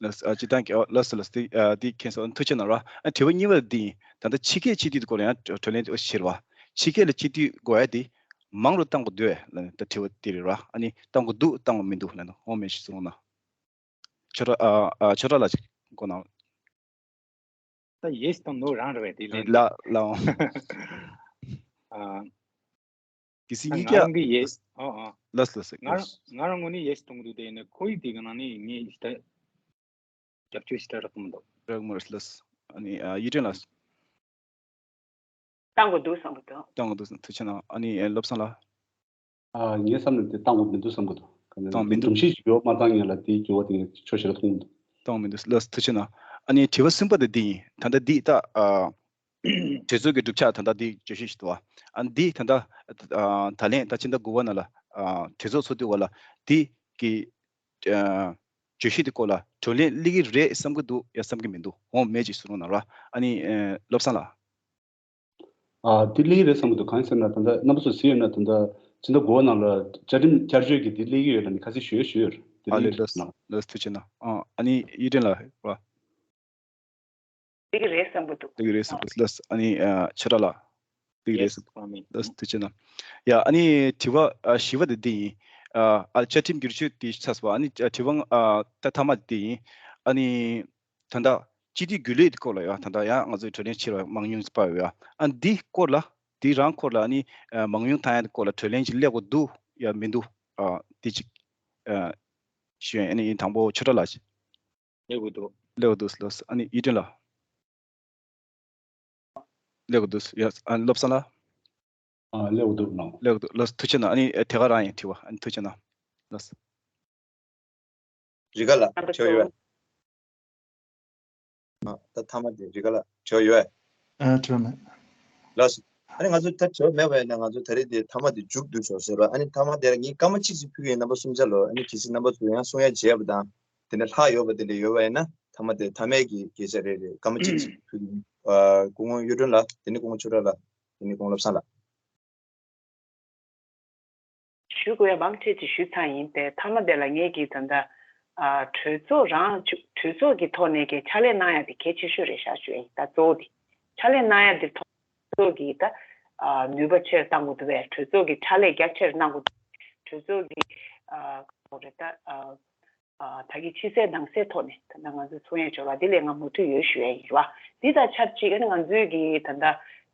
ལགས་སོ། ཨ། སྤྱིར་བཏང་གི། ཨོ། ལགས་སོ་ལགས་སོ། དེ། ཨ། དེ་མཁྱེན་སོང་། ཐུགས་རྗེ་གནང་ར། ཨ། དྲི་བ་གཉིས་པ་དེ་ཡིན། ད་ལྟ་ཕྱི་སྐད་སྤྱི་འཐུས་དེ་སྐོར་ལ་ཡང་དྲི་ལན་དེ་ཞིག་རེད་བ། ཕྱི་སྐད་ལ་སྤྱི་འཐུས་དགོས་ཡ་དེ་མང་རུ་གཏང་དགོས་འདུག་གས་ལབ་ནས་ད་དྲི་བ་དེ་རེད་ར། ཨ་ནི་གཏང་དགོས་འདུག་གཏང་དགོས་མི་འདུག་ལབ་ན། འོ་མེད་ཞིག་གསུང་རོགས་གནང་། ཆོས་གྲགས། ཨ། ཨ། ཆོས་གྲགས་ལགས་ཅིག་གོ་གནང་། ད་ཡེས་དང་ནོ་རང་རེད་པས། དེ་ལན། ལ་ལའང་། ཨ། གལ་སྲིད་ད་གཉིས་ང་ཀ་རང་གི་ཡེས། ཨོ་ཨོ། ལགས་ལགས། ང་རང་ང་རང་ངོས་ནས་ཡེས་གཏོང་གི་འདུག་དེ་ཡིན་ན་ཁོ་ཡིས་དེ་གི་ནང་ནས་ངས་ད་རྒྱབ་སྐྱོར་ཞེ་དྲག་རག་གི་མི་འདུག་རག་མ་རེད། ལགས། ཨ་ནི། ཨ། ཡིད་དྲན་ལགས། བཏང་དགོས་འདུག་བསམ་གི་འདུག་བཏང་དགོས་འདུག་བསམ། ཐུགས་རྗེ་གནང་། ཨ་ནི། ཨེ། བློ་བཟང་ལགས། ཨ། ངའི་བསམ་ནས་དེ་བཏང་དགོས་མི་འདུག་བསམ་གི་འདུག་ག་ནས་བཏང་མི་འདུག་སྒྲོམ་གཞི་ཞིག་ཡོད་མ་བཏང་ཡིན་ལ། དེའི་འགྱུར་བ་དེ་ངས་ཆོག་ཤེས་ར་མཐོང་གི་འདུག་བཏང་མི་འདུག་ལགས། ཐུགས་རྗེ་གནང་། ཨ་ནི་དྲི་བ་གསུམ་པ་དེ་འདི་ཡིན། ད་ལྟ་འདི་ད། ཨ། གྲོས་ཚོགས་ཀྱི་གྲུབ་ཆ་ད་ལྟ་འདི་བརྗོད་གཞི་ཞིག་འདུག་བ། ཨ། འདི་ད་ལྟ། ཨ། ད་ལན་ད་ཕྱི་ཟླ་དགུ་པ་ནང་ལ། ཨ། གྲོས་ཚོགས་ཚོགས་དུས་སྐོར་ལ་འདི་གི། ཨ། བརྗོད་གཞི་འདི་སྐོར་ལ་གྲོས་ལན་སླེབས་ཀྱི་རེད་བསམ་གྱི་འདུག་ཡ་བསམ་གྱི་མི་འདུག་འོ་མེད་ཅིག་གསུང་རོགས་གནང་ར། ཨ་ནི། ཨ། བློ་བཟང་ལགས། ཨ། དེ་སླེབས་ཀྱི་རེད་བསམ་གྱི་འདུག་གང་ཡིན་ཟེར་ན། ད་ལྟ་རྣམ་པ་ཚོ་གཟིགས་ཡོད་ན། ད་ལྟ་ཕྱི་ཟླ་དགུ་པ་ནང་ལ་བཅའ་ཁྲིམས་བསྐྱར་བཅོས་ཀྱི་དེ་སླེབས་ཀྱི་ཡོད་ལབ་ནས་ཁ་གསལ་ཞུ་ཡ་ཞུ་ཡོད་རེད། དེ། ཨ། ལགས་ལགས་ལགས། ཐུགས་རྗེ་གནང་། ཨ། ཨ་ནི་ཡིད་དྲན་ལགས་ར། སླེབས་ཀྱི་རེད་བསམ་གྱི་འདུག་སླེབས་ཀྱི་རེད་བསམ་གྱི་འདུག་ལགས། ཨ་ནི། ཨ། ཆོས་གྲགས་ལགས། སླེབས་ཀྱི་རེད་བསམ། ལགས། ཐུགས་རྗེ་གནང་། ཡ། ཨ་ནི་དྲི་བ། ཨ། བཞི་པ་དེ་འདི་ཡིན། ཨ། ཨ། བཅའ་ཁྲིམས་བསྒྱུར་བཅོས་དེ་ཚར་སོང་བ། ཨ་ནི་དྲི་བ། ཨ། ད་མཐའ་མ་དེ་ཡིན། ཨ་ནི། ད་ལྟ་སྤྱི་འཐུས་རྒྱུན་ལས་ཀྱི་སྐོར་ལ་ཡ། ད་ལྟ་ཡང་ང་ཚོའི་གྲོས་གླེང་བྱས་པ་མང་ཉུང་ཙམ་ཡོད་ཡ། ཨ། འདི་སྐོར་ལ། འདི་རང་སྐོར་ལ། ཨ་ནི། ཨ། མང་ཉུང་བཏང་ཡ་སྐོར་ལ་གྲོས་གླེང་ཅིག་སླེབས་དགོས་འདུག་ཡ་མི་འདུག་ཨ། འདི་ཅིག་ཨ། ཞུ་ཡ་ཡིན། ཨ་ནི་དང་པོ་ཆོས་གྲགས་ལགས། སླེབས་དགོས་འདུག་སླེབས་དགོས་འདུག་ལགས། ཨ་ནི་ཡིད་དྲན་ལགས། སླེབས་དགོས་འདུག་ཡ། ཨ། བློ་བཟང་ལགས། ཨ། སླེབས་དགོས་འདུག་ལགས། སླེབས་དགོས་འདུག་ལགས། ཐུགས་རྗེ་གནང་། ཨ་ནི་དེ་ག་རང་ཡིན་དྲི་བ། ཨ་ནི་ཐུགས་རྗེ་གནང་། ལགས། རི་ཀ་ལགས། རྣམ་པ་ཚོ་ཡོད། ཨ། ད་མཐའ་མ་དེ་རི་ཀ་ལགས་དྲི་བ་ཡོད། ཨ། དྲི་བ་མེད། ལགས་སོ། ཨ་ནི་ང་ཚོ་ད་དྲི་བ་མེད་པ་ཡིན་ན། ང་ཚོ་ད་རེས་དེ་མཐའ་མ་དེ་མཇུག་བསྡུ་ཆོག་ཟེར་བ། ཨ་ནི་མཐའ་མ་དེར་ངས་སྐར་མ་གཅིག་ཅིག་ཕུལ་གྱི་ཡིན། རྣམ་པ་གསུམ་ཆ་ལ། ཨ་ནི་གལ་སྲིད་རྣམ་པ་ཚོ་ཡང་གསུང་ཡ་བརྗེད་པ་དང་། དེ་ནས་ལྷག་ཡོད་པ་དེ་འདྲ་ཡོད་པ་ཡིན་ན། མཐའ་མ་དེ་མཐའ་མའི་གི་སྐད་ཆ་རེ་རེ་སྐར་མ་གཅིག་ཅིག་ཕུལ་གྱི་ཡིན། ཨ། སྐུ་ངོ་གཡུ་སྒྲོན་ལགས། དེ་ནས་སྐུ་ངོ་ཆོས་གྲགས་ལགས། དེ་ནས་སྐུ་ངོ་བློ་བཟང་ལགས། ཞུ་དགོས་ཡ་མང་ཆེ་ཅིག་ཞུས་ཚར་ཡིན་པས། མཐའ་མ་དེ་ལ་ངས་ཀྱིས་ད་ལྟ། ཨ། གྲོས་ཚོགས་རང་། གྲོས་ཚོགས་ཀྱི་ཐོག་ནས་ཀྱི་ཕྱག་ལས་གནང་ཡ་དེ་གལ་ཆེ་ཤོས་རེད་ཤག་ཞུ་ཡ་ཡིན། ད་གཙོ་བོ་དེ་ཕྱག་ལས་གནང་ཡ་དེ་ཐོག་གྲོས་ཚོགས་ཀྱི་ད། ཨ། ནུས་པ་ཆེར་གཏང་དགོས་འདུག་པས། གྲོས་ཚོགས་ཀྱི་ཕྱག་ལས་རྒྱ་ཆེར་གནང་དགོས་འདུག་གྲོས་ཚོགས་ཀྱི། ཨ། ག་རེ་ད། ཨ། ཨ། ད་གི་ཕྱི་གསལ་ནང་གསལ་ཐོག་ནས་ད་ལྟ་ང་ཚོས་ཚོང་ཡ་འབྱོར་བ་འདི་ལས་ང་མོས་མཐུན་ཡོད་ཞུ་ཡ་ཡིན་ར་བ། འདི་དང་ཆབས་ཅིག་ཨ་ནི་ང་ཚོའི་གི་ད་ལྟ་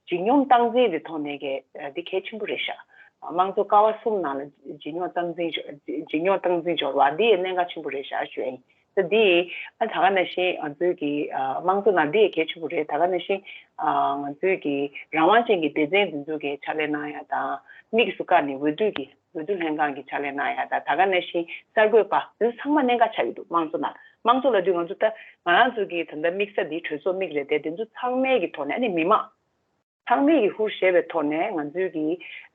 ལྗིད་སྙོམས་སྟངས་འཛིན་གྱི་ཐོག་ནས་ཀྱི་འདི་གལ་ཆེན་པོ་རེད་ཤག་དམངས་གཙོ་ཀ་བ་གསུམ་ནང་ལ་ལྗིད་སྙོམས་སྟངས་འཛིན་འབྱོར། ལྗིད་སྙོམས་སྟངས་འཛིན་འབྱོར་བ་འདི་གནད་འགག་ཆེན་པོ་རེད་ཤག་ཞུ་ཡ་ཡིན། ད་འདི་ཨ་ད་ག་ནང་བཞིན་ང་ཚོའི་གི་ཨ་དམངས་གཙོ་ནང་འདི་གལ་ཆེན་པོ་རེད། ད་ག་ནང་བཞིན་ཨ་ང་ཚོའི་གི་རང་དབང་ཅན་གྱི་སྡེ་ཚན་འདི་ཚོ་གི་ཕྱག་ལས་གནང་ཡ་དང་། དམིགས་སུ་བཀར་ནས་འོས་བསྡུ་གི་འོས་བསྡུ་ལྷན་ཁང་གི་ཕྱག་ལས་གནང་ཡ་དང་། ད་ག་ནང་བཞིན་གསར་འགོད་པ་འདི་ཚོ་ཚང་མ་གནད་འགག་ཆགས་ཀྱི་འདུག་དམངས་གཙོ་ནང་། དམངས་གཙོ་ལབ་དུས་ང་ཚོ་ད་ང་རང་ཚོ་གི་ད་ལྟ་དམིགས་ས་འདི་གྲོས་ཚོགས་དམིགས་རེད་དེ། དེ་ཚོ་ཚང་མའི་གི་ཐོག་ནས། ཨ་ནི་མི་མང་ཚང་མས་ཀྱི་ཧུར་བཞེས་པའི་ཐོག་ནས་ང་ཚོའི་གི་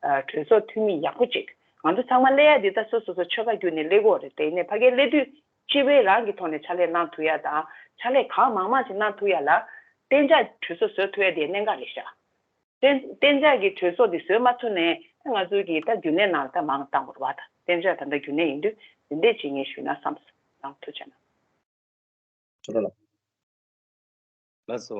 ཨ་གྲོས་ཚོགས་འཐུས་མི་ཡག་པོ་ཅིག་ང་ཚོ་ཚང་མ་སླེབས་ཡ་འདི་ད་སོ་སོ་སོ་ཆོལ་ཁ་བརྒྱུད་ནས་སླེབས་དགོས་རེད། དེ་ནས་ཕ་གིར་སླེབས་དུས་སྤྱི་པའི་རང་གི་ཐོག་ནས་ཕྱག་ལས་གནང་ཐུབ་ཡ་དང་། ཕྱག་ལས་གང་མང་མང་ཅིག་གནང་ཐུབ་ཡ་ལ་གཏན་འཇགས་གྲོས་ཚོགས་བཟོ་ཐུབ་ཡ་དེ་གནད་འགག་རེད་ཤག་གཏན་གཏན་འཇགས་ཀྱི་གྲོས་ཚོགས་འདི་བཟོ་མ་ཐུབ་ནས་ང་ཚོའི་གི་ད་རྒྱུན་ལས་ནང་ལ་ད་མང་བཏང་དགོས་རེད་བ། ད་གཏན་འཇགས་ད་ལྟ་རྒྱུན་ལས་ཡིན་དུས་འདི་འདྲས་ཅིག་ངས་ཞུས་ན་བསམ་སོང་། ཐུགས་རྗེ་གནང་། ཆོས་གྲགས་ལགས། ལགས་སོ།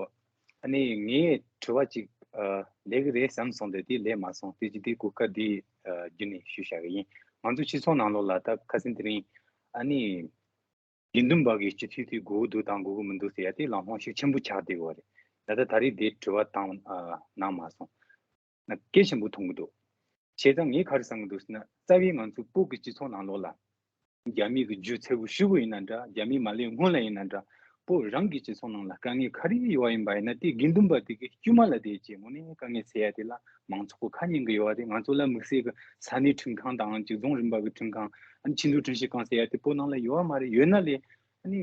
ཨ་ནི་ངས་དྲི་བ་ཅིག་ཨ་ལས་ཀྱི་རེད་བསམ་སོང་སྟེ། དེ་ལས་མ་སོང་། དེ་ཅི་དེ་གོ་སྐབས་འདི་ཨ་བརྒྱུད་ནས་ཞུས་བཞག་གི་ཡིན། ང་ཚོ་སྤྱི་ཚོགས་ནང་ལོགས་ལ་ད་ཁ་སང་དེ་རིང་ཨ་ནི་དགེ་འདུན་པ་གི་སྤྱི་འཐུས་དེ་དགོས་ཀྱི་འདུག་དང་དགོས་ཀྱི་མི་འདུག་ཟེར་ཡ་དེ་ལམ་ལྷོང་ཤུགས་ཆེན་པོ་ཆགས་བསྡད་ཡོད་རེད། ད་ལྟ་ད་རེས་དེ་དྲི་བ་བཏང་ཨ་གནང་མ་སོང་། ན་གལ་ཆེན་པོ་མཐོང་གི་འདུག་བྱས་ཙང་ངས་ག་རེ་བསམ་གི་འདུག་ཟེར་ན། རྩ་བའི་ང་ཚོ་བོད་ཀྱི་སྤྱི་ཚོགས་ནང་ལོགས་ལ་རྒྱ་མི་གི་རྒྱུ་འཚེ་བོ་ཞུ་དགོས་ཡིན་ན་འདྲ། རྒྱ་མི་མ་སླེབས་སྔོན་ལ་ཡིན་ན་འདྲ། བོད་རང་གི་སྤྱི་ཚོགས་ནང་ལ་དཀའ་ངལ་ག་རེ་ཡོད་པ་ཡིན་པ་ཡིན་ན། དེ་དགེ་འདུན་པ་དེ་གི་དཀྱུས་མ་ལ་བསྡད་བྱས་དངོས་གནས་དཀའ་ངལ་སེལ་ཡ་དེ་ལ་མང་ཚོགས་ཀྱི་ཁ་ཉན་གི་ཡོད་པ་རེད། ང་ཚོ་ལ་དམིགས་བསལ་གི་ས་གནས་ཁྲིམས་ཁང་དང་གཅིག་རྫོང་རིམ་པ་གི་ཁྲིམས་ཁང་། ཨ་ནི་ཆོས་འདུལ་ཁྲིམས་ཞིབ་ཁང་ཟེར་ཡ་དེ་བོད་ནང་ལ་ཡོད་པ་མ་རེད། ཡོད་ན་ལས་ཨ་ནི་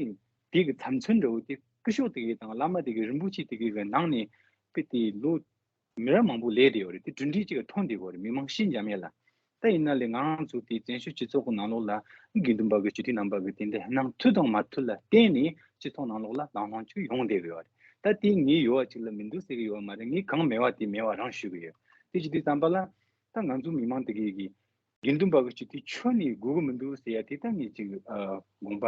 དེ་གི་ཚབ་མཚོན་འདྲ་བོ་དེ་སྐུ་ཞབས་དེ་གི་དང་བླ་མ་དེ་གི་རིན་པོ་ཆེ་དེ་གི་གི་ནང་ནས་དཔེ་དེ་ལོ་མི་རབས་མང་པོ་ལས་བསྡད་ཡོད་རེད། དེ་གྲུབ་འབྲས་གཅིག་ག་ཐོན་བསྡད་ཡོད་རེད། མི་མང་ཤི་འཇམ་ཡ་ལ། ད་ཡིན་ན་ལས་ང་རང་ཚོ་དེ་བཙན་བྱོལ་སྤྱི་ཚོགས་ཀྱི་ནང་ལོགས་ལ་དགེ་འདུན་པ་གི་སྤྱི་འཐུས་རྣམ་པ་གི་དེ་འདྲ་གནང་ཐུབ་དང་མ་ཐུབ་ལ་བརྟེན་ནས་སྤྱི་ཚོགས་ནང་ལོགས་ལ་ལངས་ལངས་ཅིག་ཡོང་བསྡད་ཡོད་རེད། ད་དེ་ངའི་ཡོད་པ་ཅིག་ལ་མི་འདུག་ཟེར་གི་ཡོད་མ་རེད། ངས་གང་མེད་པ་དེ་མེད་པ་རང་ཞུ་གི་ཡོད། དེ་བྱེད་དུས་ཙམ་པ་ལ་ད་ང་ཚོ་མི་མང་དེ་གས་ཀྱིས་དགེ་འདུན་པ་གི་སྤྱི་འཐུས་ཁྱོན་ནས་དགོས་ཀྱི་མི་འདུག་ཟེར་ཡ་དེ་ད་ངས་ཅིག་ཨ་དགོངས་པ་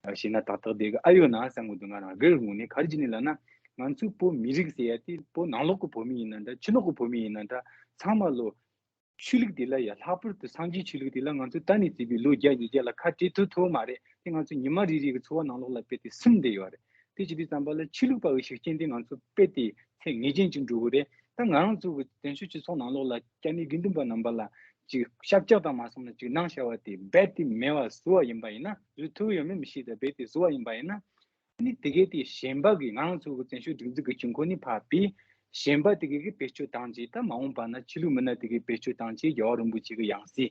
བཞེས་ན་ཏག་ཏག་བསྡད་གི་ཨ་ཡོད་ན་བསམ་གི་འདུག་ང་རང་སྒེར་ངོས་ནས། ག་རེ་བྱས་ནས་ལབ་ན་ང་ཚོའི་བོད་མི་རིགས་ཟེར་ཡ་དེ་བོད་ནང་ལོགས་ཀྱི་བོད་མི་ཡིན་ན་འདྲ། ཕྱི་ལོགས་ཀྱི་བོད་མི་ཡིན་ན་འདྲ། ཚང་མ་ལོ་ཆོས་ལུགས་དེ་ལ་ཡ། ལྷག་པར་དུ་སངས་རྒྱས་ཆོས་ལུགས་དེ་ལ་ང་ཚོ་ད་ནས་བརྩིས་པའི་ལོ་བརྒྱ་ཉིས་བརྒྱ་ལ་ཁ་བྲལ་ཐུབ་ཐུབ་མ་རེད། དེ་ང་ཚོ་ཉི་མ་རེ་རེ་གི་འཚོ་བ་ནང་ལོགས་ལ་རྦད་དེ་སིམ་བསྡད་ཡོད་རེད། དེ་བྱེད་དུས་ཙམ་པ་ལ་ཆོས་ལུགས་པ་གི་ཤུགས་རྐྱེན་དེ་ང་ཚོ་རྦད་དེ་ཚད་ངེས་ཅན་ཅིག་འགྲོ་གི་རེད། ད་ང་རང་ཚོ་གི་བཙན་བྱོལ་སྤྱི་ཚོགས་ནང་ལོགས་ལ་སྐྱབས་གནས་དགེ་འདུན་པ་རྣམ་པ་ལ་ཅིག་ཤབ་སྐྱག་དང་མ་སོང་ན་ཅིག་གནང་བྱ་བ་དེ་རྦད་དེ་མེད་པ་བཟོ་བ་ཡིན་པ་ཡིན་ན། བཟོ་ཐུབ་ཡོད་མེད་མི་ཤེས། ད་རྦད་དེ་བཟོ་བ་ཡིན་པ་ཡིན་ན། ཨ་ནི་དེ་གས་དེ་གཞན་པ་གི་ང་རང་ཚོ་གི་བཙན་བྱོལ་སྒྲིག་འཛུགས་ཀྱི་དཀྱིལ་འཁོར་ནས་ཕར་ཕུད། གཞན་པ་དེ་གས་ཀྱིས་བེད་སྤྱོད་བཏང་བྱས། ད་མ་འོངས་པ་ན་ཆོས་ལུགས་མི་སྣ་དེ་གས་བེད་སྤྱོད་བཏང་བྱས་རྒྱལ་བ་རིན་པོ་ཆེ་གི་ཡང་སྲིད་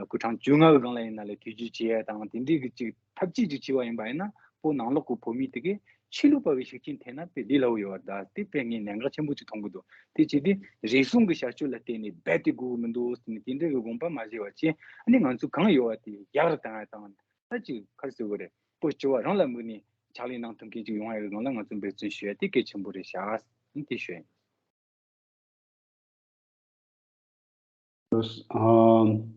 སྐུ་ཕྲེང་བཅོ་ལྔ་གི་སྒང་ལ་ཡིན་ན་ལས་ཐེ་བྱུས་བྱེད་ཡ་དང་དེ་འདྲའི་གི་ཅིག་ཐབས་ཇུས་ཅིག་བྱས་པ་ཡིན་པ་ཡིན་ན། བོད་ནང་ལོགས་ཀྱི་བོད་མི་དེ་གས་ཆོས་ལུགས་པ་གི་ཤུགས་རྐྱེན་ཐེབས་ན་དཔེ་ལས་སླ་པོ་ཡོད་པ། ད་དེ་དཔེ་ངས་གནད་འགག་ཆེན་པོ་ཅིག་མཐོང་གི་འདུག་དེ་བྱས་ཏེ་རེ་ཟུང་གི་བྱ་སྤྱོད་ལ་བརྟེན་ནས་རྦད་དེ་དགོས་ཀྱི་མི་འདུག་ཟེར་ནས་དེ་འདྲའི་གི་དགོངས་པ་མ་བཞེས་པ་བྱས། ཨ་ནི་ང་ཚོ་གང་ཡོད་པ་དེ་ཡག་རུ་བཏང་ཡ་དང་། ད་ཅིག་ག་རེ་ཟེར་དགོས་རེད། བོད་སྤྱི་བ་རང་ལ་དམིགས་ནས་ཕྱག་ལས་གནང་ཐུབ་མཁན་ཅིག་ཡོང་ཡ་གི་སྒང་ལ་ང་ཚོ་འབད་བརྩོན་ཞུ་ཡ་དེ་གལ་ཆེན་པོ་རེད་ཤག་དེ་ཞུ་ཡ་ཡིན། ཨམ།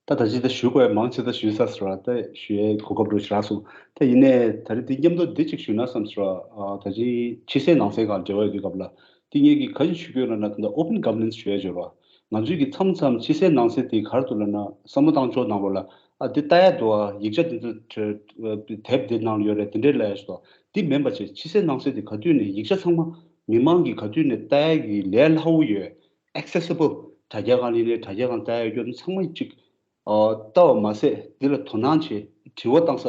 ད་ད་ཅི་ད་ཞུ་དགོས་མང་ཆེ་ད་ཞུས་ཚར་སོང་ར། ད་ཞུ་ཡའི་གོ་སྐབས་རུ་ཞིག་རག་སོང་། ད་ཡིན་ནའི་ད་རེས་འདི་མཉམ་དུ་འདི་གཅིག་ཞུས་ན་བསམ་སོང་ར། ཨ། ད་ཅི་ཕྱི་གསལ་ནང་གསལ་སྒང་འབྲེལ་བ་ཡོད་དུས་སྐབས་ལ། དེ་ངེད་ཀྱིས་ག་ཅི་ཞུ་གི་ཡོད་ལབ་ན། ད་ལྟ་open governance ཞུ་ཡ་ཡོད་ར། ང་ཚོས་ཀྱི་མཚམས་མཚམས་ཕྱི་གསལ་ནང་གསལ་དེ་ག་རེ་འདུག་ལབ་ན། བསམ་བློ་བཏང་ཕྱོགས་ནང་ལོགས་ལ། ཨ། འདི་ལྟ་ཡ་འདུག་ཨ། ཡིག་ཆ་འདི་ཚོ་དེབ་འདི་ནང་ལ་ཡོད་རེད། དེ་འདྲས་ལབ་ཡ་ཞིག་འདུག་འདི་མིན་པ་བྱས། ཕྱི་གསལ་ནང་གསལ་དེ་ག་དུས་ནས་ཡིག་ཆ་ཚང་མ་མི་མང་གིས་ག་དུས་ནས་ལྟ་ཡ་གི་ལས་སླ་པོ་ཡོད། accessible། དྲ་རྒྱ་སྒང་ལ་ཡིན་ནའི་དྲ་རྒྱ་སྒང་ལྟ་ཡ་ཡོད་ཚང་མ་གཅིག་ཨ། ལྟ་བ་མ་ཟད་འདི་ལ་དོ་སྣང་བྱེད། དྲི་བ་བཏང་ས་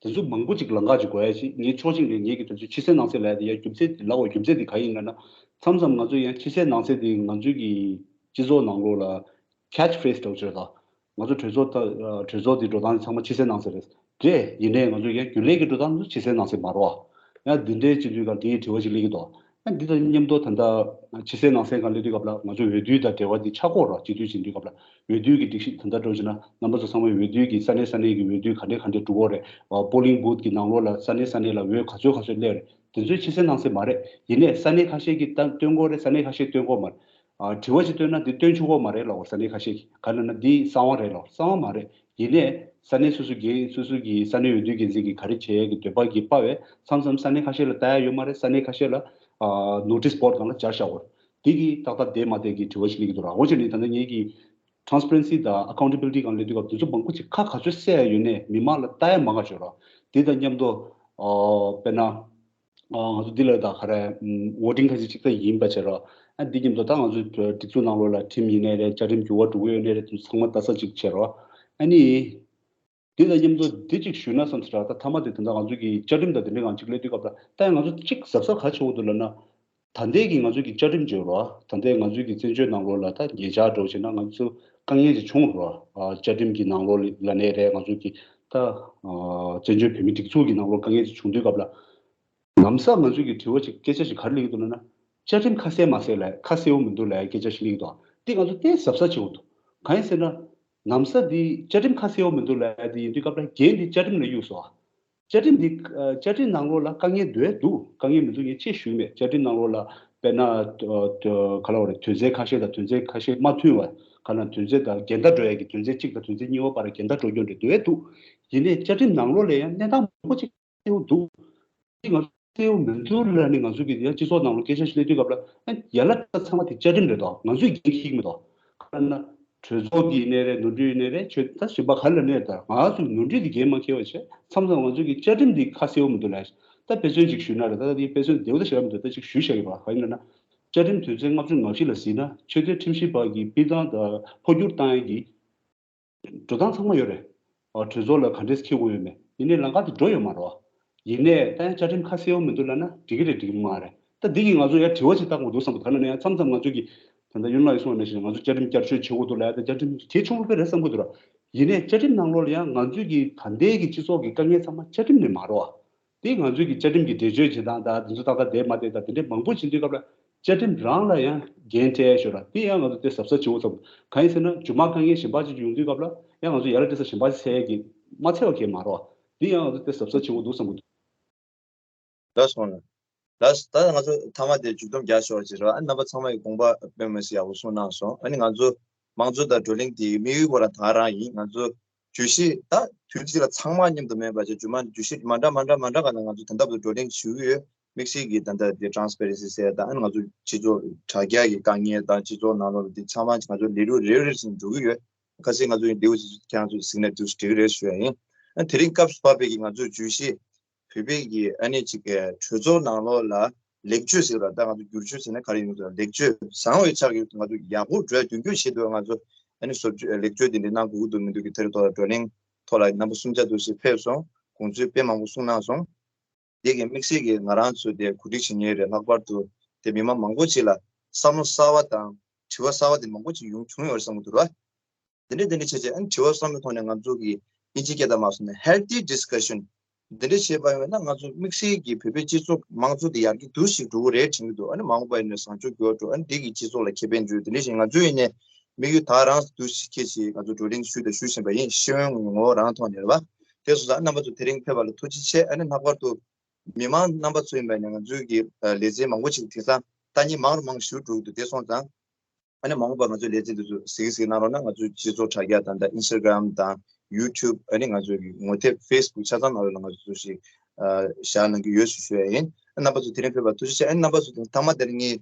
དེ་ཚོ་མང་པོ་ཅིག་ལམ་ཁ་ཅིག་དགོས་ཡ་ཅིག་ངས་ཕྱོགས་གཅིག་ནས་ངེད་ཀྱི་དོན་ཚོད་ཕྱི་གསལ་ནང་གསལ་ལབ་ཡ་དེ་ཡ་རྒྱུ་མཚན་དེ་ལབ་པ་རྒྱུ་མཚན་དེ་ག་ཡིན་ལབ་ན། མཚམས་མཚམས་ང་ཚོ་ཡང་ཕྱི་གསལ་ནང་གསལ་དེ་ང་ཚོའི་གི་སྤྱི་ཚོགས་ནང་ལོགས་ལ་catch phrase འདྲ་བོ་ཅིག་རེད་ད། ང་ཚོ་གྲོས་ཚོགས་ད་གྲོས་ཚོགས་དེ་འགྲོ་སྟངས་ཚང་མ་ཕྱི་གསལ་ནང་གསལ་རེད། རེད། ཡིན་ནའི་ང་ཚོ་ཡང་རྒྱུན་ལས་ཀྱི་འགྲོ་སྟངས་ཚོ་ཕྱི་གསལ་ནང་གསལ་མ་རེད་པ། ཡང་འདི་འདྲའི་སྤྱི་འཐུས་སྒང་དེའི་དྲི་བ་ཅིག་སླེབས་ཀྱི་འདུག་ཡང་འདི་དང་མཉམ་དུ་ད་ལྟ་ཕྱི་གསལ་ནང་གསལ་སྒང་སླེབས་དུས་སྐབས་ལ་ང་ཚོ་འོས་བསྡུ་དང་འབྲེལ་བ་འདི་ཆགས་ཀྱི་ཡོད་རེད། སྤྱི་འཐུས་བྱེད་དུས་སྐབས་ལ་འོས་བསྡུ་གི་སྒྲིག་གཞི་ད་ལྟ་འགྲོ་བྱས་ན་རྣམ་པ་ཚོ་ཚང་མས་འོས་བསྡུ་གི་ས་གནས་ས་གནས་ཀྱི་འོས་བསྡུ་ག་འདྲས་ག་འདྲས་འགྲོ་གི་ཡོད་རེད། པོ་ལིང་བུཐ་གི་ནང་ལོགས་ལ་ས་གནས་ས་གནས་ལ་འོས་ག་ཚོད་ག་ཚོད་སླེབས་རེད། དེ་ཚོའི་ཕྱི་གསལ་ནང་གསལ་མ་རེད། ཡིན་ནའི་ས་གནས་ཁ་ཤས་ཀྱིས་ད་བཏོན་གྱི་ཡོད་རེད། ས་གནས་ཁ་ཤས་བཏོན་གྱི་ཡོད་མ་རེད། ཨ། དྲི་བ་ཅིག་བཏོན་ན་འདི་བཏོན་ཆོག་གི་ཡོད་མ་རེད་ལབ། ས་གནས་ཁ་ཤས་ཀྱིས་ག་རེ་ལབ་ན་འདི་གསང་བ་རེད་ལབ། གསང་བ་མ་རེད། ཡིན་ནའི་ས་གནས་སོ་སོ་གི་སོ་སོ་གི་ས་གནས་འོས་བསྡུ་འགན་འཛིན་གྱིས་ག་རེ་བྱེད་ཡས་ཀྱི་འདོད་པ་གིས་དཔའ་བས་མཚམས་མཚམས་ས་གནས་ཁ་ཤས་ལ་ལྟ་ཡ་ཡོད་མ་རེད། ས་གནས་ཁ་ཤས་ལ་ཨ་ནོ་ཊིས་བྷོཌ་སྒང་ལ་སྦྱར་བཞག་གི་ཡོད་རེད། འདི་གིས་ཏག་ཏག་བསྡད་མ་བསྡད་ཀྱི་དྲི་བ་ཞིག་སླེབས་ཀྱི་འདུག་ར། འོ་བྱས་ནས་ད་ལྟ་ངེད་ཀྱིས་transparency དང་accountability སྒང་སླེབས་དུས་སྐབས་དེ་ཚོ་མང་པོ་ཅིག་ཁ་ག་ཚོད་བསྲེས་ཡ་ཡོད་ནའི་མི་མང་ལ་ལྟ་ཡ་མང་ག་ཡོད་ར། དེ་དང་མཉམ་དུ་ཨ་དཔེར་ན། ཨ། ང་ཚོ་འདི་ལ་ད་ག་རེ། ཨམ། ཝོ་ཊིང་ཁ་ཤས་ཅིག་ད་ཡིན་པ་བྱས་རོགས། ཨ། འདི་མཉམ་དུ་ད་ང་ཚོའི་སྒྲིག་འཛུགས་ནང་ལོགས་ལ་ཁྲིམས་ཡིན་ནའི་རེད། བཅའ་ཁྲིམས་འགྱུར་བ་འགྲོ་གི་ཡོད་ནའི་རེད། དེ་ཚང་མ་ལྟ་ས་ཅིག་བྱས་རོགས། ཨ་ནི། འདི་དང་མཉམ་དུ་འདི་ཅིག་ཞུས་ན་བསམ་ཚེ་ར། ད་མཐའ་མ་དེ་ད་ལྟ་ང་ཚོ་གི་བཅའ་ཁྲིམས་དང་དེ་འདྲའི་སྒང་ཅིག་སླེབས་དུས་སྐབས་ལ་ད་ཡང་ང་ཚོ་གཅིག་གཟབ་གཟབ་ག་བྱེད་དགོས་འདུག་ལབ་ན། ད་ལྟའི་གི་ང་ཚོ་གི་བཅའ་ཁྲིམས་བརྗོད་རོགས། ད་ལྟའི་ང་ཚོ་གི་བཙན་བྱོལ་ནང་ལོགས་ལ་ད་ཉེ་ཆར་འགྲོ་བྱས་ན་ང་ཚོ་དཀའ་ངལ་ཅིག་བྱུང་རོགས། ཨ། བཅའ་ཁྲིམས་ཀྱི་ནང་ལོགས་ལ་ནའི་རེད། ང་ཚོ་གི་ད་ཨ་བཙན་བྱོལ་བོད་མིའི་སྒྲིག་འཛུགས་ཀྱི་ནང་ལོགས་དཀའ་ངལ་ཅིག་བྱུང་དུས་སྐབས་ལ། ལམ་སང་ང་ཚོས་ཀྱི་དྲི་བ་ཅིག་སྐད་ཆ་ཞིག་ག་རེ་སླེབས་ཀྱི་འདུག་ལབ་ན། བཅའ་ཁྲིམས་ཁ་གསལ་མ་གསལ་ལབ། ཁ་གསལ་པོ་མི་འདུག་ལབ་ཡ་སྐད་ཆ་ཞིག་སླེབས་ཀྱི་འདུག་འདི་ང་ཚོ་གཏན་ཟབ་ཟབ་བྱེད་དགོས་འདུག་གང་ཡིན་ཟེར་ན། ལམ་སང་འདི་བཅའ་ཁྲིམས་ཁ་གསལ་པོ་མི་འདུག་ལབ་ཡ་འདི་ཡིན་དུས་སྐབས་ལ་འགན་འདི་བཅའ་ཁྲིམས་ལ་གཡུགས་སོང་ཨ། བཅའ་ཁྲིམས་འདི་ཨ་བཅའ་ཁྲིམས་ནང་ལོགས་ལ་དཀའ་ངལ་འདུག་འདུག་དཀའ་ངལ་མི་འདུག་ངས་ཅིག་ཞུས་མེད། བཅའ་ཁྲིམས་ནང་ལོགས་ལ་དཔེར་ན་ཨ་ག་ལབ་དགོས་རེད། དོན་ཚན་ཁ་ཤས་དང་དོན་ཚན་ཁ་ཤས་མ་མཐུན་པ། ག་ལབ་ན་དོན་ཚན་དང་འགལ་ཟླ་འགྲོ་ཡ་གི་དོན་ཚན་གཅིག་དང་དོན་ཚན་གཉིས་པ་བར་འགལ་ཟླ་འགྲོ་རྒྱུ་འདྲ་འདུག་འདུག་ཡིན་ནའི་བཅའ་ཁྲིམས་ནང་ལོགས་ལ་ཡང་གནས་སྟངས་མང་པོ་ཅིག་གསལ་པོ་འདུག་འདི་ང་ཚོ་གསལ་པོ་མི་འདུག་ལབ་ནས་ང་ཚོ་གི་ཡང་སྤྱི་ཚོགས་ནང་ལ་སྐད་ཆ་ཞིག་སླེབས་དུས་སྐབས་ལ་ཨ་ཡ་ལ་ད་ཚང་མ་དེ་བཅའ་ཁྲིམས་རེད་དོ། ང་ཚོས་འགན་འཁྱེར་གྱི་མེད་དོ། ག་ལབ་ན་གྲོས་ཚོགས་ཀྱི་ཡིན་ནའི་རེད། ནོར་འཁྲུལ་ཡིན་ནའི་རེད། ཆོས་ད་གཞན་པ་ག་ལ་ནས་ད་ང་ཚོ་ནོར་འཁྲུལ་དེ་འགན་མ་འཁྱེར་བ་བྱས་མཚམས་མཚམས་ང་ཚོ་གི་བཅའ་ཁྲིམས་འདི་ཁ་གསལ་པོ་མི་འདུག་ལབ། ད་དཔེ་མཚོན་ཅིག་ཞུས་ན་རེད། ད་ད་དེ་དཔེ་མཚོན་བདེ་པོ་ད་ཞེ་དྲག་མི་འདུག་ད་ཅིག་ཞུས་བཞག་གི་རེད་པ། ག་ཡིན་ལབ་ན་བཅའ་ཁྲིམས་དོན་ཚན་ལྔ་བཅུ་ང་བཞི་ལ་གཟིགས་ན་ཆོས་དད་ཁྲིམས་ཞིབ་པ་གི་སྤྱིར་བཏང་དང་འཕོ་འགྱུར་བཏང་ཡས་ཀྱི་འགྲོ་སྟངས་ཚང་མ་ཡོད་རེད། ཨ། གྲོས་ཚོགས་ལ་ག་འདྲས་འཁྱེར་དགོས་ཡོད་མེད། ཡིན་ནའི་ལམ་ཁ་དེ་འགྲོ་ཡོད་མ་རེད་པ། ཡིན་ནའི་ད་ཡང་བཅའ་ཁྲིམས་ཁ་གསལ་པོ་མི་འདུག་ལབ་ན་འགྲིག་གི་རེད་འགྲིག་གི་མ་རེད། ད་འདི་གིས་ང་ཚོ་ཡང་དྲི་བ་ཞིག་བཏང་དགོས་འདུག་བསམ་གི་འདུག་ག་ལབ་ན་ཡང་མཚམས་མཚམས་ང་ཚོ་གི་ད་ལྟ་ཡུན་ལ་ཡིན་སོང་ནས་ཞིག་ང་ཚོ་བཅའ་ཁྲིམས་བསྐྱར་བཅོས་བྱེད་དགོས་འདུག་ལབ་ཡ་ད་བཅའ་ཁྲིམས་གལ་ཆེན་པོ་དཔེ་རེད་བསམ་གི་འདུག་ར། ཡིན་ནའི་བཅའ་ཁྲིམས་ནང་ལོགས་ལ་ཡང་ང་ཚོའི་གི་ད་ལྟའི་གི་སྤྱི་ཚོགས་ཀྱི་དཀའ་ངལ་ཚང་མ་བཅའ་ཁྲིམས་ནས་མ་རེད་པ། དེ་ང་ཚོའི་གི་བཅའ་ཁྲིམས་ཀྱི་འགྲེལ་བརྗོད་བྱེད་སྟངས་དང་དེ་ཚོ་ཏག་ཏག་བསྡད་མ་བསྡད་དང་དེ་འདྲའི་མང་པོ་བྱེད་དུས་སྐབས་ལ་ བཅའ་ཁྲིམས་རང་ལ་ཡང་འགན་འཁྲི་ཡ་ཞོར་ལ་དེ་ཡང་ང་ཚོ་དེ་གཟབ་གཟབ་བྱེད་དགོས་བསམ། གང་ཡིན་ཟེར་ན་སྒྱུ་མ་དཀའ་ངལ་གཞན་པ་ཅིག་ཡོང་དུས་སྐབས་ལ་ཡང་ང་ཚོ་ཡར་ལ་དེ་ས་གཞན་པ་ཅིག་འཚོལ་ཡ་གི་མ་འཚོལ་བ་གལ་མ་རེད་བ། དེ་ཡང་ང་ཚོ་དེ་གཟབ་གཟབ་བྱེད་དགོས་འདུག་བསམ་གི་འདུག། ལགས་སོ། ལགས། ད་ང་ཚོ་མཐའ་མ་དེ་མཇུག་སྡོམ་རྒྱག་ཞོར་ཅིག་རེད་བ། ཨ་རྣམ་པ་ཚང་མ་ཡི་དགོངས་པ་དཔེ་མི་སྲིད་ཡག་པོ་གསུངས་གནང་སོང་། ཨ་ནི་ང་ཚོ་དམངས་གཙོ་དང་བགྲོ་གླེང་དེའི་དམིགས་ཡུལ་ཁོ་རང་ད་རང་ཡིན། ང་ཚོ་བརྗོད་གཞི་ད་དུས་ཚོད་ལ་ཚང་མ་མཉམ་དུ་མེད་པ་བྱས་རྗེས་མ་བརྗོད་གཞི་མ་འདྲ་མ་འདྲ་མ་འདྲ་ག་ལ་ང་ཚོ་ད་ལྟ་བར་དུ་བགྲོ་གླེང་ཞུ་གི་ཡོད། དམིགས་བསལ་གྱི་ད་ལྟ་དེ་transparency ཟེར་ཡ་ད་ཨ་ནི་ང་ཚོ་སྤྱི་ཚོགས་དྲ་རྒྱ་གི་དཀའ་ངལ་དང་སྤྱི་ཚོགས་ནང་ལོགས་ལ་དེ་ཚང་མ་ང་ཚོ་ལས་རིམ་རེ་རེ་བཞིན་འགྲོ་གི་ཡོད། ཁ་སང་ང་ཚོ་ཡི་ལེའུ་ཁྱེད་རང་ཚོ་གཟིགས་ན་འདུག་འགྲིག་གི་རེད་ཞུ་ཡ་ཡིན། ཨ་དེ་རིང་སྐབས་སུ་བབས་པའི་གི་ང་ཚོའི་བརྗོད་གཞི་བོད་པའི་གི་ཨ་ནི་ཅིག་གི་གྲོས་ཚོགས་ནང་ལོགས་ལ་ལེགས་བཅོས་ཟེར་བ་ད་ང་ཚོ་བསྒྱུར་བཅོས་ཟེར་ན་ག་རེ་ཡིན་ཟེར་ན་ལེགས་བཅོས་བཟང་བའི་ཆ་གི་ང་ཚོ་ཡག་པོ་འགྲོ་ཡ་མདུན་སྐྱོད་བྱེད་དུས་ང་ཚོ་ཨ་ནི་བཟོ་བཅོས་ལེགས་བཅོས་དེ་འདྲ་གནང་དགོས་ཀྱི་འདུག་མི་འདུག་གི་དེ་རིང་ཐོག་ལ་བགྲོ་གླེང་ཐོག་ལ་རྣམ་པ་གསུམ་ཆ་འདུག་ཞིག་ཕེབས་སོང་། དགོངས་ཚུལ་དཔེ་མང་པོ་གསུངས་གནང་སོང་། དེ་གི་དམིགས་བསལ་གྱིས་ང་རང་ཚོ་དེ་གོ་སྒྲིག་བྱེད་མཁན་རེད། ལྷག་པར་དུ་དེ་མི་མང་མང་པོ་ཅིག་ལ་བསམ་བློ་གསར་བ་དང་དྲི་བ་གསར་བ་དེ་མང་པོ་ཅིག་ཡོང་བྱུང་ཡོད་རེད་བསམ་གྱི་འདུག་ར། དེ་འདྲ་དེ་འདྲ་བྱས་བྱས་ཨ་ནི་དྲི་བ་གསུམ་གྱི་ཐོག་ནས་ང་ཚོ་གི་ཨིན་ཇི་སྐད་དང་མ་སོང་ན་healthy discussion འདི་འདྲ་བྱས་པ་ཡིན་ན་ང་ཚོ་དམིགས་བསལ་གྱི་བོད་པའི་སྤྱི་ཚོགས་དམངས་གཙོ་དེ་ཡར་རྒྱས་འདུག་ཞིག་འགྲོ་གི་རེད་དྲན་གྱི་འདུག་ཨ་ནི་མ་འོངས་པ་ཡིན་ན་བཟང་ཕྱོགས་འགྱུར་བ་འགྲོ། ཨ་ནི་འདི་གི་སྤྱི་ཚོགས་ལ་ཁེ་ཕན་འགྲོ། དེ་འདྲ་བྱས་ང་ཚོ་ཡིན་ནའི་དམིགས་ཡུལ་ད་རང་འདུག་ཞིག་ཁྱེད་ཀྱིས་ང་ཚོ་བགྲོ་གླེང་ཞུས་དང་ཞུ་བཞིན་པ་ཡིན། ཤེས་ཡོན་ངོ་བོ་རང་ཐོག་ནས་རེད་བ། དེ་སོང་ཙང་རྣམ་པ་ཚོ་དེ་རིང་ཕེབས་པ་ལ་ཐུགས་རྗེ་ཆེ། ཨ་ནི་ལྷག་པར་དུ་མི་མང་རྣམ་པ་ཚོ་ཡིན་པ་ཡིན་ན་ང་ཚོའི་གི་ལས་ཚན་མང་པོ་ཅིག་དེང་སང་ལྟ་ཉན་མང་རུ་མང་རུ་ཞུ་འགྲོ་གི་འདུག་དེ་སོང་ཙང་ཨ་ནི་མ་འོངས་པར་ང་ཚོའི་ལས་ཚན་འདི་ཚོ་གཟིགས་གཟིགས་གནང་རོགས་གནང་། ང་ཚོའི་སྤྱི་ཚོགས་དྲ་རྒྱ་དང་ད་Instagram་དང་YouTube་ཨ་ནི་ང་ཚོའི་གི་ངོ་དེབ་Facebook་ཆ་ཚང་ནང་ལོགས་ལ་ང་ཚོ་ཚོ་ཞིག་བཞག་གནང་གི་ཡོད་ཞུ་ཞུ་ཡ་ཡིན། ཨ་རྣམ་པ་ཚོ་དེ་རིང་ཕེབས་པ་ཐུགས་རྗེ་ཆེ། ཨ་ནི་རྣམ་པ་ཚོ་དང་ཐ་མ་དེར་ངས་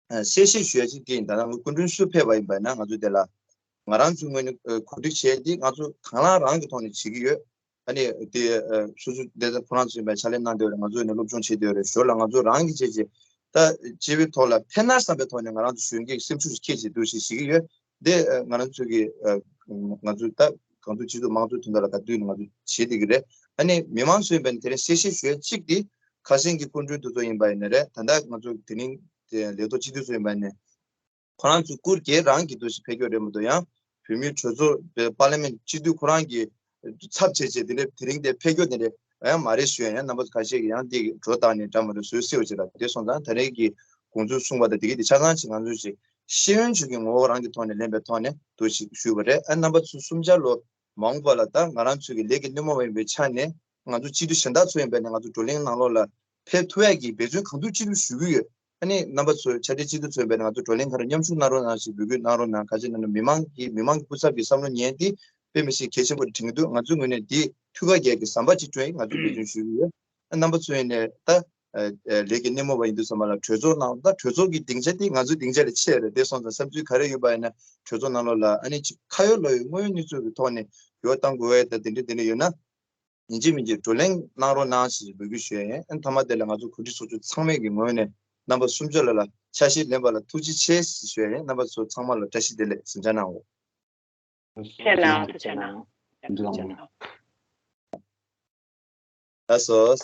གསལ་བཤད་ཞུ་ཡ་གཅིག་དེ་ཡིན། ད་ང་སྐུ་མགྲོན་སུ་ཕེབས་པ་ཡིན་པ་ན་ང་ཚོ་དེ་ལ་ང་རང་ཚོའི་ངོས་ནས་གོ་སྒྲིག་བྱས་ཏེ་ང་ཚོ་གང་ལ་རང་གི་ཐོག་ནས་བྱེད་ཀྱི་ཡོད། ཨ་ནི་དེ་སོ་སོ་དེ་ཚོ་ཁོ་རང་ཚོ་ཡིན་པའི་ཕྱག་ལས་གནང་བསྡད་ཡོད་རེད། ང་ཚོ་ཡིན་ན་སློབ་སྦྱོང་བྱེད་བསྡད་ཡོད་རེད། ཞོར་ལ་ང་ཚོ་རང་གི་བྱས་རྗེས་ད་སྤྱི་པའི་ཐོག་ལ་ཕན་ན་བསམ་པའི་ཐོག་ནས་ང་རང་ཚོ་གཞོན་སྐྱེས་སེམས་ཤུགས་ཤིག་ཁྱེད་ཀྱིས་འདུག་ཞིག་བྱེད་ཀྱི་ཡོད། དེ་ང་རང་ཚོ་གི་ང་ཚོ་ད་གང་ཐུབ་ཅི་ཐུབ་དམངས་གཙོའི་དོན་དག་ལ་ག་དུས་ནས་ང་ཚོ་བྱེད་བསྡད་ཀྱི་རེད། ཨ་ནི་མི་མང་ཚོ་ཡིན་པ་ཡིན་ན་དེ་རིང་གསལ་བཤད་ཞུ་ཡ་གཅིག་དེ་ཁ་སང་གི་སྐུ་མགྲོན་དེ་ཚོ་ཡིན་པ་ཡིན་ན་རེད། ད་ལྟ་ང་ཚོ་དེ་རིང་ལས་ཐོག་སྤྱི་འཐུས་ཚོ་ཡིན་པ་ཡིན་ན། ཁོ་རང་ཚོ་སྐུ་སྒེར་རང་གི་འདུ་ཤེས་འཕེལ་རྒྱས་རེད་མ་གཏོགས་ཡང་བོད་མིའི་གྲོས་ཚོགས་པའི་པར་ལི་མེན་སྤྱི་འཐུས་ཁོ་རང་གི་ཚབ་བྱས་བྱས་དེ་འདྲ་དེ་རིང་དེ་འཕེལ་རྒྱས་དེ་འདྲ་ཡང་མ་རེད་ཞུ་ཡ། ཡང་རྣམ་པ་ཁ་ཤས་ཀྱིས་ཡང་དེ་གི་འགྲོ་སྟངས་ནས་འདྲ་མ་འདྲ་བཟོས་སྲིད་པ་ཅིག་ལ། དེ་སོང་ཙང་ད་རེས་ཀྱི་དགོངས་ཚུལ་གསུངས་པ་དང་དེ་གི་དེ་ཆ་ཚང་ཅིག་ང་ཚོས་ཅིག་ཤེས་ཡོན་ཅིག་གི་ངོ་བོ་རང་གི་ཐོག་ནས་ལེན་པའི་ཐོག་ནས་འདུ་ཤེས་ཞུས་པ་རེད། ཨ་རྣམ་པ་ཚོ་གསུམ་ཆ་ལོ། མ་འོངས་པ་ལ་ད་ང་རང་ཚོའི་གི་ལས་ཀྱི་སྣེ་མོ་བ་ཡིན་པའི་ཆ་ནས་ང་ཚོ་སྤྱི་འཐུས་གཞན་དག་ཚོ་ཡིན་པ་ཡིན་ན་ང་ཚོ་བགྲོ་གླེང་ནང་ལོགས་ལ་ཕེབས་ཐུབ་ཡ་གི་འབད་བརྩོན་གང་ཐུབ་ཅི་ཐུབ་ཞུ་གི་ཡོད། ཨ་ནི་རྣམ་པ་ཚོ་ཆ་འདྲི་སྤྱི་འཐུས་ཚོ་ཡིན་པ་ཡིན་ན་ང་ཚོ་བགྲོ་གླེང་ཁ་ར་མཉམ་ཞུགས་གནང་རོགས་གནང་ཞེས་འབོད་སྐུལ་གནང་རོགས་གནང་། ག་ཅི་ན་ན་མི་མང་གི་མི་མང་གི་སྐུ་ཚབ་ཀྱི་བསམ་བློ་ཉན་ཏེ་དཔེ་མི་སྲིད་གལ་ཆེན་པོ་རེད་དྲན་གྱི་འདུག་ང་ཚོའི་ངོས་ནས་འདི་འཐུས་ཀ་རྒྱལ་གྱི་ཟམ་པ་གཅིག་བསྐྲུན་ཡིན། ང་ཚོས་འབད་བརྩོན་ཞུ་གི་ཡོད། ཨ་རྣམ་པ་ཚོ་ཡིན་ནས་ད། ལས་ཀྱི་སྣེ་མོ་བ་ཡིན་དུས་ཙམ་པ་ལ་གྲོས་ཚོགས་ནང་ད་གྲོས་ཚོགས་ཀྱི་སྡིངས་ཆ་དེ་ང་ཚོའི་སྡིངས་ཆ་ལས་ཆེ་རེད། དེ་སོང་ཙང་བསམ་ཚུལ་ག་རེ་ཡོད་པ་ཡིན་ན་གྲོས་ཚོགས་ནང་ལོགས་ལ་ཨ་ནི་ཅིག་ཁ་ཡོད་ལག་ཡོད་དངོས་ཡོད་གནས་ཚུལ་གྱི་ཐོག་ནས་འགྱུར་བ་གཏང་དགོས་ཡ་ད་དེ་འདྲ་དེ་འདྲ་ཡོད་ན་ཡིན་གཅིག་མིན་གཅིག་བགྲོ་གླེང་གནང་རོགས་གནང་ཞེས་འབོད་སྐུལ་ཞུ་ཡ་ཡིན། ཨ་ནི་མཐའ་མ་དེ་ལ་ང་ཚོ་གོ་སྒྲིག་ཚོགས་ཆུང་ཚང་མས་ཀྱི་ངོས་ནས་རྣམ་པ་གསུམ་ཆ་ལ་ལ་ཆ་ཤས་ལེན་པ་ལ་ཐུགས་རྗེ་ཆེ་ཞེས་ཞུ་ཡ་ཡིན། རྣམ་པ་ཚོ་ཚང་མ་ལ་བཀྲ་ཤིས་བདེ་ལེགས་གཟིམ་འཇགས་གནང་འོ། ཁྱེད་ལ་ཐུགས་རྗེ་གནང་། ལགས་སོ།